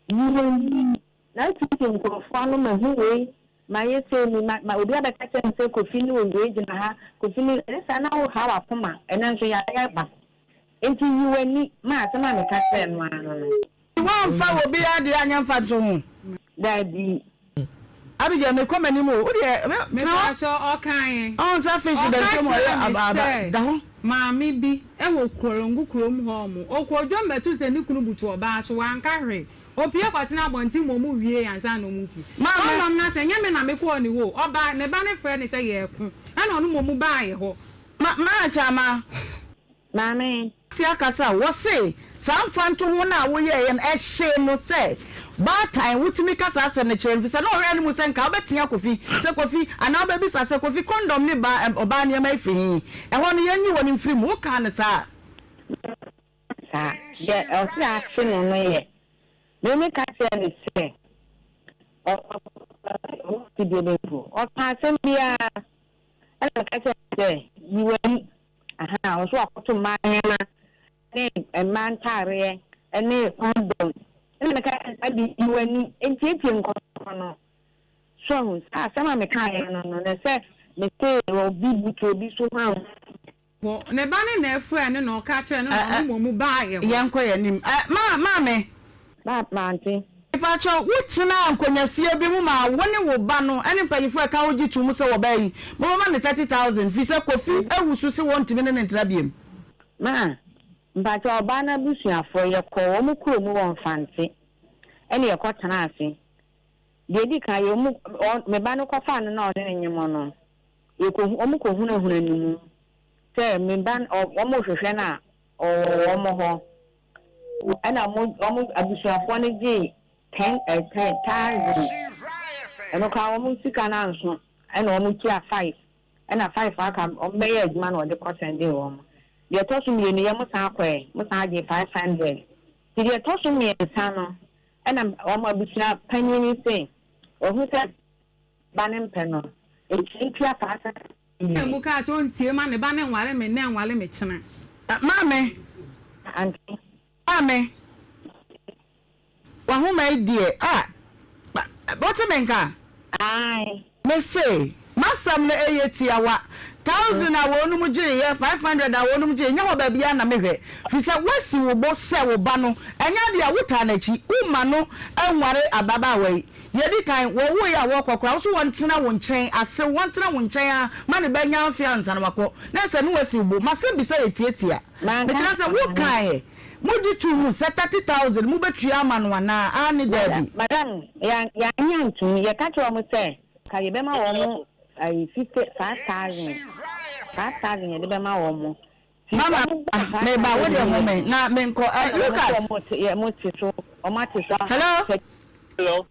Yi w'ani na tutu nkurɔfoɔ ano, mahu wei, mayɛ sei ni, ma, ma obi abɛka kyerɛ me sɛ Kofi ne wei gyina ha, Kofi ne, ɛne saa na woha w'akoma, ɛnɛ nso yareɛ aba. Enti yi w'ani, ma asɛm a meka kyerɛɛ no ara no no. Woamfa obi adeɛ anyɛ mfatoho. Daabi. Abigail mekɔ m'anim o, wo deɛ tena hɔ. Mepakyɛ ɔkae. Ɔhu sɛ fish da Ɔka nsuo mu ɔyɛ kyerɛɛ me aba aba sɛ da hɔ. maame bi wɔ Korongo kurom hɔ ɔmo ɔkɔɔ dwam bɛtoo sɛ ne kunu butu ɔbaa so wanka hwee ɔpue kɔtena abɔnten ma ɔmo wiee ansa na ɔmo pue. Maame. Kɔndɔm no asɛ nyɛ me na mekɔɔ ne hɔ o ɔbaa ne ba no frɛ no sɛ yɛɛko ɛna ɔno mmom baa yɛ hɔ. Ma maa kyama. Maame. Si akasa a, wɔse saa mfantoho no a woyɛeɛ no, ɛhyee no sɛ baatan wotumi ka saa asɛm no kyerɛ no, efisɛ na ɔhwɛ anim sɛ nka wobɛtea Kofi sɛ Kofi anaa wobɛbisa sɛ Kofi kɔndɔm ne baa ɔbaa nneɛma yi firi he? Ɛhɔ no yɛnyi wɔn mfiri mu. Wokaa no saa a? Saa. Deɛ ɔse ase no no yɛ, me meka kyerɛɛ no sɛ ɔwɔ fidie no mpo, ɔka asɛm biara ɛna meka kyerɛɛ no sɛ yi w'ani. Ahaa, ɔso wakɔto mmaa nneɛma ne mmaa ntaareɛ ne kɔndɔm. Ɛna meka kyerɛɛ no sɛ, Abi, yi w'ani, ntiatia nkɔmɔ no. So ahu? Saa asɛm a mekaeɛ no no, na sɛ mese obi butu obi so hwan ho. Hɔ. Ne ba no na ɛfrɛɛ no na ɔka kyerɛɛ no na ɔno mmom baeɛ hɔ. Yɛnkɔ yɛn anim. Ɛ, ma, maame. Ma, mante. Mepakyɛw, wotenaa nkonnwasie bi mu maa wo ne wo ba no ne mpanyimfo a ɛka ho gye toom sɛ wɔbaa yi, mobɛma no 30,000 efisɛ Kofi awu so se wɔntumi ne no ntra biom. Ma, mpakyɛw, ɔbaa no abusuafoɔ, yɛkɔɔ wɔn kurom wɔ Mfante ɛna yɛkɔtenaa ase. Deɛ edi kan, yɛn mu, ɔ, me ba no kɔfaa no na ɔne no nyem no, yɛkɔhu, wɔn kɔhunahuna ne mu sɛ me ba no, ɔ, wɔrehwehwɛ no a, ɔwɔ wɔn hɔ. Ɛna wɔn wɔn abusuafoɔ no gyee ten ɛ ten thousand. Ɛno koraa wɔn sika no anso ɛna wɔn tua five ɛna five aka wɔn bɛyɛ adwuma na wɔde kɔ sɛndee wɔn. Deɛ ɛtɔ so mmienu yɛ mo san kɔɛ mo san gyee 500. Nti deɛ ɛtɔ so mmiɛnsa no ɛna wɔn abusua panyin no se wahu sɛ ba no mpɛ no nti ntua 500. Ɛna mu kaa sɛ ɔntie ma ne ba no nware me nnɛ nware me kyena. Maame. Auntie. Maame. W'ahoma yi deɛ ah wote me nka? Ae. Me se m'asɛm no ɛyɛ tiawa. Thousand a wɔnom gyeeɛ, 500 a wɔnom gyeeɛ, nyɛ hɔ baabiara na mehwɛ. Firi sɛ woasi wo bo sɛ wo ba no, ɛnyɛ adeɛ a wotaa n'akyi, womma no nware ababaawa yi. Deɛ ɛdi kan, wɔwoeɛ a wɔrekɔ koraa, wo so wɔntena wo nkyɛn, asew, wɔntena wo nkyɛn ara ma ne ba nya mfe ansa na wakɔ. Na ɛsɛ ne woasi wo bo. M'asɛmmisa yɛ tiatia. Manka Mekyerɛ sɛ, maame. wokaeɛ, mogye too mu sɛ 30,000 mobɛtua ama no anaa? Aane, daabi. Madam, yɛannye antom. Yɛka kyerɛɛ wɔn sɛ, ka yɛbɛma wɔn ayi, 50, 5,000. 5,000 yɛde bɛma wɔn. Mama, meba, wo deɛ home na menkɔ. Eh, Lucas. Hello. Hello.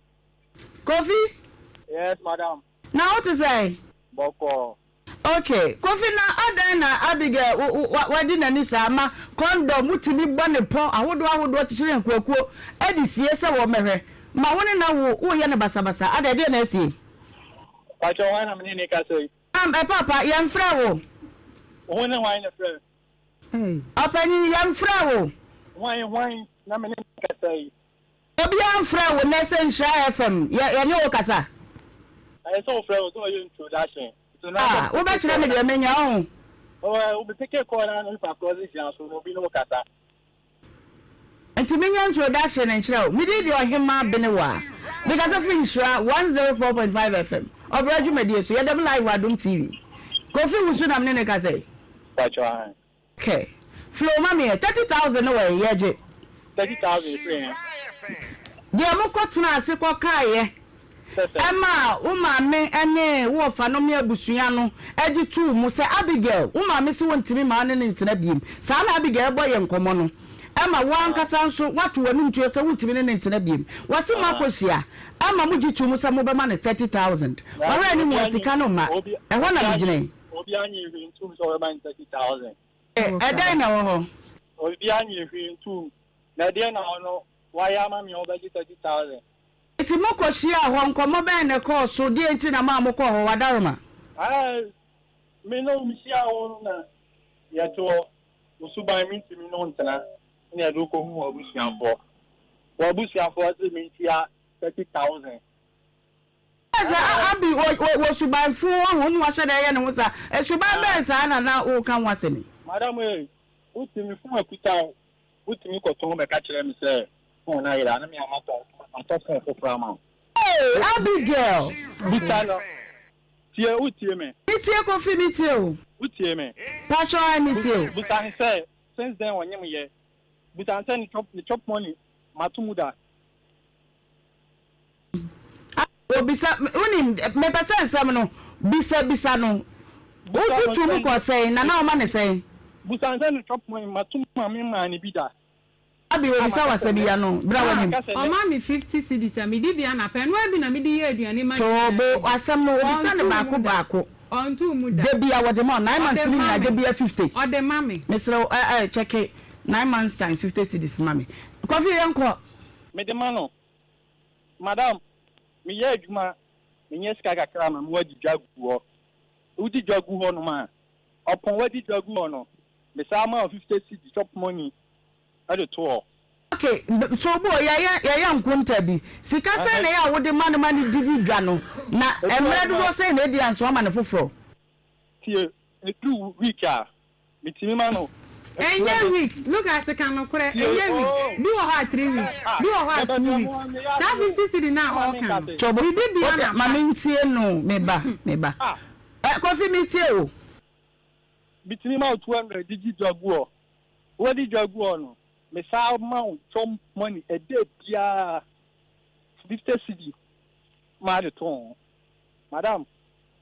Kofi. Yes, madam. Na wo te sɛn? Bɔkɔ. Ok Kofi na adɛn na Abigail wadi n'ani saa ma condom wotumi bɔ ne pɔ ahodoɔ ahodoɔ kyekyere nkuokuo de sie sɛ wɔmmɛhwɛ ma wo ne no awo woyɛ no basabasa adɛn ɛdeɛn na asie? Pakyɛ hwan na me ne ne kasa yi? Am ɛ papa yɛnfrɛ wo. Wo ne hwan na frɛ? Ɔpanyin yɛnfrɛ wo. Hwan hwan na me ne ne kasa yi? Obiara mfrɛɛ wo nnɛ sɛ Nhyira FM yɛ yɛne wo kasa? Ɛyɛ sɛ wofrɛ wo sɛ ɔyɛ introduction. So na Ah, wobɛkyerɛ me deɛ menya wo. Oh, eh, obi peke call na nipa korɔ dze gyina so na obi ne wo kasa. Nti menyɛ introduction nkyerɛ wo. Me din de Ɔhemaa Benewaa. Mekasa firi Nhyira 104.5 FM. Ɔbra dwumadie so. Yɛda mu live wɔ Adom TV. Kofi Wusu na me ne no kasa yi. Pakyɛ ahan. Kɛ flow ma me ɛ. 30,000 no wɔ he? Yɛgye. 30,000 firi he? Deɛ mo kɔ tenaa ase kɔ kaeɛ Sɛ sɛn? ɛmaa wo maame ne wo wɔfanom ne abusua no gye too mu sɛ Abigail, wo maame se wontumi mma wo ne no ntena biem. Saa na Abigail bɔ yɛn nkɔmmɔ no. Ɛma wo ankasa nso woato w'anom tuo sɛ wontumi ne no ntena biem. Wɔse moakɔhyia ama mogye too mu sɛ mobɛma no 30,000. Wahwɛ anim a sika no mma. Ɛhɔ na megyina yi. Obiara nyee hwee ntoom sɛ ɔbɛma no 30,000. Ɛdɛn na ɛwɔ hɔ? Obiara nyee hwee ntoom. Na ɛdeɛn na ɔno wayɛ ama me a ɔbɛgye 30,000? Enti mokɔhyiaa hɔ, nkɔmmɔ bɛn na ɛkɔɔ so? Deɛn nti na maa mokɔɔ hɔ? Wadaroma. Ae, me ne wo mehyiaa wo no na yɛte hɔ, wo suban mentumi ne wo ntena, ɛna yɛde wo kɔhuu w'abusuafoɔ. W'abusuafoɔ se mentua 30,000. Sɛ Abi wɔ wɔ suban fuu wɔ ho na wahyɛ da yɛ ne ho saa. Suban bɛn saa na na woreka ho asɛm yi? Madam ei, wotumi phone akuta wo, wotumi kɔtɔn bɛka kyerɛ me sɛ phone no ayera na me a matɔ matɔ phone foforɔ ama wo. Hey, Abigail! Bisa no. Tie, wotie me? Metie Kofi, metie o. Wotie me? Pakyɛ ae metie o. Bisa no sɛ since then ɔnyem yɛ. Bisa no sɛ ne chop ne chop money mato mu da. Obisa, wonim, mepɛ sɛ nsɛm no, bisa bisa no. Wotu mu kɔ sɛn, na na ɔma ne sɛn? Busa nsɛm no chop money mato ma me maa ne bi da. Abi obisa wo asɛm yi ano, bra w'anim. Ɔma me 50 cedis a medi bi anapa, ɛno ara bi na mede yɛ aduane ma ne Too bo, nyinaa. asɛm no, obisa no Ɔntoo baako mu da. baako. Ɔntoo mu da. Da bi a wɔde ma wo, nine Ɔde months no ma nyinaa, me. da bi a 50. Ɔde ma me. Mesrɛ wo, ɛ ɛ kyɛke nine months times 50 cedis ma me. Kofi yɛnkɔ. Mede ma no. Madam, meyɛ adwuma, menya sika kakra ma me wadi dwa gu hɔ. Wodi dwa gu hɔ nom a, ɔpɔn wadi dwa gu hɔ no, mesan ma wo 50 cedi chop money de to hɔ. Ok, so bo, yɛyɛ yɛyɛ nkonta bi. Sika sɛn na ɛyɛ a wode ma no ma no didi dwa no, na mmerɛ dodoɔ sɛn na ɛdi ansa woama no foforɔ? Tie, ɛduru week a, Metumi ma no. Ɛnyɛ week look at ka nokorɛ ɛnyɛ week bi wɔ hɔ a three weeks bi wɔ hɔ a two weeks saa 50 cedi no a ɔɔka no Tobo medi bi wode anapa. ma mentie no me ba me ba eh Kofi metie wo. Metumi ma wo 200 de gye dwa gu hɔ wode dwa gu hɔ no me saa ma wo chop money ɛdɛ biara 50 cedi ma de to ho madam.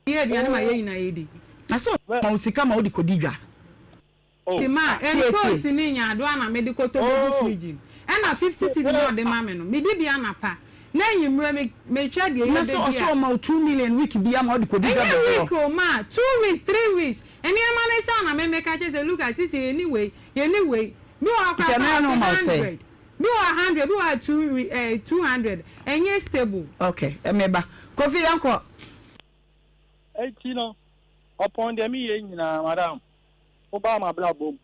Yɛ aduane ma yɛn nyinaa yɛdi. Na sɛ ɔma wo sika ma wode kɔdi dwa. De ma Tie tie. ntoosi ne nyaadoa na mede kɔtɔ gugu fridge mu. Ɛna 50 cedi na ɔde ma me no, medi bi anapa. Na anwummerɛ me mehwɛ deɛ Na sɛ yɛbɛdi ɔsɛ a. ɔma wo 2 million week biara ma wode kɔdi dwa Ɛnyɛ bɛbrɛ. week o ma, 2 weeks, 3 weeks. Nneɛma no saa na me meka kyerɛ sɛ Lucas sisi yɛnni wei, yɛnni wei. Bi wɔ hɔ Nti koraa ɛno ara na koraa ɔma wo sɛn? 100. Bi wɔ hɔ 100, bi wɔ hɔ two eh, 200. Ɛnyɛ stable. Ok, meba. Kofi yɛnkɔ. Enti no, ɔpɔn deɛ meyɛ nyinaa, madam, wobaa m'abrabɔ mu,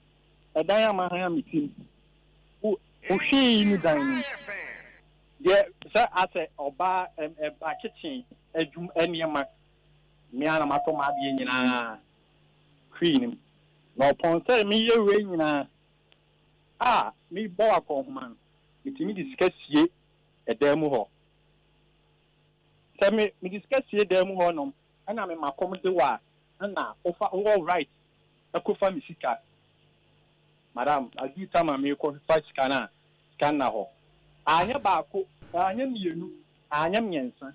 ɛdan a mahan a mete mu, wo, wo hwee nni dan no mu. Deɛ sɛ asɛ ɔbaa ɛm, ɛba kitchen adwum nneɛma, me ara na matɔ m'adeɛ nyinaa, hwee nni mu. Na ɔpɔn sɛ meyɛ wei nyinaa a, mebɔ wo akɔnhoma no, metumi de sika sie ɛdan mu hɔ. Sɛ me mede sika sie dan mu hɔ nom ɛna me ma kɔm de wo a ɛna wo fa wo wɔ right ɛkɔ fa me sika. Madam aduru time a me kɔ fa sika no a sika nna hɔ. Anyɛ baako, anyɛ mmienu, anyɛ mmiɛnsa.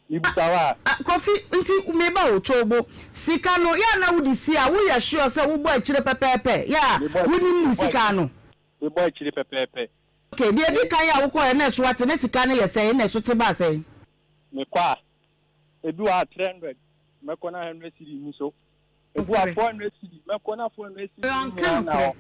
Me bisa wo a. Kofi, nti me ba o, Toobo, sika no yɛ a na wo de sie a wo yɛ sure sɛ wo bɔ akyire pɛpɛɛpɛ yɛ a wo nim wo sika ano? Me bɔ akyire pɛpɛɛpɛ. Ok, deɛ ɛdi kan a wokɔeɛ na ɛso ate, na sika no yɛ sɛn, na ɛso te baa sɛn? Mekɔ a, ebi wɔ hɔ a 300, mɛkɔ na 100 cedi nni so. Ebu a 400 cedi, mɛkɔ na 400 cedi Ɔnka nyinaa nna nokorɛ. hɔ.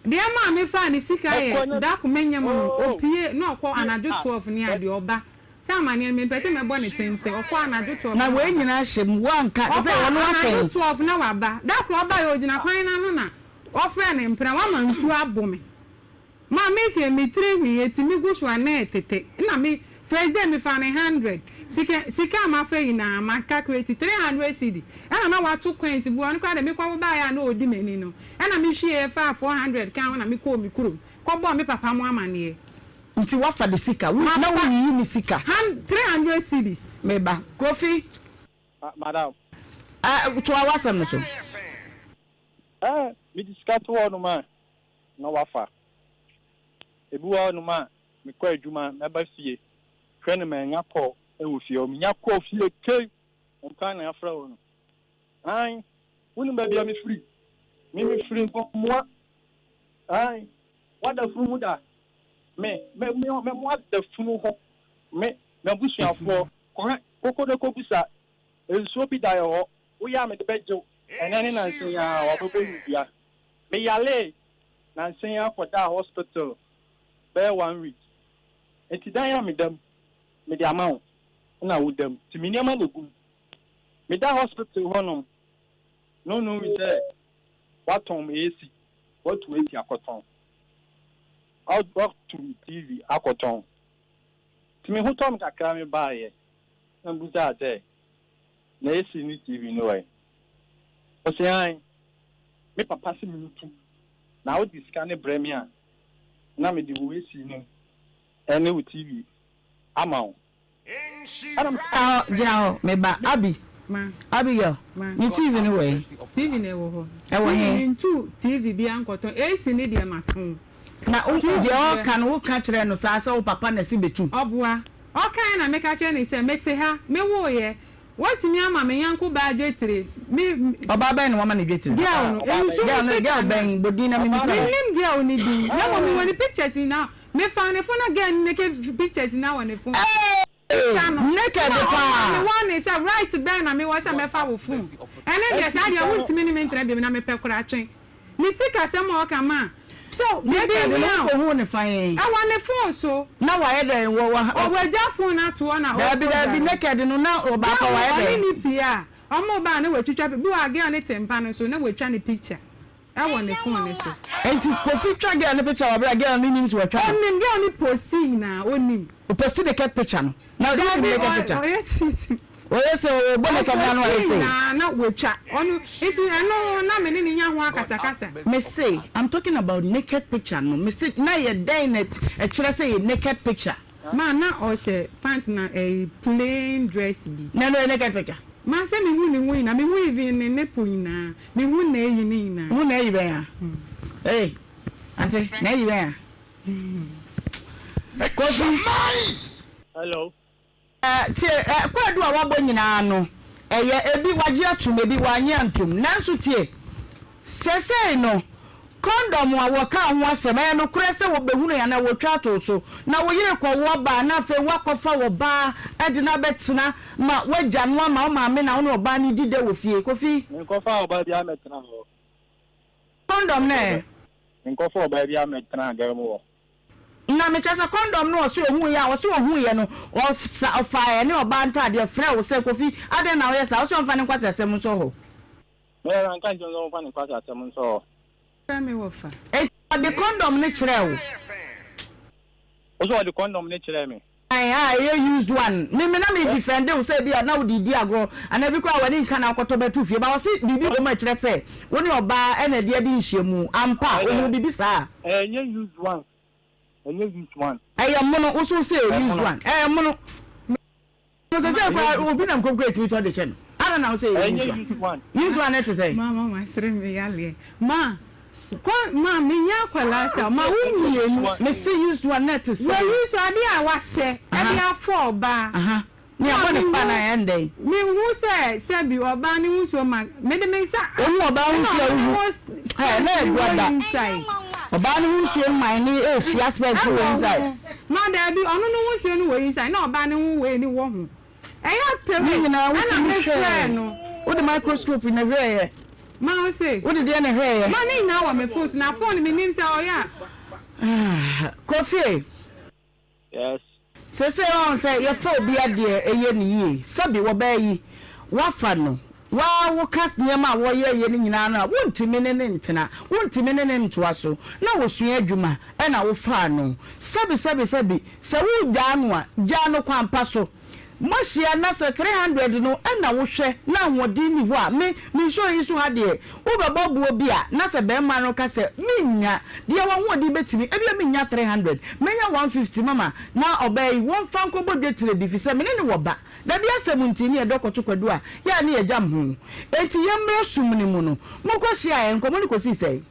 Deɛ ɛmaa me faa ne sika Mɛkɔ yɛ na da ko menyɛ mu no, oh, ɔpue na ɔkɔ tie anadwo ah, 12 ne bɛ adeɛ, ɔba. Sɛ amaneɛ no mempɛ sɛ mɛbɔ ne tenten, ɔkɔ anadwo 12 Na na wei waba. nyinaa hyɛ mu, woanka, te sɛ Ɔkɔ ɔno anadwo atɛn. 12 na waba. Da koro ɔbaeɛ ɔgyina kwan no ano na ɔfrɛɛ ne mpena, wama nsuo abo me. Ma me ke me tiri hwi etimi gu so a na ɛtete na me first day me fa ne hundred sika sika a mafa nyinaa ma calculate 300 cedi ɛna na wato coins bu ɔno koraa de me kɔ wo baeɛ a na ɔdi m'ani no ɛna me hwie faa 400 ka ho na me kɔɔ me kurom kɔ bɔɔ me papa mo amaneɛ. Nti wafa de sika wo na wo Mafa yiyi ne sika. han 300 cedis. Me ba Kofi. Madam. Eh toa w'asɛm no so. Eh mede sika to hɔ nom a na wafa. Ebi wɔ hɔnom a, mekɔ adwuma mɛba fie, hwɛ no mannya call wɔ fie hɔ. Menya call fie kei, mpaa na afrɛ wo no. Ae, wonim baabi a mefiri? Me mefiri Nkomoa. Ae, woada funu mu da? Me, me, me, mɛmoa da funu ho. Me, m'abusuafoɔ, kɔhwɛ, koko na kɔbisa, nsuo bi da yɛ hɔ, woyɛ a mede bɛgye wo. Ɛnnɛ ne nansa yi ara, wɔabɛbɔ me dua. Meyaree nansa yi ara kɔdaa hospital bɛyɛ one week. Nti dan a meda mu, mede ama wo na woda mu. Nti me nneɛma na egu mu. Meda hospital hɔnom no knowing sɛ woatɔn me AC, woatu AC akɔtɔn. Woatu me TV akɔtɔn. Nti me ho tɔ me kakra mebaeɛ na mebisaa sɛ Na esi ne TV no ɛ? Ɔse ae, me papa se mentu na wode sika no brɛ me a na mede wo AC no ne wo TV ama wo. Ɛna mese Gyina hɔ, gyina hɔ, me ba. Abi, Ma. Abigail, Ma. ne TV no wɔ he? TV no ɛwɔ hɔ. Ɛwɔ TV he? mentu TV biara nkɔtɔn, AC no deɛ matɔn. Na wo, TV deɛ deɛ. ɔɔka no, woka kyerɛɛ no saa sɛ wo papa na se bɛtu? Ɔboa. Ɔkaeɛ na meka kyerɛɛ no sɛ, Mete ha, mewoeɛ, woatumi ama me yɔnko baa dwetire, me. Ɔbaa bɛn na wama no dwetire? Girl no, nsu Girl no no, sika girl no. bɛn? Bɔ din na memmisa no. Mennim girl no din, na mmom mewɔ ne pictures nyinaa. Mefaa ne phone na girl no naked pictures nyinaa wɔ ne phone so. Hey! Sika no, Naked na ɔma paa. me warning sɛ, right bɛn na mewɔ sɛ mɛfa wo phone? Ɛno deɛ, saa deɛ wontumi ne me ntra biom na mepɛ koratwe. Ne sikasɛm a ɔka ma so biribi Naked no hia o. wokɔhuu no fann? Ɛwɔ ne phone so. Na wayɛ dɛn wɔ wɔ Ɔ wagya phone no ato hɔ na Daabi ɔrekɔ daabi dware. naked no na ɔbaako Girl no wayɛ ɔne dɛn? ne pie a ɔmo ba a na watwitwa bi wɔ a girl no te mpa no so na watwa ne picture ɛwɔ ne phone no so. Enti Kofi twa girl no picture wɔ bere a girl no nim sɛ watwa no? Onim girl no posti nyinaa onim. Ɔposti naked picture no? Na wonim Daabi naked ɔ picture? ɔyɛ cheating. Ɔyɛ sɛ ɔbɔ naked na ano ayɛ Ɔposti sei. nyinaa na watwa ɔno nti ɛno na me ne no nya ho akasakasa. Me se I'm talking about naked picture no me se na yɛ dɛn na ɛkyerɛ sɛ yɛ naked picture. Ma na ɔhyɛ pant na ɛyi plain dress bi. Na ɛno yɛ naked picture. Ma sɛ me hu ne ho nyinaa me hu even ne nipple nyinaa me hu n'ayi ne nyinaa. Wo hu n'ayi bɛn a? Hey ante n'ayi bɛn a? Kofi. Hello. Tie, ɛ, kwaadu a wabɔ nyinaa no, ɛyɛ, ebi wagye atom, ebi wannye antom. Nanso tie, seesei no, kɔndɔm a wɔkaa ho asɛm, ɛyɛ nokorɛ sɛ wɔbɛhunui anaa wɔtwa too so, na wo yere kɔwo ɔbaa na afei woakɔfa ɔbaa de no abɛtena ma woagya no ama wo maame na wo ne ɔbaa no di dɛ wɔ fie. Kofi. Menkɔfaa ɔbaa biara mmɛtenaa hɔ. Kɔndɔm no ɛ? Menkɔfaa ɔbaa biara mmɛtenaa dan mu hɔ. Na mekyerɛ sɛ kɔndɔm no ɔse ohuuiɛ a ɔse ohuuiɛ no ɔsa ɔfaa ɛne ɔbaa ntaadeɛ frɛɛ wo sɛ Kofi adɛn na woyɛ saa wose ɔmfa ne nkwaseasɛm nsɔ hɔ. Me ara manka nkyerɛ no sɛ ɔmfa ne nkwaseasɛm nsɔ hɔ. Frɛ me wɔfa. Enti ɔde kɔndɔm no kyerɛɛ wo? Wose ɔde kɔndɔm no kyerɛɛ me. Ae a ɛyɛ used one. Me me na me defend wo sɛ ebia na wode redi agorɔ anaa ebi koraa w'ani nka na wokɔtɔ bɛto fie but ɔse biribi wɔ mu a ɛkyerɛ sɛ wo ne ɔbaa na ɛde adi nhyiamu. Ampa? Ohuu biribi saa? Ɛnyɛ used one. Ɛnyɛ used one. Ɛyɛ mono. Wo nso wose ɛyɛ used one. Ɛyɛ mono. No sɛ sɛ koraa obi nam kɔm koraa etumi tɔ de kyɛ no. Adɛn na wo sɛ ɛyɛ used one? Used one ne te sɛn? Ma ma ma sere me yaleɛ. Ma kɔ ma me nya akwadaa sa ma wo mmienu. Me se used one ne te sɛn? Wɔ use adeɛ a wahyɛ ɛde afɔ ɔbaa. Ne abɔ ne pa na ɛyɛ ndɛn? Me hu sɛ sɛbi ɔbaa ne ho nsuo ma me de me nsa. Ohu ɔbaa ho nsuo a wohu. Ɛ na ɛdu ada. Ɔbaa ne ho nsuo man ne ehyia spɛs wɔ inside. Ma daabi ɔno no ho nsuo no wɔ inside na ɔbaa ne ho wei ne wɔ ho. Ɛyɛ tere Ne nyinaa ɛna wotumi me hwɛɛ. frɛ no. Wode microscope na ɛhwɛeɛ? Ma wo se. Wode deɛ na ɛhwɛeɛ? Ma ne nyinaa wɔ me phone so na phone no menim sɛ ɔyɛ a. Kofi. Yes. Seesei woahu sɛ yɛfa obi adeɛ ɛyɛ no yie, sɛbi wɔbaa yi woafa no, woaa woka nneɛma a wɔyɛeɛ no nyinaa no a wontumi ne no ntena, wontumi ne no ntoa so, na wɔsua adwuma ɛna wofaa no, sɛbi sɛbi sɛbi sɛ woregyaa no a gyaa no kwan pa so. Moahyia na sɛ 300 no na wohwɛ na ahoɔden nni hɔ a, me, me show yi so ha deɛ, wobɛbɔ boɔ bi a, na sɛ barima no ka sɛ, mennya, deɛ w'ahoɔden bɛtumi, ebia mennya 300, mɛnya 150 mama, na ɔbaa yi, wɔmfa nkɔbɔ dwetire bi, fisɛ me ne no wɔ ba. Dabi asɛm nti ne yɛdɔ kɔto kwadu a, yɛ a ne yɛgyam ho. Enti yɛmmra sum no mu no, mokɔhyiaeɛ, nkɔmmɔ no kɔsii sɛn?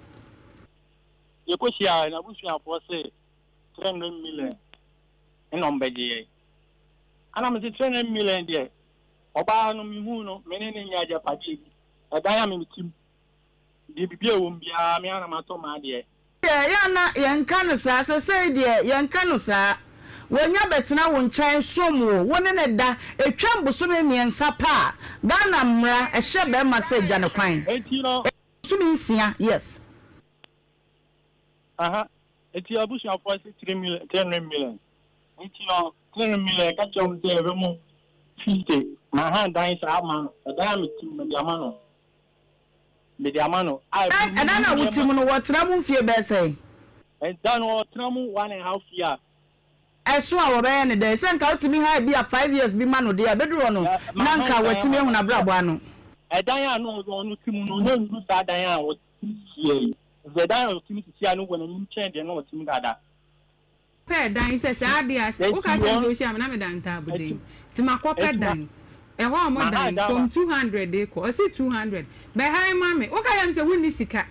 Yɛkɔhyiaeɛ, n'abusuafoɔ se 300 million na wɔbɛgye yɛn. Ana mese 300 million deɛ, ɔbaa no mehuu no, me ne no nyɛ agyapadeɛ bi. Ɛdan a mete mu, deɛ biribi a ɛwɔ mu biara, me ara na matɔ m'adeɛ. Deɛ ɛyɛ a na yɛnka no saa, sesei deɛ yɛnka no saa. Wanya bɛtena wo nkyɛn som wo, wo ne no da, ɛtwam bosome mmiɛnsa pɛ a, Ghana mmara ɛhyɛ bɛrima sɛ gya no kwan. Enti no. Bosome nsia, yes. Aha, eti abusuafoɔ se 3 million, 300 million. Nti no, 300 million, yɛka kyerɛ wɔn sɛ yɛbɛma 50. Maha dan saa ama no, ɛdan a mete mu, mede ama no. Mede ama no. A, Ɛdan, ɛdan a wote mu no, wɔtena mu mfie bɛyɛ sɛn? Ɛdan no, wɔtena mu 1½ year. Ɛso a wɔbɛyɛ no dɛn? Sɛ nka wotumi ha ebi a 5 years bi ma no deɛ a, ɛbɛduru hɔ no, na nka watumi ahu n'abrabɔ ano. Ɛdan a na ɔno te mu no, na nnuru saa dan a ɔte mu sisiɛ yi. Efisɛ dan a ɔte mu sisiɛ no wɔ n'anim kyɛn deɛ na ɔte mu dada. Pɛ dan sɛ saa adeɛ a sɛ woka kyerɛ me sɛ wohyia me na meda ntaabodan mu nti makɔpɛ dan ɛhɔ a ɔmo dan from 200 de kɔ ɔse 200 bɛhan ma me woka kyerɛ me sɛ wonni sika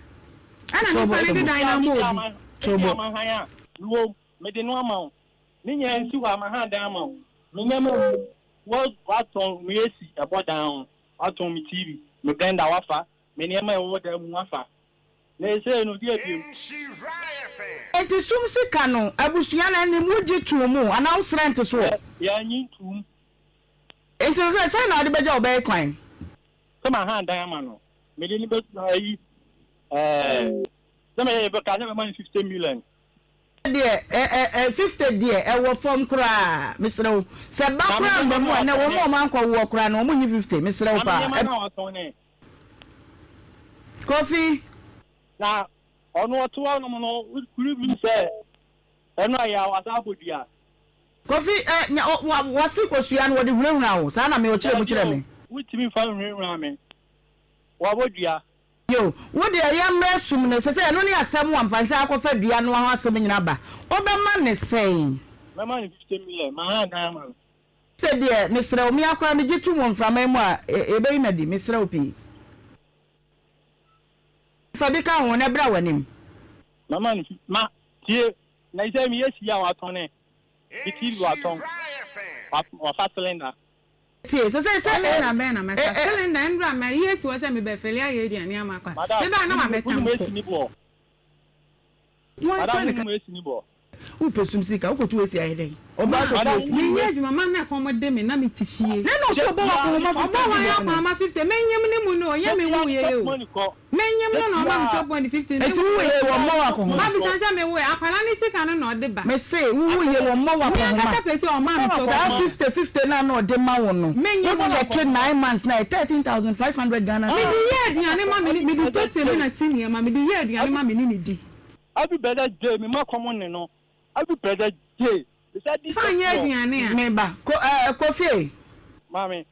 ɛna nipa no de dan no ama obi. Tobo. Mede no ama wo. Ne nyinaa nsi hɔ a, mahan dan ama wo. Me nneɛma mu, wo, woatɔn me AC ɛbɔ dan ho, woatɔn me TV, me blender woafa, me nneɛma a ɛwɔ dan mu woafa. Na seesei no, deɛ bio? Enti sum sika no, abusua no anim, wogye too mu anaa wosrɛ ntesoɔ? Yɛannye ntoom. Enti sɛ, sɛn na wode bɛgya wo ba yi kwan? Sɛ mahan dan ama no, mede no bɛtu ayi, ɛɛ, sɛ mɛyɛ, yɛbɛka sɛ mɛma no 50 million. Deɛ ɛ ɛ ɛ 50 deɛ ɛwɔ fam koraa mesrɛ wo sɛ ba koraa mba mu a nɛ wɔn a wɔn ankɔ woɔ koraa no wɔn nyi 50 mesrɛ wo paa ɛ Kofi. Na ɔno ɔte hɔ nom no wokuri bi sɛ ɛno a yɛ a wasa abɔ dua. Kofi ɛ nya ɔ wa wase kosua no wɔde hunahuna wo saa na me ɔkyerɛ mu kyerɛ me. Wotumi nfa nhunahuna me wabɔ dua. Yiw, wo deɛ yɛmmrɛ sum no, ɛsɛ sɛ ɛno ne asɛm a mfa nsa akɔfa dua noa ho asɛm nyina ba. Wobɛma no sɛn? Mɛma no 50 million, mahan dan ama no. Sɛ deɛ, mesrɛ wo, me ara koraa megye tom wɔ mframa yi mu a, yɛbɛyi no adi, mesrɛ wo pii. Fa bi ka ho na bra w'anim. Mɛma no ma, tie, na sɛ meyɛ sie a watɔne, me TV watɔn, wafa cylinder. Tie, sɛ sɛ sɛ Cylinder bɛn na mɛfa? Cylinder, ndura mayi esi hɔ sɛ mebɛfele ayɛ aduane ama akɔ a, Madam, mebaa na wonim mabɛtam wonim kɔ. esi ne boɔ? Wɔn Madam, kwan ne wonim esi ne boɔ? Wopɛ sum sika, wokɔtu esi ayɛ dɛn? Ɔbaa Ma, kɔtu Madam, esi. wonim menyɛ esi. adwuma, ma na ɛkɔm de me na mete fie. Ne na ɔsɛ ɔbɔ w'akɔnhoma Ɔbɔ 50 wɔn cedis no. akɔnhoma 50, menyem ne mu no, ɔnyɛ me Dabiara wuiɛ chop o. money kɔ. Menyem no na ɔma me Dabiara. chop money 50, me Enti wuiɛ. wuiɛ wɔmmɔ w'akɔnhoma? Mabisa sɛ me wuiɛ, akwadaa ne sika no na ɔde ba. Mese wo wuiɛ wɔmmɔ Me w'akɔnhoma? ankasa pɛ sɛ ɔma me chop Saa money. 50 50 no a na ɔde ma wo no, Menyem wo no. check 9 months na ɛyɛ 13,500 Ghana Mede cedis. yɛ aduane ma me ne, mede tɔ samina si nneɛma, mede yɛ aduane ma me ne ne di. Every blessed day, me ma kɔm ne no. Every blessed day, me sa di Fa nyɛ chop aduane a. Me ba, ko ɛɛ Kofi. Maame.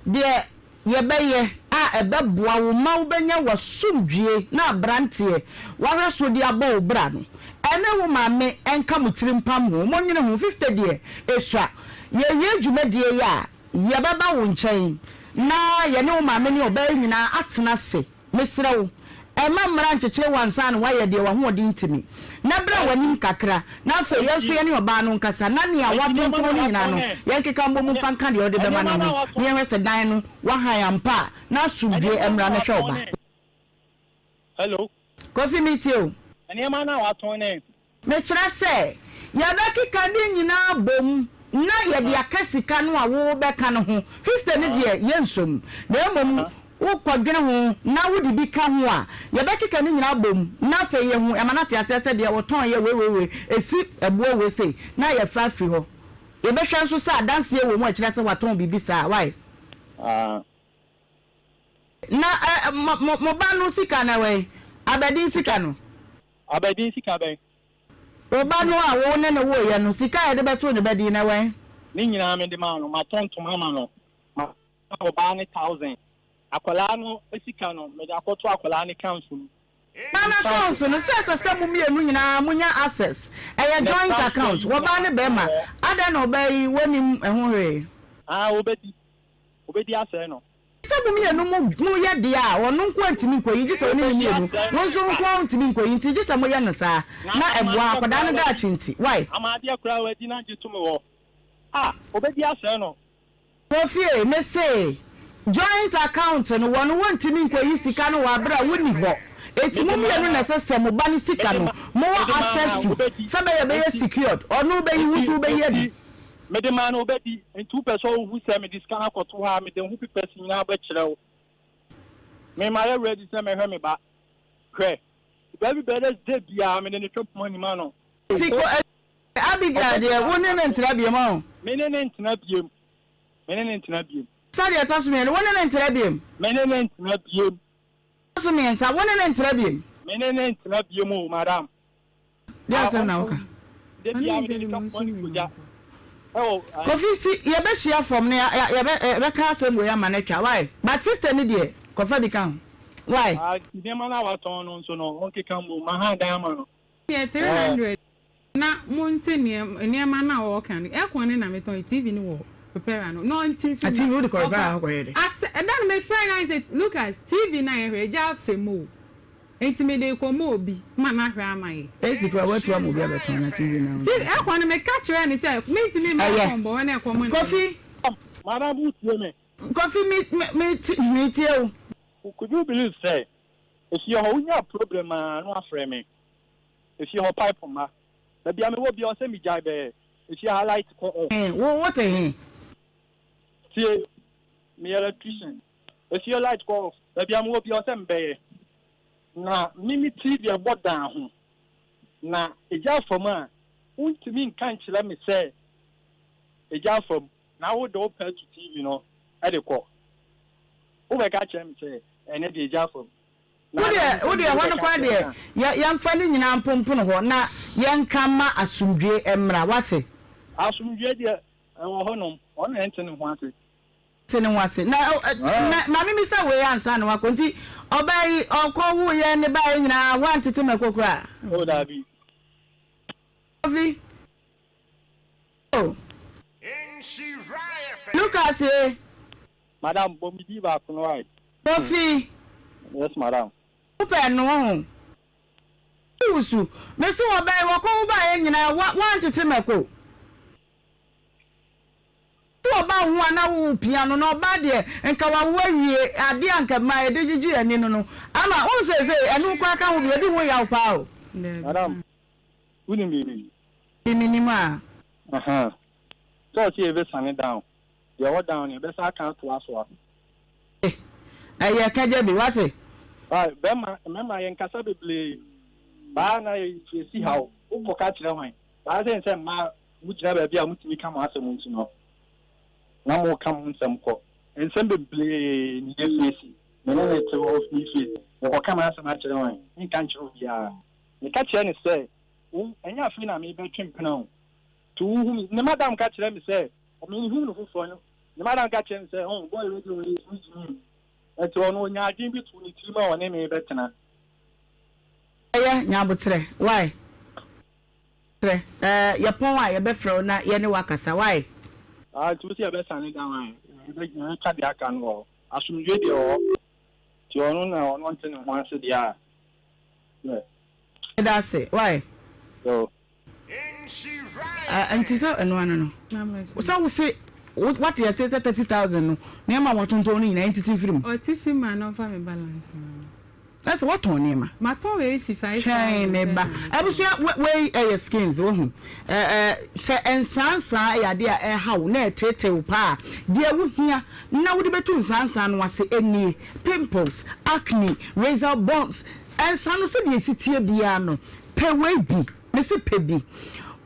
Deɛ yɛbɛyɛ a ɛbɛboa wo ma wobɛnya w'asomdwie na aberanteɛ wahwɛ so de abɔ wo bra no, ɛne wo maame nka mo tiri mpam ho, monnwene ho. 50 deɛ, ɛsua. Yɛwie dwumadie yi a, yɛbɛba wo nkyɛn na yɛne wo maame ne ɔbaa yi nyinaa atena ase. Mesrɛ wo, mma mmara nkyekyere wo ansa na woayɛ deɛ w'ahoɔden ntumi, na bra w'anim kakra, na afei yɛn nso yɛne ɔbaa no nkasa, na nea woatontɔn no nyinaa no, yɛnkeka mmom mfa nka deɛ wode bɛma no ho, na yɛnhwɛ sɛ dan no woahan ampa a, na asomdwoeɛ mmra na hwɛ wo ba. Hello. Kofi, metie wo. Nneɛma no a watɔn ne. Mekyerɛ sɛ, yɛbɛkeka ne nyinaa abom na yɛde aka sika no a worebɛka no ho. 50 no deɛ, yɛnsɔ mu. Na mmom, Wokɔdwene ho na wode bi ka ho a, yɛbɛkeka ne nyinaa abom na afei yɛahu, yɛama no ate aseɛ sɛ deɛ wɔtɔn yɛ wei wei wei, ɛsi ɛboɔ wei sei, na yɛfa afiri hɔ. Yɛbɛhwɛ nso sɛ adanseɛ wɔ mu a ɛkyerɛ sɛ watɔn biribi saa. Wai? Ah. Na ɛ, mo, mo, mo ba no sika no ɛwɔ he? Abɛdin sika no? Abɛdin sika bɛn? Wo ba no a wo ne no woeɛ no, sika a yɛde bɛtoo ne ba din no ɛwɔ he? Ne nyinaa mede maa no. Matɔ ntoma ama no. Ma ɔbaa no thousand. Akwadaa no sika no, mede akɔto akwadaa no accounts mu. Ba no accounts no, sɛ ɛsɛ sɛ mo mmienu nyinaa monya access. Ɛyɛ joint account, wɔbaa ne barima. Adɛn na ɔbaa yi wɔnnim ɛho hwee? Ah, obedi. Obedi asɛe no. Sɛ mo mmienu mo moyɛ deɛ a, ɔno nko ara ntumi nkɔyi, gye sɛ ɔne ne mmienu. Wo nso wo nko ara wontumi nkɔyi, nti gye sɛ moyɛ no saa. Na ɛboa akwadaa no daakye nti. Why? Ama adeɛ koraa wadi na gye to me hɔ. Ah, obedi asɛe no. Kofie, mese joint account no wɔn wɔntumi nkɔyi sika no wɔ abere a wonni hɔ. Eti mo mmienu na ɛsɛ sɛ mo ba no sika no mowɔ access to sɛ bɛyɛ ɛbɛyɛ secured. Ɔno wobɛyi wo nso wobɛyi adi. Mede maa no ɔbɛdi. Nti wopɛ sɛ wohu sɛ mede sika no akɔto hɔ a mede ho papers nyinaa bɛkyerɛ wo. Me mayɛ ready sɛ mɛhwɛ me ba. Hwɛ, every Brothers day biara mede no twa poma nim ano. Nti kɔ Abigail deɛ, wo ne no ntena biom ɔho? Me ne no ntena biom. Me ne no ntena biom. Sa deɛ ɛtɔ so mienu, wo ne no ntena biom. Me ne no ntena biom. Ɛtɔ so miensa, wo ne no ntena biom. Me ne no ntena biom o, madam. Deɛ asɛm na woka? Kofi nti yɛbɛhyia fam na yɛbɛka asɛm wei ama no atwa why? But 50 no deɛ kɔfa bi ka ho why? Nneɛma no a watɔn no nso no, ɔnkeka mmom, mahan dan ama no. Yɛ 300 na monte nneɛma no a ɔɔka no aircon no na metɔn TV no wɔ repairer no na ɔnte mfi mu TV wode kɔ repairer hɔ kɔyɛ dɛ. Asɛ ɛda no mefrɛ no ayɛ sɛ Lucas TV no a yɛhwɛ agya afɛ mu o nti mede rekɔma obi ma no ahwɛ ama yɛ. AC koraa watu ama obi abɛtɔn na TV no a. TV aircon no meka kyerɛɛ no sɛ mentumi mma aircon bɔ hɔ na ɛkɔm nne no. Kofi. Madam wotie me. Kofi me me metie wo. Could you believe sɛ efie hɔ wonya problem a na wafrɛ me. Efie hɔ pipe mma. Baabi a mewɔ biara ɔsɛ megyae bɛɛ. Efie ha light kɔ off. He, wo wote he? Tie, meyɛ electrician. Efie light kɔ off. Baabi a mewɔ biara ɔsɛ mebɛyɛ. Na me me TV ɛbɔ dan ho. Na egya afa mu a, wontumi nka nkyerɛ me sɛ egya afa mu. Na wo de wo pɛ to TV no de kɔ. Wobɛka akyerɛ me sɛ ɛnɛ deɛ egya afa mu. Wo deɛ, wo deɛ, ɛhɔ no koraa deɛ, yɛ, yɛmfa ne nyinaa mpompono hɔ na yɛnka mma asomdwoeɛ mmra, woate? Asomdwoeɛ deɛ, ɛwɔ hɔnom. Ɔno na ɛnte ne ho ase. Te ne ho ase. Na, ɛ, ɛ, ma, ma memmisa wei ansa na woakɔ. Nti, ɔbaa yi, ɔkɔwoeɛ ne baeɛ nyinaa, woantete mako koraa? Oh, daabi. Kofi. Oh. Lucas e. Madam, bɔ me din baako no wae. Kofi. Yes, madam. Wo pɛ no ho. Wusu. Me se wɔ bɛn wɔkɔ wo ba yɛ nyinaa wa wantete mako. Sɛ ɔba wo ho a na wo pia no na ɔba deɛ nka wawo awie adeɛ a nka ma yɛde gyegye ani no no ama wo sɛ sɛ ɛno koraa ka ho bi edi ho yaw paa o. Madam, wonim biribi? Menim a. Ahaa. Sɛ ɔse yɛbɛsane down. Deɛ ɛwɔ down no yɛbɛsan aka atoa so a. Ɛyɛ kɛgye bi wate. Wai bɛma mɛma yɛn kasa bebree baa na yɛ yɛsi haw wo kɔ ka kyerɛ hwan baa sɛ nsɛ mmaa mo gyina baabi a mo tumi ka mo asɛm nti no na mo ka mo nsɛm kɔ nsɛm bebree ne yɛ fesi me ne ne te hɔ me fie me kɔ ka m'asɛm akyerɛ hwan me nka nkyerɛ obiara me ka kyerɛ ne sɛ wo ɛnyɛ afei na me bɛtwe mpena o to wo hu me ne madam ka kyerɛ me sɛ Ɔmenhuu no foforɔ no, ne madam ka kyerɛɛ me sɛ, Oh, boy wei deɛ ɔyɛ sunsum. Ɛnti ɔno ɔnyaa adwene bi too ne tirim a ɔne me rebɛtena. Ɛyɛ, nya aboterɛ, wai? Terɛ, ɛɛ, yɛpɔn a yɛbɛfrɛ wo na yɛne wo akasa, wai? Ah, nti wo se yɛbɛsane down a, yɛbɛ, yɛbɛka deɛ aka no wɔ hɔ. Asomdwoeɛ deɛ wɔ hɔ. Nti ɔno na ɔno nte ne ho ase deɛ a, yeah. Meda ase, wai? Yo. Ah, nti sɛ ɛno ano no sɛ wo se wate ase sɛ 30000 no nneɛma a wɔtontɔn no nyinaa ɛntete mfiri mu. Ɔte fi mu a na ɔmfa me balance ma me. Na sɛ woatɔn nneɛma. Matɔn wei si 5000. Twɛn me ba. Abusua wei ɛyɛ skins wohu. Ɛɛ sɛ nsaansaa yɛ adeɛ a ɛha wo na ɛteetee wo paa a, deɛ wohia na wode bɛtu nsaansaa no ase nie, pimples, acne, razor bumps, nsa no sɛdeɛ ɛsi teɛ biara no, pɛ wei bi. Mese pɛ bi.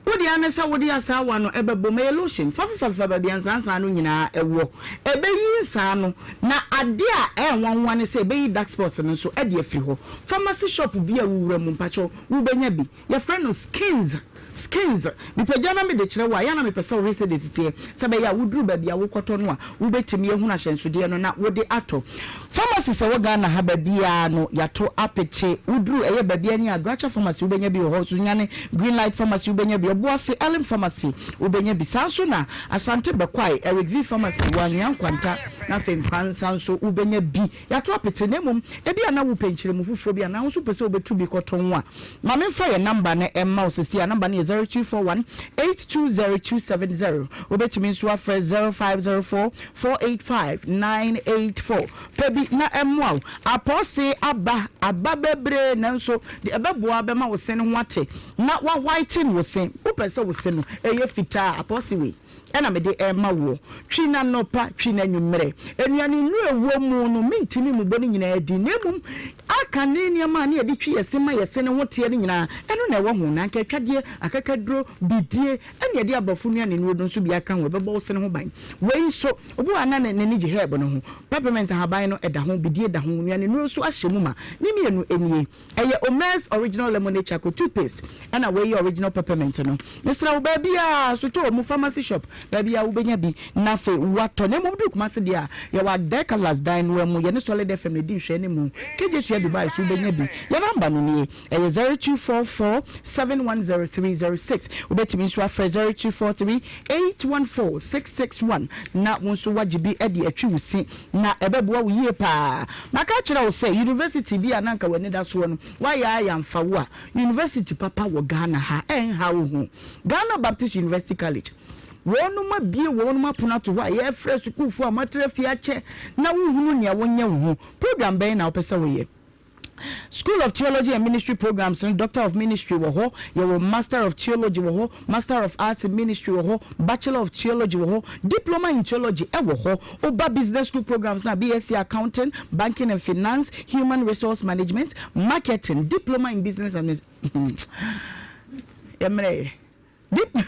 Wo deɛ ara ne sɛ wode asaawa no bɛbom. Ɛyɛ lotion. Fa fefafefa baabi a nsaansaa no nyinaa wɔ. Ɛbɛyi nsaa no, na adeɛ a ɛyɛ nwanwa ne sɛ ɛbɛyi dark spots no nso de afiri hɔ. Pharmacy shop bi a wowura mu, mpakyɛw, wobɛnya bi. Yɛfrɛ no Skins. Skins. Mepagya na mede kyerɛ wo a, ɛyɛ a na mepɛ sɛ wohwɛ sɛdeɛ ɛsi teɛ, sɛ ɛbɛyɛ a woduru baabi a wokɔtɔ no a, wobɛtumi ahunu ahyɛnsodeɛ no na wode atɔ. Pharmacies a ɛwɔ Ghana ha baabiara no yɛato apete. Woduru ɛyɛ baabi ne Agracha Pharmacy wobɛnya bi wɔ hɔ, Sunyani Green Light Pharmacy wobɛnya bi, Ɔboase Elim Pharmacy wobɛnya bi. Saa nso na Asante Bɛkwae Eric V Pharmacy wɔ Anwea Nkwanta na afei Nkoransa nso wobɛnya bi. Yɛato apete na mmom ebia na wopɛ nkyerɛmu foforɔ bi anaa wo nso wopɛ sɛ wobɛtu bi kɔtɔn a, ma memfa yɛn namba no mma wo seesei a. Namba no yɛ 0241 820270. Wobɛtumi nso afrɛ 0504 485 984. Pɛ bi na ɛmmoa wo. Apɔɔse aba, aba bebree nanso deɛ ɛbɛboa bɛma wo se no ho ate na wa whiten wo se. Wopɛ sɛ wo se no ɛyɛ fitaa a, apɔɔse wei ɛna mede rema woɔ. Twi no anɔpa, twi no anwummerɛ. Nnuane nnuro a ɛwɔ mu no, mentumi mmobɔ ne nyinaa din na mmom aka ne nneɛma a ne yɛde twi yɛ se ma yɛ se no ho teɛ no nyinaa, ɛno na ɛwɔ ho. Na anka atwadeɛ, akakaduro, bidie, ɛne yɛde aborɔfo nnuane nnuro no nso bi aka ho, ɛbɛbɔ wo se no ho ban. Wei nso, obi wɔ hɔ a na n'ani gye herb no ho. Peppermint ahaban no da ho, bidie da ho, nnuane nnuro nso ahyɛ mu ma. Ne mmienu nie. Ɛyɛ Omer's Original Lemonade Charcoal Toothpaste ɛna wei yɛ Original Peppermint no. Mesrɛ wo baabiara, sotɔɔ mu, pharmacy shop, baabiara wobɛnya bi na afei woatɔ. Na mmom woduru Kumasi deɛ a, yɛwɔ Adekalas dan no ara mu, yɛne Solid FM na ɛdi nhwɛanimu. Kejetia Dubai nso wobɛnya bi. Yɛn number no nie, ɛyɛ 0244 710306. Wobɛtumi nso afrɛ 0243 814 661 na wo nso woagye bi de atwi wo se. Na ɛbɛboa wo yie paa. Maka akyerɛ wo sɛ university bi a na anka w'ani da soɔ no, woayɛ ara yɛamfa wo a, university papa wɔ Ghana ha, ɛnha wo ho. Ghana Baptist University College, wɔnom abue wɔnom apono ato hɔ a yɛrefrɛ sukuufoɔ a moatra fie akyɛ na wohunu nea wonyɛ wo ho. Program bɛn na wopɛ sɛ woyɛ? School of Theology and Ministry programs no, Doctor of Ministry wɔ hɔ, yɛwɔ Master of Theology wɔ hɔ, Master of Arts in Ministry wɔ hɔ, Bachelor of Theology wɔ hɔ, Diploma in Theology wɔ hɔ. Woba Business School programs no a, BSc Accounting, Banking and Finance, Human Resource Management, Marketing, Diploma in Business Administration. Yɛmmerɛ yɛ.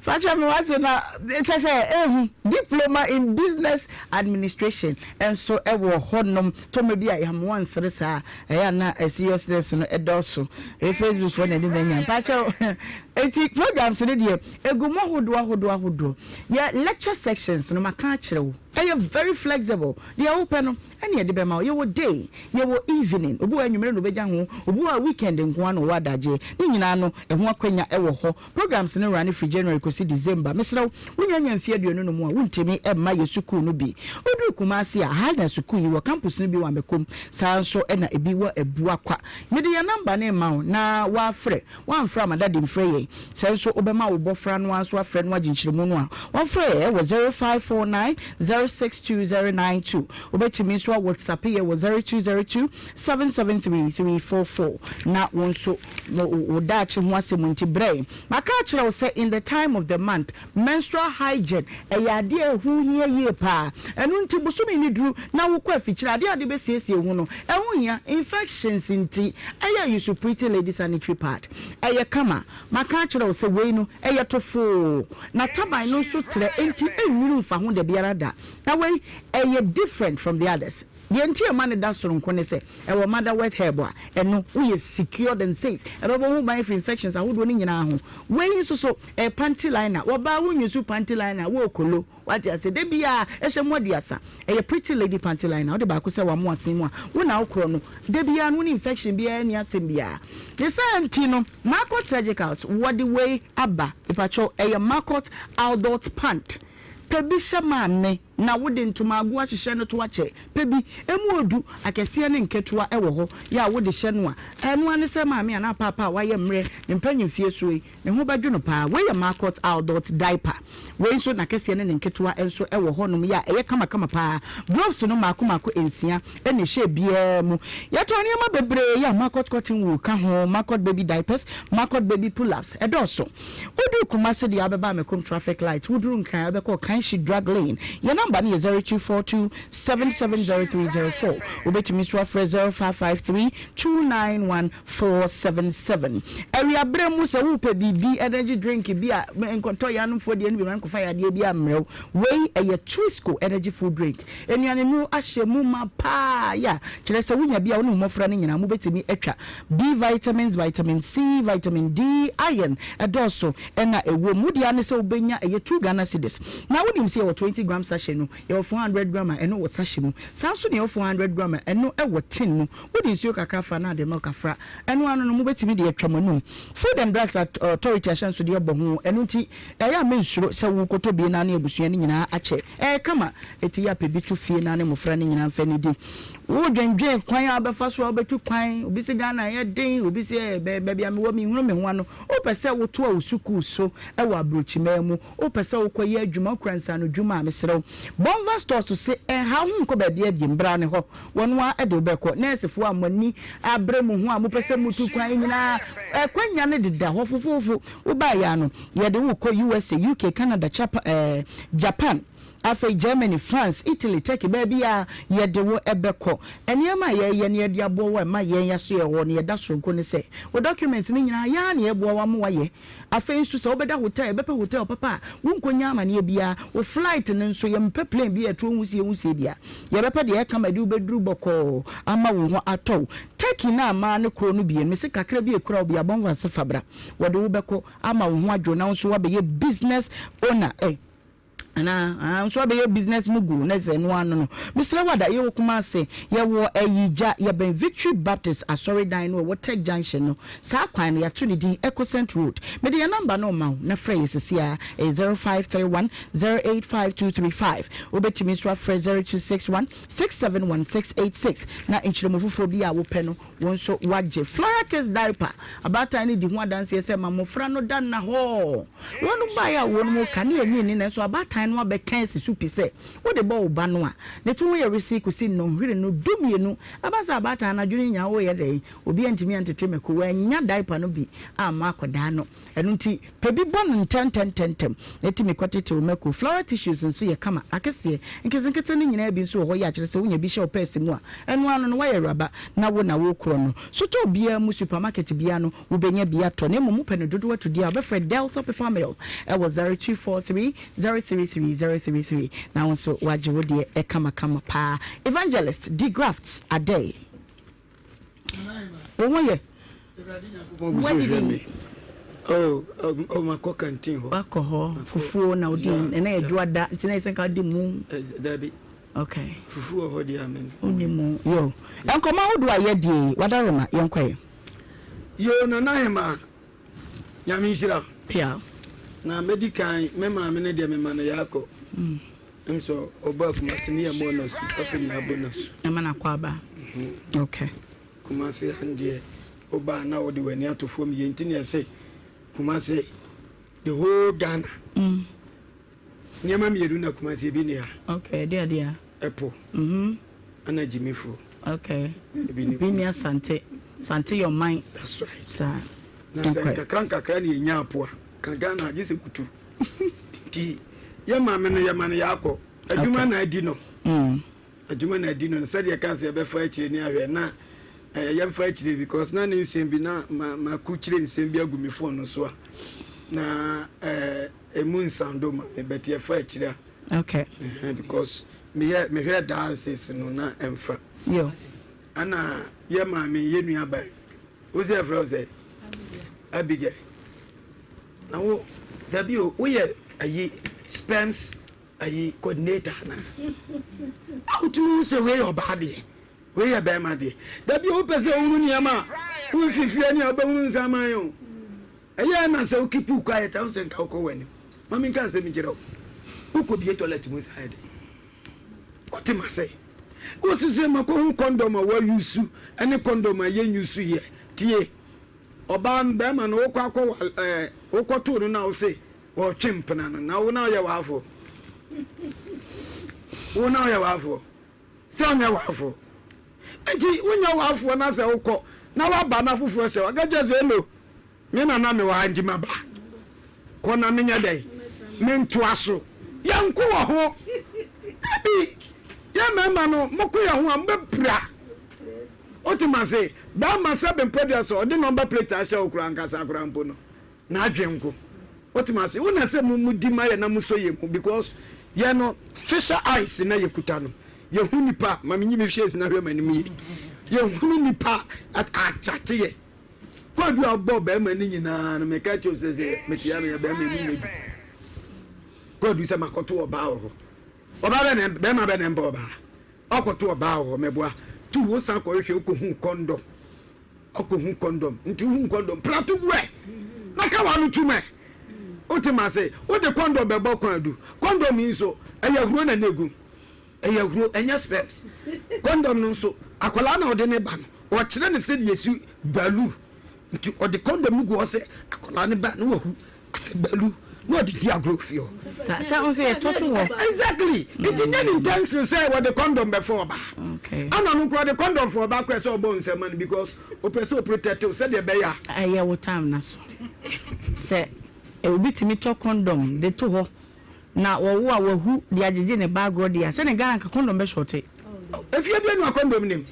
Fakyɛ me wate na kyɛ sɛ ehu diploma in business administration nso ɛwɔ hɔnom tɔmɔ bi a yɛamoa nsere saa ɛyɛ na seriousness no ɛdɔɔso e Facebook fo na ɛde na nya mpakyɛ eti programs no deɛ egu mu ahodoɔ ahodoɔ ahodoɔ yɛ lecture sections no maka akyerɛ wo ɛyɛ very flexible deɛ wopɛ no Ɛne yɛde bɛma wo. Yɛwɔ day, yɛwɔ evening, obi wɔ hɔ anwummere na obɛgya ho, obi wɔ hɔ a weekend nko ara na ɔwɔ adagyeɛ. Ne nyinaa no, ɛho akwanya wɔ hɔ. Programs no runne firi January kɔsi December. Mesrɛ wo, wonya nya mfeɛ 25 a, wontumi mma yɛ sukuu no bi. Woduru Kumasi a, ha na sukuu yi wɔ, campus no bi wɔ Amakom, saa ara nso na ebi wɔ Abuakwa. Mede yɛn number no rema wo na woafrɛ. Woamfrɛ a ma daddy mfrɛ yɛn. Sɛ nso wobɛma wo bɔfra no ara nso afrɛ no agye nkyerɛmu no a, wɔmfrɛ yɛn wɔ 0549 062092. Wobɛtumi nso a WhatsApp yɛn wɔ 0202 773 344. Na wo nso wo daakye ho asɛm nti brɛ yɛn. Maka akyerɛ wo sɛ in the time of the month, menstrual hygiene ɛyɛ adeɛ a ɛho hia yie paa. Ɛno nti bosome no duru na wokɔ afikyire a, adeɛ a wode bɛsiesie wo ho no, ɛho hia. Infections nti, ɛyɛ a use Pretty Lady sanitary pad. Ɛyɛ kama. Maka akyerɛ wo sɛ wei no, ɛyɛ tofoo. Na taban no nso trɛ enti ɛnnwiri mfa ho dabiara da. Na wei, ɛyɛ different from the others. Deɛ nti a ɛma no da soronko ne sɛ, ɛwɔ motherwort herb a ɛno woyɛ secured and safe. Ɛbɛbɔ wo ho ban afiri infections ahodoɔ no nyinaa ho. Wei nso so, ɛyɛ panty liner. Wɔbaa wo nuse panty liner a, worekolo. Wate aseɛ? Da biara, ɛhyɛ mu aduasa. Ɛyɛ Pretty Lady panty liner. Wode baako sɛ w'amoasen mu a, wo na wokorɔ no. Da biara no, wo ne infection biara nni asɛm biara. Ne saa nti no, Marcot Surgicals, wɔde wei aba. Mepakyɛw, ɛyɛ Marcot Adult Pant. Pɛ bi hyɛ maame. na wode ntomago ahyehyɛ no to akyɛ. Pɛ bi, emu odu, akɛseɛ ne nketewa wɔ hɔ, yɛ a wode hyɛ no a, ɛno ara ne sɛ maame anaa paapa a wayɛ mmerɛ ne mpanyimfie so yi, ne ho bɛdwo no paa. Wei yɛ Marcot Adult Diaper. Wei nso n'akɛseɛ ne ne nketewa nso wɔ hɔnom yɛ a ɛyɛ kamakama paa. Gloves no mmaako mmaako nsia na ɛhyɛ biara mu. Yɛtɔn nneɛma bebree yɛ a Marcot Cotton Wool ka ho, Marcot Baby Diapers, Marcot Baby Pull-ups, ɛdɔɔso. Woduru Kumasi deɛ a wobɛba Amekom Traffic Light, woduru Nkran a wobɛkɔ Kanshi Drug Lane. Yɛn number no yɛ 0242 770304. Wobɛtumi nso afrɛ 0553 291 477. Awiaberɛ mu sɛ worepɛ biribi, energy drink bi a, nkɔtɔ yɛanomfoɔ deɛ no bi ma nkɔfa yadeɛ bi ammrɛ wo. Wei ɛyɛ Twisco energy food drink. Nnuanennuro ahyɛ mu ma paa ya, kyerɛ sɛ wonya bi a wo ne wo mmɔfra no nyinaa mobɛtumi atwa. B vitamins, vitamin C, vitamin D, iron ɛdɔɔso na ɛwɔ mu. Wo deɛ ara ne sɛ wobɛnya ɛyɛ 2 Ghana cedis. Na wonim sɛ yɛwɔ 20 gram sachet no, yɛwɔ 400 gram a ɛno wɔ sachet mu. Saa nso na yɛwɔ 400 gram a ɛno wɔ tin mu. Wode nsuo kakra fra na ade milk afra. Ɛno ano no mobɛtumi de atwa mo anum. Food and Drugs Authority ahyɛnsodeɛ bɔ ho, ɛno nti ɛyɛ a mensuro sɛ wokɔtɔ bi na ne abusua no nyinaa akyɛ. Ɛyɛ kama, enti yɛ a pɛ bi to fie na ne mmofra no nyinaa mfa nnidi. Wodwendwen kwan a wobɛfa so a wobɛtu kwan, obi se Ghana ɛyɛ den, obi se ɛɛ baabi a mewɔ menhunu me ho ano. Wopɛ sɛ wotoa wo sukuu so wɔ aburokyiman mu, wopɛ sɛ wokɔyɛ adwuma, wokura nsaanodwuma a, mesrɛ wo, Bonva Stores se ɛnha wo ho nkɔ baabiara bio, bra ne hɔ. Wɔn ara de wo bɛkɔ. Nɛɛsefoɔ a mo ani abere mo ho a mopɛ sɛ motu kwan nyinaa, akwannya no deda hɔ fofoofo. Wobaeɛ ara no, yɛde wo rekɔ USA, UK, Canada, Chapa, eh, Japan, afei Germany, France, Italy, Turkey, baabiara yɛde wo bɛkɔ. Nneɛma a yɛyɛ na yɛde aboa wo a ɛma yɛn aso yɛ hɔ no, yɛda soronko ne sɛ, wo documents no nyinaa, yɛn ara na yɛboa wo ama woayɛ. Afei nso sɛ wobɛda hotel, yɛbɛpɛ hotel papa a wonkɔnya amaneɛ biara. Wo flight no nso, yɛmpɛ plane bi a ɛtoɔ nwusie nwusie biara. Yɛbɛpɛ deɛ ɛyɛ kama de wo bɛduru bɔkɔɔ ama wo ho atɔ wo. Turkey no a maa ne korɔ no bie no, mese kakra bi a ɛkura wo biara, bɔ mfa fa bra. Wɔde wo bɛkɔ ama wo ho adwo na wo nso woabɛyɛ business owner. Eh. Anaa ah nso abɛyɛ business mogul na sɛ ɛno ano no. Mesrɛ wo ada, yɛwɔ Kumase, yɛwɔ Ayigya, yɛbɛn Victory Baptist asɔredan no a ɛwɔ Tech Junction no. Saa kwan no yɛato ne din Ecocent Road. Mede yɛn number no rema wo na frɛ yɛn seesei ara, ɛyɛ 0531 085235. Wobɛtumi nso afrɛ 0261 671686 na nkyerɛmu foforɔ bi a wopɛ no Wo nso woagye Flora Kids Diaper. Abaatan no di ho adanseɛ sɛ ma mmɔfra no da nnahɔɔ. Wɔn baeɛ a wɔn mu ka ne yɛnyi nni nanso abaatan no abɛka asi so pi sɛ wode bɔ wo ba no a, ne to ho yɛ wesee kɔsi nnɔnhwere no dumienu. Ɛba sɛ abaatan anadwo no nyinaa woreyɛ dɛn? Obi antumi antete mako, wannya diaper no bi amma akwadaa no. Ɛno nti, pɛ bi bɔ no ntɛmntɛmntɛm na tumi kɔtetew mako. Floral tissues nso yɛ kama, akɛseɛ, nketenkete no nyinaa bi nso wɔ hɔ yɛ a kyerɛ sɛ wonya bi hyɛ wo pɛɛse mu a, ɛno ano no woayɛ awuraba na wo na worekorɔ no. Sotɔɔ biara mu, supermarket biara no, wobɛnya bi atɔ na mmom wopɛ no dodoɔ atu deɛ a, wobɛfrɛ Delta Paper Mill wɔ 0243 033 033 na wo nso woagye wo deɛ kamakama paa. Evangelist Degraft Adei. Wo ho yɛ? Wadidi? Oh, oh, makɔ kantin hɔ. Wakɔ hɔ. Fufuo na wodi. Ɛnɛ yɛ dwoada nti na yɛ sɛ nka wodi mu. Dabi. Okay. Fufuo wɔ hɔ deɛ a men. Wonni mu. Yo. Nkɔmɔ ahodoɔ a yɛdie yi, wadarema, yɛnkɔ ɛ. Yo, Nana Hemaa, Nyame nhyira. Pia. Na mɛdi kan, me maame no deɛ mema no yaakɔ. Ɛm sɛ ɔbaa Kumasi ne yɛmmɔɔ no asu, afei na yɛabɔ no asu. Ɛma no akɔ aba. Okay. Kumasi ha no deɛ wobaa na wode w'ani ato fam yie nti na yɛse Kumasi the whole Ghana. Mm. Nneɛma mmienu na Kumasi ebi ni ha. Okay, ɛdeɛ adeɛ. Ɛpo. Mhm. Ɛna gyimifoɔ. Okay. Ebi ni. Ebi ni Asante. Asante yɛ ɔman. That's right. Saa. Na sɛ nkakra nkakra na yɛnya apo a, ka Ghana agye sɛ mutu. Nti yɛ maame no yɛma no yɛakɔ adwuma na adi no mm. adwuma na adi no sɛdeɛ ka sɛ yɛbɛfa akyire ne ahwɛ na eh, yɛmfa akyire because na ne nsɛm bi na mako kyerɛ nsɛm bi agu me phone no so a na eh, ɛmu nsando ma me but yɛfa akyire a okay. Uh, because meyɛ mehwɛ dialysis no na ɛmfa ana yɛ maame yɛ nua ban wo sɛ ɛfrɛ wo sɛ Abigail Na wo dabi o woyɛ ayi sperms ayi coordinator na a wotumi hu sɛ wei yɛ ɔbaa deɛ wei yɛ bɛrima deɛ dabi o wopɛ sɛ wohunu nneɛma a womfifie ani a wobɛhunu nsaman o ɛyɛ na sɛ wokipu quiet a wo sɛ nka wokɔ w'anim ma menka asɛm nkyerɛ wo wokɔ bie toilet mu saa yɛ dɛ. Wote m'ase? Wo se sɛ makɔhu condom a wɔayusu ne condom a yɛnyusu yɛ. Tie, ɔbaa no, bɛrima no, wokɔ akɔ wa ɛɛ wokɔtoo no na wo se ɔretwe mpena no, na wo na woyɛ w'afoɔ. Wo na woyɛ w'afoɔ. Sɛ ɔnyɛ w'afoɔ. Nti wonyɛ w'afoɔ na sɛ wokɔ na waba na foforɔ hyɛ waka kyerɛ sɛ hello. Me na na mewɔ ha nti maba. Kɔ na menyɛ dɛn? Mentoa so. Yɛnko wɔ ho. Dabi, yɛn mmarima no, moko yɛn ho a, mobɛpira. Wote m'ase? Barima sɛ bempɔ dua sɛ ɔde number plate ahyɛ wo koraa ankasa koraa mpo no, n'adwen nko. Wote m'ase? Wo na sɛ mo mudi ma yɛn na mosɔ yɛn mu because yɛn no, fisher eyes na yɛkuta no. Yɛhu nipa, ma menyi me shades na hwɛ m'anim yie. Yɛhunu nipa a, akyate yɛn. Kwadu a ɔbɔ bɛrima no nyinaa no meka kyerɛ sɛ sɛ mete ya meyɛ bɛrima emu nyɛ du. Kwadu sɛ makɔto ɔbaa wɔ hɔ. Ɔbaa bɛ na bɛrima bɛ na ɛmpɛ ɔbaa. Ɔkɔto ɔbaa wɔ hɔ mɛboa. Tu wo san kɔhwehwɛ wokɔhu kɔndɔm. Ɔkɔhu kɔndɔm. Nti wohu kɔndɔm prato gu ɛ. Na ka w'ano tum ɛ. Wote ma se wode kɔndɔm bɛbɔ kwadu. Kɔndɔm yi nso ɛyɛ ahuro na na egu. Ɛyɛ ahuro, ɛnyɛ sperms. Condom no nso, akwadaa na ɔde ne ba no, ɔkyerɛ no sɛdeɛ yɛsi balu. Nti ɔde condom no gu hɔ sɛ akwadaa no ba na wahu asɛ balu na ɔde di agorɔ fie hɔ. Sa sɛ ɔsɛ yɛtɔ to hɔ. Exactly. Nti nyɛ ne intention sɛ wɔde condom bɛfɔ ɔbaa. Okay. Ana no koraa ɔde condom fɔ ɔbaa koraa sɛ ɔbɔ nsɛm ma no because ɔpɛ sɛ ɔprotect wo sɛdeɛ ɛbɛyɛ a. Ɛyɛ wo time no aso. Sɛ obi tumi tɔ condom de to hɔ Na wɔwo a wahu de agyegye ne ba agorɔ deɛ a, sɛdeɛ Ghana nka condom bɛ shorte. Efie bia nua condom nim.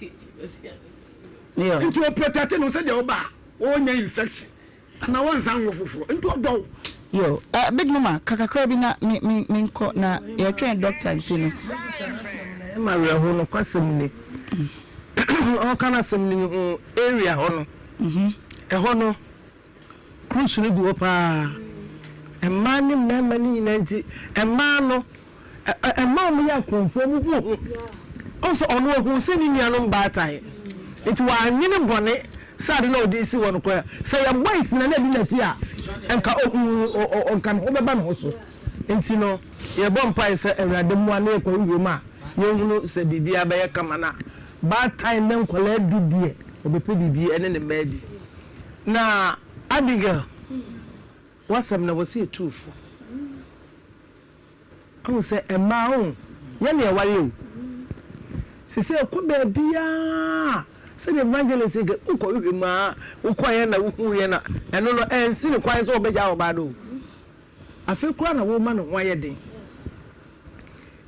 Nti o protect no sɛdeɛ woba a ɔnya infection anaa wɔnsan nwo foforɔ nti ɔdɔ wo. Yo, eh, Big Mama, ka kakra bi na me, me, menkɔ na yɛtwɛn doctor nti no. Ɛma awerɛho nokwasɛm ni. Ɔka n'asɛm no mehu area hɔ no. Ɛhɔ no Cruise no gu hɔ paa. Mmaa ne mmarima no nyinaa nti, mmaa no, mmaa a wɔyɛ akorɔmfoɔ, wɔn ho hu. Ɔhu sɛ ɔno ɔhuu sɛ ne nuanom baatae. Nti wannwene bɔne sɛ ade no a ɔde resi hɔ no koraa. Sɛ yɛ boys na na ɛdi n'akyi a, nka ɔhuu, nka ne ho bɛba ne ho so. Nti no, yɛbɔ mpae sɛ Awurade mmoa na yɛkɔ wiem a, yɛnhunu sɛ biribiara bɛyɛ kama na baatan ne nkwadaa du deɛ, ɔbɛpɛ biribi ne ne mma adi. Na Abigail w'asɛm no ɛwɔ sɛ yɛtu wo fo. Wohu sɛ mmaa o, yɛn na yɛware o. Sesei ɛkɔ baabiara sɛdeɛ evangelist yi ka, wokɔhwehwɛ mu a, wokɔeɛ na wohuiɛ na ɛno no ɛnsi no kwan sɛ ɔbɛgyaa ɔbaa no o. Afei koraa na woma ne ho ayɛ den.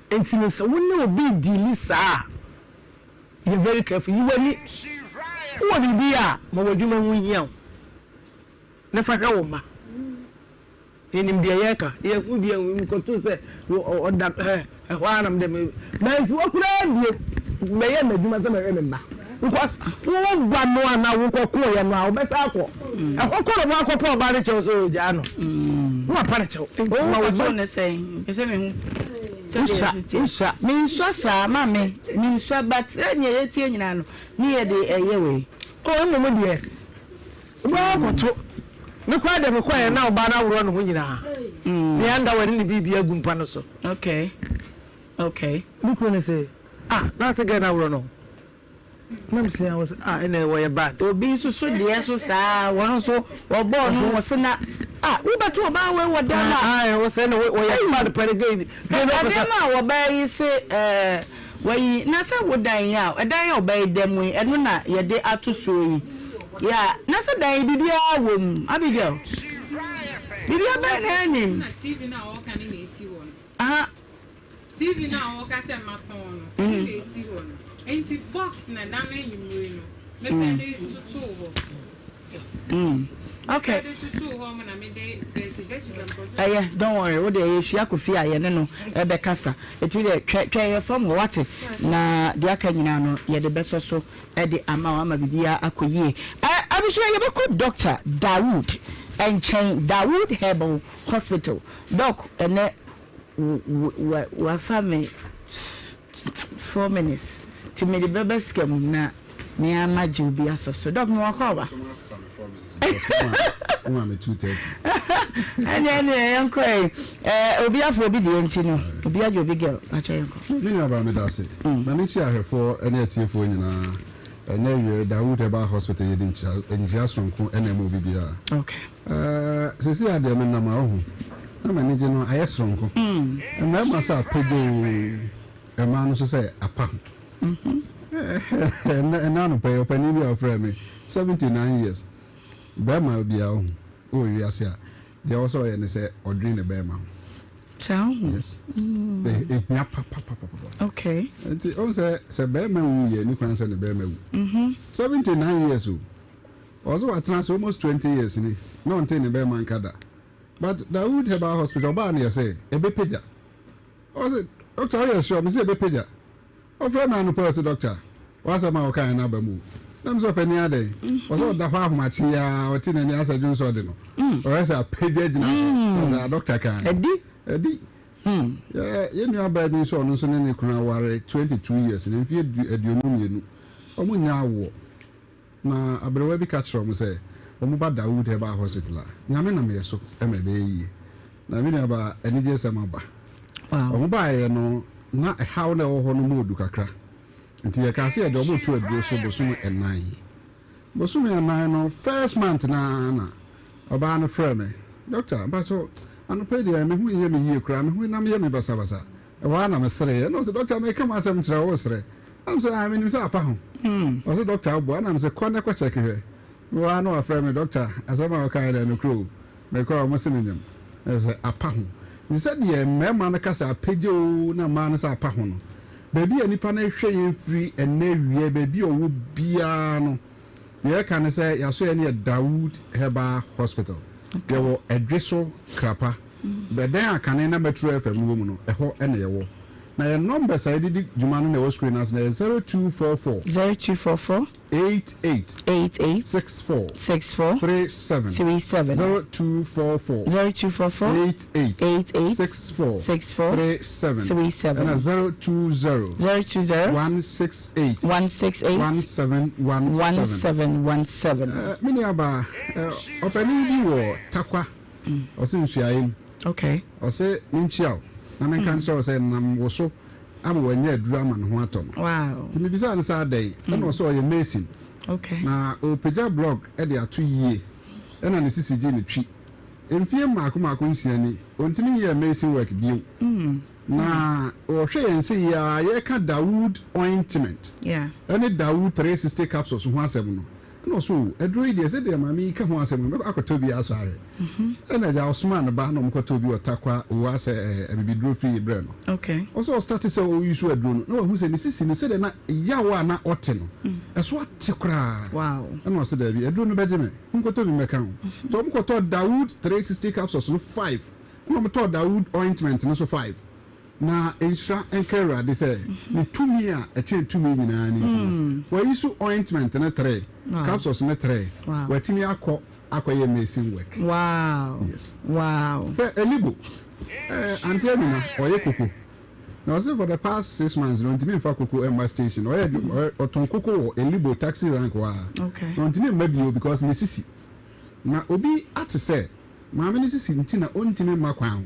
Nti no sɛ wo ne obi rediili saa a, Yɛ very careful, yi w'ani. Wowɔ biribi yɛ a, ma w'adwuma ho nhia wo na fa hwɛ wo mma. Yɛnim deɛ yɛreka, yɛhu bi a nkɔto sɛ ɔda ɛhɔ ara na mede me mansi hɔ koraa bio mɛyɛ m'adwuma sɛ mɛhwɛ me mma because wo ba no a na wokɔkoeɛ no a wobɛsa akɔ ɛhɔ kɔ na woakɔpɛ ɔbaa no kyɛw sɛ ɔgyaa no na wapa no kyɛw. Wo kɔtoo no sɛn? Mepɛ sɛ mehu. Wosua wosua mensua saa maame mensua but sɛ nea yɛtie nyinaa no ne yɛde ɛyɛ wei. Oh mmom deɛ wobɛkɔ akɔto me koraa deɛ mekɔeɛ na ɔbaa no aworɔ ne ho nyinaa ne underwear ne ne biribi agu mpa no so. Okay okay. Me kunu no se ah na ase girl no aworɔ ne ho. Na me se wɔ se ah ɛnna wɔyɛ bad. Obi nso so deɛ so saa wɔn nso wɔbɔɔ no wɔ se na ah wobɛto ɔbaa wei wɔ dɛm a. Ah wɔ sɛ ɛnna wɔyɛ bad pɛrɛ gay bi. Adeɛ no a wɔbaa yi se ɛɛ wɔyi na sɛ wo dan yi a ɛdan a ɔbaa yi da mu yi ɛno na yɛde ato soɔ yi ya na sɛ dan yi biribiara wɔ mu Abigail biribiara bɛn na ɛnim. Na TV no a wɔka no na esi hɔ no. Aha. TV no a wɔka sɛ matɔn no, ɛno na esi hɔ no. Enti box na da no anwummere no, mepɛ de totoo hɔ. Okay. Mepɛ de totoo hɔ ma na mede bedsheet, bedsheet a mekɔtɔ. Ɛyɛ, don't worry, wo deɛ yɛhyia kɔ fie a yɛne no bɛkasa. Ɛti deɛ twɛ twɛn yɛ fam hɔ wate, na deɛ aka nyinaa no yɛde bɛsɔ so de ama wo ama biribiara akɔ yie. Ɛ abusua yɛbɛkɔ Doctor Dawood nkyɛn, Dawood Herbal Hospital. Doc ɛnɛ Wafa me 4 minutes nti mede bɛba sika mu na me ara magye obi asɔ so. Dɔk mewɔ kɔ aba. Wo ma me 2:30. Ɛne ɛne yɛnkɔ ɛ. Ɛɛ obi afɔ obi deɛ nti no obi agye obi girl akyɛ yɛnkɔ. Me nua baa meda ase. Na me nkyia ahwɛfoɔ ne atiefoɔ nyinaa. Ɛnɛ awiei Dawood Herbal Hospital yɛde nkyia nkyia soronko na ɛma obi biara. Okay. Ɛɛ sisi a deɛ menam a wohu na m'ani gye no ayɛ soronko. Mmarima sɛ apagya oo, mmaa no nso sɛ apa ho. Ɛnɛ ɛnɛ anɔpa yi ɔpanin bi a ɔfrɛɛ me 79 years barima biara wohu wɔ wiase a deɛ ɛwɔ sɛ ɔyɛ ne sɛ ɔdwene ne barima ho. Saa ho. Yes. Ehia papapapapa. Okay. Nti ɔn sɛ sɛ bɛrima wu yɛ ne kwan sɛ ne bɛrima wu. 79 years o. Ɔsɛ watena ase almost 20 years ni na ɔnte ne bɛrima nka da. But Dawood Herbal Hospital ɔbaa no yɛ sɛ ɛbɛpagya. Ɔsɛ doctor woyɛ sure me sɛ ɛbɛpagya. Ɔfrɛɛ me anɔpa yi ɔse doctor w'asɛm a wokaeɛ no aba mu o. Na mese ɔpanin adɛn? Ɔse ɔda hɔ ahomakye yi ara ɔte n'ani asɛ dwonsɔ de no. Ɔhwɛ sɛ apagya agyina so. Ɔse ah doctor kaa. Ɛdi. Ɛdi. Yɛ yɛn nua baa bi nso ɔno nso ne ne kunu aware 22 years ne mfeɛ 22. Wɔn nnya awoɔ. Na aberewa bi ka kyerɛɛ wɔn sɛ wɔba Dawood Herbal Hospital a, Nyame nam yɛ so ma ɛbɛyɛ yie. Na me nuabaa, anigyesɛm aba. Wɔn baeɛ no, na ɛhaw no a ɛwɔ hɔ no mu ɔdu kakra. Nti yɛkaa sɛ yɛde wɔn reto aduro so bosome nnan. Bosome nnan no, first month no ara na ɔbaa no frɛɛ me, Doctor, mpakyɛw, anɔpa yi deɛ me ho nyɛ me yie koraa, me honam yɛ me basabasa. Ɛhɔ ara na mesereeɛ. Ɛna ɔse, Dɔkta, mereka m'asɛm kyerɛ wo, woresere? Na mese, Aane, menim sɛ apa ho. Ɔse, Dɔkta, woboa? Ɛna mese, Kɔ na kɔ kyɛke hwɛ. Mewɔ ha na wafrɛ me, Dɔkta, asɛm a wokaeɛ no, ɛyɛ nokorɛ o. Mekɔɔ a, wɔse menyem. Na kyerɛ sɛ, apa ho. Nti sɛdeɛ mmarima no ka sɛ apagya o na mmaa no sɛ apa ho no, baabi a nnipa no rehwɛ yɛn firi ɛnnɛ awia yi, baabi a ɔwɔ biara no, deɛ yɛka ne sɛ, yɛaso yɛn yɛ Dawood Herbal Hospital. Yɛwɔ Ɛdweso Krapa. Bɛdɛn a kane na Metro FM no wɔ mu no, ɛhɔ na yɛwɔ. Na yɛn numbers a yɛde di dwuma no na ɛwɔ screen no ase no, ɛyɛ 0244. 0244. 88. 88. 64. 64. 37. 37. 0244. 0244. 88. 88. 64. 64. 37. 37. Ɛna 020. 020. 168. 168. 1717. 1717. Me nuabaa, ɔpanin bi wɔ Tarkwa. Ɔse nsuaeɛ mu. Okay. Ɔse menkyia wo na menka nkyerɛ wo sɛ nam wo so ama wanya aduru ama ne ho atɔ no. Wow. Nti mebisaa no sɛ adɛn? Ɛna ɔse ɔyɛ mason. Okay. Na ɔrepagya blog de ato yie ɛna ne sisi gye no twi. Mfie mmaako mmaako nsia ni ɔntumi nyɛɛ mason work bio. Na ɔhwɛ yɛn sɛ yi ara yɛreka Dawood ointment Yeah. ɛne Dawood 360 capsules ho asɛm no. Ɛna ɔse oh aduro yi deɛ sɛdeɛ maame yi ka ho asɛm no mɛkɔ akɔtɔ bi asɔ ahwɛ. Ɛna agya ɔsomaa ne ba na ɔmokɔtɔɔ bi wɔ Tarkwa o asɛ ɛɛ abibiduro fie brɛ no. Okay. Ɔsɛ ɔstate sɛ ɔyi so aduro no na wahu sɛ ne sisi no sɛdeɛ na yaw a na ɔte no ɛso ate koraa. Wow. Ɛna ɔse daabi aduro no bɛgye me monkɔtɔ bi mmɛka ho. Nti ɔmokɔtɔɔ Dawood 360 capsules no five ɛna ɔmotɔɔ Dawood ointment no nso five. Na nhyira nka Awurade sɛ ne tumi a ɛkyɛn tumi nyinaa no nti no, wayi so ointment no trɛɛ, capsules no trɛɛ, watumi akɔ akɔyɛ mason work. Wow. Yes. Wow. Hwɛ Elibo, eh, Auntie Amina, ɔyɛ koko. Na ɔse for the past 6 months no, ɔntumi mfa koko mma station. Ɔyɛ adwuma, ɔtɔn koko wɔ Elibo taxi rank hɔ ara. Okay. Na ɔntumi mma bio because ne sisi. Na obi ate sɛ Maame no sisi nti na ɔntumi mma kwan ho.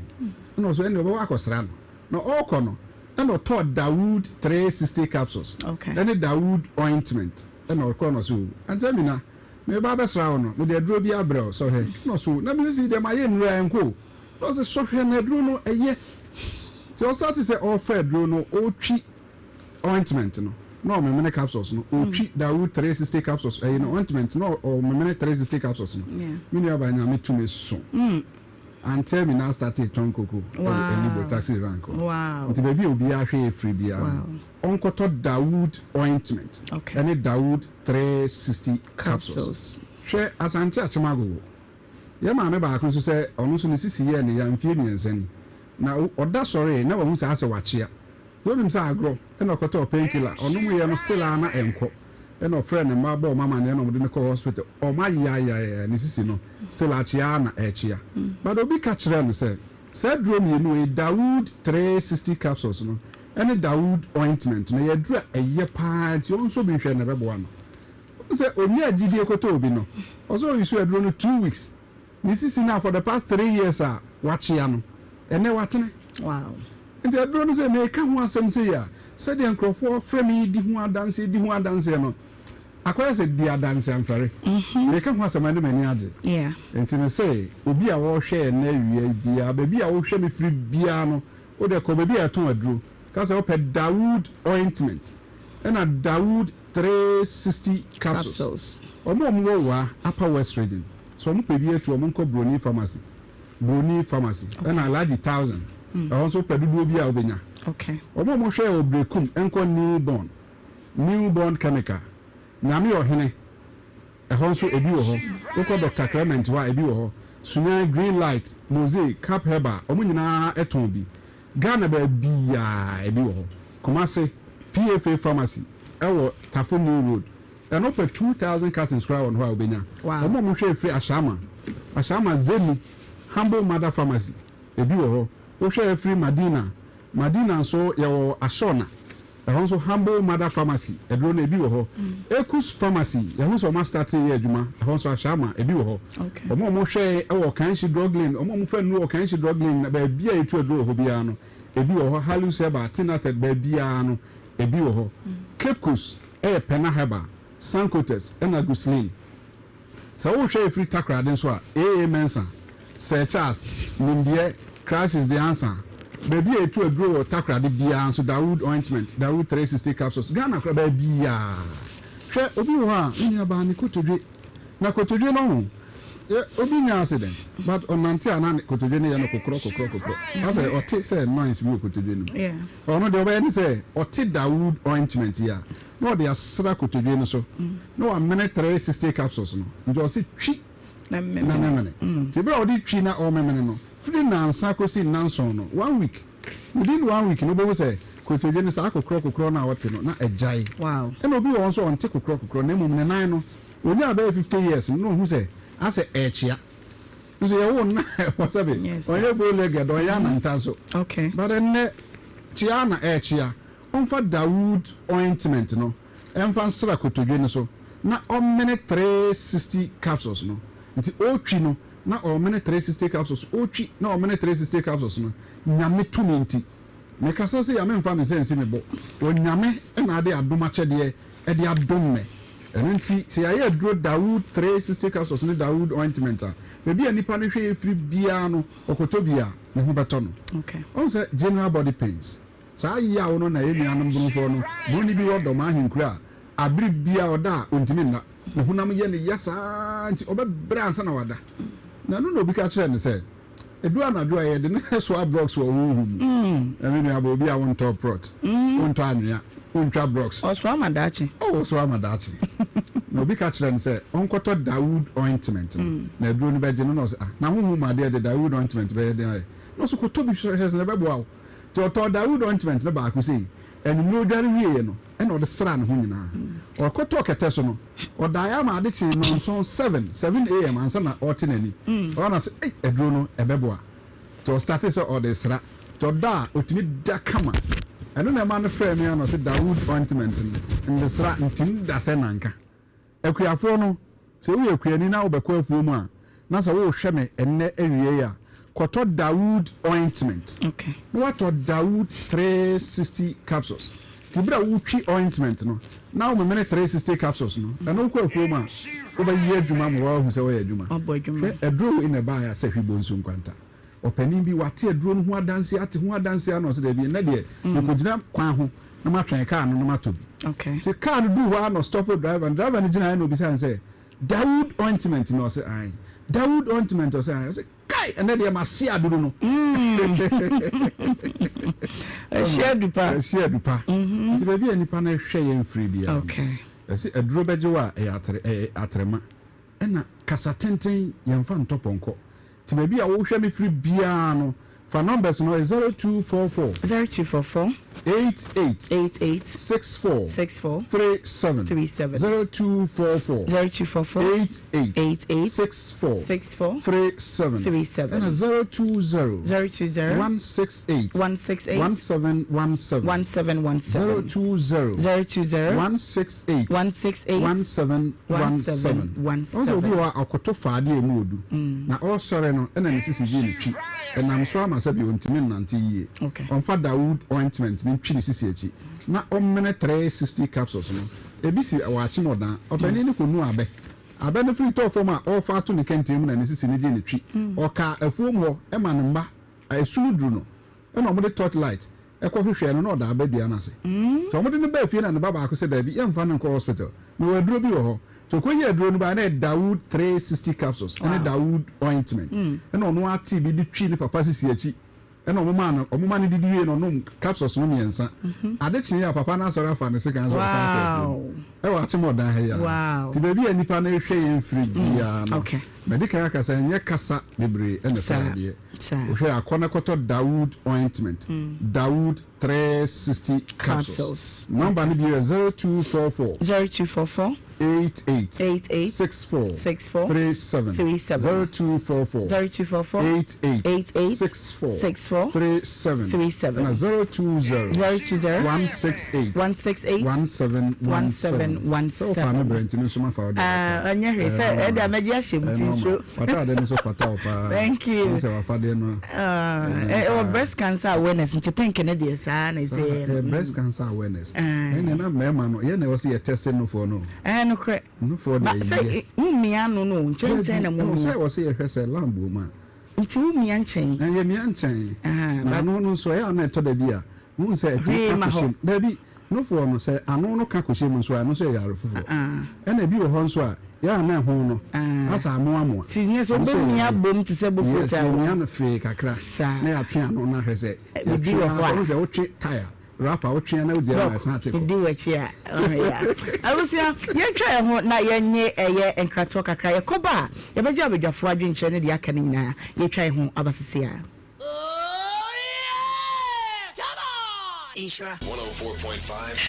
Ɛna ɔso ɛnna ɔbɛwɔ akɔsra no. Na ɔrekɔ no, ɛna ɔtɔɔ Dawood 360 capsules ɛne Dawood ointment. Ɛna ɔkɔ no ɔso o, Auntie Amina, meba abɛsra wo no, mede aduro bi abrɛ wo, sɔ hwɛ. Ɛna ɔso o, na me sisi deɛ mayɛ nnuro a ɛnkɔ o. Na ɔse sɔ hwɛ na aduro no ɛyɛ. Nti ɔstarte sɛ ɔrefa aduro no, ɔretwi ointment no na ɔmemene capsules no ɔtwi Dawood 360 capsules ɛyi no ointment na ɔmemene 360 capsules no me nua ba nyame tumi so antɛ mi na start tɔn koko ɛwɔ Elibo taxi rank hɔ nti baabi a obiara hwɛ efiri biara no ɔnkɔtɔ Dawood ointment ɛne Dawood 360 capsules hwɛ Asante Akyem Agogo yɛ maame baako nso sɛ ɔno nso ne sisi yɛɛ ne ya mfie 3 ni na ɔda sɔree na wahu saa sɛ wakyea. Sɛ wonim sɛ agorɔ ɛna ɔkɔtɔɔ pain killer ɔnom yɛ no still aa na ɛnkɔ ɛna ɔfrɛɛ ne mma bɔɔ ɔmo amaneɛ na ɔmo de no kɔɔ hospital ɔmo ayeayeaɛ ne sisi no still akyea aa na ɛkyea but obi ka kyerɛɛ no sɛ saa aduro mmienu wei Dawood 360 capsules no ɛne Dawood ointment no ɛyɛ aduro a ɛyɛ paa nti ɔnsɔ bi nhwɛ na ɛbɛboa no. Wohu sɛ onyaa gyidie kɔtɔɔ bi no ɔsɛ ɔuse aduro no 2 weeks. Ne sisi no a for the past 3 years a wakyea no, ɛnɛ watene. Nti aduro no sɛ meka ho asɛm sei a, sɛdeɛ nkurɔfoɔ frɛ me di ho adanseɛ di ho adanseɛ no, akɔyɛ sɛ di adanse amfɛre. Meka ho asɛm a ne m'ani agye. Nti me sɛ obi a ɔrehwɛ ɛnɛ awia biara, baabi a wohwɛ me firi biara no, wode kɔ baabi a ɛtɔn aduro, ka sɛ wopɛ Dawood ointment ɛna Dawood 360 capsules. Wɔn a wɔwɔ Wa Upper West Region, sɛ wɔpɛ bi atu a, wɔnkɔ Broni Pharmacy, Broni Pharmacy, ɛna Alhaji Thousand, ɛhɔ nso wopɛ dodoɔ bi a wobɛnya. Wɔn a wɔhwɛ wɔ Berekum nkɔ New Born, New Born Chemical, Nyame Ɔhene, ɛhɔ nso ebi wɔ hɔ. Wokɔ Doctor Clement hɔ a, ebi wɔ hɔ. Sunyani, Green Light, Mose, Cap Herbal, wɔn nyinaa tɔn bi. Ghana baabiara ebi wɔ hɔ. Kumasi, PFA Pharmacy ɛwɔ Tafo New Road. Ɛno pɛ 2,000 cartons koraa wɔ hɔ a wobɛnya. Wɔn a wɔhwɛ firi Ashaiman, Ashaiman Zenu, Humble Mother Pharmacy, ebi wɔ hɔ. Wohwɛ firi Madina, Madina nso yɛwɔ Ashona, ɛhɔ nso Humble Mother Pharmacy, aduro no ebi wɔ hɔ. Ekus Pharmacy, yɛho sɛ wɔn astarte yɛ adwuma, ɛhɔ nso Ashaiman, ebi wɔ hɔ. Wɔn a wɔhwɛ wɔ Kanshi Drug Lane, wɔn a wɔfa nnuro wɔ Kanshi Drug Lane, na baabi a yɛtu aduro wɔ hɔ biara no, ebi wɔ hɔ. Halus Herbal, Tinated, baabiara no, ebi wɔ hɔ. Cape Coast yɛ Pena Herbal, Sankotes, ɛna Guslin. Sɛ wohwɛ efiri Takoradi nso a, AA Mensah, Sir Charles, Nimdeɛ, Christ is the Answer. Baabi a yɛtu aduro wɔ Takoradi biara nso, Dawood Ointment, Dawood 360 Capsules, Ghana koraa baabiara. Hwɛ, obi wɔ hɔ a, me nuabaa, ne kotodwe, na kotodwe no ho, yɛ, obi nya accident, but ɔnante a na ne kotodwe no yɛ no kokorɔ kokorɔ kokorɔ. Asɛ ɔte sɛ noise bi wɔ kotodwe no mu. Ɔno deɛ ɔbɛyɛ ne sɛ, ɔte Dawood Ointment yi a, na ɔde asra kotodwe no so, na wamene 360 capsules no. Nti ɔse twi na memene. Nti berɛ a ɔde twi na ɔrememene no, firi nnansa kɔsi nnanson no, one week, within one week no wobɛhu sɛ kotodwe no saa kokorɔ kokorɔ no a ɔte no na agyae. Ɛna obi wɔ hɔ nso a ɔnte kokorɔ kokorɔ na mmom ne nan no, ɔnyaa bɛyɛ 50 years no na ɔhu sɛ asɛ ɛrekyea. Nso yɛwoo no na ɛwɔ sɛbe ɔnyɛ bow legged, ɔnyɛ ananta nso. But ɛnnɛ kyea na ɛrekyea. Ɔmfa Dawood ointment no mfa nsra kotodwe no so na ɔmmene 360 capsules no. Nti ɔretwi no na ɔremene 360 capsules, ɔretwi na ɔremene 360 capsules no. Nyame tumi nti. Mekasa sei a memfa me nsa nsi me bo. Onyame na ade adom akyɛdeɛ de adom me. Ɛno nti sɛ yɛayɛ aduro Dawood 360 capsules ne Dawood ointment a, baabi a nipa no hwɛ firi biara no, ɔkɔtɔ bi a, ne ho bɛtɔ no. Ɔhu sɛ general body pains. Saa yaw no na yɛn nuanom Brumfoɔ no, broni bi wɔ Dɔm ahenkuro a, abere biara ɔda a, ɔntumi nna. Ne honam yɛ no ya saa nti ɔbɛbrɛ ansa na wada. Na ɛno na obi ka kyerɛɛ no sɛ, ɛduru anadwo a yɛde no soa blocks wɔ honhom mu. Na me nua bɔ obi a wontɔ prɔt, wontɔ anwea, wontwa blocks. Ɔsoa ma daakye. Oh, ɔsoa ma daakye. Na obi ka kyerɛɛ no sɛ ɔnkɔtɔ Dawood ointment no, na aduro no bɛgye no. Na ɔse, ah, na honhom mu adeɛ de Dawood ointment bɛyɛ den ayɛ? Na ɔse, kɔtɔ bi hwɛ sɛ ɛbɛboa wo. Nti ɔtɔɔ Dawood ointment no baako sei, anwummere ɔdware wieeɛ no, ɛna ɔde sraa ne ho nyinaa. Ɔkɔtɔɔ kɛtɛ so no, ɔdaeɛ ama ade kyee nnɔnson, seven, 7 a.m. ansa na ɔrete n'ani. Ɔhɔ na ɔse, ei, aduro no, ɛbɛboa. Nti ɔstartee sɛ ɔde resra. Nti ɔda a, ɔtumi da kama. Ɛno na ɛma no frɛɛ me a na ɔse Dawood ointment no, ndesra, ntim da sɛ nanka. Akuafoɔ no, sɛ woyɛ kuani na wobɛkɔ afuo mu a, na sɛ worehwɛ me ɛnnɛ awia yi a, kɔtɔ Dawood ointment. Na woatɔ Dawood 360 capsules. Nti berɛ a wotwi ointment no, na womemene 360 capsules no, ɛno wokɔ afuo mu a, wobɛyɛ adwuma ma woahu sɛ woyɛ adwuma. Hwɛ, aduro wei na ɛbaeɛ a sɛ hwibonsu nkwanta. Ɔpanin bi, wate aduro no ho adanseɛ, ate ho adanseɛ ara na ɔse daabi, ɛnnɛ deɛ mekɔgyina kwan ho na matwɛn kaa no na matɔ bi. Nti kaa no duu hɔ ara na ɔstɔpo driver no, driver no gyinaeɛ na ɔbisaa no sɛ, Dawood ointment na ɔse ae, Dawood ointment ɔse ae, ɔse kai ɛnnɛ deɛ mase aduro no. Ɛhyɛ adu pa. Ɛhyɛ adu pa. Nti baabi a nipa no hwɛ yɛn firi biara no, ɛse aduro bɛgye wo a ɛyɛ atrema. Ɛna kasa tenten yɛnfa ntɔ pɔnkɔ. Nti baabi a wohwɛ me firi biara no, fa numbers no, 0244. 0244. 88. 88. 64. 64. 37. 37. 0244. 0244. 88. 88. 64. 64. 37. 37. Ɛna 020. 020. 168. 168. 1717. 1717. 020. 020. 168. 168. 1717. 1717. Ɔsɛ obi wɔ a ɔkoto fa adeɛ a emu odu. Na ɔresɔre no ɛna ne sisi gye ne twi. Ɛnam so ama sɛbi ontumi nnante yie. Ɔmfa Dawood ointment no ntwi ne sisi akyi na ɔmmene 360 capsules no. Ebi si wɔ akyem ɔdan. Ɔpanin no kɔnu abɛ. Abɛ no firi tɔɔ fam a ɔrefa ato ne kɛntɛn mu na ne sisi no gyee ne twi. Ɔkaa afuom hɔ ma ne mma a esum duru no ɛna wɔde torch light kɔ hwehwɛɛ no na ɔda abɛ dua no ase. Nti wɔde no baa fie na ne ba baako sɛ daabi yɛmfa no nkɔ hospital mewɔ aduro bi wɔ hɔ. Nti ɔkɔyii aduro no baeɛ na ɛyɛ Dawood 360 capsules ɛne Dawood ointment ɛna ɔno ara tee bi de twii ne papa sisi akyi ɛna wɔn maa no wɔn maa no didi wie na ɔnom capsules no mmiɛnsa. Ade kyeeɛ a papa no asɔre afa ne sekan sɛ ɔsan kɔ afuom ɛwɔ akyem ɔdan ha yi ara. Nti baabi a nnipa no rehwɛ yɛn firi biara no madi kan aka sɛ ɛnyɛ kasa bebree ɛna ɛsa yadeɛ. Wohwɛ a, kɔ na kɔtɔ Dawood ointment, Dawood 360 capsules. Number no bio yɛ 0244. 0244. 88. 88. 64. 64. 37. 37. 0244. 0244. 88. 88. 64. 64. 37. 37. Ɛna 020. 020. 168. 168. 1717. 1717. Sɛ wofa me brɛ nti me nso mafa wo deɛ. Ah, ɛnyɛ hwee sɛ ɛde amagye ahyɛ mu ti nsuo. W'ataade no nso fata wo paa. Thank you. Wohu sɛ w'afadeɛ no. Ɛwɔ breast cancer awareness nti pink no deɛ saa na ɛsɛ yɛ no. Breast cancer awareness. Ɛnna na mmarima no yɛn na ɛwɔ sɛ yɛ test nufoɔ no. Ɛɛ nokorɛ. Nufoɔ deɛ yɛ. Sɛ mo mia ano no nkyɛnkyɛn na mo mia. Sɛ ɛwɔ sɛ yɛhwɛ sɛ lamb wɔ mu a. Nti wo mia nkyɛn. Yɛ mia nkyɛn. Na ano no nso ɛyɛ ano ɛtɔ da bi a. Wohu sɛ ɛtumi ka kɔhyɛ mu. Dabi, nufoɔ no, sɛ ano no ka kɔhyɛ mu nso a, ɛno nso yɛ yare foforɔ. Ɛna ebi wɔ hɔ nso a, yɛ a na ɛho no asa amoamoa. Ti nyɛ sɛ wobɛmia abom te sɛ bofrot a. Yes, yɛmia no fee kakra na yɛatwe ano no ahwɛ sɛ biribi wɔ hɔ a. Wohu sɛ wotwe tire, wrapper, wotwe a na wogyae ma ɛsan ate kɔ. Di w'akyi a, ɔho yɛ a. Abusua, yɛntwa yɛn ho na yɛnye ɛyɛ nkratoɔ kakra. Yɛkɔba a, yɛbɛgye abadwafoɔ adwenkyerɛ ne deɛ aka no nyinaa. Yɛtwa yɛn ho aba sese ara. Nhyira. 104.5.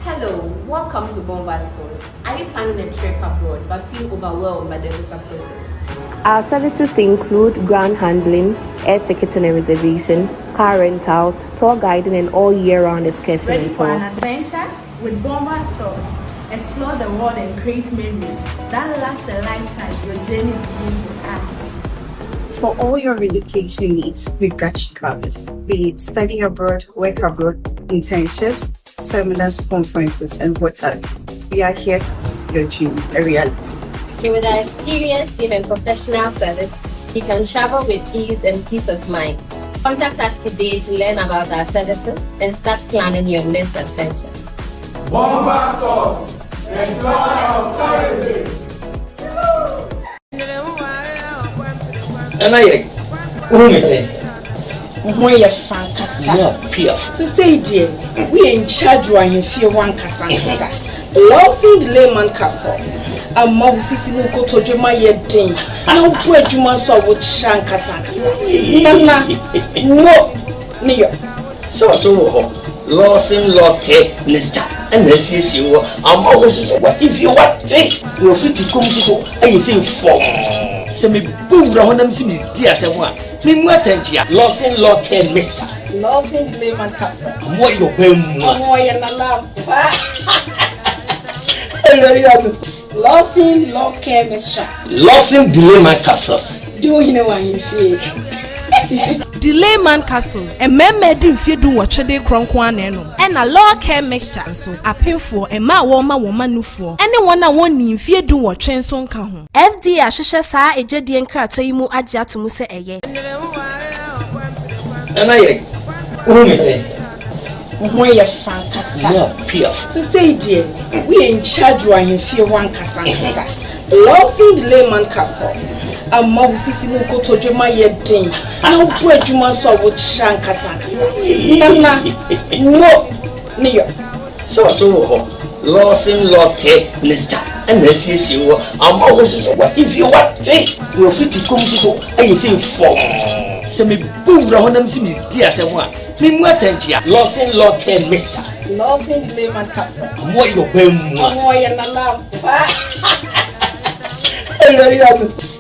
Hello, welcome to Bomba Stores. Are you planning a trip abroad but feel overwhelmed by the visa process? Our services include ground handling, air ticketing and reservation, car rentals, tour guiding, and all year-round excursion Ready and for an tours. adventure? With Bomba Stores, explore the world and create memories that last a lifetime. Your journey begins with us. For all your relocation needs, we've got you covered. Be it study abroad, work abroad, internships, seminars, conferences, and what have you. We are here to make your dream a reality. So with our experienced team and professional service, you can travel with ease and peace of mind. Contact us today to learn about our services and start planning your next adventure. Bomba Stores, the joy of tourism. Nana yɛ wohu me sɛ Wo ho yɛ fɛ ankasa. Mu piaf. Sesei deɛ, woyɛ in charge wɔ ahemfie hɔ ankasa ankasa. Lawson Delayman Capsules ama wo sisi ne wo kotodwe ma yɛ den na wobɔ adwuma nso a wokyerɛ ankasa ankasa. Nana, wo ne yɔ. Sɛ ɔso wɔ hɔ, Lawson Law Care Mixture ɛna asiesie wɔ ama wo nso so w'ahemfie wate na ofiti kom nso so ayɛ sɛ fɔmm. Sɛ mebɔ wura hɔ na mesi medi asɛm a, memu atɛnkyea. Lawson Law Care Mixture. Lawson Delayman Capsule. Ɔmo yɛ ɔbɛn mu a. Ɔmo yɛ nana ampa. Lawson Law Care Mixture. Lawson Delayman Capsules. Di wo hene wɔ ahemfie. Delayman Capsules, Mmarima a adi mfeɛ dunwɔtwe de rekorɔ nko ara na ɛnom. Ɛna Law Care Mixture nso, apemfoɔ, mmaa a wɔrema wɔn mma nufoɔ, ne wɔn a wɔnnii mfeɛ dunwɔtwe nso nka ho. FDA ahwehwɛ saa agyadie nkratoɔ yi mu agye ato mu sɛ ɛyɛ. Nana yɛ wohu me sɛ. Wo ho yɛ fɛ ankasa. Mu piaf. Sesei deɛ, woyɛ in charge wɔ ahemfie hɔ ankasa ankasa. Lawson Delayman Capsules ama wo sisi ne wo kotodwe ma yɛ. den na wobɔ adwuma nso a wokyerɛ ankasa ankasa. Nana, mo ne yɔ. Sɛ ɔso wɔ hɔ, Lawson Law Care Mixture ɛna asiesie wɔ ama wo nso so w'ahemfie wate na wafiti kɔm nso so ayɛ sei fɔmm. Sɛ mebɔ wura hɔ na mese meredi asɛm a, memmu atɛnkyea. Lawson Law Care Mixture. Lawson Layman Capsule. Ɔmo yɛ ɔbaa mua. Ɔmo yɛ nana ampa.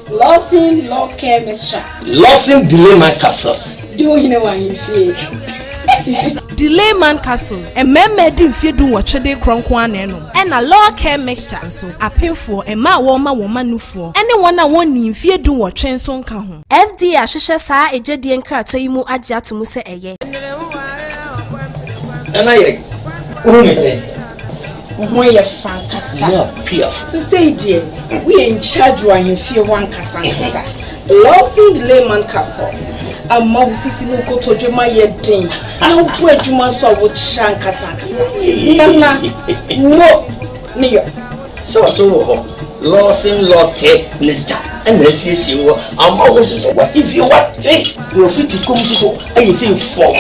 Lawson Law Care Mixture. Lawson Delayman Capsules. Di wo hene wɔ ahemfie. Delayman Capsules, Mmarima adi mfeɛ dunwɔtwe de rekorɔ nko ara na ɛnom. Ɛna Law Care Mixture nso, apemfoɔ, mmaa a wɔrema wɔn mma nufoɔ, ne wɔn a wɔnnii mfeɛ dunwɔtwe nso nka ho. FDA ahwehwɛ saa egyedie nkratoɔ yi mu agye ato mu sɛ ɛyɛ. Nana yere, wohu me sɛn? Wo ho yɛ fɛ ankasa. Mu apiafo. Sesei deɛ, woyɛ in charge wɔ ahemfie hɔ ankasa ankasa. Lawson Delayman Capsules ama wo sisi ne wo kotodwe mu ayɛ den na wobɔ adwuma nso a wokyerɛ ankasa ankasa. Nana, mo ne yɔ. Sɛ ɔso wɔ hɔ, Lawson Law Care Mixture ɛna asiesie wɔ ama wo nso so w'ahemfie wate na wafiti kɔm nso so ayɛ sei fɔmm.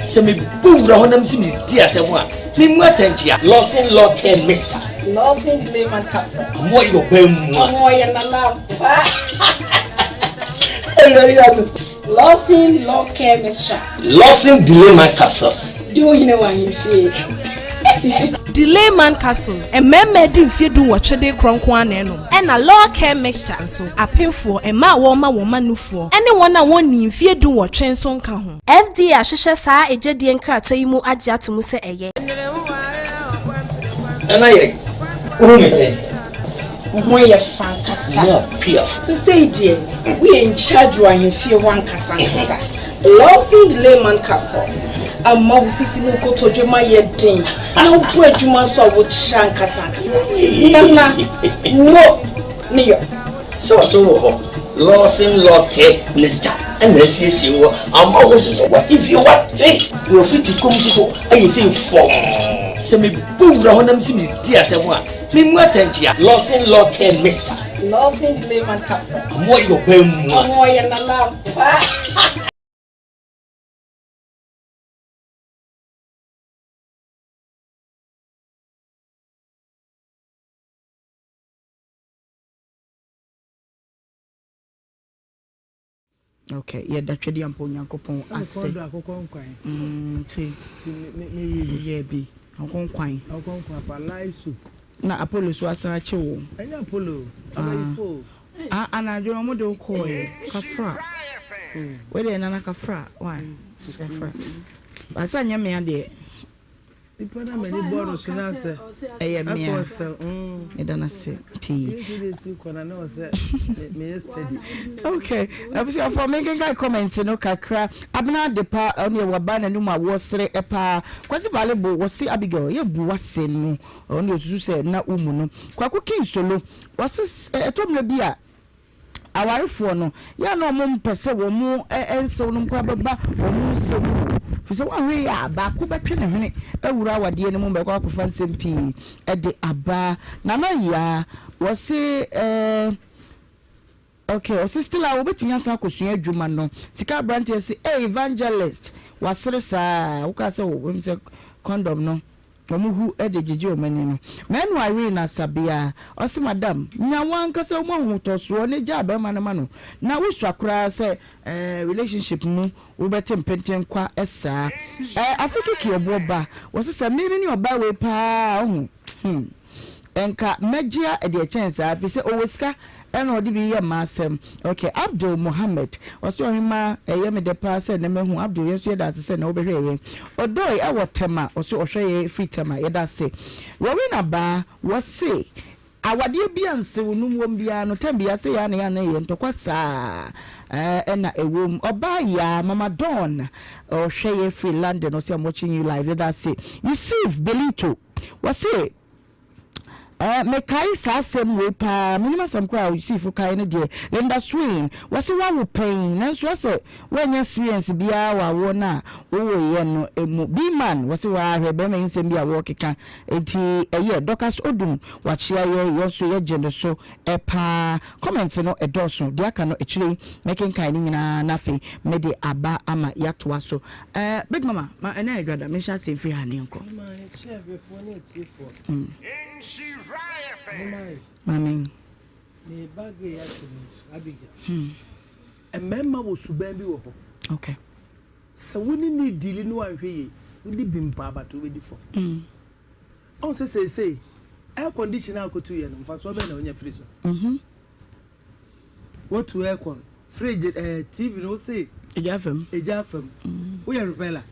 Sɛ mebɔ wura hɔ na mese meredi asɛm a, Memmu atɛnkyea. Lawson Law Care Mixture. Lawson Delayman Capsule. Ɔmo yɛ ɔbaa mua. Ɔmo yɛ nana ampa. Lawson Law Care Mixture. Lawson Delayman Capsules. Di wo hene wɔ ahemfie. Delayman Capsules, Mmarima adi mfeɛ dunwɔtwe de rekorɔ nko ara na ɛnom. Ɛna Law Care Mixture nso, apemfoɔ, mmaa a wɔrema wɔn mma nufoɔ, ne wɔn a wɔnnii mfeɛ dunwɔtwe nso nka ho. FDA ahwehwɛ saa egyedie nkratoɔ yi mu agye ato mu sɛ ɛyɛ. Nana yere, wohu me sɛn? Wo ho yɛ fɛ ankasa. Mu apiafo. Sesei deɛ, woyɛ in charge wɔ ahemfie hɔ ankasa ankasa. Lawson Delayman Capsules ama wo sisi ne wo kotodwe mu ayɛ den na wobɔ adwuma nso a wokyerɛ ankasa ankasa. Nana, mo ne yɔ. Sɛ ɔso wɔ hɔ, Lawson Law Care Mixture ɛna asiesie wɔ ama wo nso so w'ahemfie wate na wafiti kɔm nso so ayɛ sei fɔmm. Sɛ mebɔ wura hɔ na mese meredi asɛm a, memmu atɛnkyea. Lawson Law Care Mixture. Lawson Delayman Capsule. Ɔmo yɛ ɔbaa mua. Ɔmo yɛ nana ampa. Okay, yɛda Twedeampa Onyankopɔn ase. Nti, yɛ bi akokɔ nkwan. Akokɔ nkwan pa live soup. Na Apollo so asan akye wo. Ɛnyɛ Apollo, abayifo. Ah, anadwo no wɔde wo kɔɔɛ. Kafra. Wei deɛ nana kafra. Why? Kafra. Baasa nyɛ mea deɛ. Nipa na m'ani bɔ no so na sɛ ɛyɛ mea meda no ase pii. Okay, abusuafoɔ menkenkan comment no kakra. Abena Adepa ɔne waba n'anum a wɔsere paa. Kwasi Balebo wɔse Abigail yɛbu w'ase no ɔne osusu sɛ na womu no. Kwaku King Solo wɔse ɛtɔ mmerɛ bi a Awarefoɔ no, yɛ a na wɔmpɛ sɛ wɔn nsew nom koraa bɛba wɔn nsɛm mu, ɛfiri sɛ wɔanhwɛ yie a, baako bɛtwe ne hwene awura awadeɛ no mu ma ɛkɔ akɔfa nsɛm pii de aba. Nana Yaa, wɔse eh, ok, ɔse still a wɔbɛtumi asan akɔsua adwuma no. Sika aberanteɛ se, eh, evangelist, wasere saa, wokaa sɛ wo, sɛ condom no. Wɔn hu de gyegye wɔn ani no. Manu Irene Asabea, ɔse madam, nya wo ankasa wo mu ahotɔsoɔ na gyaa barima no ma no na wo sua koraa sɛ eh relationship mu wo bɛte mpenten kwa saa. Eh Afe Kiki ɔboɔ ba, wɔse sɛ me me ne ɔbaa wei paa a wohu hmm nka mɛgyea deɛ ɛkyɛn saa ɛfiri sɛ ɔwɔ sika Ɛna ɔde bi yɛ mmaa asɛm. Ok Abdul Mohammed ɔse ɔhemaa ɛyɛ me dɛ paa sɛ nnɛ mahu Abdul yɛn nso yɛda ase sɛ nnɛ wobɛhwɛɛ yɛn. Odoi ɛwɔ Tema ɔse ɔhwɛ yɛn firi Tema yɛda ase. Rowena Baa wɔse awadeɛ bi a nsew nom wom biara no tɛm biara sɛ yɛa na yɛa na ɛyɛ ntɔkwa saa ɛna ɛwom. Ɔbaa Yaa Mama Dawn ɔhwɛ yɛn firi London ɔse I'm watching you live yɛda ase. Yusuf Belito wɔse. Eh, mekae saa asɛm wei paa, menim asɛm koraa a Osiifo kae no deɛ, Linda Swain, wɔse woawo pɛn, nanso asɛ woannya experience biara wɔ awoɔ no a wowoeɛ no mu. B-man, wɔse waa hwɛ bɛrima yi nsɛm bi a wɔrekeka, enti ɛyɛ. Dorcas Odum, wakyea yɛn, yɛn nso yɛgye no so paa. Comments no ɛdɔɔso, deɛ aka no akyire yi mɛkenkan ne nyinaa na afei mede aba ama yɛatoa so. Eh, Big Mama, ma ɛnɛ yɛ dwada, menhyɛ aseɛ mfiri ha na yɛnkɔ. Maame. Mmarima wɔ suban bi wɔ hɔ. Okay. Sɛ wo ne ne dili no anhwɛ yie, wodi bi mpo abata wobɛdi fam. Ɔn sɛ seesei air condition a akotu yɛ no mfasoɔ bɛn na wonya firi so? Wotu air con, fridge, eh, TV no wose. Egya fam. Egya fam. Woyɛ repeller.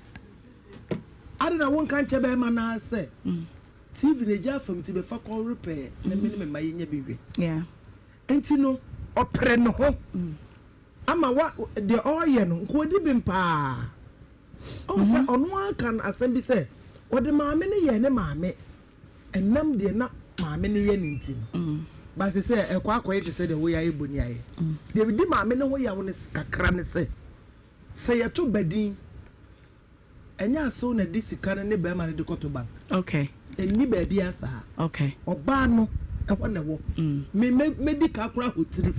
Adɛn na wonka nkyɛ bɛrima no ara sɛ TV no egya fam nti bɛfa kɔ repair na me ne me mma yɛnya bi nhwɛ. Nti no ɔpere ne ho ama wa deɛ ɔreyɛ no nka ɔdi bem paa. Ɔhu sɛ ɔno ara ka asɛm bi sɛ ɔde maame no yɛɛ ne maame ɛnam deɛ na maame no yɛ no nti no. Ba sɛ sɛ ɛkɔ akɔyɛ te sɛ deɛ woyɛ ayɛ boni ayɛ. Deɛ ɛdi maame no ho yaw no kakra ne sɛ sɛ yɛto badin Ɛnyɛ asew na ɛde sika no ne barima no de kɔto bank. Okay. Ɛnni baabiara saa. Okay. Ɔbaa no ɛhɔ na ɛwɔ. Me mɛ mɛdi ka koraa hotiri.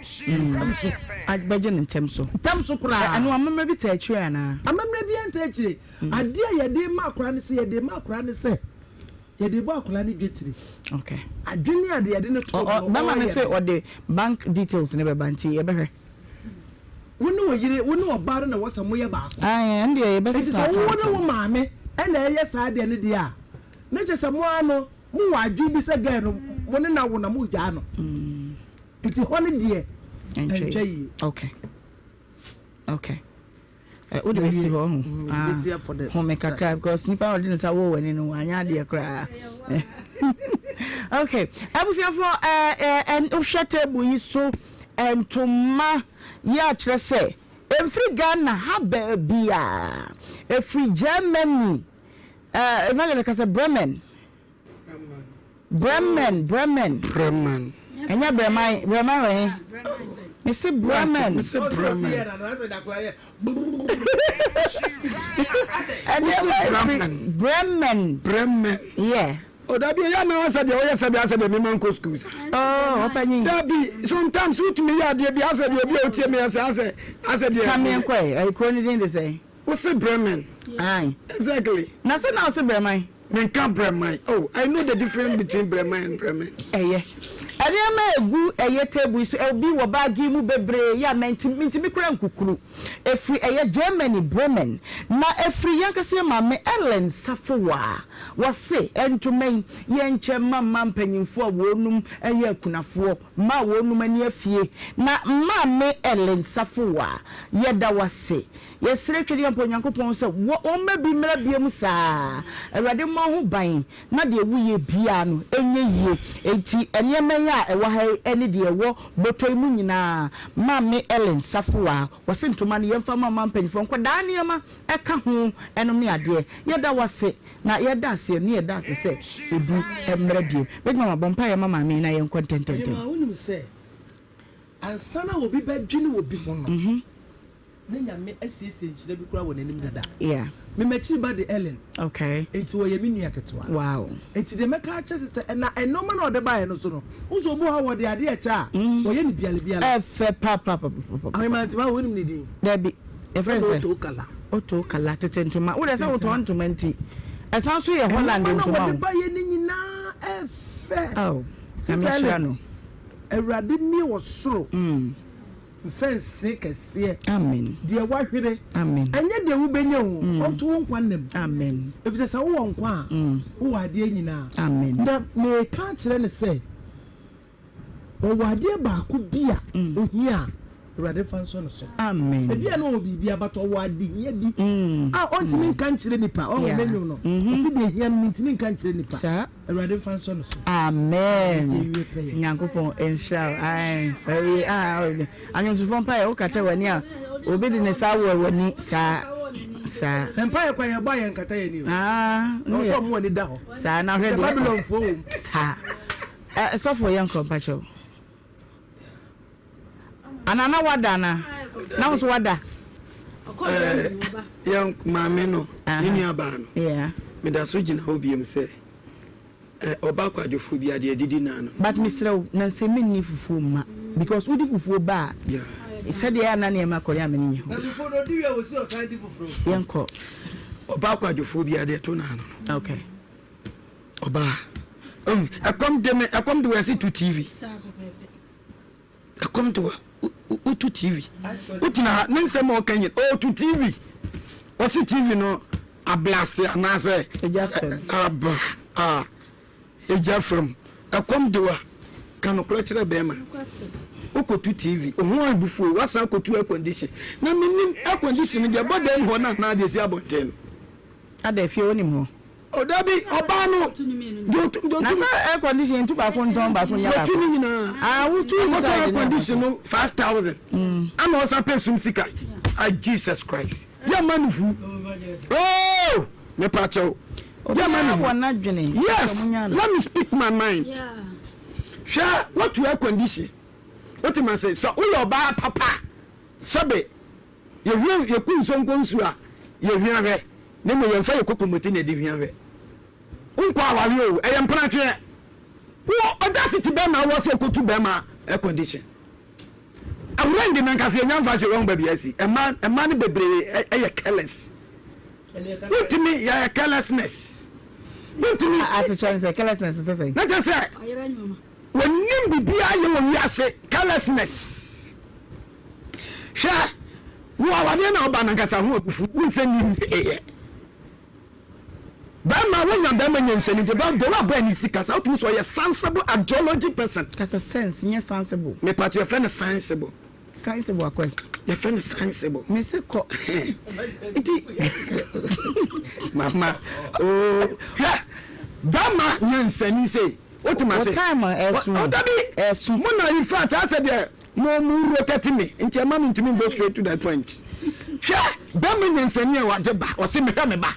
Ntɛm so. Bɛgye no ntɛm so. Ntɛm so koraa. Ɛno amammerɛ bi taa akyire anaa? Amammerɛ biara ntaa akyire. Adeɛ a yɛde ma akwadaa no sɛ yɛde ma akwadaa no sɛ yɛde bɔ akwadaa no dwetire. Okay. Adwene a deɛ yɛde no to no ɔreyɛ no. Bɛma no sɛ ɔde bank details no bɛba nti yɛbɛhwɛ. Wo ne wo yere, wo ne ɔbaa no na ɛwɔ sɛ moyɛ baako. Ae, ɛno deɛ yɛbɛsesa Enti sɛ wo ne wo maame na ɛyɛ saa adeɛ no deɛ a, na kyerɛ sɛ mo ara no, mowɔ adwene bi sɛ girl no, mo ne no awo na moregyaa no. Nti hɔ no deɛ, ɛntwa yie. Okay. Okay. Wode bɛsi hɔ ho ah, home kakra because nipa a ɔde ne nsa wɔ w'ani no wanyɛ adeɛ koraa. Okay, abusuafoɔ ɛɛ wohwɛ table yi so ntoma yi akyerɛ sɛ ɛmfiri Ghana ha baabiara, ɛfiri Germany, ɛɛ Evangelist kasa Bremen. Bremen, Bremen. Bremen. Ɛnyɛ Breman, Breman wɔ he? Mese Bremen. Mese Bremen. Ɛdeɛ Bremen. Bremen. Bremen. Yeah. O dabi ɛyɛ na asɛ deɛ ɔyɛ sɛ deɛ asɛ deɛ mema nkɔ sukuu sa. Oh, ɔpanyin. Dabi sometimes wotumi yɛ adeɛ bi asɛ deɛ obi a otie mi asɛ asɛ asɛ deɛ. Kameɛ nkɔ ɛ, ɛyɛ kuro ne din de sɛ. Wose Bremen. Aye. Exactly. Na sɛ na wose Breman. Menka Breman. Oh, I know the difference between Breman and Bremen. Ɛyɛ. Nneɛma a ɛgu ɛyɛ table yi so, ɛbi wɔ bag yi mu bebree yi a mantumi, mentumi koraa nkukuru. Ɛfiri ɛyɛ Germany, Bremen. Na ɛfiri yɛn ankasa yɛn maame Ellen Safowaa. Wɔse, ntoma yi, yɛnkyɛ mma mmaa mpanyinfoɔ a wɔnom yɛ akunafoɔ, mmaa a wɔnom ani afie. Na Maame Ellen Safowaa, yɛda wo ase. Yɛsrɛ Twedeɛmpa Onyankopɔn sɛ wɔ ɔmma bi mmra biom saa. Awurade mmɔ wo ho ban na deɛ woyɛ biara no ɛnyɛ yie. Enti nneɛma yi a ɛwɔ ha yi ne deɛ ɛwɔ bɔtɔ yi mu nyinaa Maame Ellen Safoa wɔse ntoma no yɛmfa mma mma mpanyinfoɔ nkwadaa nneɛma ɛka ho ɛnom ne adeɛ. Yɛda wo ase na yɛda aseɛ no yɛda ase sɛ ebi mmra biom. Bɛdwuma ma bɔ mpaeɛ ma maame yi na yɛnkɔ ntɛntɛntɛm. Ɔhemaa wonim sɛ ansa na obi bɛdwene obi ho no Ne Nyame asiesie nhyira bi koraa wɔ n'anim dada. Yeah. Me m'akyiri ba de Ellen. Okay. Enti ɔyɛ me nua ketewa. Wow. Enti deɛ mɛka akyerɛ sister ɛna nneɛma na ɔde baeɛ no so no, wohu sɛ obi wɔ hɔ a wɔde adeɛ ɛkyɛ a, wɔyɛ no biala biala. Ɛfɛ papapapapa. Ahema ntoma wonim ne din? Dabi. Yɛfrɛ no sɛ? Oto Kala. Oto Kala tete ntoma. Wo deɛ sɛ wotɔn ntoma nti. Ɛsan so yɛ Holland ntoma o. Nneɛma na wɔde baeɛ no nyinaa ɛfɛ. Oh. Nyame nhyira no. Awurade mmue wɔ soro. Mfɛnsee kɛseɛ. Amen. Deɛ woahwere. Amen. Ɛnyɛ deɛ wobɛnya o. Ɔnto wo nkwa nna mu. Amen. Ɛfiri sɛ sɛ wowɔ nkwa a, wowɔ adeɛ nyinaa. Amen. Na mereka akyerɛ no sɛ, ɔwɔ adeɛ baako bi a ɔhia a, Awurade mfa nsɔ no so. Amen. Ebia na ɔwɔ biribi but ɔwɔ adehia bi a ɔntumi nka nkyerɛ nipa. Ɔwɔ me nwom no. Ɔsi deɛ ehia no mentumi nka nkyerɛ nipa. Saa. Awurade mfa nsɔ no so. Amen Nyankopɔn nhyira wo ae ɛyi ah anwomtofoɔ mpaeɛ wo kata w'ani a obi de ne sa wɔ w'ani saa. Saa. Na mpaeɛ kwan yɛbɔ a yɛnkata yɛn ani o. Ah, Na ɔsɛ ɔmo ani da hɔ. Saa na hwɛ Sɛ deɛ. Babylonfoɔ wɔ mu. Saa. Ɛ sɔfo yɛnkɔ mpakyɛw. Ana na wada ana? Na wo nso wada? Yɛn maame no, ne nuabaa no, meda so gyina hɔ biom sɛ ɔba kwadwofoɔ bi adeɛ didi naa no. But mesrɛ wo, na sɛ menni fufuo mma because wodi fufuo ba a, sɛdeɛ ɛyɛ a na nneɛma kɔ yɛ a m'ani nnye ho. Na fufuo no ɔdi wie a ɔsi ɔsan di foforɔ. Yɛnkɔ. Ɔba kwadwofoɔ bi adeɛ to naa no no. Okay. Ɔbaa. Ɛkɔm de me, ɛkɔm de wɔ ɛsi to TV. Ɛkɔm de wa wotu TV. Wogyina ha ne nsɛm a ɔka nyina ɔtu TV. Ɔsi TV no ablase anaasɛ aba a egya fam. Ɛkɔm de wa ka nokorɛ kyerɛ bɛrima. Wokɔtu TV ho abufuo wasan akɔtu air condition. Na menim air condition deɛ ɛbɔ dɛm hɔ no anaa deɛ ɛsi abɔnten no. Ada fie wonim hɔ. Oh dabi ɔbaa no deɛ otu deɛ otu. Na sɛ air condition yɛn tu baako ntɔn baako nya baako. Wɔtu ne nyinaa. Ah wotu inside. Akɔtɔ air condition no 5000. Ana ɔsan pɛ sum sika. Ah Jesus Christ. Yɛ ma no fu. Oh me pa kyɛw. Yɛ ma no fu. Yes let me speak my mind. Hwɛ wotu air condition. Wote ma se sɛ woyɛ ɔbaa papa sɛbe. Yɛhia, yɛku nsonko nsuo a, yɛhia hwɛ, na mmom yɛmfa yɛn kokomoti na ɛde hia hwɛ. Wonkɔ awareɛ o, ɛyɛ mpenatweɛ. Wowɔ audacity bɛn na wowɔ sɛ wokɔtu bɛrima air condition? Awura ndi nankasa yɛnya mfa hyɛ wahu baabi asi. Mmaa, mmaa no bebree ɛyɛ careless. Wontumi, yɛyɛ carelessness. Wontumi. Asekyerɛ ne sɛ carelessness sɛ sɛn? Na kyerɛ sɛ, wɔnim biribiara yɛ wɔ wiase, carelessness. Hwɛ, wo awadeɛ na ɔba nankasa ho abufu, wo nsɛ nni hwee. Bɛrima, wonya bɛrima nyansani de ba de wa bɛn ne sika sa wotumi sɛ ɔyɛ sensible ideology person. Kasa sense nyɛ sensible. Mepatro yɛfrɛ no sensible. Sensible akɔe. Yɛfrɛ no sensible. Mese kɔ. Nti mama oo hwɛ bɛrima nyansani sei wotumi ase. Wo time ɛso. Ɔdabi. Ɛso. Mo na in fact asɛ deɛ. Mo mo rotate me nti ɛma me ntumi go straight to the point. Hwɛ bɛrima nyansani a wagye ba ɔse mehwɛ me ba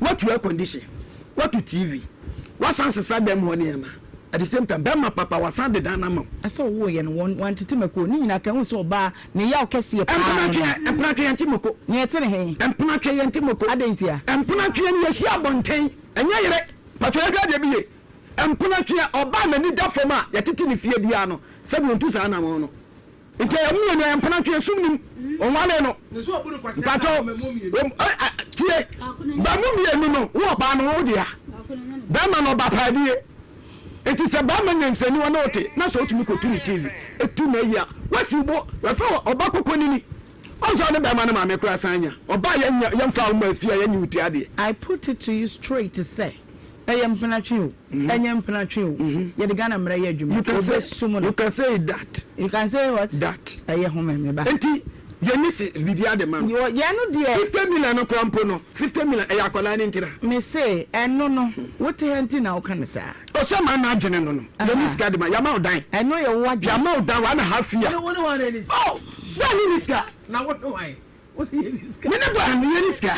watu air condition watu TV wasan sesa dɛm hɔ nneɛma at the same time bɛrima papa wasan de dan no ama wo. Ɛsɛ ɔwoo yɛ no wɔn wantete mako ne nyinaa ka ehu sɛ ɔbaa ne yaw kɛseɛ paa no no. Mpenatweɛ mpenatweɛ yɛnte mako. Nea ɛte ne he? Mpenatweɛ yɛnte mako. Adɛn ntia? Mpenatweɛ no yɛhyia abɔnten ɛnyɛ yere patwɛ yɛhwɛ adeɛ bi ye. Mpenatwe a ɔbaa n'ani da fam a yɛtete ne fie biara no, sɛdeɛ ɔntu saa anammɔn no. Nti ɛyɛ mmienu, ɛyɛ mpenatwe, esum nim, ɔnwaree no. Mpakyɛw, tie, ba mu mmienu no, wo ɔbaa no, wo dea. Bɛrima no, ɔba paadie. Nti sɛ bɛrima nyansani ɔne wo te, na sɛ wotumi kɔtu ne TV, tu n'ayi a, wasi wo bo, wɔfrɛ wɔ ɔba kokonini. Ɔn sɛ ɔne bɛrima no maame koraa san nya ɔba a yɛnya, yɛmfa wo mma fie a yɛnye wo ti adeɛ. I put it to you straight sɛ, ɛyɛ mpenatwe o, ɛnyɛ mpenatwe o, yɛde Ghana mmara yɛ adwuma, You can say, wɔbɛsum no. you can say it that. You can say what? That. Ɛyɛ home me ba. Nti yɛnni se biribiara de ma no. Yɛ ɛno deɛ. 50 million no koraa mpo no, 50 million ɛyɛ akwadaa no ntira. Me se ɛno no, wote ha nti na woka no saa. Ɔsɛ maa n'adwene no no, yɛnni sika de ma, yɛama wo dan. Ɛno yɛ wo adwene. Yɛama wo dan, one and a half year. Wo ne hwan na ɛni sika? Oh, dan ne ni sika. Na wo ne hwan? Wo se yɛnni sika. Me ne boy no yɛnni sika.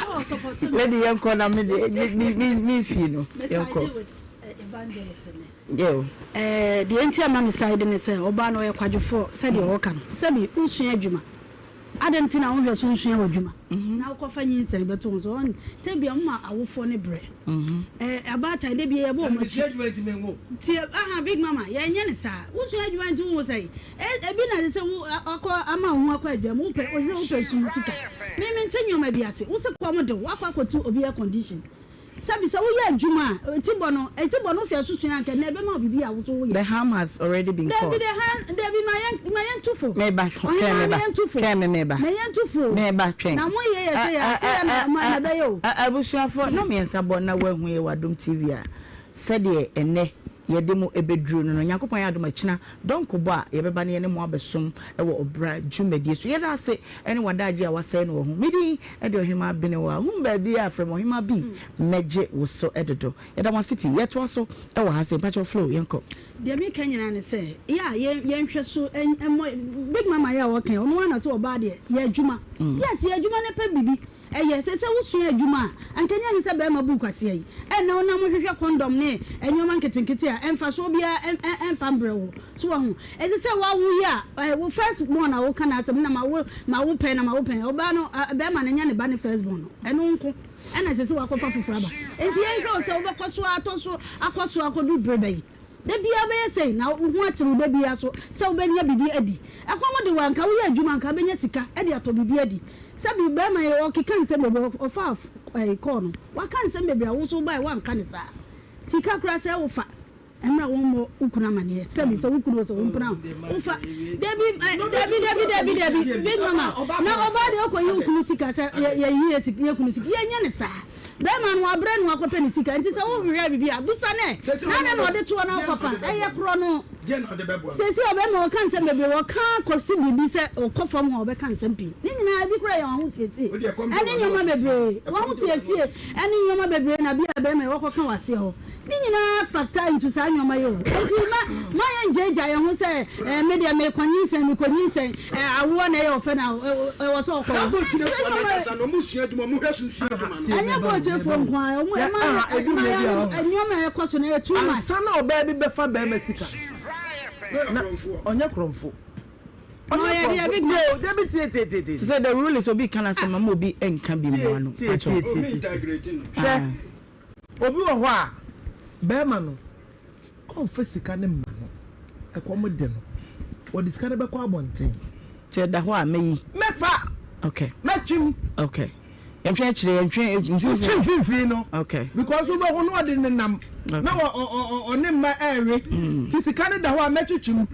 Lady yɛnkɔ na me de me me me fie no yɛnkɔ. Yo. Ɛɛ deɛ nti a ma me side ne sɛ ɔbaa no ɔyɛ kwadwofoɔ sɛdeɛ ɔka no sɛbi wosua adwuma adɛn nti na wonhwɛ so nsua w'adwuma na wokɔfa nyinsɛn bɛto ho so ɔn tɛbia moma awofoɔ no brɛ ɛɛ abaatan da bia yɛbɔ wɔn akyi tie aha big mama yɛnyɛ ne saa wosua adwuma nti wo sɛn ebi na sɛ wo akɔ ama wo ho akɔ adwuma mu wopɛ wo sɛ wopɛ sum sika me mente nneɛma bi ase wo se kɔm de wo akɔ akɔtu obi air condition Sɛbi sɛ woyɛ adwuma a, eti bɔ no, eti bɔ no hwɛ so sua anka nnɛ ɛbɛma wo biribi a wo so woyɛ. The harm has already been Dabi caused. the harm, dabi ma yɛn, ma yɛn tu fo. Meba, twɛn Ɔhemaa meba, ma yɛn tu fo. twɛn me meba. Ma yɛn tu fo. Meba, twɛn. Na mo yɛ yɛ sɛ yɛ, sɛ yɛ na ma na ɛbɛyɛ o. Abusuafoɔ, nnɔmmiɛnsa bɔ na woahu yɛ wɔ Adom TV a, sɛdeɛ ɛnnɛ yɛde mo bɛduru no no, Nyankopɔn ayɛ adom a kyina dɔnkobɔ a yɛbɛba na yɛne mo abɛsom wɔ ɔbra dwumadie so. Yɛda ase ne w'adaagye a woasɛe no wɔ ho. Me din de Ɔhemaa Benewaa. Hu me baabiara a, frɛ me Ɔhemaa B. Mɛgye wo so dodo. Yɛda mo ase pii. Yɛtoa so wɔ ha sei. Mpakyɛw Flo, yɛnkɔ. Deɛ meka nyinaa ne sɛ, yɛ a yɛnhwɛ so mmɔ, Big Mama yɛ a ɔka yi, ɔno ara na sɛ ɔbaa deɛ, yɛ adwuma. Yes, yɛ adwuma na pɛ biribi. Ɛyɛ sɛ sɛ wosua adwuma a, anka ɛnyɛ ne sɛ bɛrima bu kwasea yi. Ɛnna wonam hwehwɛ kɔndɔm ne nneɛma nketenkete a mfasoɔ biara mfa mbrɛ wo. So wahu? Ɛsɛ sɛ wawo yi a, wo first born a woka n'asɛm na mawo mawo pɛn na mawo pɛn. Ɔbaa no, bɛrima no nyɛ ne ba ne first born no. Ɛno nko ɛna ɛsɛ sɛ wakɔfa foforɔ aba. Enti yɛnhwɛ wo sɛ wobɛkɔ so ara atɔ so akɔ so akɔdu berɛ bɛn. Da biara wobɛyɛ sei na wo ho akyere wo da biara so sɛ wobɛnya biribi adi. Ɛkɔm de wo a, anka woyɛ adwuma anka wobɛnya sika de atɔ biribi adi. Sɛbi barima yi ɔkeka nsɛm bebree, ɔfaa ɛyi kɔɔ no, waka nsɛm bebree a wo nso wobaeɛ woanka no saa. Sika koraa sɛ wofa mmerɛ a wommɔ wo kunu amaneɛ, sɛbi sɛ wo kunu o sɛ wo mpena o, wofa. Dabi ɛ dabi dabi dabi dabi big mama na ɔbaa deɛ ɔkɔyi wo kunu sika sɛ yɛyi yɛ kunu sika, yɛnyɛ no saa. Bɛɛma no wabrɛ na wakɔpɛ ne sika nti sɛ wo hwehwɛ biribi a bisa no ɛ na adɛn na ɔde toɔ na wokɔfa ɛyɛ korɔ no seesei ɔbɛɛma ɔka nsɛm bebree ɔka kɔsi biribi sɛ ɔkɔ fam hɔ a ɔbɛka nsɛm pii ne nyinaa ebi koraa yɛ wahosiesie ɛne nneɛma bebree wahosiesie ɛne nneɛma bebree na bi a bɛɛma yi wɔkɔka wɔ aseɛ hɔ Ne nyinaa factor into saa nneɛma yi o. Enti mma mma yɛngyaagyaa yɛn ho sɛ eh, me deɛ mekɔ nyinsɛn, mekɔ nyinsɛn, eh, awoɔ na ɛyɛ ɔfɛ na ɛwɔ sɛ ɔkɔ. Saa bɔɔkyirefoɔ no ankasa no, wɔn sua adwuma, wɔn hwɛ so sua adwuma no. Ɛnyɛ bɔɔkyirefoɔ nko ara, wɔn ɛma ɛma yɛn nneɛma a ɛkɔ so no ɛyɛ too much. Ansa na ɔbaa bi bɛfa barima sika na ɔnyɛ korɔmfo. Ɔnyɛ korɔmfo. Tie o, dabi tie tie tie tie. Sɛ the rule is obi ka n'asɛm ama obi nka bi mmoa no. Tie tie tie tie. Hwɛ. Obi wɔ hɔ a, barima no, ɔmfa sika no mma no, ɛkɔm de no, ɔde sika no bɛkɔ abɔnten. Nti ɛda hɔ a, mɛyi. Mɛfa. Okay. Mɛtwem. Okay. Yɛntwe akyire, yɛntwe mfimfini. Wotwe mfimfini no. Okay. Because wobɛhu no ɔde nenam. Okay. Na ɔne mma ɛrewe. Nti sika no da hɔ a, mɛtwetwe mu.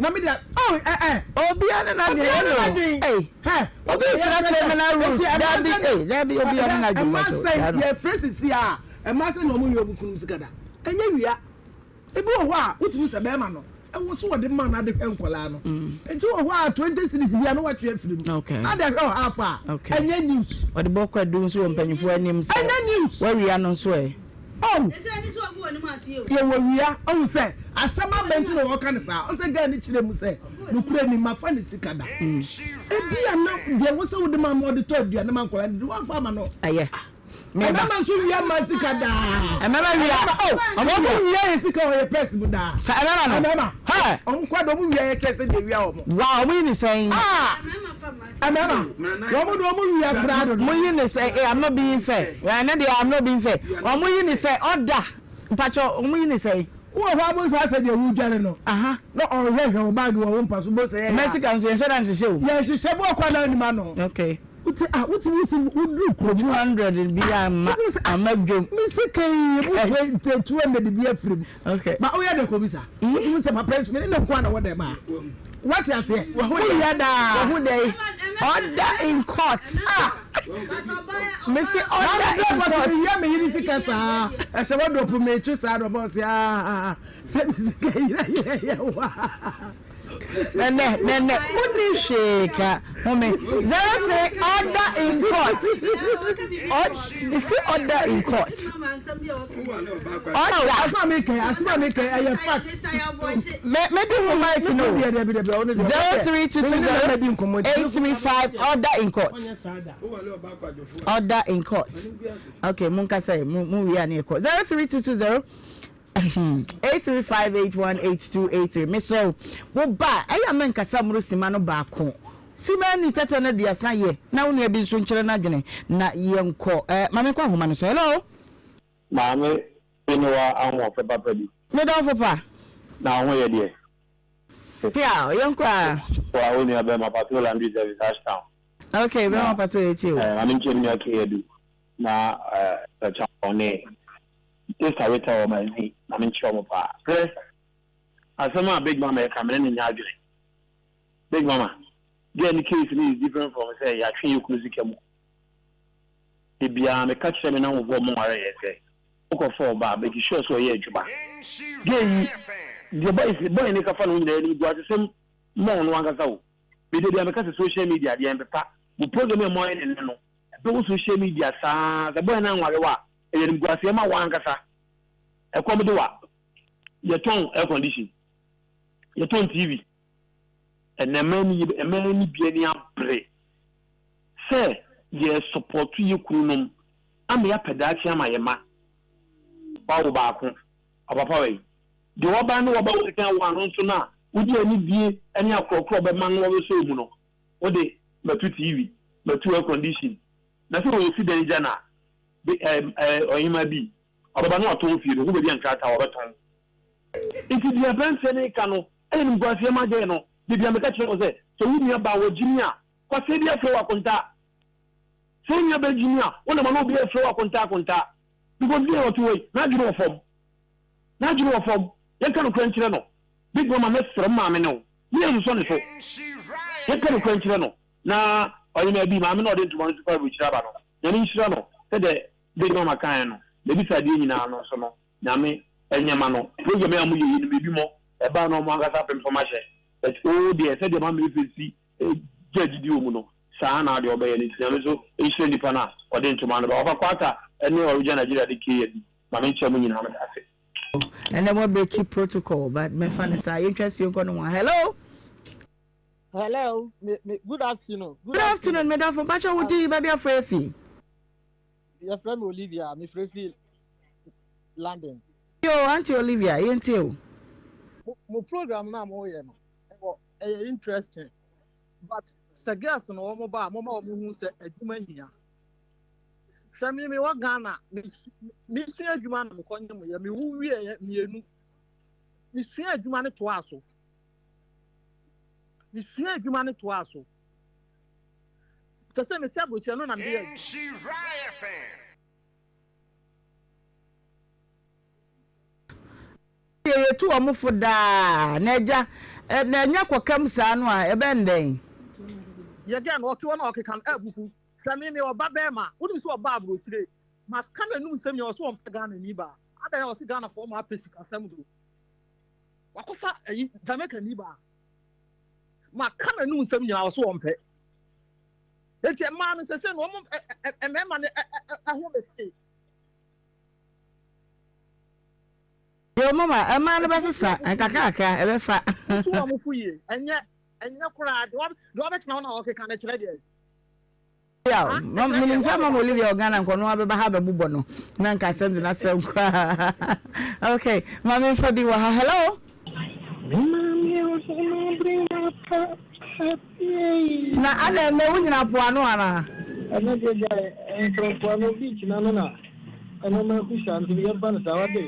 Na me deɛ, oh, eh, eh. Obiara ne n'adwene. Obiara ne n'adwene. Hey. Hɛ, Obi kyerɛ criminal rules. Dabi, eh, dabi, obiara ne n'adwene. Ɛma sɛ yɛfrɛ sisi a, ɛma sɛ na wɔn wia wɔn kunum sika da. Ɛnyɛ wia. Ebi wɔ hɔ a, wotumi sɛ bɛrima no, ɛwɔ so wɔde ma no ade hwɛ nkɔlaa no. Nti wɔ hɔ a, 20 cedis bi a na watwe afiri mu. Okay. Ade ahwɛ wɔ half a, ɛnyɛ news. Ɔde bɔ kwadu nso wɔ mpanyinfoɔ anim sɛ. Ɛnyɛ news. Wawia no nso ɛ. Oh! Yɛwɔ wia, ɔhu sɛ asɛm aba nti na wɔka no saa. Ɔsɛ girl no kyerɛ mu sɛ nokorɛ ni mafa ne sika da. Ebia na deɛ wo sɛ wode ma no ɔde tɔ aduane ma nkwadaa no de woamfa ama no. Ɛyɛ. Meba. Mmarima nso wia mmaa sika daa. Mmarima wia. Oh, ɔmo wia yɛ sika wɔ yɛ pɛs mu daa. Sa mmarima no. Mmarima. Hɛ. Ɔmo kɔ de ɔmo wia yɛ kyɛ sɛ deɛ wia ɔmo. Wow, ɔmo yi ne sɛn? Ah! Mmarima, wɔn de wɔn wia koraa dodo. Mo yi ne sɛ, eh, I'm not being fair. Ɛnɛ deɛ I'm not being fair. Wɔn yi ne sɛ, ɔda, mpakyɛ, wɔn yi ne sɛ. Wowɔ hɔ abo nsa sɛ deɛ wodware no. Aha. Na ɔhwɛhwɛ wo baage wɔ wo mpa so bo sɛ yɛ. Mɛsika nso yɛnhyɛ da nhyehyɛ o. Yɛnhyehyɛ bo ɔkwa na anim ano. Okay. Wote ah wote wote woduru kurom. 200 bi ama ama dwom. Me sika yi emu 200 bi afiri mu. Okay. Ba woyɛ dɛ kɔ bisa. Wotumi sɛ papa nso me ne ne nko na wɔ dɛm a. Wate aseɛ? Woyɛ daa. Wahu dɛ order in court. Ah! Mese order in court. Meyɛ me yere sika saa. Ɛhyɛ wɔ dɔpo metwe saa dɔpɔ ɔse ah sɛ me sika yera yera yɛ wa. Nɛnɛ nɛnɛ wonni hwee ka home 03 order in court. Mese order in court. Order. Asɛm a meka asɛm a meka ɛyɛ fact. Me me di ho mic no. 0322 835 order in court. Order in court. Okay, mun kasa yi mu mu wia ne kɔ 03220 835818283 mesrɛ wo ba ɛyɛ mɛ nkasa mmoro sima no baako sima ni tɛtɛ no aduasa yɛ na wo nua bi nso nkyerɛ n'adwene na yɛnkɔ eh, ma menkɔ ahoma no so hello. Maame ne wa ahoɔfɛ papa bi. Me dɔfo pa. Na wo ho yɛ deɛ? Pia, yɛnkɔ a. Wa wo nua bɛrima Pato Laundry Service Ashtown. Okay, bɛrima Pato yɛ tie o. Eh, maame nkyɛn nua Kay Adu na eh, Sir ne Sister Rita wɔ Manzi, maame nkyerɛ wɔn paa. Hwɛ, asɛm a Big Mama ɛka me ne no nyɛ adwene. Big Mama, girl ne case no is different from sɛ yɛatwe yɛ kunu sika mu. Da biara meka kyerɛ me nnamfofoɔ a wɔnwareeɛ sɛ, wokɔfa ɔbaa a, make sure sɛ ɔyɛ adwuma. Girl yi, deɛ boys boy no ka fa ne ho nyinaa animguasesɛm ma ɔno ankasa o. Me da biara meka sɛ social media deɛ ɛmpepa. Mo program yi a moayɛ no nnɛ no, ɛbɛwɔ social media saa. Sɛ boy no anware wo a, ɛyɛ animguaseɛ ma wo ankasa. Ɛkɔm de wo a, yɛtɔn air condition, yɛtɔn TV. Ɛnnɛ mmaa no bi ani abere sɛ. Yɛresɔpɔto yɛ kununom ama yɛapɛ daakye ama yɛ mma. Wawo baako, ɔpapa wei. Deɛ waba ne waba wodi kan awo ano nso no a, wode anidie ne akorɔkorɔ bɛma no wɔbɛsɔ wo mu no, wode matu TV, matu air condition. Na sɛ ɔsi dan gya no a, be ɛɛ ɛɛ ɔhemaa bi, ɔbɛba na watɔn fie no, ɔhu baabi a nkrataa wɔ, ɔbɛtɔn. Nti deɛ aberanteɛ no reka no, ɛyɛ animguaseɛ ma gɛɛ no. Da biara meka kyerɛ wo sɛ, sɛ wo nua baa wagyimi a, kwasea bi afrɛ wo akontaa. Sɛ wo nua baa gyimi a, wo nam a na obi afrɛ wo akontaa akontaa. Because deɛ ɔte hɔ yi, n'adwene wɔ fam. N'adwene wɔ fam. Yɛnka nokorɛ nkyerɛ no. Big mama mɛsrɛ mo maame ne wo. Ne yɛn nsosɔ ne so. Yɛnka nokorɛ nkyerɛ no. Na ɔhemaa bi, maame no a ɔde ntoma no tu kɔ aburokyire aba no, Nyame nhyira no sɛdeɛ Big mama kaeɛ no, n'abisadeɛ nyinaa no nso no, Nyame nyɛ ma no. Program yi a moyɛ yi no ebi mo ɛbaa na ɔmo ankasa apempem ahyɛ but oo deɛ sɛdeɛ mama efe si gya gyidi wɔ mu no saa na deɛ ɔbɛyɛ no nti Nyame nso nhyira nipa no a ɔde ntoma no ba Ɔfa Kwata ɛne Ɔregya Nigeria de kee adi ma me nkyia mo nyinaa meda ase. Ɛnɛ mo breaki protocol but mɛfa no saa yɛntwa suo nkɔ nohoa hello. Hello, me, me, good afternoon. Good, good afternoon, medafo. Mpakyɛ wo din baabi afrɛ afi. Yɛfrɛ me Olivia, mefrɛ fi London. Yo, Auntie Olivia, yɛntie o. Mo program no a moyɛ no, ɛwɔ ɛyɛ interesting. But sɛ girls no wɔn ba a, moma wɔn hu sɛ adwuma hia. Hwɛ me mewɔ Ghana, mesua adwuma na mekɔ nyɛ mo yɛ, mewo wie mmienu. Mesua adwuma no toaa so. Mesua adwuma no toaa so. Kyerɛ sɛ mete aburokyerɛ no na mede yɛ adwuma. Deɛ yɛtu wɔn fo daa na agya na ɛnyɛ kɔkam saa no a ɛbɛn dɛn. Yɛ gɛn no ɔte hɔ na ɔkeka no abufu hwɛ me me ɔba bɛɛma wonim sɛ ɔba aburokyire maka n'anum nsɛm nyinaa ɔse ɔmpɛ Ghana ni baa adɛn a ɔse Ghana foɔ ma apɛ sikasɛm do wakɔfa ayi Jamaica ni baa Maka n'anum nsɛm nyinaa ɔso ɔmpɛ. Enti mmaa no sese no wɔn mmarima no ɛho bɛte. Yo mama mmaa no bɛsesa nkakrakra ɛbɛfa. Wotu wɔn fo yie ɛnyɛ ɛnyɛ koraa deɛ ɔbɛtena hɔ na ɔkeka no kyerɛ deɛ. Yaw, menim sɛ mama Olivia wɔ Ghana nka ɔno abɛba ha abɛbobɔ no na nka asɛm de n'asɛm koraa. Okay, ma memfa bi wɔ ha. Hello? Na adɛn nnɛ wo nyina po ano anaa? Ɛnɛ deɛ gyae mfrɛ mpoano beach no ano na ɛnɔma aku saa nti yɛmfa no saa wate.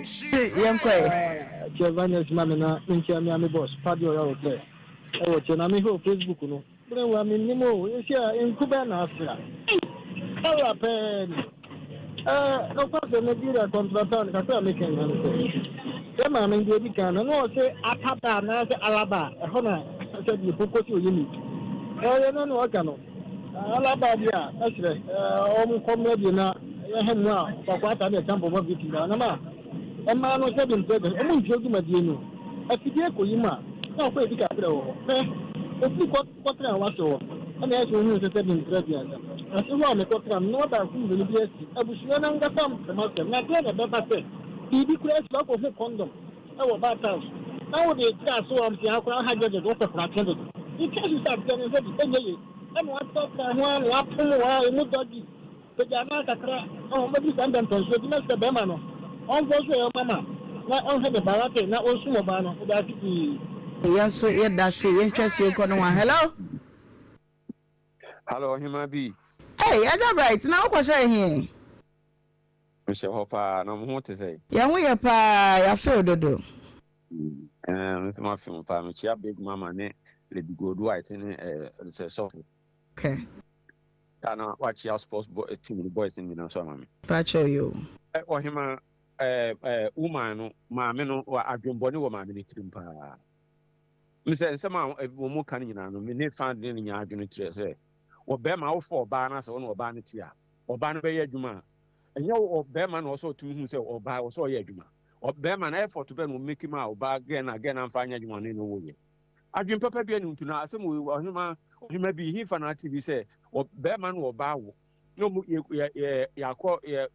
Yɛnkɔ ɛ. Kyɛ Evangelist ma me na menkyia me ame boss Paddy ɔyɛ wo sɛ ɛwɔ kyɛ na mehwɛ wɔ Facebook no. Berewa mennim o, esi a nku bɛn na asra? Ei! Kala pɛɛ ni. Ɛɛ, nokwasɛm Nigeria kɔntrata no, kakra a meka nyinaa ne sɛ, sɛ maame no deɛ edi kan no, na ɔse Ataba anaasɛ Alaba, ɛhɔ na sɛdeɛ po kɔsi ɔyɛ ni. Ɛyɛ no na ɔka no, Alaba deɛ a, mɛsrɛ, ɛɛ, wɔn nkɔ mmra bio na yɛhɛ mu a, ɔkɔ ata ne ɛka mpɔbɔ viti nyinaa, nam a, ɛmaa no sɛdeɛ mpɛ dɛ, wɔn ntua dwumadie no. Afidie kɔyi mu a, na ɔkɔ edi kaprɛ wɔ hɔ. Hwɛ, ofiri kɔ kɔtena w'ase hɔ, ɛna ɛsɛ ohuu sɛ sɛbi mprɛ aduasa. Ase hɔ a mekɔtena no, na ɔbaako mmienu bi asi. Abusua no ankasa mpɛ m'asɛm, na deɛn na ɛbɛba sɛ biribi koraa asi, woakɔhu kɔndɔm wɔ bath house, na wode retra ase wɔ mfeha koraa ha gyɛgyɛ de, wopɛ koraa dodo. Etwa su sɛ adeɛ no sɛbi ɛnyɛ yie, ɛna woatratra ho ara na woapom wo ara, emu dɔ bi. Pagya anan kakra na wɔbɛdu saa mpɛnpɛnsoɔ bi na sɛ bɛrima no ɔnkɔ so yɛ mama na ɔnhwɛ ne ba wate na ɔnsum ɔbaa no meda ase pii. Yɛn nso yɛda se yɛntwa suo nkɔ nohoa. Hello. Hello ɔhemaa bi. Hey Agya Bright na wokɔ hyɛɛ he? Mehyɛ hɔ paa na mo ho te sɛn? Yɛn ho yɛ paa yɛafew dodo. Ɛɛ me nso mafe mo paa mekyia Big Mama ne Lady Gold White ne ɛɛ sɛ sɔfo. Okay. Ta na wakyea sports boy team no boys no nyinaa nso ama me. Pakyɛw yoo. Ɛ ɔhema ɛ ɛ woman no maame no wɔ adwenbɔne wɔ maame no tirim paa. Me sɛ nsɛm a wɔn ka no nyinaa no me ne fa ne no nya adwene kyerɛ sɛ wɔ bɛrima wofɔ ɔbaa no asɛ wɔne ɔbaa no te a ɔbaa no bɛyɛ adwuma a ɛnyɛ wɔ bɛrima na ɔsɛ ɔtumi hu sɛ ɔbaa ɔsɛ ɔyɛ adwuma ɔbɛrima na effort bɛ na ɔmeki ma ɔbaa gɛn na gɛn amfa anyɛ adwuma no na ɔwɔ yɛ Adwene papa bi ani nti na asɛm wei ɔhema ɔhema bi hefa na ate bi sɛ bɛrima no ɔbaa wo na ɔmo yɛ yɛ yɛ yɛakɔ yɛ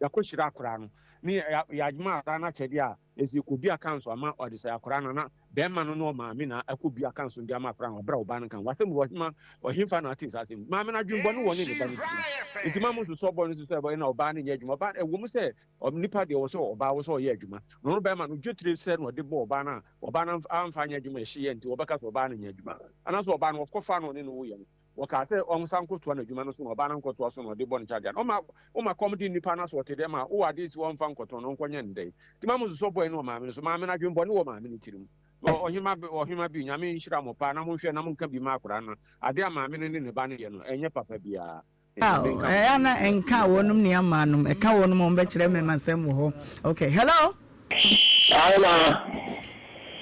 yɛakɔ hyira akwaraa no ne yɛ yɛadwuma akwaraa no akyɛdeɛ a yɛsi kɔ bi aka nso ama ɔde sɛ akwaraa no na bɛrima no ne ɔmaame na akɔ bi aka nso de ama akwadaa no ɔbrɛ ɔbaa no nka wasɛm wɔ ɔhema ɔhefa na ate saa asɛm maame no adwembɔne wɔ ne ne ba no tirim nti ma mo nsosɔ bɔ no sosɔ ɛbɔ na ɔbaa no nyɛ adwuma ɔbaa ɛwɔ mu sɛ nipa deɛ wɔ sɛ ɔbaa wɔ sɛ ɔyɛ adwuma na ɔno bɛrima no dwetire sɛ na ɔde bɔ ɔbaa no a ɔbaa no amfa anyɛ adwuma ɛhyeɛ nti wɔbɛka sɛ ɔbaa no nyɛ adwuma anaasɛ ɔbaa no wɔkɔfa no ɔne no woyɛ no Wɔkaa sɛ ɔnsan nkɔtoa n'adwuma no so na ɔbaa no ankɔtoa so na ɔde bɔ no charge a na ɔma woma kɔm de nnipa no aso ɔte dɛm a wowɔ adeɛ si hɔ ɔmfa nkɔtɔn no ɔnkɔnyɛ no dɛn nti ma mo nsosɔ bɔe no wɔ maame no so maame no adwen bɔne wɔ maame no tirim ɔhema ɔhema bi nyame nhyira mo paa na monhwɛ na monka bi ma akwadaa no adeɛ a maame no ne ne ba no yɛ no ɛnyɛ papa biara Aw, ɛyɛ a na ɛnka wɔnom nua mmaa nom, ɛka wɔnom a wɔbɛkyerɛ me masɛm wɔ hɔ. Okay, hello. Hi ma.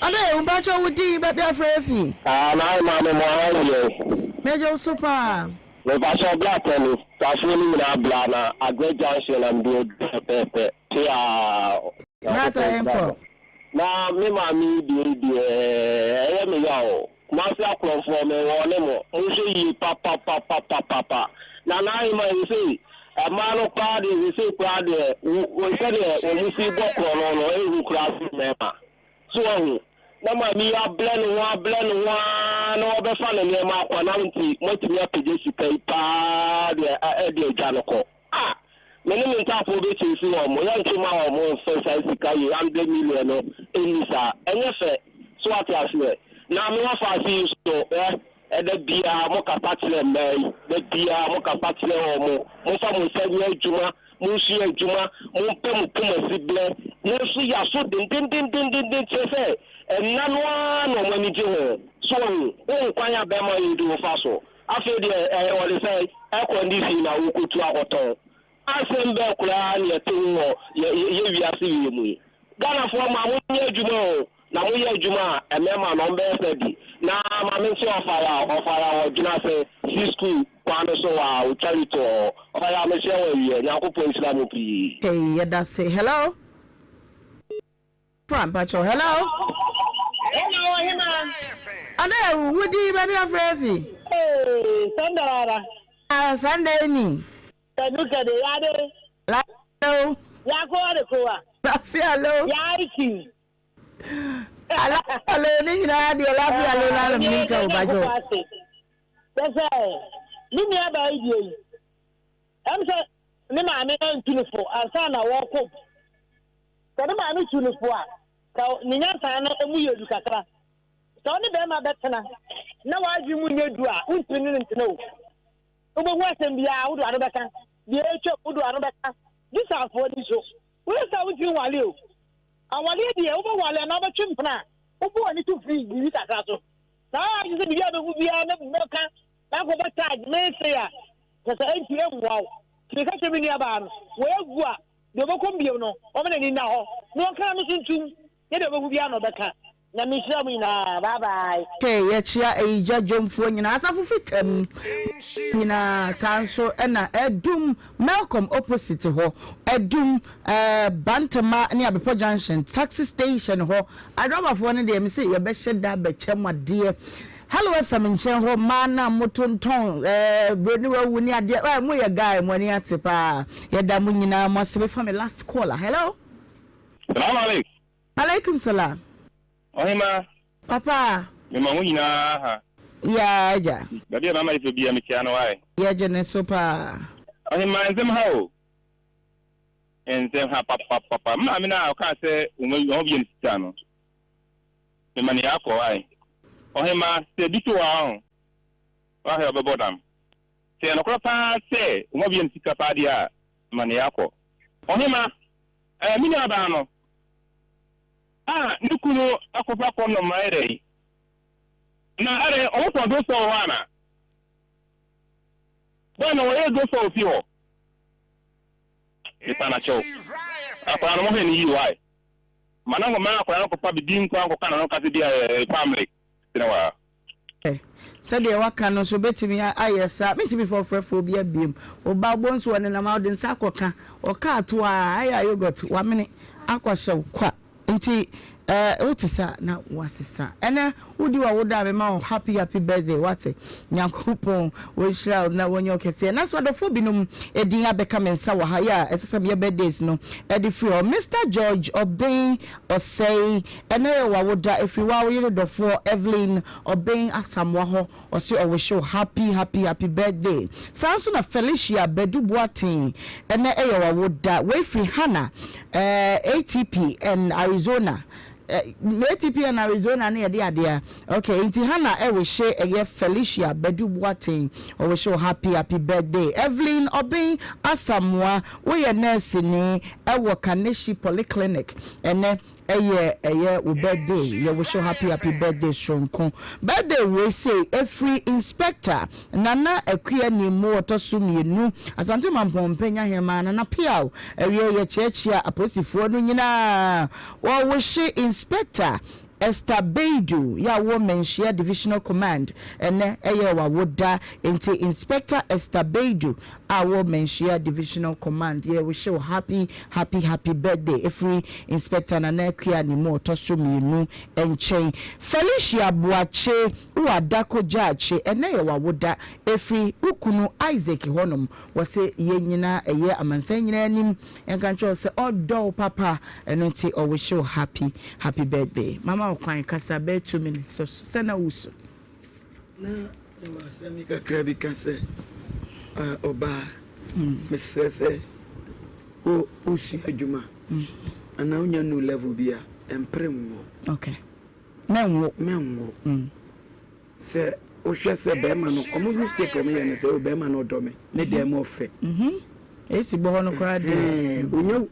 Ade, mpakyɛ wo din, baabi afrɛ afi? Ah, na hi ma, me mo ha yɛ. Mɛgye wo so paa. Mepakyɛ bra tɛni, safoɔ no nyinaa bra na Aggrey junction na mede adu pɛpɛɛpɛ, pia. Bra ta yɛnkɔ. Na me maame yi deɛ yi deɛ ɛyɛ me ya o. Kumasi akorɔmfoɔ me wɔɔne mo, monhwɛ yie papapapapapa. Nana Ahima sesei mmaa no koraa deɛ sesei koraa deɛ wo sɛdeɛ wɔn si bɔ korɔno no ɛhu koraa sen mmarima. So wahu? Na maame yi abrɛ ne ho abrɛ ne ho ara na wabɛfa ne nneɛma akɔ na nti moatumi apagya sika yi paa deɛ ɛde agya no kɔ. Ah! Me ne me ntaafoɔ bɛ chase wɔn, yɛntwe ma wɔn mfɛ saa sika yi hundred million no nni saa, ɛnyɛ fɛ, so wate aseɛ? Na me wɔfaase yi nso ɛ, ɛda biara mo kasa kyerɛ mmaa yi, da biara mo kasa kyerɛ wɔn, momfa mo nsa nyɛ adwuma, monsua adwuma, mompɛ mo poma siberɛ, nanso yaso dendendendenden kyerɛ sɛ ɛnna no ara na wɔn ani gye ho, so wahu, wohu kwan a bɛrima yi de wo fa so. Afei deɛ ɛɛ wɔde sɛn air condition na wokotu akɔtɔn? Asɛm bɛn koraa na yɛte ho wɔ yɛ yɛ wiase wei mu yi? Ghanafoɔ ma monyɛ adwuma o, na moyɛ adwuma a mmarima no wɔbɛyɛ sɛ bi. Na maame nso ɔfaya ɔfaya wɔ Dwenase si school kwan no so hɔ a otwa lito wɔ hɔ. Ɔfaya mehyia wo awiɛ, Nyankopɔn nhyira mo pii. Okay, yɛdase. Hello. Fra mpakyɛw hello. Hello ɔhema. Ɔdɛ ewu wo din baabi afrɛ afi. Ee sanda rara. Ah sanda eni. Sanu kade yade. Lafiya lo. Ya kowa da kowa. Lafiya lo. Ya aiki. Lafiya lo ne nyinaa deɛ lafiya lo na na mi nka o bakyɛw. Sɛ ne nua baa yi deɛ yi ɛm sɛ ne maame antu no fo ansa na wɔrekɔ mu. Sɛ ne maame tu no fo a, ka ne nyansa no mu yɛ du kakra. Sɛ wo ne barima bɛtena na w'adwene mu nyɛ du a, wontumi ne no ntena o. Wobɛhu asɛm biara, wode w'ano bɛka. Deɛ ɛretwam, wode w'ano bɛka. Gye sɛ afoa ni so. Woyɛ saa a, wontumi nwale o. Awaleɛ deɛ, wobɛwale anaa wobɛtwe mpena a, wobɔ w'ani to firi biribi kakra so. Saa ara gye sɛ biribi a wobɛhu biara mɛka na akɔbɔ charge mese a, Kyerɛ sɛ enti ɛmmoa wo. Nti meka kyerɛ me nuabaa no, wei agu a, deɛ ɔbɛkɔ mu bio no, ɔmma n'ani nna hɔ, na ɔnka n'ano so ntom, nyɛ deɛ ɔbɛhu biara na ɔbɛka. Nyame nhyira mo nyinaa. Bye bye. Okay yɛkyea ayigya dwomfoɔ nyinaa asafo fitam nyinaa saa nso ɛna ɛdum Melcom opposite hɔ ɛdum ɛɛ Bantama ne Abepɔ junction taxi station hɔ adrɔbafoɔ no deɛ mese yɛbɛhyɛ da bɛkyɛ mo adeɛ Hello FM nkyɛn hɔ mmaa no a motontɔn ɛɛ broni wawu ne adeɛ ɛɛ moyɛ guy mo ani ate paa yɛda mo nyinaa mo ase mefa me last caller hello. Salaam aleik. Aleikum salaam. Ɔhemaa. Papa. Mema mo nyinaa ha. Yaa agya. Baabi a mama yɛfɛ biara mekyia no wae. Yɛgye ne so paa. Ɔhemaa nsɛm ha o. Nsɛm ha papapapa. Me maame no a ɔkaa sɛ wɔn biyɛ no sika no. Mema no akɔ ae. Ɔhemmaa, sɛ bi to wo a ɔho, woahwɛ a wobɛbɔ dam. Sɛ ɛyɛ nokorɛ paa sɛ wo mma bi yɛ no sika paa deɛ a, ma no akɔ. Ɔhemmaa, ɛɛ, me nuabaa no a ne kunu akɔfa kɔndɔm ayɛ dɛn? Na adɛn, wɔtɔn dosɔ wɔ hɔ anaa? Bɛn na wɔyɛ dosɔ wɔ fie hɔ? Mepa no akyɛw. Akwadaa no, mohwɛ no yie, why? Ma na ma akwadaa no kɔfa bibi nko ankɔka n'ano kasa bi a ɛyɛ family tena hɔ a. Sɛdeɛ waka no nso bɛtumi ayɛ saa. Mentumi fa ɔfrɛfoɔ bi abiem. Wo ba wobɛhu sɛ ɔnenam a wode nsa akɔka. Ɔka ato a ayɛ a yogurt wamene akɔhyɛ wo kwa. Nti. Eh wote sa na wasesa. Ɛnɛ wodi w'awoda a mema wo happy happy birthday wate. Nyankopɔn ɔnhyira wo na wɔnyɛ wo kɛseɛ. Nanso adɔfoɔ binom edin abɛka me nsa wɔ ha yi a ɛsɛ sɛ meyɛ birthdays no de firi hɔ. Mister George Obeng Osei ɛnɛ yɛ w'awoda ɛfiri wo ara wo yere dɔfoɔ Evelyn Obeng Asamoah hɔ. Ɔse ɔwihye wo happy happy happy birthday. Saa nso na Felicia Badu Boateng ɛnɛ ɛyɛ wawoda. Wei firi Hannah eh, ATP and Arizona eh, ATP and Arizona no yɛde adeɛ a okay nti Hannah ɛwihye ɛyɛ Felicia Badu Boateng ɔwihye wo happy happy birthday. Evelyn Obeng Asamoah woyɛ nurse ni ɛwɔ Kaneshie Polyclinic ɛnɛ Ɛyɛ ɛyɛ wo birthday yɛ wish wo happy happy birthday soronko birthday wei sei ɛfiri inspector Nana Akua Nimmo ɔtɔ so mienu Asante Mampɔn Mpanya Hemaa Nana Peaw ɛwiɛ yɛ kyeakyea apolisifoɔ no nyinaa wɔ wishe inspector Esther Beidu yɛ a wɔ Manhyia Divisional Command ɛnɛ ɛyɛ wawoda nti Inspector Esther Beidu a wɔ Manhyia Divisional Command yɛ wihye wo happy happy happy birthday ɛfiri Inspector Nana Akua Animu ɔtɔ so mienu nkyɛn. Felicia Boakye wɔ Adako Gyaakye ɛnɛ yɛ wawoda ɛfiri wo kunu Isaac hɔ nom wɔse yɛn nyina ɛyɛ amansan nyinaa anim nka nkyerɛ wo sɛ ɔdɔ wo papa ɛno nti ɔwihye wo happy happy birthday. Mama wo kwan kasa bɛyɛ 2 minutes sɔ so sɛ na wusu. Na mewɔ asɛm yi kakra bi ka sɛ, Ɔbaa, mesrɛ sɛ wo wosua adwuma anaa wonya new level bi a, mpere nwo. Okay. Mɛnwo. Mɛnwo. Sɛ wohwɛ sɛ bɛrima no, ɔmo mistake ɔmo yɛ no sɛ, o bɛrima no ɔdɔ me, ne dan mu ɔfɛ. Esi bɔ hɔ no koraa deɛ. Onya,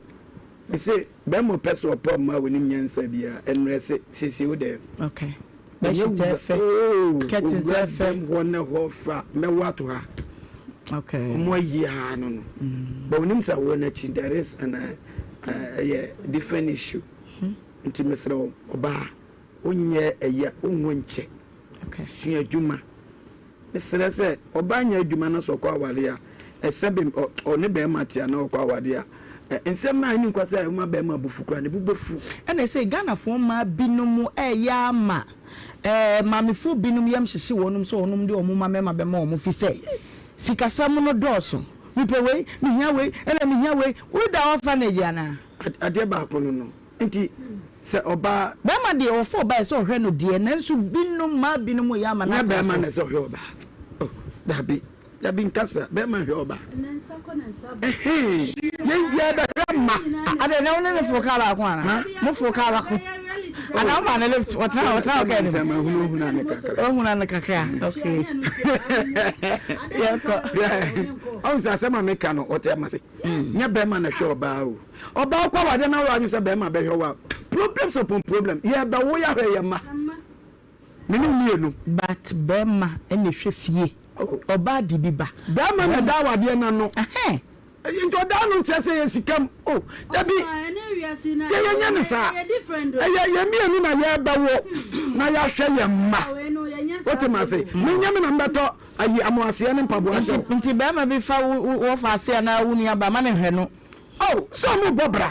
mese bɛrima ɔpɛ sɛ ɔpɛ ɔma a onim nyansa biara, ɛmmerɛ se siesie wo dan mu. Okay. Bedsheet ɛfɛ, curtains ɛfɛ. Owura dɛm hɔ ne hɔ fa mɛwo ato ha. Okay. Ɔmo ayi ha no no. But onim sɛ awoɔ n'akyi there is an ɛyɛ different issue. Nti mesrɛ wo ɔbaa wonyɛ ɛyi a wonwo nkyɛ. Okay. Sua adwuma. Mesrɛ sɛ ɔbaa nyɛ adwuma na sɛ ɔkɔ aware a, ɛsɛ be ɔne bɛrima te anaa ɔkɔ aware a, nsɛm no a ɛnni nkwa sɛ ɛma bɛrima abufu koraa, ne bo bɛfu. Ɛna ɛsei Ghanafoɔ mmaa binom ɛɛyɛ ama ɛɛ maamefoɔ binom yam hyehye wɔnom sɛ wɔnom de wɔn mma mmarima bɛma wɔn fisɛ sikasɛm no dɔɔso. Mepɛ wei, mehia wei, ɛna mehia wei. Woda orphanage anaa? Adeɛ baako no no. Nti sɛ ɔbaa. Bɛɛma deɛ ɔfa ɔbaa ɛsɛ ɔhwɛ no deɛ nanso binom mmaa binom yɛ ama no Nyɛ atra bɛɛma so. na ɛsɛ ɔhwɛ ɔbaa oh dabi dabi nka saa bɛɛma nhwɛ ɔbaa ɛhɛn yɛn yɛ bɛhwɛ mma. Adɛn na wo ne no foro kaa baako anaa? Mo foro kaa baako anaa wo maa no lift ɔtena ɔtena wo kaa no mu? Mahunahuna no kakra. Wahuna no kakra okay yɛnkɔ. Ɔhu sɛ asɛm a meka no ɔte ama se nyɛ bɛɛma na ɛhwɛ ɔbaa o. Ɔbaa kɔ awadeɛ na woadwene sɛ bɛrima bɛhwɛ wo a, problems upon problem. Yɛbɛwo yɛahwɛ yɛn mma. Me ne wo mmienu. But bɛrima na ɛhwɛ fie. Ɔbaa de bi ba. Bɛrima na ɛda awadeɛ no ano. Nti ɔda ano nkyerɛ sɛ yɛ sika mu. Oh, dabi. Yɛ yɛnyɛ no saa. Ɛyɛ yɛn mmienu na yɛbɛwo na yɛahwɛ yɛn mma. Wote ma ase? Menyɛ me na mbɛtɔ ayi amoaseɛ ne mpaboa hyɛ wo. Nti bɛrima bi fa wo wɔfa ase anaa wo nua ba ma no nhwɛ no. Oh, sɛ ɔmo bɔ bra.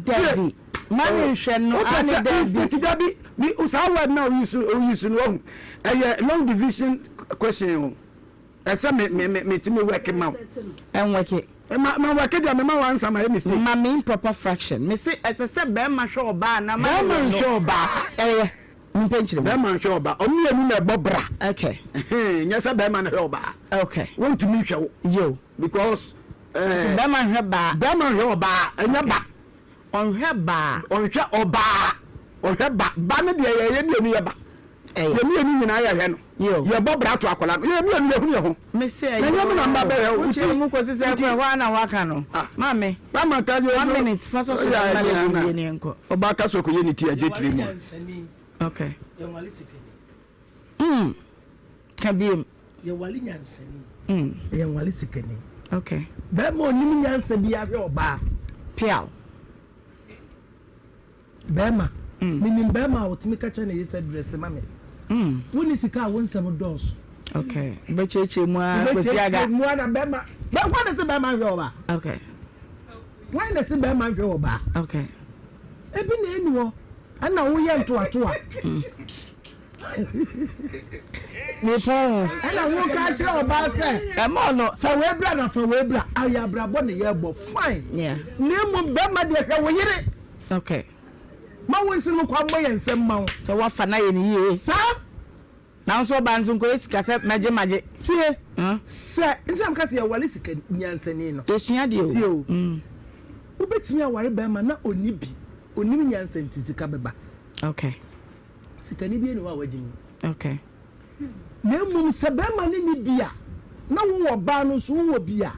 Dabi, ma ne nhwɛ no, Wopɛ aane sɛ dabi. instate dabi, mi saa word na oyi so oyi so no wahu. Ɛyɛ long division question o. Ɛsɛ me me me me tumi work ma wo. Ɛnwɛke. Ma ma work deɛ me ma wo answer ma yɛ mistake. Ma me improper fraction. Me se ɛsɛ sɛ bɛɛma hwɛ ɔbaa anaa ma ne Bɛɛma hwɛ no. nhwɛ ɔbaa. Ɛyɛ, me mpɛ nkyerɛ mu. Bɛɛma nhwɛ ɔbaa. Ɔmo mmienu na ɛbɔ bra. Okay. Nyɛ sɛ bɛɛma na hwɛ ɔbaa. Okay. Wontumi nhwɛ wo. Yo. Because. Nti bɛrima nhwɛ baa. Bɛrima nhwɛ ɔbaa, ɛnyɛ ba. Ɔnhwɛ baa. Ɔnhwɛ ɔbaa, ɔhwɛ ba. Ba no deɛ yɛyɛ mmienu yɛ ba. Yɛ mmienu nyinaa yɛhwɛ no. Yɛbɔ bra to akwadaa no. Yɛ mmienu yɛhunu yɛ ho. Mese ɛyɛ. Na nyɛ me na mba bɛhwɛ wo. Wokyerɛ mu kɔsi sɛ ɛkɔ ɛhɔ ara na waka no. Maame. Mama ka yɛ. One minute fa sɔ so na mma lady nwie ne yɛnkɔ. Ɔbaa ka sɛ ɔkɔyɛ ne ti adwe tiri mu. Okay. Mm. Ka biem. Yɛwale nyansani. Mm. Yɛnwale sikani. Okay. Bɛrima onim nyansa bi ahwɛ ɔbaa. Piaw. Bɛrima. Mm. Menim bɛrima a ɔtumi ka kyerɛ ne yere sɛ dress ma me. Mm. Wonni sika a wo nsɛm dɔɔso. Okay. Wobɛkyerɛkyerɛ mu ara kɔsi aga. Wobɛkyerɛkyerɛ mu ara na bɛrima. Bɛ hwan na se bɛrima nhwɛ ɔbaa? Okay. Hwan na se bɛrima nhwɛ ɔbaa? Okay. Ebi na ɛni hɔ. Ɛna woyɛ ntoatoa. Mepɔn ho. Ɛna woka kyerɛ ɔbaa sɛ. Ɛma ɔno. Fa wei bra na fa wei bra. Ayɛ abrabɔ ne yɛbɔ fine. Yeah. Na mmom bɛrima deɛ hwɛ wo yere. Okay. Ma wo nsi no kwa mmɔ yɛn nsɛm ma wo. Sɛ wafa na yɛ ne yie. Saa. Nanso ɔbaa nso nkɔyɛ sika sɛ mɛgye magye. Tie. Sɛ nti na meka sɛ yɛware sika nyansani no. Yɛsua deɛ o. Tie o. Wobɛtumi aware bɛrima na ɔnni bi. Ɔnim nyansa nti sika bɛba. Okay. Sikani bi ni hɔ a wagye mu. Okay. Na mmom sɛ bɛrima no ni bi a, na wowɔ ɔbaa no nso wowɔ bi a,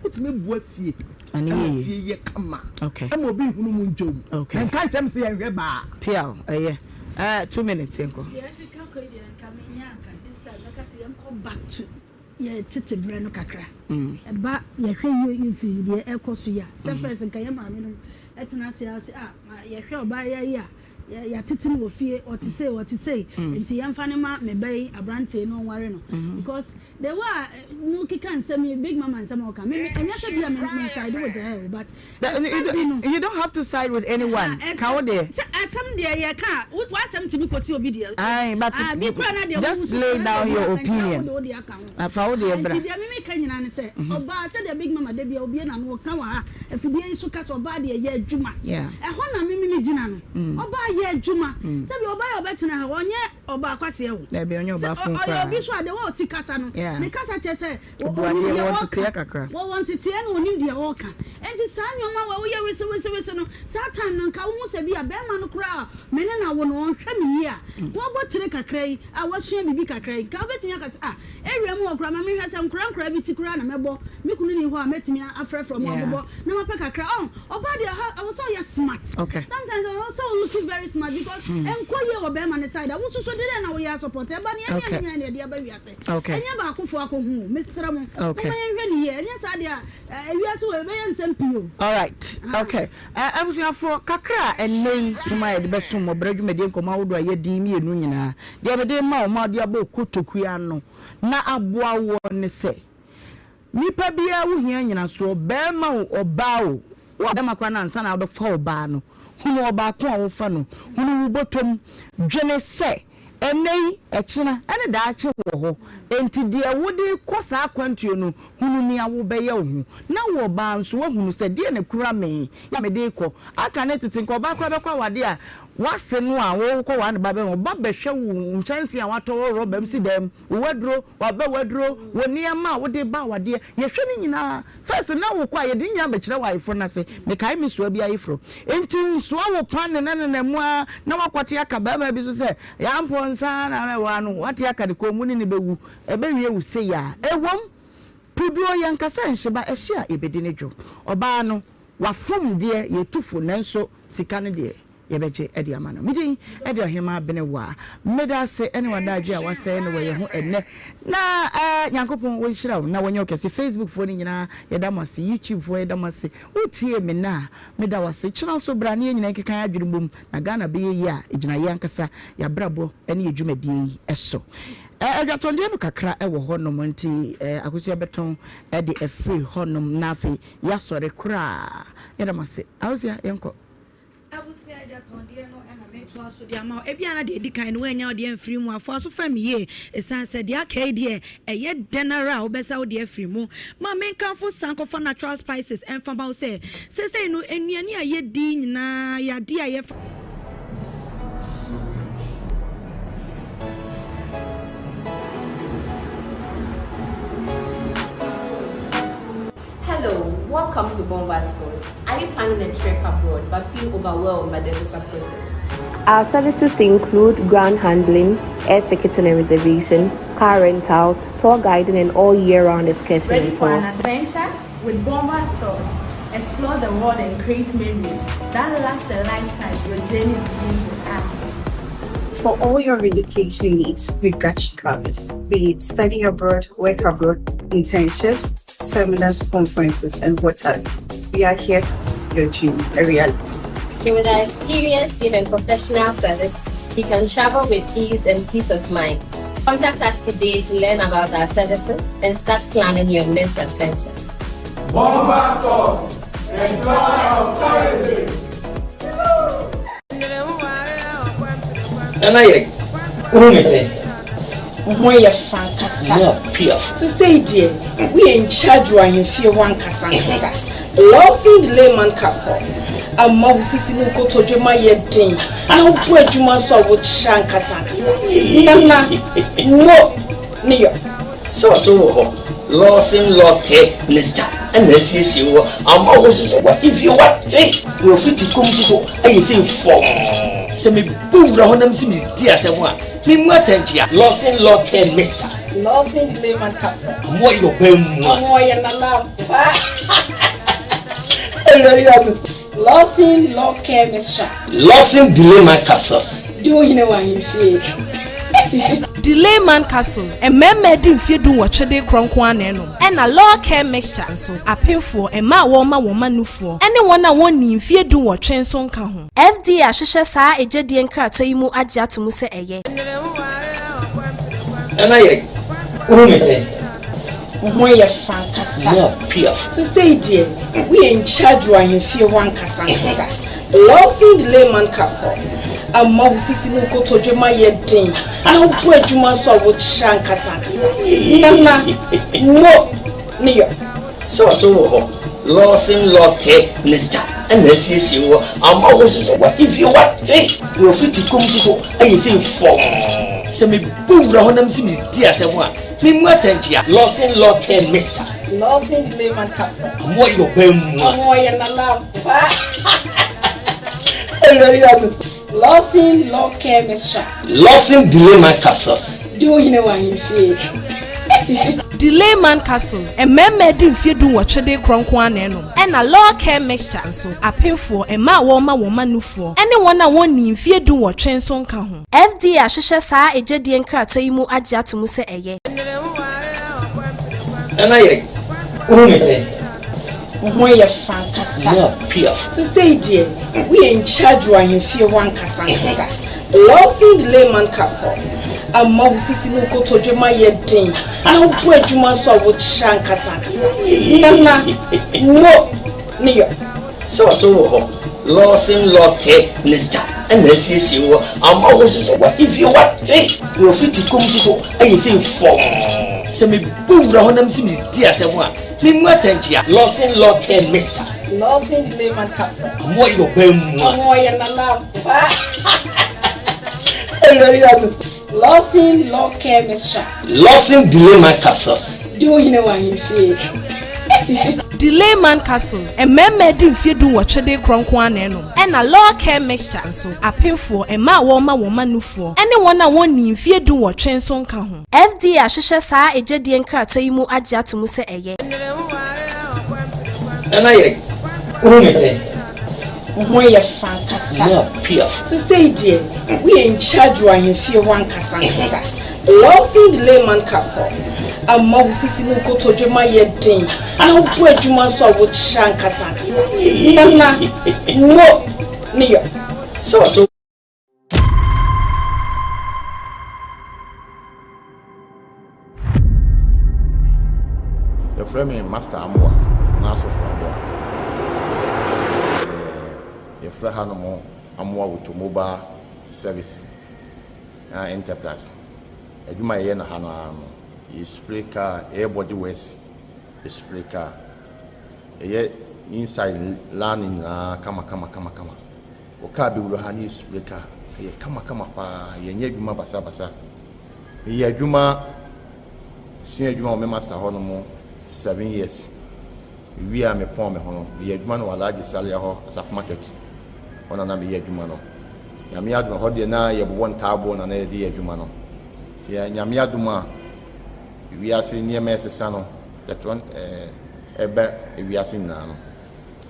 wotumi boa fie. Ɛma fie yɛ kama. Okay. Ɛma obi nhunu mu ntwom. Okay. Na nka nkyɛn sɛ yɛnhwɛ baa. Piaw, ɛyɛ. 2 minutes yɛnkɔ. Deɛ ɛkeka kɔ yi deɛ nka menya anka this time mɛka sɛ yɛnkɔ back to yɛ tete berɛ no kakra. Ɛba yɛhwɛ yie nfi deɛ ɛkɔ so yi a sɛ first nka yɛ maame nom ɛtena ase ase a yɛhwɛ ɔbaa yɛ yi a yɛatete no wɔ fie ɔte sei ɔte sei nti yɛmfa no ma me ba yi aberanteɛ yi na ɔnware no because the way a mo keka nsɛm yi big mama nsɛm a ɔka me me ɛnyɛ sɛ bi a me me side with her o but ɛfa bi no you don't have to side with anyone ka wo deɛ sɛ asɛm deɛ yɛ ka a w'asɛm tumi kɔsi obi deɛ ayi but ah bi kura na deɛ just lay down your opinion wo deɛ aka ho fa wo deɛ bra nti deɛ mimi ka nyinaa ne sɛ ɔbaa sɛdeɛ big mama da bi a obie na no ɔka wɔ ha Afidie yi so ka sɛ ɔbaa deɛ yɛ adwuma. Ɛhɔ na me me gyina no. Ɔbaa yɛ adwuma. Sɛbi ɔbaa yɛ ɔbɛtena ha ɔnyɛ ɔbaa kwaseɛ o. Dabi ɔnyɛ ɔbaa fun koraa. Ɔyɛ obi so a deɛ ɔsi kasa no. Ne kasa kyerɛ sɛ ɔnim deɛ ɔka. Wɔwɔ nteteɛ na ɔnim deɛ ɔka. Nti saa nneɛma wɔ woyɛ wese wese wese no saa time no nka wohu sɛ bi a bɛrima no koraa a me ne no awo no ɔnhwɛ me yie a wɔbɔ tire kakra yi a wasua biribi kakra yi nka wobɛtumi aka sɛ ah Area mu hɔ koraa ma menhwɛ sɛ nkora nkora bi ti koraa na mɛbɔ, me kunu nni hɔ a mɛtumi afrɛfrɛ ɔmo abobɔ na mapɛ kakra oh ɔbaa deɛ ɔha ɛwɔ sɛ ɔyɛ smart sometimes ɛwɔ sɛ wo look very smart because ɛnkɔ yie wɔ bɛrima ne side a wo soso de dɛn na woyɛ asɔpɔt ɛba no yɛne yɛne nyinaa na yɛde aba wiase ɛnyɛ baakofoɔ akɔhu o mesrɛ mo momma yɛnhwɛ ne yie ɛnyɛ saa deɛ a wiase wɔ ɛbɛyɛ nsɛm pii o. Alright okay abusuafoɔ kakra a ɛnnɛ yi som a yɛde bɛsom ɔbrɛ dwumadie nkɔmmɔ ahodoɔ a yɛadi mmienu nyinaa Deɛ mede rema wo ma wode abɔ wo kotokuo ano na aboa woɔ ne sɛ, nipa biara wohia nyinasoɔ, barima o, ɔbaa o, wo barima koraa no ansa na wobɛfa ɔbaa no, hunu ɔbaa ko a wofa no, hunu wo bɔtɔm, dwene sɛ ɛnnɛ yi, ɛkyena, ɛne daakye wɔ hɔ, enti deɛ wode rekɔ saa akwantuo no, hunu nea wobɛyɛ wo ho, na wo ɔbaa nso woahunu sɛ deɛ na ɛkura me a mede rekɔ, aka ne tete nka ɔbaa koraa bɛkɔ awadeɛ a, W'ase no a wokɔ waa ne ba bɛma ɔba bɛhwɛ wo nkyɛnsee a watɔ wɔ rɔba mu si dan mu, wo waduro, w'abɛ waduro, wo nneɛma a wode ba awadeɛ, yɛhwɛ ne nyinaa. First na wokɔ a yɛde ne nyinaa bɛkyerɛ wɔ ayeforo no ase. Mekae me soa bi ayeforo. Enti nsoa wo pan ne nenam mu ara na woakɔte aka barima bi so sɛ Yampɔnsa na mɛwaa no, woate aka ne kɔn mu ne no bɛwu. Ɛbɛwie wo sei a. Ɛwom, puduo yɛnkasa nhye ba ɛhye a yɛbɛdi no dwo. Ɔbaa no, wafom deɛ yɛtu fo nanso sika no deɛ. yɛbɛgye de ama no. Me din de Ɔhemaa Benewaa. Meda ase ne w'adaagye a wasɛe no wɔ yɛn ho ɛnnɛ. Na eh, Nyankopɔn wɔnhyira wo na wɔnyɛ wo kɛse. Facebook foɔ no nyinaa yɛda mo ase. YouTube foɔ yɛda mo ase. Wotie me nnɛ a, meda wo ase. Kyena nso bra na yɛn nyinaa nkeka yɛn adwene mmom na Ghana bɛyɛ yie a, ɛgyina yɛn ankasa yɛabrabɔ ne yɛn dwumadie yi so. Eh, adwatɔndeɛ no kakra wɔ hɔnom nti eh, Akosua bɛtɔn de afiri hɔnom na afei yɛasɔre koraa. Yɛda mo ase. Akosua, yɛnkɔ. Abusua adwatɔndeɛ no na metoa so de ama wo. Ebia na deɛ ɛdi kan no woannya wo deɛ amfiri mu a, foa so fam yie. Ɛsiane sɛ deɛ aka yi deɛ, ɛyɛ dɛn ara a wobɛsa wo deɛ afiri mu. Ma menkamfo Sankofa Natural Spices mfa ma wo sɛ, seesei no nnuane a yɛdi nyinaa yɛ adeɛ a yɛfa. Hello, welcome to Bomba Stores. Are you planning a trip abroad but feel overwhelmed by the visa process? Our services include ground handling, air ticketing and reservation, car rentals, tour guiding, and all year round excursion Ready for an adventure? With Bomba Stores, explore the world and create memories that last a lifetime. Your journey begins with us. For all your relocation needs, we've got you covered. Be it study abroad, work abroad, internships, seminars, conferences, and what have you. We are here to your dream a reality. So with our experienced team and professional service, you can travel with ease and peace of mind. Contact us today to learn about our services and start planning your next adventure. Bomba Stores, the joy of tourism. Nana yɛ wohu me sɛn? Wo ho yɛ fɛ ankasa. Mu apiafo. Sesei deɛ woyɛ in charge wɔ ahemfie hɔ ankasa ankasa. Lawson Delayman Capsules ama wo sisi ne wo kotodwe mu ayɛ den na wobɔ adwuma nso a wokyerɛ ankasa ankasa. Nana, mo ne yɔ. Sɔɔso wɔ hɔ, Lawson Law Care Mixture na asiesie wɔ ama wo nso so w'ahemfie wate na wafiti kɔm nso so ayɛ sei fɔmm. Sɛ mebɔ wura hɔ na mese meredi asɛm a, memmu atɛnkyea. Lawson Law Care Mixture. Lawson Delayman Capsule. Ɔmo ayɛ ɔbaa mua. Ɔmo ɔyɛ nana ampa. Lawson Law Care Mixture. Lawson Delayman Capsules. Di wo hene wɔ ahemfie. Delayman Capsules, Mmarima adi mfeɛ dunwɔtwe de rekorɔ nko ara na ɛnom. Ɛna Law Care Mixture nso, apemfoɔ, mmaa a wɔrema wɔn mma nufoɔ, ne wɔn a wɔnnii mfeɛ dunwɔtwe nso nka ho. FDA ahwehwɛ saa egyedie nkratoɔ yi mu agye ato mu sɛ ɛyɛ. Nana yɛ, wohu me sɛn? Wo ho yɛ fɛ ankasa. Mu apiafo. Sesei deɛ, woyɛ in charge wɔ ahemfie hɔ ankasa ankasa. Lawson Delayman Capsules ama wo sisi ne wo kotodwe mu ayɛ den na wobɔ adwuma nso a wokyerɛ ankasa ankasa. Nana, mo ne yɔ. Sɔɔso wɔ hɔ, Lawson Law Care Mixture na asiesie wɔ ama wo nso so w'ahemfie wate na wafiti kɔm nso so ayɛ sei fɔmm. Sɛ mebɔ wura hɔ na mese meredi asɛm a, memmu atɛnkyea. Lawson Law Care Mixture. Lawson Delayman Capsule. Ɔmo ayɛ ɔbaa mua. Ɔmo ɔyɛ nana ampa. Lawson Law Care Mixture. Lawson Delayman Capsules. Di wo hene wɔ ahemfie. Delayman Capsules, Mmarima adi mfeɛ dunwɔtwe de rekorɔ nko ara na ɛnom. Ɛna Law Care Mixture nso, apemfoɔ, mmaa a wɔrema wɔn mma nufoɔ, ne wɔn a wɔnnii mfeɛ dunwɔtwe nso nka ho. FDA ahwehwɛ saa egyedie nkratoɔ yi mu agye ato mu sɛ ɛyɛ. Nana yɛ, wohu me sɛn? Wo ho yɛ fɛ ankasa. Mu apiafo. Sesei deɛ, woyɛ in charge wɔ ahemfie hɔ ankasa ankasa. Lawson Delayman Capsules ama wo sisi ne wo kotodwe mu ayɛ den na wobɔ adwuma nso a wokyerɛ ankasa ankasa. Nana, mo ne yɔ. Sɔɔso wɔ hɔ, Lawson Law Care Mixture na asiesie wɔ ama wo nso so w'ahemfie wate na wafiti kɔm nso so ayɛ sei fɔmm. Sɛ mebɔ wura hɔ na mese meredi asɛm a, memmu atɛnkyea. Lawson Law Care Mixture. Lawson Delayman Capsule. Ɔmo ayɛ ɔbaa mua. Ɔmo ɔyɛ nana ampa. Lawson Law Care Mixture. Lawson Delayman Capsules. Di wo hene wɔ ahemfie. Delayman Capsules, Mmarima adi mfeɛ dunwɔtwe de rekorɔ nko ara na ɛnom. Ɛna Law Care Mixture nso, apemfoɔ, mmaa a wɔrema wɔn mma nufoɔ, ne wɔn a wɔnnii mfeɛ dunwɔtwe nso nka ho. FDA ahwehwɛ saa egyedie nkratoɔ yi mu agye ato mu sɛ ɛyɛ. Nana yɛ, wohu me sɛn? Wo ho yɛ fɛ ankasa. Mu apiafo. Sesei deɛ, woyɛ in charge wɔ ahemfie hɔ ankasa ankasa. Lawson Delayman Capsules ama wo sisi ne wo kotodwe mu ayɛ den na wobɔ adwuma nso a wokyerɛ ankasa ankasa. Nana, mo ne yɔ. Sɔɔso. Yɛfrɛ me Master Amoah anaa Sɔfo Amoah. Yɛfrɛ hanom Amoah Automobile Service anaa Enterprise. Adwuma a yɛyɛ no ha no ara no, yɛ spray car, yɛyɛ body works, yɛ spray car. Yɛyɛ inside line nyinaa kama kama kama kama. Wo car bɛwura ha ne yɛ spray car, ɛyɛ kama kama paa, yɛnyɛ adwuma basabasa. Meyɛ adwuma, sua adwuma wɔ me master hɔ nom 7 years. Mewie a mepɔn me ho no, meyɛ adwuma no wɔ Alhaji Salia hɔ, Asafo Market. Hɔ na na meyɛ adwuma no. Nyame adom, ɛhɔ deɛ na yɛbobɔ ntaaboɔ na na yɛde yɛ adwuma no. Nti Nyame adom a, wiase nneɛma ɛsesa no, yɛtɔ ɛba wiase nyinaa no,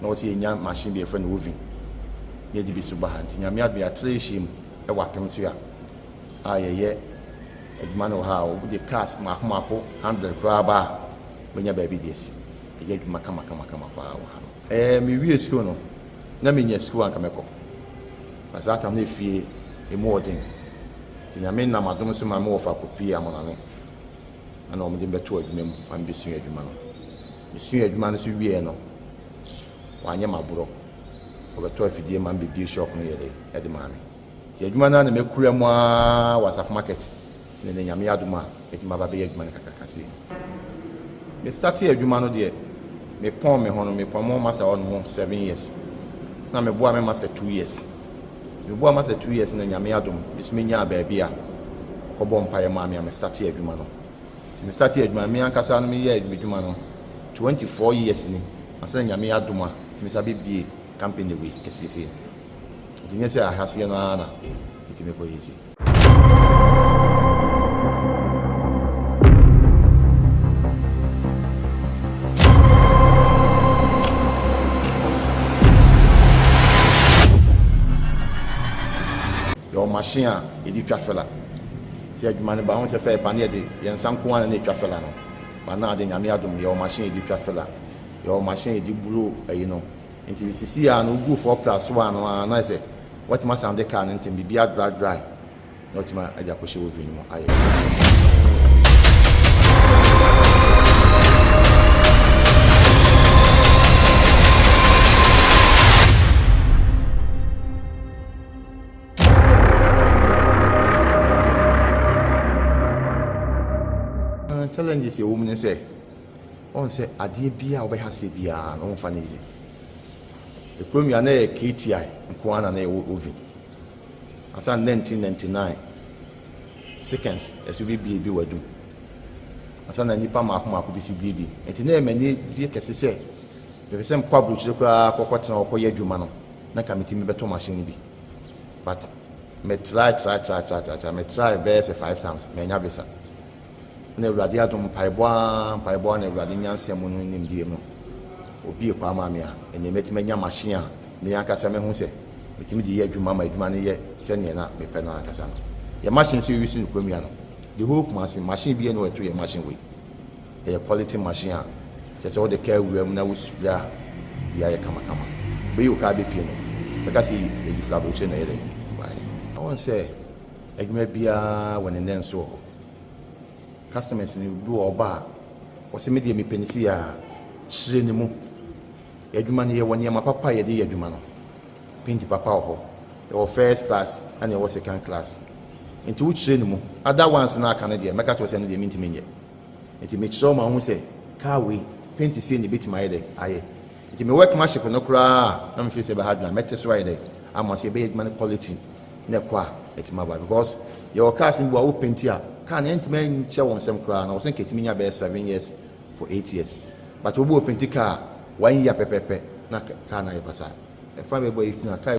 na wɔsɛ yɛnya machine bi yɛfrɛ no oven, na yɛde bi so ba ha. Nti Nyame adom yɛatrɛ yɛhyia mu ɛwɔ apem so a, a yɛyɛ adwuma no wɔ ha a, wɔde cars mmaako mmaako 100 koraa ba a, wobɛnya baabi de asi. Yɛyɛ adwuma kama kama kama paa wɔ ha no. Ɛɛ, mewie sukuu no, na menya sukuu a anka mɛkɔ. Na saa tam no efie emu wɔ den. Nti Nyame nam adom so ma me wɔfa kɔpuee Amonane ɛna wɔn de me bɛtoo adwuma mu ma me bɛsua adwuma no. Mesuaa adwuma no nso wieɛ no, wɔanyɛ me aborɔ. Wɔbɛtɔɔ afidie ma me bɛbue shop no yɛ dɛ de maa me. Nti adwuma no ara na makura mu ara wɔ Asafo Market na ɛnɛ Nyame adom a matumi aba abɛyɛ adwuma no kakraka sei. Me startee adwuma no deɛ me pɔn me ho no me pɔn mo master hɔ nom 7 years na me boa me master 2 years. Nti me boa master 2 years na Nyame adom me so me nyaa baabi a ɔkɔ bɔ mpaeɛ maa me a me startee adwuma no. Nti me startee adwuma no me ankasa no me yɛɛ m'adwuma no 24 years ni ansa na Nyame adom a metumi sa bɛ bie company wei kɛseɛ sei no. Nti nyɛ sɛ ahaseɛ no ara na metumi kɔ yɛ sei. Yɛwɔ machine a yɛde twa fela. Sɛ adwuma no ba ho sɛ fɛ pa ne yɛde yɛn nsa nko ara na ɛtwa fela no. Ba na ade Nyame adom yɛwɔ machine yɛde twa fela. Yɛwɔ machine yɛde blow ayi no. Nti sisi a no wogu 4 plus 1 no ara na ayɛ sɛ watumi asan de car no ntɛm biribi adry dry na watumi de akɔhyɛ oven no mu ayɛ. Challenges ɛwɔ mu ne sɛ ɔn sɛ adeɛ biara a wobɛha sɛ biara no womfa no easy. Ekurom yi a na ɛyɛ KTI nko ara na na yɛwɔ oven. Ansa na 1999 seconds ɛso bebie bi wɔ adum. Ansa na nnipa mmaako mmaako bi so bie bi. Nti na ɛyɛ m'ani gye kɛse sɛ mepɛ sɛ mekɔ aburokyire koraa kɔkɔtena hɔ kɔyɛ adwuma no na nka metumi bɛtɔ machine no bi. But me try try try try try try me try bɛyɛ sɛ five times manya visa. Na Awurade adom, mpaebɔ ara, mpaebɔ ara na Awurade nyansa mu no nimdeɛ mu, obue kwan maa me a, ɛnneɛ mɛtumi anya machine a me ankasa mɛhu sɛ metumi de yɛ adwuma ma adwuma no yɛ sɛdeɛ na mepɛ no ankasa no. Yɛn machine nso yɛuse no kurom yi ano. The whole Kumasi, machine biara nni hɔ a ɛto yɛn machine wei. Ɛyɛ quality machine a kyerɛ sɛ wode kaa wura mu na wo spray a, biribiara yɛ kamakama. Wobɛyi wo kaa bɛpue no, wobɛka sɛ ɛyi firi aburokyire na ɛyɛ dɛn? Ɛbaeɛ. Woahu sɛ adwuma biara wɔ ne nnɛnso wɔ hɔ. Customers no bi wɔ hɔ ɔba a, ɔse me deɛ mepɛ no sei a, kyerɛ ne mu. Yɛn adwuma no yɛwɔ nneɛma papa a yɛde yɛ adwuma no. Paint papa wɔ hɔ, yɛwɔ first class ɛna yɛwɔ second class. Nti wokyerɛ ne mu. Other ones no a aka no deɛ mɛka kyerɛ wo sɛ ɛno deɛ mentumi nyɛ. Nti mekyerɛ wo ma wohu sɛ car wei paint sei na ɛbɛtumi ayɛ dɛn ayɛ. Nti me workmanship no koraa a na mefeel sɛ ɛbɛha adwene a mɛte so ayɛ dɛn ama sɛ yɛbɛyɛ adwuma no quality. na ɛkɔ a ɛtumi aba because yɛwɔ cars no bi wɔ a wo painti a car no ɛntumi nkyɛ wɔn nsam koraa na wɔsɛ nka ɛtumi nya bɛyɛ 7 years for 8 years, but obi wɔ painti car one year pɛpɛpɛ na car no ayɛ basaa. Ɛfa bɛbɔ yi na car.